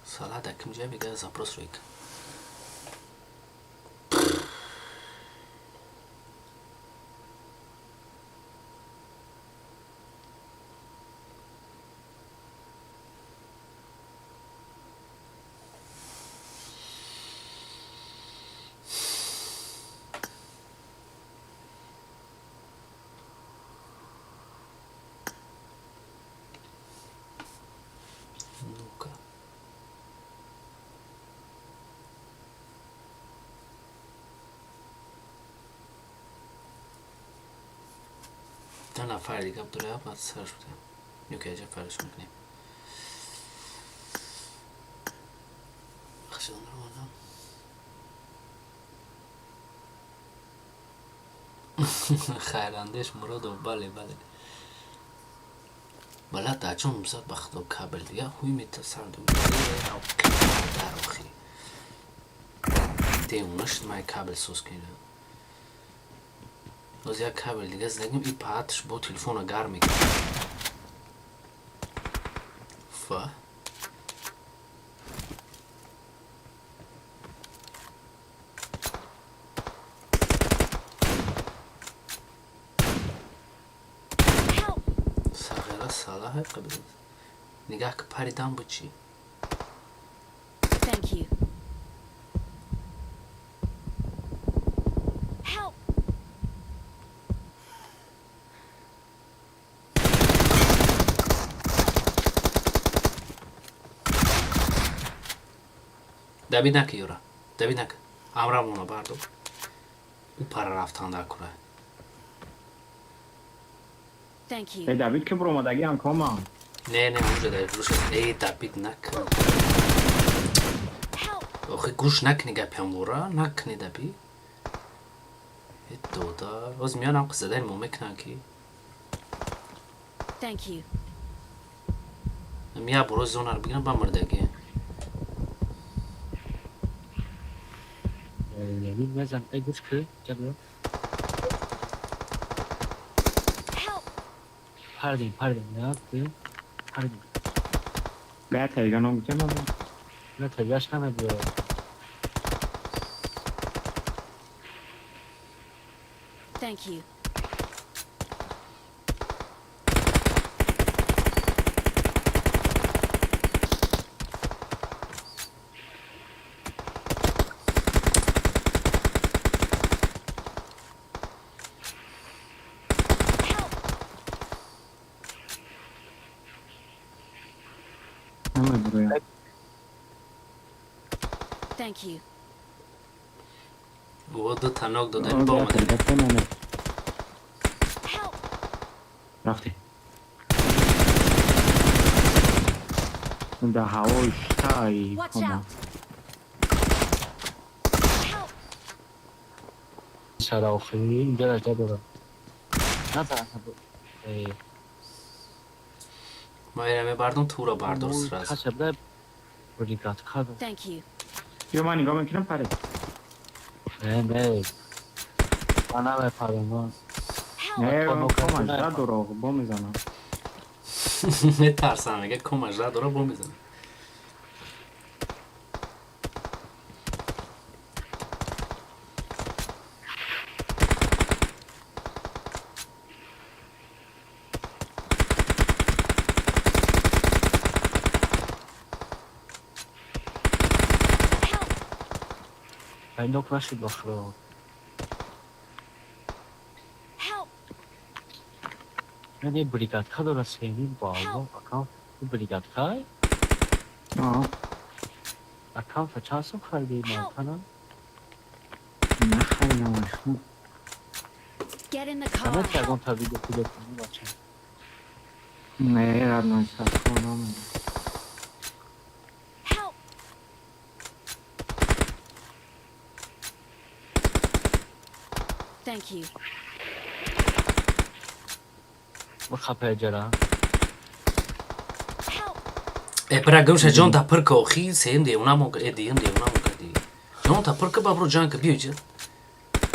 Салада ким ҷа мега запрос рӯй кун. Ну-ка. Ду нафар дига бидоря баъд сар шуда. Ёки аҷа фарш мекунем. Бахшидан. Хайрандеш Муродов, бале, бале. Бала даҷон зад ба худо кабел дига ҳуй мета сар ду. Дар охи. Девона шуд май кабел соз кунед. Боз як кабел дига задагим и паатш бо телефона гарм мекунад. Фа. Сағира Салаҳ қабил. Нигаҳ ки паридан буд чӣ? Thank you. Help! Давид нака юра. Давид нака. Амрамона бардо. Ӯ пара рафтан дар кура. Thank you. Э Давид ки буромадагиам комам. Не, не, унҷа дар рӯш аст. Э, Давид нака. Охи гӯш накунӣ гапиамвора, накунӣ даби. Э додар, оз миёнам қизадаи мо мекунам ки. Thank you. Мия боро зонар бигирам ба мурдагӣ. Яъне мезан, эй гӯш ки, ҷабро. Пардем, пардем, як, ду, пардем. Бля, тайга ном гуфтем. На тайгаш намебиёд. Thank you. Намебироям. Thank you. Во ду танок додаем ба омада. Рафтем. Да ҳавои штай Watch кома. out. Сара охири инҷа раҷа дорам. Назан, эй. Ма ира мебардам, тура бардор сразу. Кашабда бригад кадо. Thank you. Ё ман нигоҳ мекунам паре. Не, не. Ман намепарам. Не, кома жда дора, бо мезанам. Метарсам, мега кома жда дора бо мезанам. Нок нашид бахро. Не бригадка дора семи бало акам бригадка? Аа. Акам фачасу харди мантана. Нахаридам ашку. Get in the car. Ама ягон та видео кудо кунӣ бача. Не, родной, садко намедам. Thank you. Хапеҷара. Э бра гумша ҷон та пир ка охи сеюм девона мо э диюм девона мо кади. Ҷон та пир ка бабро ҷан ка биё ҷа.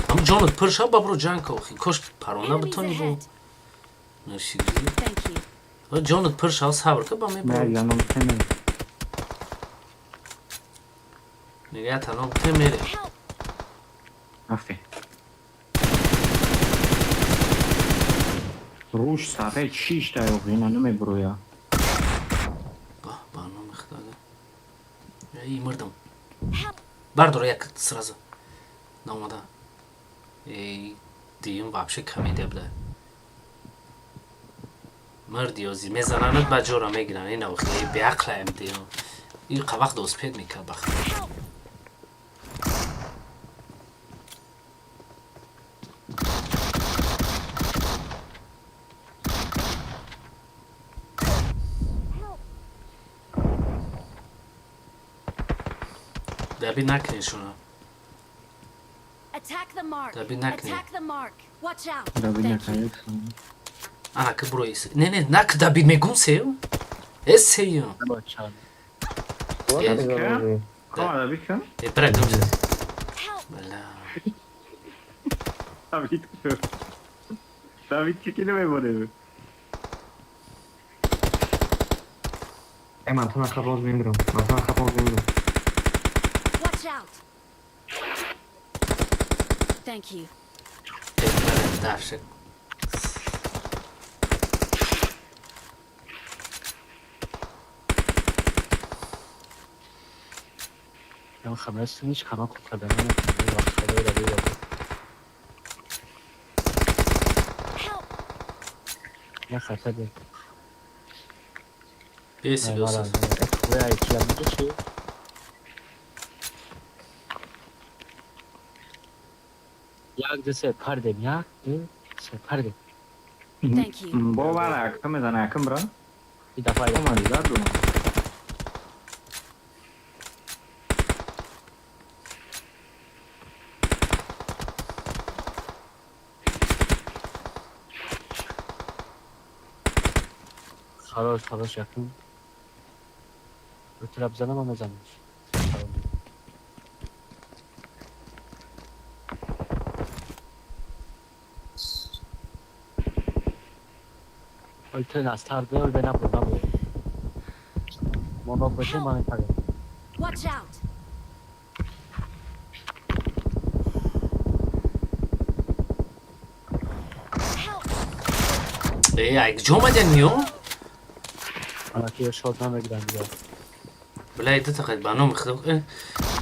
Ам ҷонат пир ша бабро ҷан ка охи кош парона битони бо. Ношиги. Thank you. Ҷонат пир ша сабр ка ба мебро. Не, янам темер. Нега тано темере. Рафте. Руш сафед шиш та ина намеброя. Ба, ба номи худо. Эй мурдам. Бардор як сразу. Наомада. Эй диюм вообще комедия буда. Мурди ози мезананад ба ҷора мегиранд. Ина охи беақлаем диюм. Ин қавақт успед мекард бахт. Даби накунед шуно. Attack the mark. Даби накунед. Attack the mark. Watch out. Даби накунед. Ана ки буро ис. Не, не, нак даби мегум сею. Э сею. Кома даби кун? Э бра гум се. Бла. Давид кун. Давид ки намеборе. Э ман ту нахаб боз мемирам. Ман ту нахаб боз мемирам. Watch out. Thank you. Дафшек. Я хамес ҳеч кама куд карда наметавонам. Вақт хадо даби даби. Я хата де. Беси беси. Ой, кия мучи. Як ду се пардем, як ду се пардем. Thank you. Бо вара акам мезана акам бра. И дафа Кома зад дора. Хорош, хорош, якум. Рутира бизанам, ман мезанам. Өлтүрен астарды, өл бен абро, набро. Монок беше, ман мепарем. Watch out! Э, ай куҷо омадем ё? Анаки шот намегирам дига. Бля, ида тақад ба номи худо.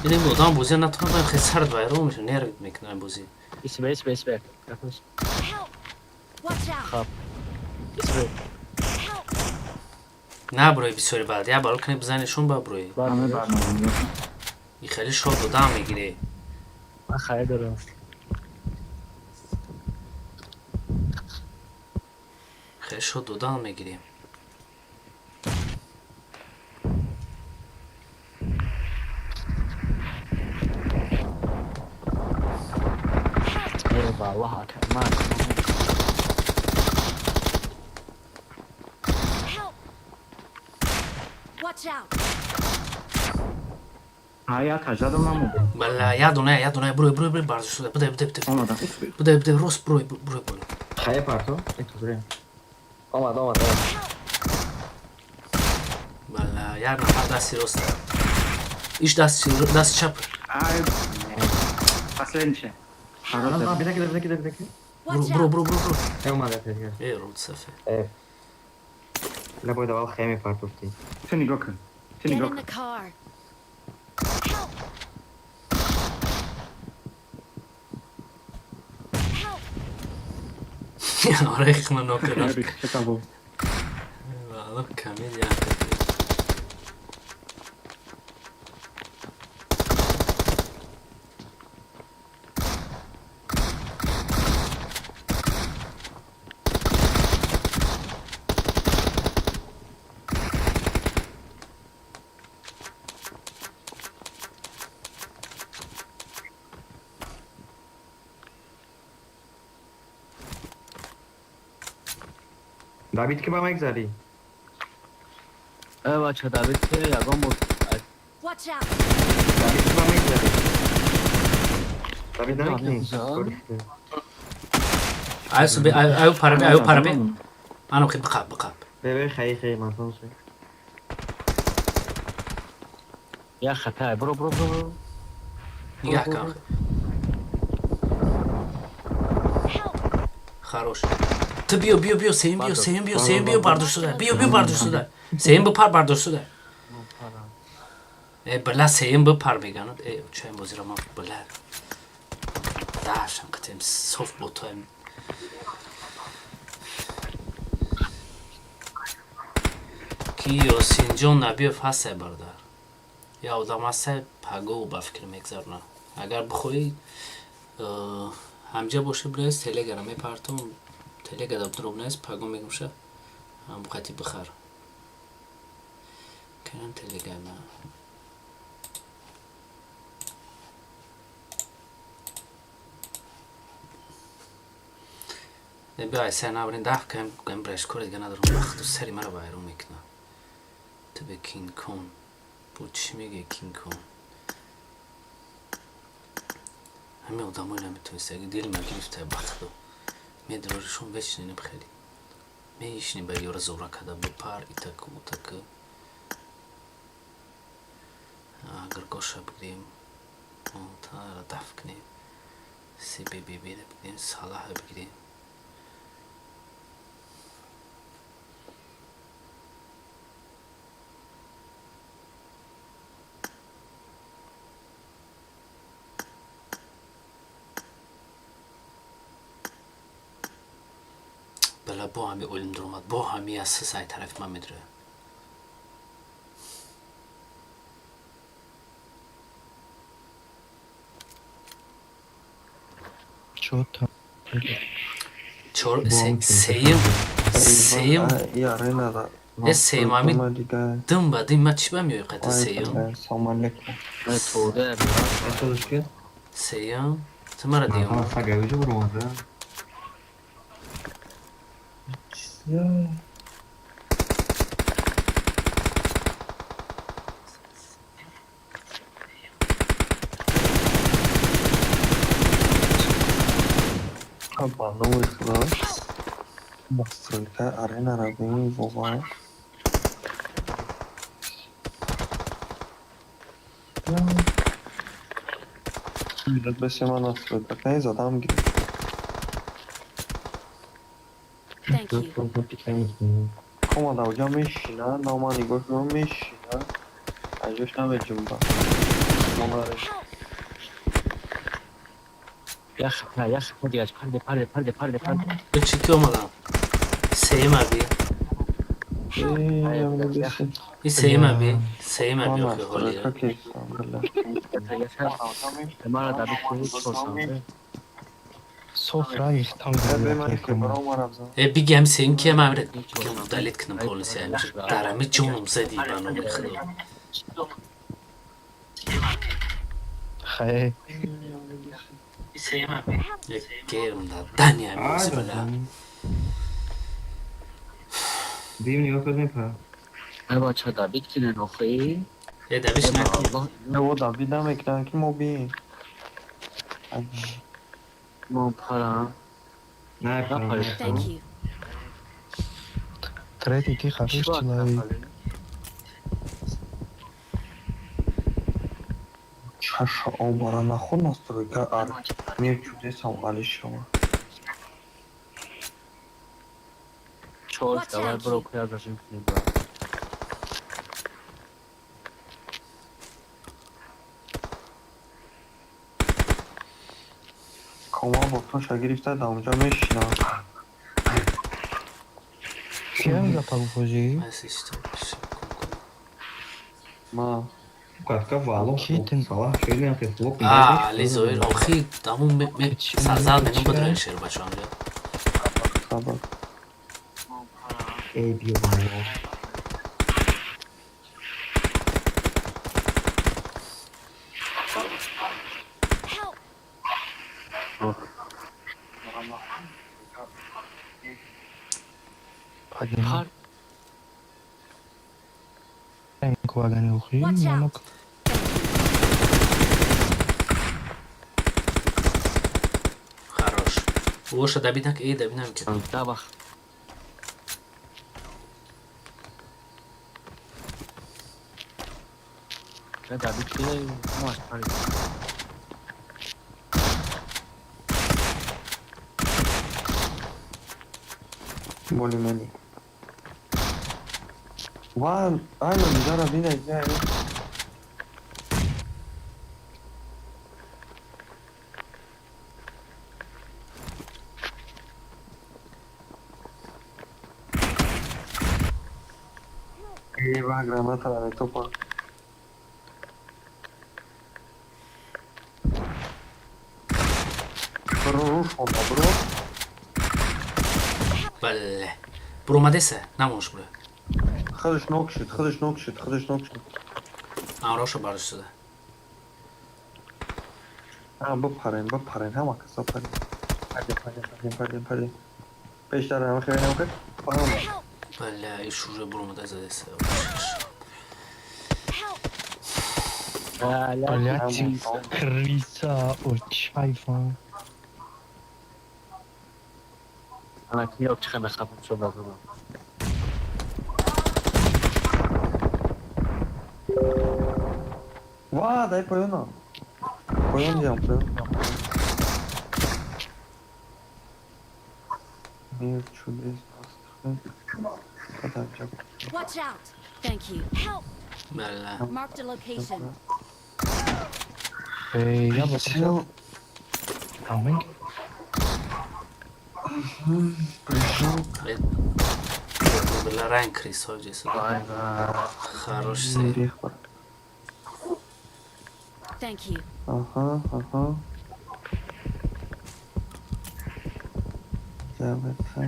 Ин одам бозӣ натавонад, хеле сард вайрон мешавад, нерв мекунад бозӣ. Исбе, исбе, исбе. Watch out! Хаб. Исбе. На брои бисёри баъд, я баро кане бизанешон ба брои. И хеле шод одам мегирӣ. Ман хайр дорам. Хеле шод одам мегирӣ. Э, ба Аллоҳ ака. Ман Help! Watch out! Я тажадам намуд. Бала, я дуна, я дуна, брой, брой, брой, бардош шуда. Будай, будай, будай. Омадам. Будай, будай, рост брой, брой, брой. Хая парто? Эй, Омад, омад, омад. Бала, як нафар дасти рост. Иш дасти даст чап. Ай, последний. Бидаки, бидаки, бидаки. Бро, бро, бро, бро, бро. Э, омад, э, Э, род сафе. Э. Ла бояд аввал хая мепартофтӣ. Ту нигоҳ кун. Ту Get нигоҳ in кун. the car. Help! Help! Оре, хма нокера. Чакабо. Вала, комедия. Давид ки ба мегзарӣ? Э, бача, Давид ки ягон бор Watch out! Давид ки ба мегзарӣ? Давид намекунӣ? Ай субе, ай ай парабе, ай парабе. Ано хи бақаб, бақаб. Бе, бе, хай, хай, ман шуд. Я хата, бро, бро, бро, бро. Нигоҳ кун. Хорош. Ту биё, биё, биё, сеюм биё, сеюм биё, сеюм биё, бардош шуда. Биё, биё, бардош шуда. Сеюм бипар, бардош шуда. Э, била сеюм бипар меганад. Э, чаем бозиро ман била. Дашам катем софт ботаем. Ки Ёсинҷон Набиев ҳастай бародар. Я одам ҳастай пагоу ба фикр мегзарона. Агар бихоҳӣ ҳамҷа бошӣ бинавис телегара мепартом телега да дроб нест паго мегумша ҳам қати бихар. Канам телегама. Биё ай сар набарин даф кам кам браш кор дига надорам вақту сари маро вайрон мекунад. Ту бе Кинг Кон. Бо чӣ мегӯи Кинг Кон? Ҳамин одамои наметавонист аги дили ма гирифта ба худо. Медоришон вечнинем хеле. Меишни ба ёра зора када бипар итаку утаку. Агар гоша бигирем, монтанара даф кунем, СБББ-ра бигирем, Салаҳа бигирем. Бала бо ҳами олим дуромад, бо ҳами аз сай тарафи ман медирояд. Чор сеюм сеюм э сеюм ҳами дим ба дим ман чӣ ба меои қайта сеюм сеюм ту мара диём. Ба номи Худо, настройка аренара бинем воқеан. Бесе ман настройка кани задам гирифт. Thank you. Кома давҷа мешина, нома нигоҳ кунам мешина. Аз ҷош намеҷунба. Монареш. Я хапа, я хапа дигаш, парде, парде, парде, парде, парде. Чӣ ки омадам? Сеюма би. И сеюма би, сеюма би охи ҳоли. Мара дабит кунед чоршанбе. Соф рагихтам. Э бигам сеюм киям амре удалить кунам полностью. Дарами ҷоном зади ба номи Худо. Хай. Як герм да дани ами била. Дим нигоҳ кунем па. Ай бача дабит кунен охи. Э дабиш накун. Не, дабит намекунам ки мо бием. Мо парам. Не, парам. Thank you. Третий ты хороший человек. Чаша обара нахуй настройка ар. Мир чудесам Алишова. Чор, давай бро, куя зажим кунем брат. Кома ботоша гирифта да онҷа мешинам. Киям гапа гуфожи? Ма. Катка вало. Салах шоидам ки флоп. А, Али Зоир, охи, таму ме сарзад мену бадроин шер бачаам. Хабар. Эй биё вало. Пар. Watch out. Хорош. Оша дабит нак, э дабит намекунад. Давах. Дабит кунем, маш пари. Более-менее. Ван, айна, бизара бина, я. Эй, ва, граната на топа. Бро, бро. Бале. Бромадеса, намош бро. Худаш нок шуд, худаш нок шуд, худаш нок шуд. Амроша барш шуда. А, бипарем, бипарем, ҳама каса парем. Парем, парем, парем, парем, парем. Пештар ҳама хеле ҳама хеле. Парем. Бале, иш уже бромада задеса. Блять, крыса, очайфа. Ана киёк чиха мехапам шо базама. Ва, дай поёна. Поён диям, поён диям. Мир чудес Watch out. Thank you. Help. Бале. Marked a location. Эй, я бы хотел. Аминь. Пришел. Била ранг крис хоҷи. Хорош се. Thank you. Ага, ага. Забыться.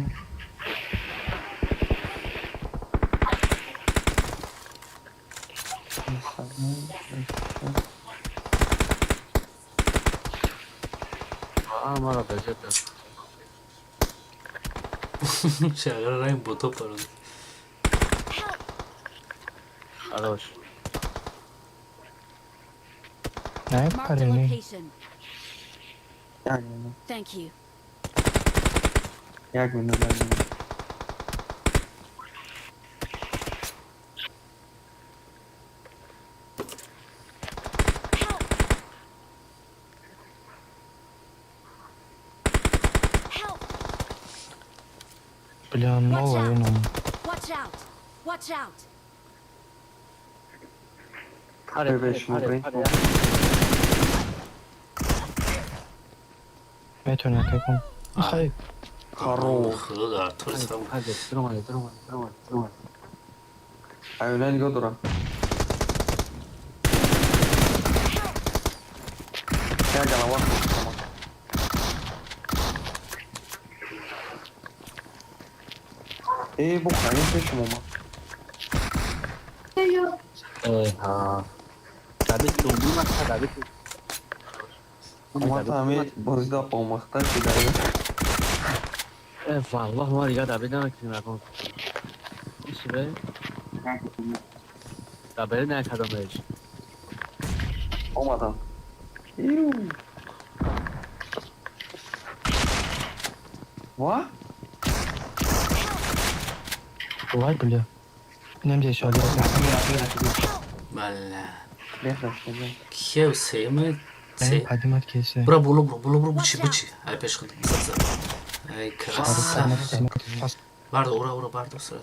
А, мара бежета. Шагар ранг бото парон. Хорош. Не, Marked a парень. location. Thank you. Як минут, як минут. Бля, новая нам. Watch out! Watch out! Паре, паре, паре, паре. Метони акайкун. Хай. Хорош. Худо дар тур сам. Даромаде, даромаде, даромаде, даромаде. Аюна нигоҳ дорам. Як голова хӯрдам. Э, бо хаин пешум омад. Э, ҳа. Давид дуюм аст, Давид. Омад ҳами бозида омахта шида. Э, валлоҳ мо дига Давид намекунем ягон. Ишибе? Давид накардамеш. Омадам. Иу. Ва? Вай, бля. Инам здесь алё. Балла. Бехраш, Киев семе се. Падимат кесе. Бра боло бро, боло бро, бучи, бучи. Ай пеш худ. Ай краса. Бардо, ура, ура, бардо, сразу.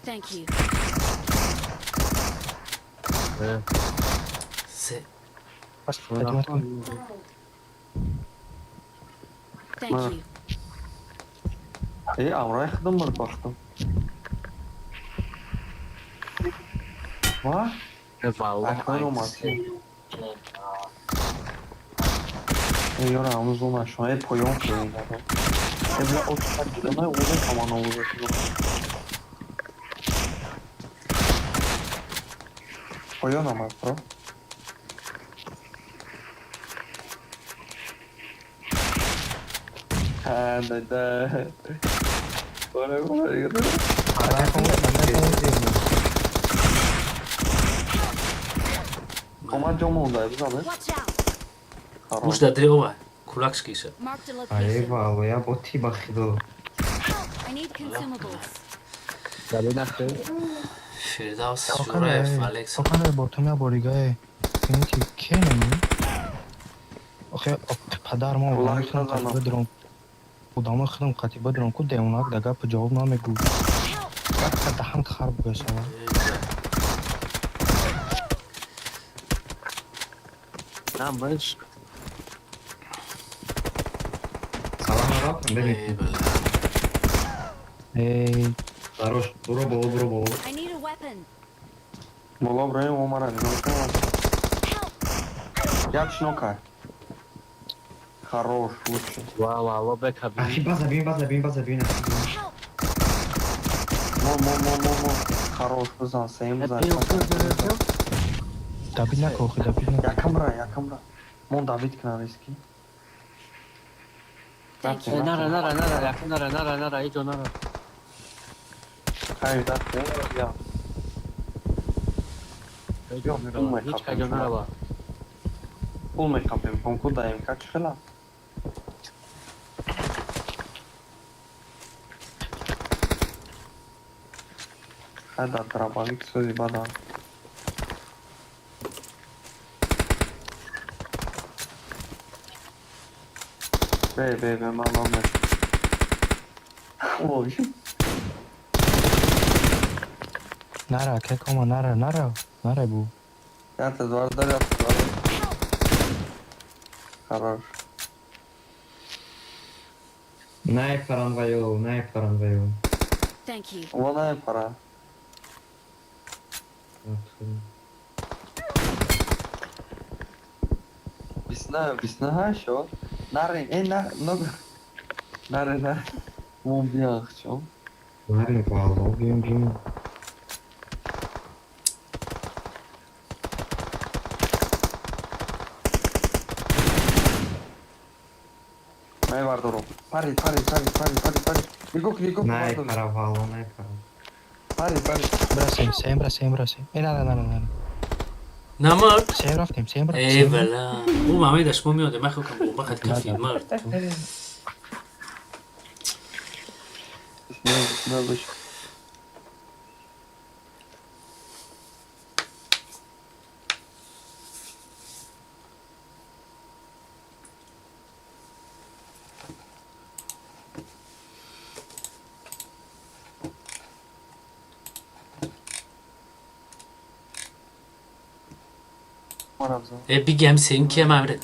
Thank you. Се. Thank you. Э, амрай худам мурд бахтам. Ва? Э, валлоҳ. Акбар омад. Э, ёра, ҳамун зона шумо. Э, поён шуд. Э, бля, от шуд. На, узун камон овоза шуд. Поён омад, бро. Ҳа, да, да. Ора, ора, ора. Омад ҷо монда, бизане. Watch out! Гӯш дар дреова. Кулак шкиша. Marked a Ае location. вало, я бо ти бахидо. I need consumables. Давид нахте. Фирдавс Жураев, Алекс. Окана бо ту я боригае. Ини ки кенами? Охе, падар мо Лайк назанам. бадром. Одамо худам қати бадром ку девонак да гап ҷавоб намегӯ. Гап даҳан хар бугасава. Намаш. Салам алейкум, беми. Эй, бля. Эй, Хорош, буро боло, буро боло. I need a weapon. Боло броем омара, нигоҳ кунам. Як шино кард. Хорош, лучше. Ва, валлоҳ бека Ахи база бин, база бин, база бин. Мо, мо, мо, мо, мо. Хорош, бизан, сеюм бизан. Давид нако, охе, Давид нако. Якам ра, якам ра. Мон Давид кунам риски. Thank you. Нара, нара, нара, якум нара, нара, нара, иҷо нара. Хайр, даст, я. Иҷо нара, ҳеҷ каҷо нарава. Пул мехапем, конкур даем, как чӣ хела? Хай дар дробовик сӯзи бадан. Бе, бе, бе, ман номер. Ой, Нара, ке кома, нара, нара, нара бу. Ята двардар, ята двардар. Хорош. Най паранвайо, най паранвайо. Thank you. Вона пора. Бисна, бисна шо. Нарин, э, на, много. Нарин, нарин. Мон биях, шо. Нарин вало, бим бим. Най вардору. Пари, пари, пари, пари, пари, пари. Нигоҳ, нигоҳ. Най паравало, най пара. Пари, пари. Брасем, сем, брасем, брасем. Э, нара, нара, нара. Намард? Сем рафтем, сем рафтем. Эй, бля. Ӯ мамедаш мо меоде, ман хокам бомба хат кафи мард. Набош. Э, бигем сен кием амре.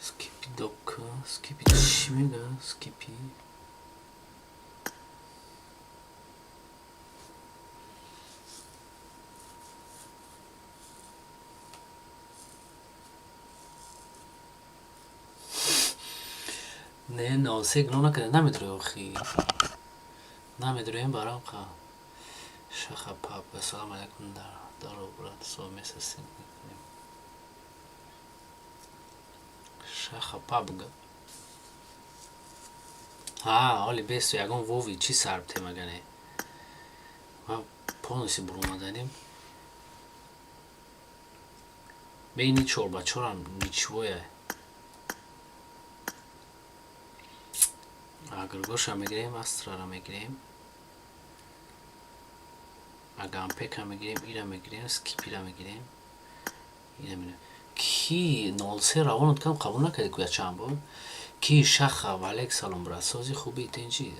Скипи дока, скипи чӣ мега, скипи. Не, носе гно накарда, намедрои охи. Намедроем барам ха. Шаха пап, ассалому алайкум дар даро брат, со месяц мекунем. Шаха пабга. Ҳа, оли бесу ягон вови чӣ сарбте магане. Ма полностью буромаданем. Бейни чор ба чорам ничвоя. Агргоша мегирем, астрара мегирем. Агампека мегирем, ира мегирем, скипира мегирем. Ира мегирем. Ки 03 равонот кам қабул накарди куя чанд бор? Ки шаха валек салом брат, сози хуби тенҷи.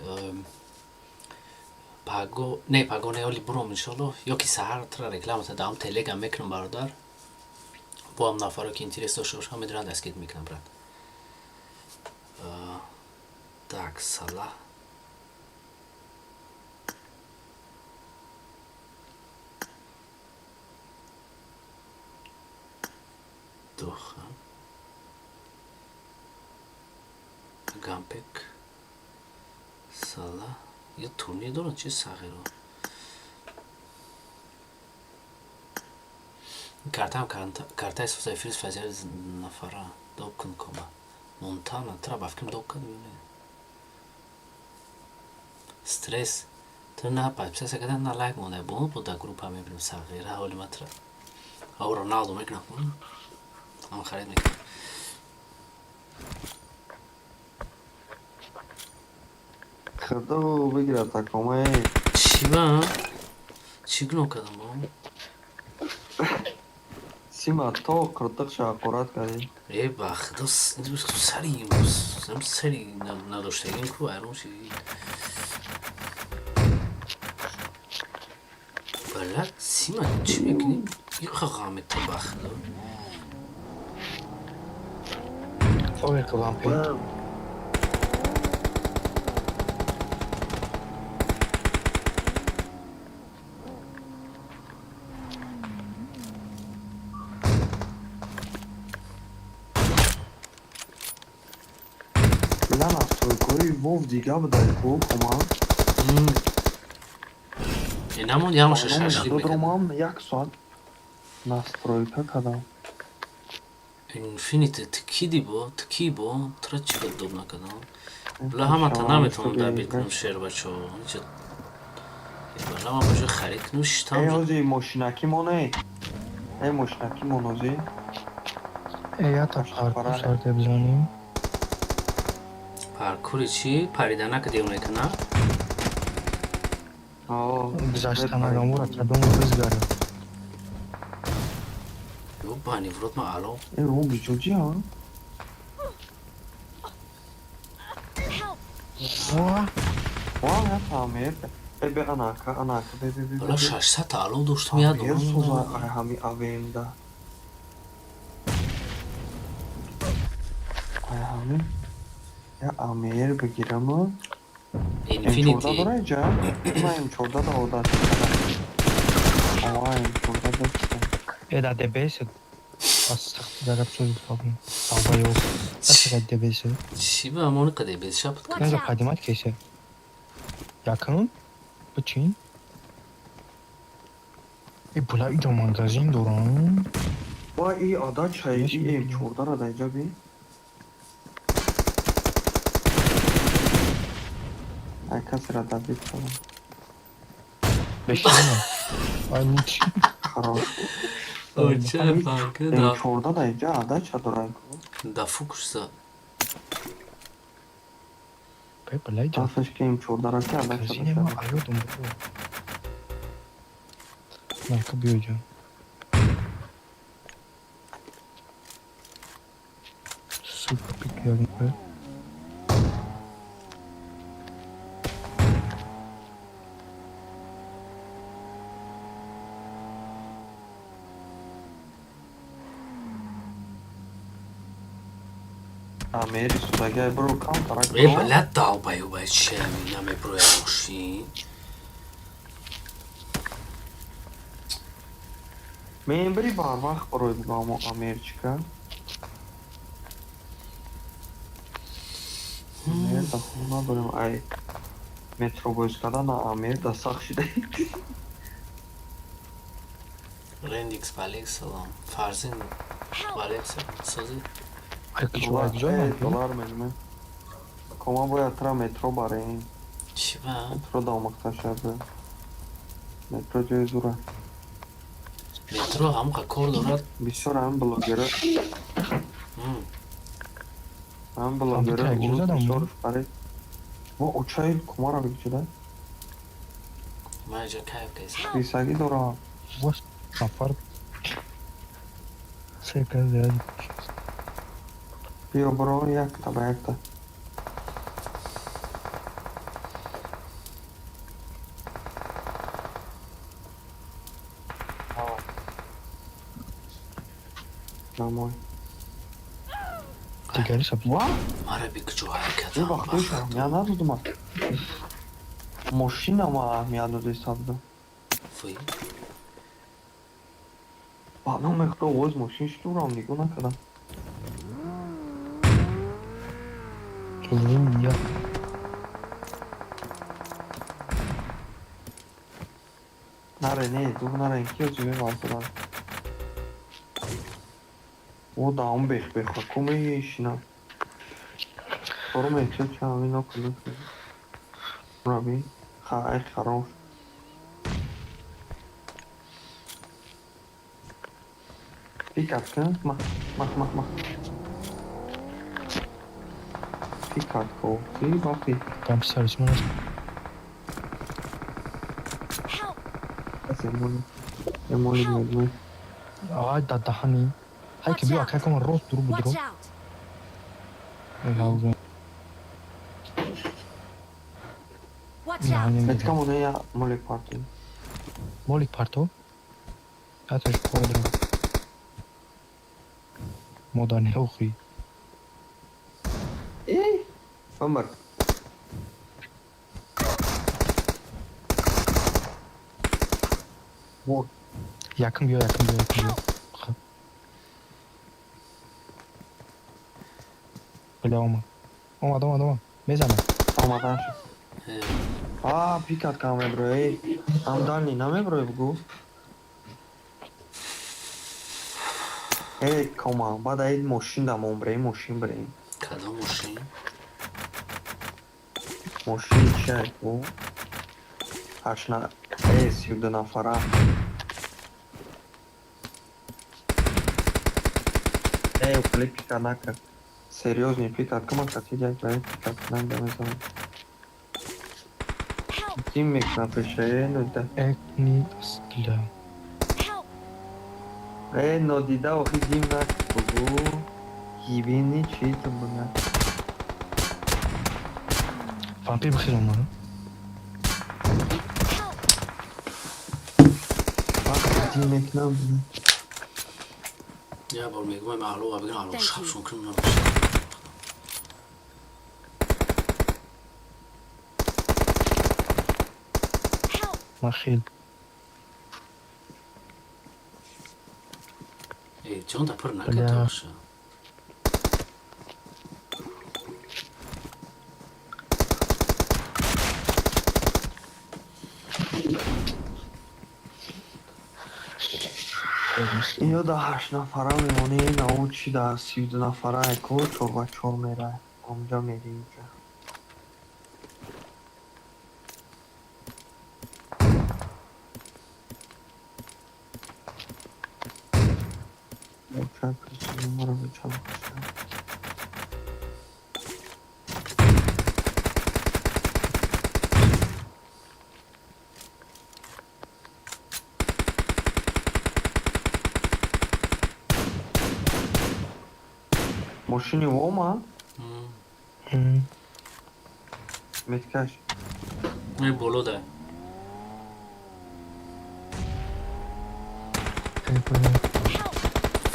Паго, не паго не оли буром иншалло, ё ки саҳар тра рекламата даам телеграм мекунам бародар. Бо ҳам нафаро ки интерес дошта бошанд медонанд дастгирит мекунам брат. Так, Салах. Доха. Гампек. Сала. Ё турнир доранд чи сағиро? Картаам картаи созаи фирс фазияи нафара доб кун кома. Монтана тра ба фикрам доб кардем ё не? Стресс. Ту на подписаться карда на лайк монда. Бо бо дар группа мебинем сағира ҳоли ма тра. Ау Роналдо мекунам. Ам харид мекунам. Худо бигирад такомаи. Чӣ ба? Чӣ гуноҳ кардам бо? Сима то қирдиқша ҳақорат кардӣ. Э, ба худо сари сари надоштагим ку айрон ши. Бала Сима чӣ мекунӣ? Иқа ғамета ба худо. Ой, лампи. Била настройкаи вов дига будай ку кома. Э, намон ямаша шашлик мекардам. Додромам як соат настройка кардам. Инфинити ту ки ди бо? Ту ки бо? Тура чӣ кар доб накардам? Била ҳамата наметавонам дабил кунам шербачо. Ҳеҷ бала ман баҷои харид кунам Э, шитам. ҳози мошинаки моне. Э, мошинаки мон ҳози. Э, я та паркур сарде бизанем. Паркури чӣ? Париданака девона кана? Гузаштанагамура кадом бизгара. Ёбани в рот ма ало. Э, о биҷоҷи а? Ва, Ва, я тамер. Э, бе анака, анака, бе бе бе. Бала 600 та ало доштам я Амер соза дорам. ай ҳами авенда. Ами я Амир бигираму. Infinity. М14 дора иҷа? Ман М14 да одат кардам. Ова М14 дошта. Э, да ДБС. Бас сахт загап сөз табын. Долбоёб. Асага ДБС. Чӣ ба ҳамони қаде безшапт? Надо поднимать кейсы. Якын? Бычин? Э, бля, иҷо магазин дорам. Ва и одат чай и М14 ра да иҷа би. Ай касера добить кардам. Бешина. Ай, нич. Хорош. Оча фанка да. М14 да иҷа одат ча дорам. Да фукуса. Бе, бля, иҷо. Дафаш ки М14 ра ки одат ча Магазине ма аёдум бро. Нака биё иҷо. Сука, пик бе. Амир судагай бро кам тарак. Э, бля, долбоёб, чи ами намеброя мошин. Мембри барвақт барои бугамо Амирчика. Амир да хуб надорем ай метро боз кардан Амир да сахт шида. Рендикс валек салом. Фарзин валек салом. Сози. Доллар мезме. Кома бояд тра метро барем. Чӣ ба? Метро да омӯхта шавад. Метро ҷои зура. Метро ҳамқа кор дорад. Бисёр ҳам блогера. Ҳам блогера урус бисёр фарид. Мо очаи кумара бигчида. Ман иҷа кайф кайсам. Рисагӣ дорам. Вот нафар. Сека зиёд. Биё бро якта ба якта. Домой. Дигари саб. Мара бикҷо ҳаракат. Вақтош аҳамият надодум. Мошина ма аҳамият дода ҳисабда. Фуй. Баъдан мехӯра овоз мошин шудурам нигоҳ накардам. Я. Наре, не, дур наре, ки озиме ваздан. О, да, он бех бех, куме ешина. Форма эҳтиёт ча ҳамин накунад. Раби, ха, ай хорош. Пикап кун, мах, мах, мах, мах. Пикап ку, си бафи. Там писали, ман аст. Эмоли, эмоли мегӯй. Ай, да даҳани. Ҳай ки биё, акай кама рост дур будро. Метка моне я молик парто. Молик парто? Аташ кодро. Мода не охи. Э, Омар. Якым биё, якым биё, якым биё. Бля, омад. Омад, омад, омад. Мезанад. Омадан шуд. А, пикат кам меброи. Ам дальний намеброи бугу. Э, кома, баъд ай мошин дамон бреем, мошин бреем. Кадом мошин? Мошин чиай ку? Ҳашт э, 32 нафара. Э, укали пикат накард. Серьёзный пикат кама кати як баи пикат кунам дамезанам. Дим мекунам пеша, э, нодида. Э, ни астля. Э, нодида, охи дим накард бугу. Гибини чи ту буна. Вампир бихелом мана. Дим мекунам. Я бор мегӯям алло, бигӯям алло, шабшон кунам. Махил. Э, ҷон да пур накардоша. Иё да ҳашт нафара мемонӣ, научи да 32 нафара ко чор ба чор мера. Онҷа мери инҷа. Мошини вома? Меткаш. Ай боло да.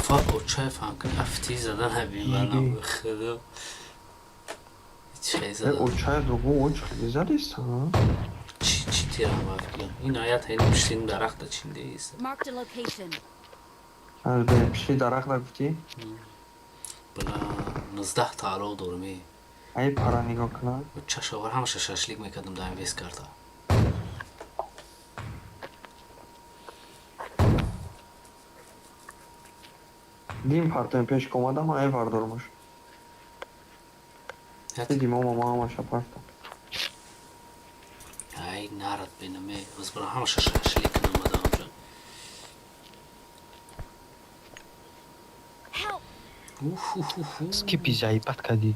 Фа очай фанк афти задан ҳабин банам худо. Чӣ задан? Очай дугу оч хеле задист, ҳа? Чӣ чӣ тирам афти? Ин аят ҳайни пишти дарахта чиндеист. Marked a location. Аз бе пишти дарахта гуфтӣ? Бла 19 та алов дорам. Ай пара нигоҳ кунам. Чашовар ҳамаша шашлик мекардам дар инвест карта. Дим партоем пеш омадам, ай вардормаш. Дидим ома ма ҳамаша парта. Ай нарад бинаме, озбара ҳамаша шашлик намада онҷо. Скипи заибат кардӣ.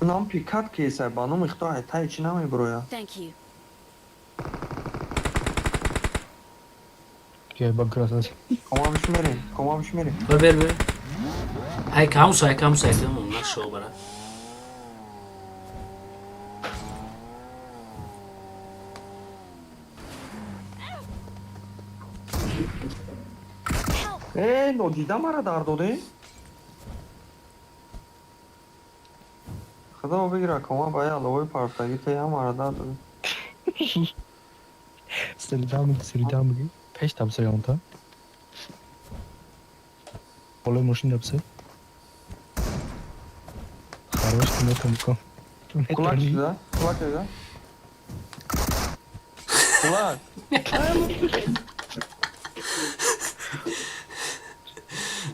Нам пикат кесай, ба номи худо ай тай чӣ намебирояд. Thank you. Ба гроза. Комамш мерем, комамш мерем. Бер бер бер. Ай камсу, ай камсу, ай камсу, нашо бара. Э, нодида мара дар доде? Худо бигира, кома ба я аловои партагӣ те мара дар доде. Сиридам, сиридам, пеш табсай онта. Болои мошин табсай. Хорош, ты метам ко. Кулак сюда, кулак сюда. Кулак.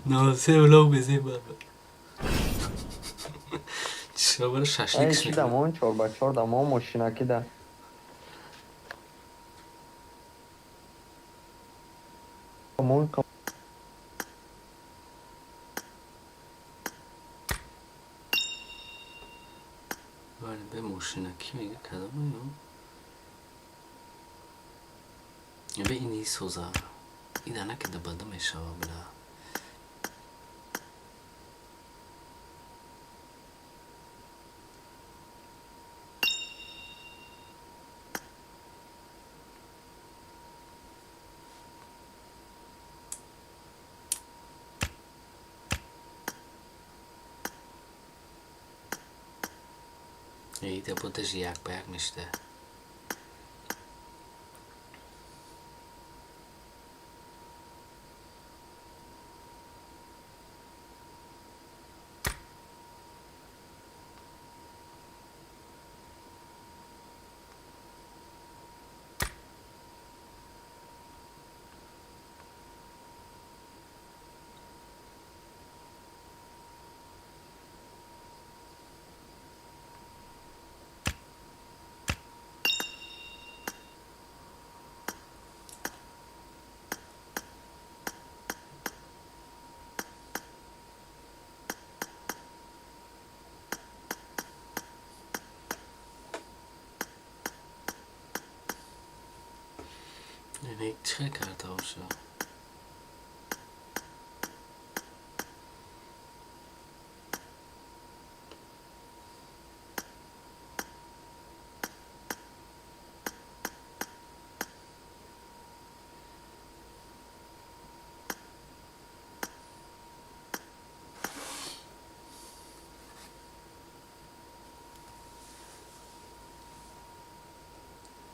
Но се влог безе баба. Чӣ шашлик Эй, чӣ дамон чор ба чор дамон мошинаки да. Мон Вале бе мошинаки мега кадом ё? Бе ини соза. Ина наки да бада мешава бла. Иде будеш як ба як меште. Чӣ карда боша?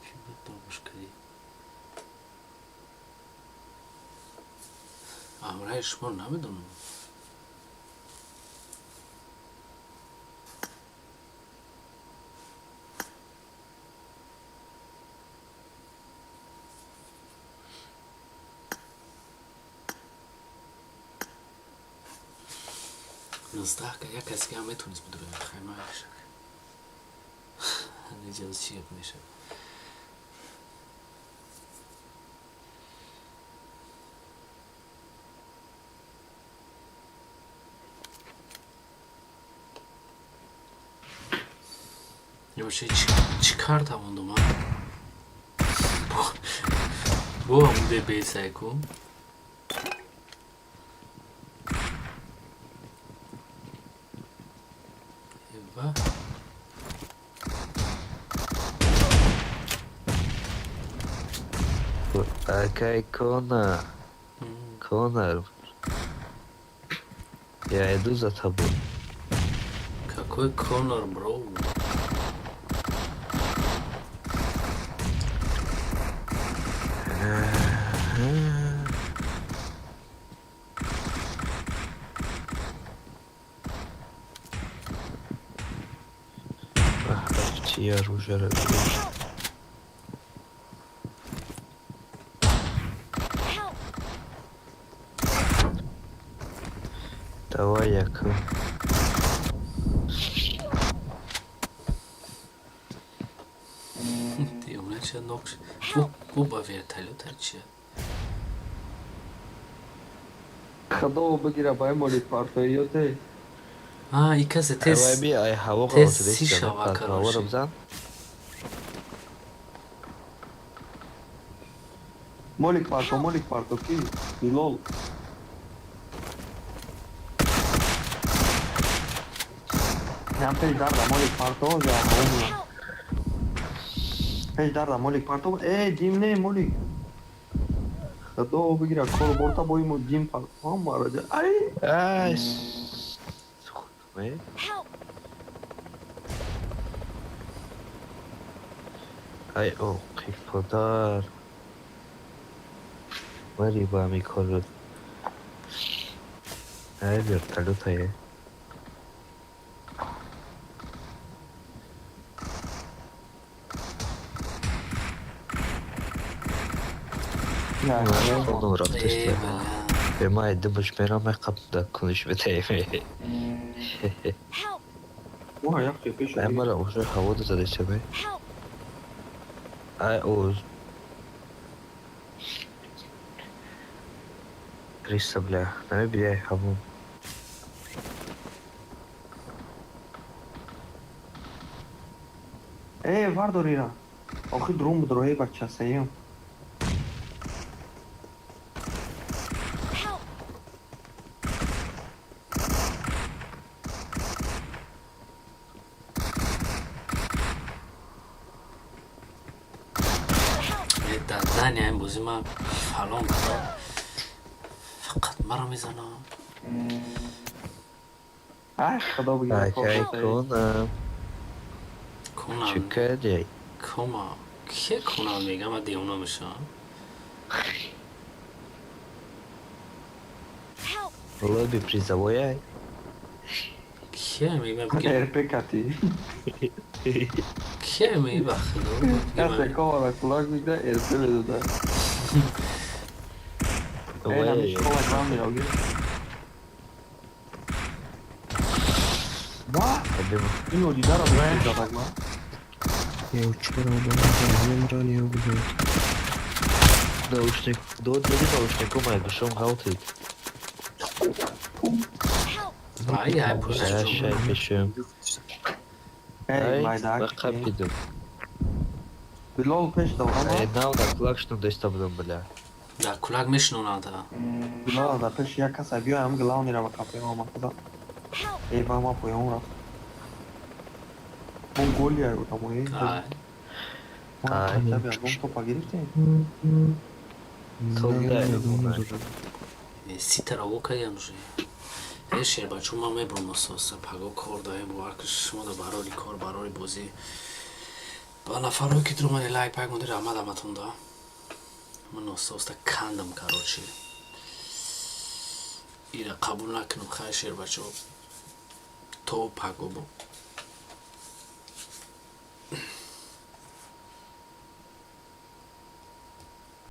Чӣ бад добуш кардӣ? Амраи шумо намедонам. 19 як касе ки ҳам метавонист бидурояд, хаймаашак. Неҷа чӣ гап мешавад? Вообще чӣ кар тавондум, а? Бо ҳамун бебесайку. Ва Акай Конор. Конор. Я иду за тобой. Какой Конор, бро? Я оружие разберешь. Давай, Яков. Девонача нокш. Бу ба вертолёт чия? Худо бигира бай моли партоёте. А, и касе тез. Давай би ай ҳаво тез қавтида си шава, короче. бизан. Молик парто, молик парто ки? Билол. Нам пеш дарда молик парто за ҳаво. Пеш дарда молик парто. Э, дим не молик. Худо бигира кор борта бои мо дим парто. Ҳама раҷа. Ай! Ай. Ай, оқи падар. Мари ба ҳами корро. Ай, вертолётае. Худом рафтест. Бе май дубш мерам қаб да куниш битаем. Ва яхте пеш. Ай мара уже ҳаво дозадеста бе. Ай оз. Криса, бля, намебири ҳаво. Э, вардорира. Охи дрон будрои бача сеюм. Дадани ин бозӣ ман фалон кардам. Фақат маро мезанам. Ай, худо бигира. Акай Конор. Конор. Чӣ кардӣ? Кома. Ки Конор мегам, ман девона мешавам. Лоби призовой. Ки мегам бигирам? РП кати. Ки меги ба худо? Касе кова кулак мигда РП медода. Эй, ҳамин школа грам меоги. Ва! Ино дидаро мегузарад ма. Я вчера удалил, я убил. Наушник, дод бери наушником, ай гушом ғалтид. Ай, ай, пушт. Шай пешем. Эй, майдак. Ба қапидум. Билол пеш даврама. Ай, нав да кулак шунум деста будам, бля. Да кулак мешунонад. Билол да пеш як каса биё ҳам главнира ба қапи омад худо. Эй, ба ма поён рафт. Он голия одамои. Ай. Ай, ягон топа гирифтем? Ситараво кардям уже. Э, шербачо, ман мебурам ососа. Паго кор даем, бовар ки шумо да барори кор, барори бозӣ. Ба нафарое ки дуромади лайк пак монди, раҳмат ҳаматон да. Ман ососта кандам, короче. Ира қабул накунам. Хайр, шербачаҳо, то пагобо.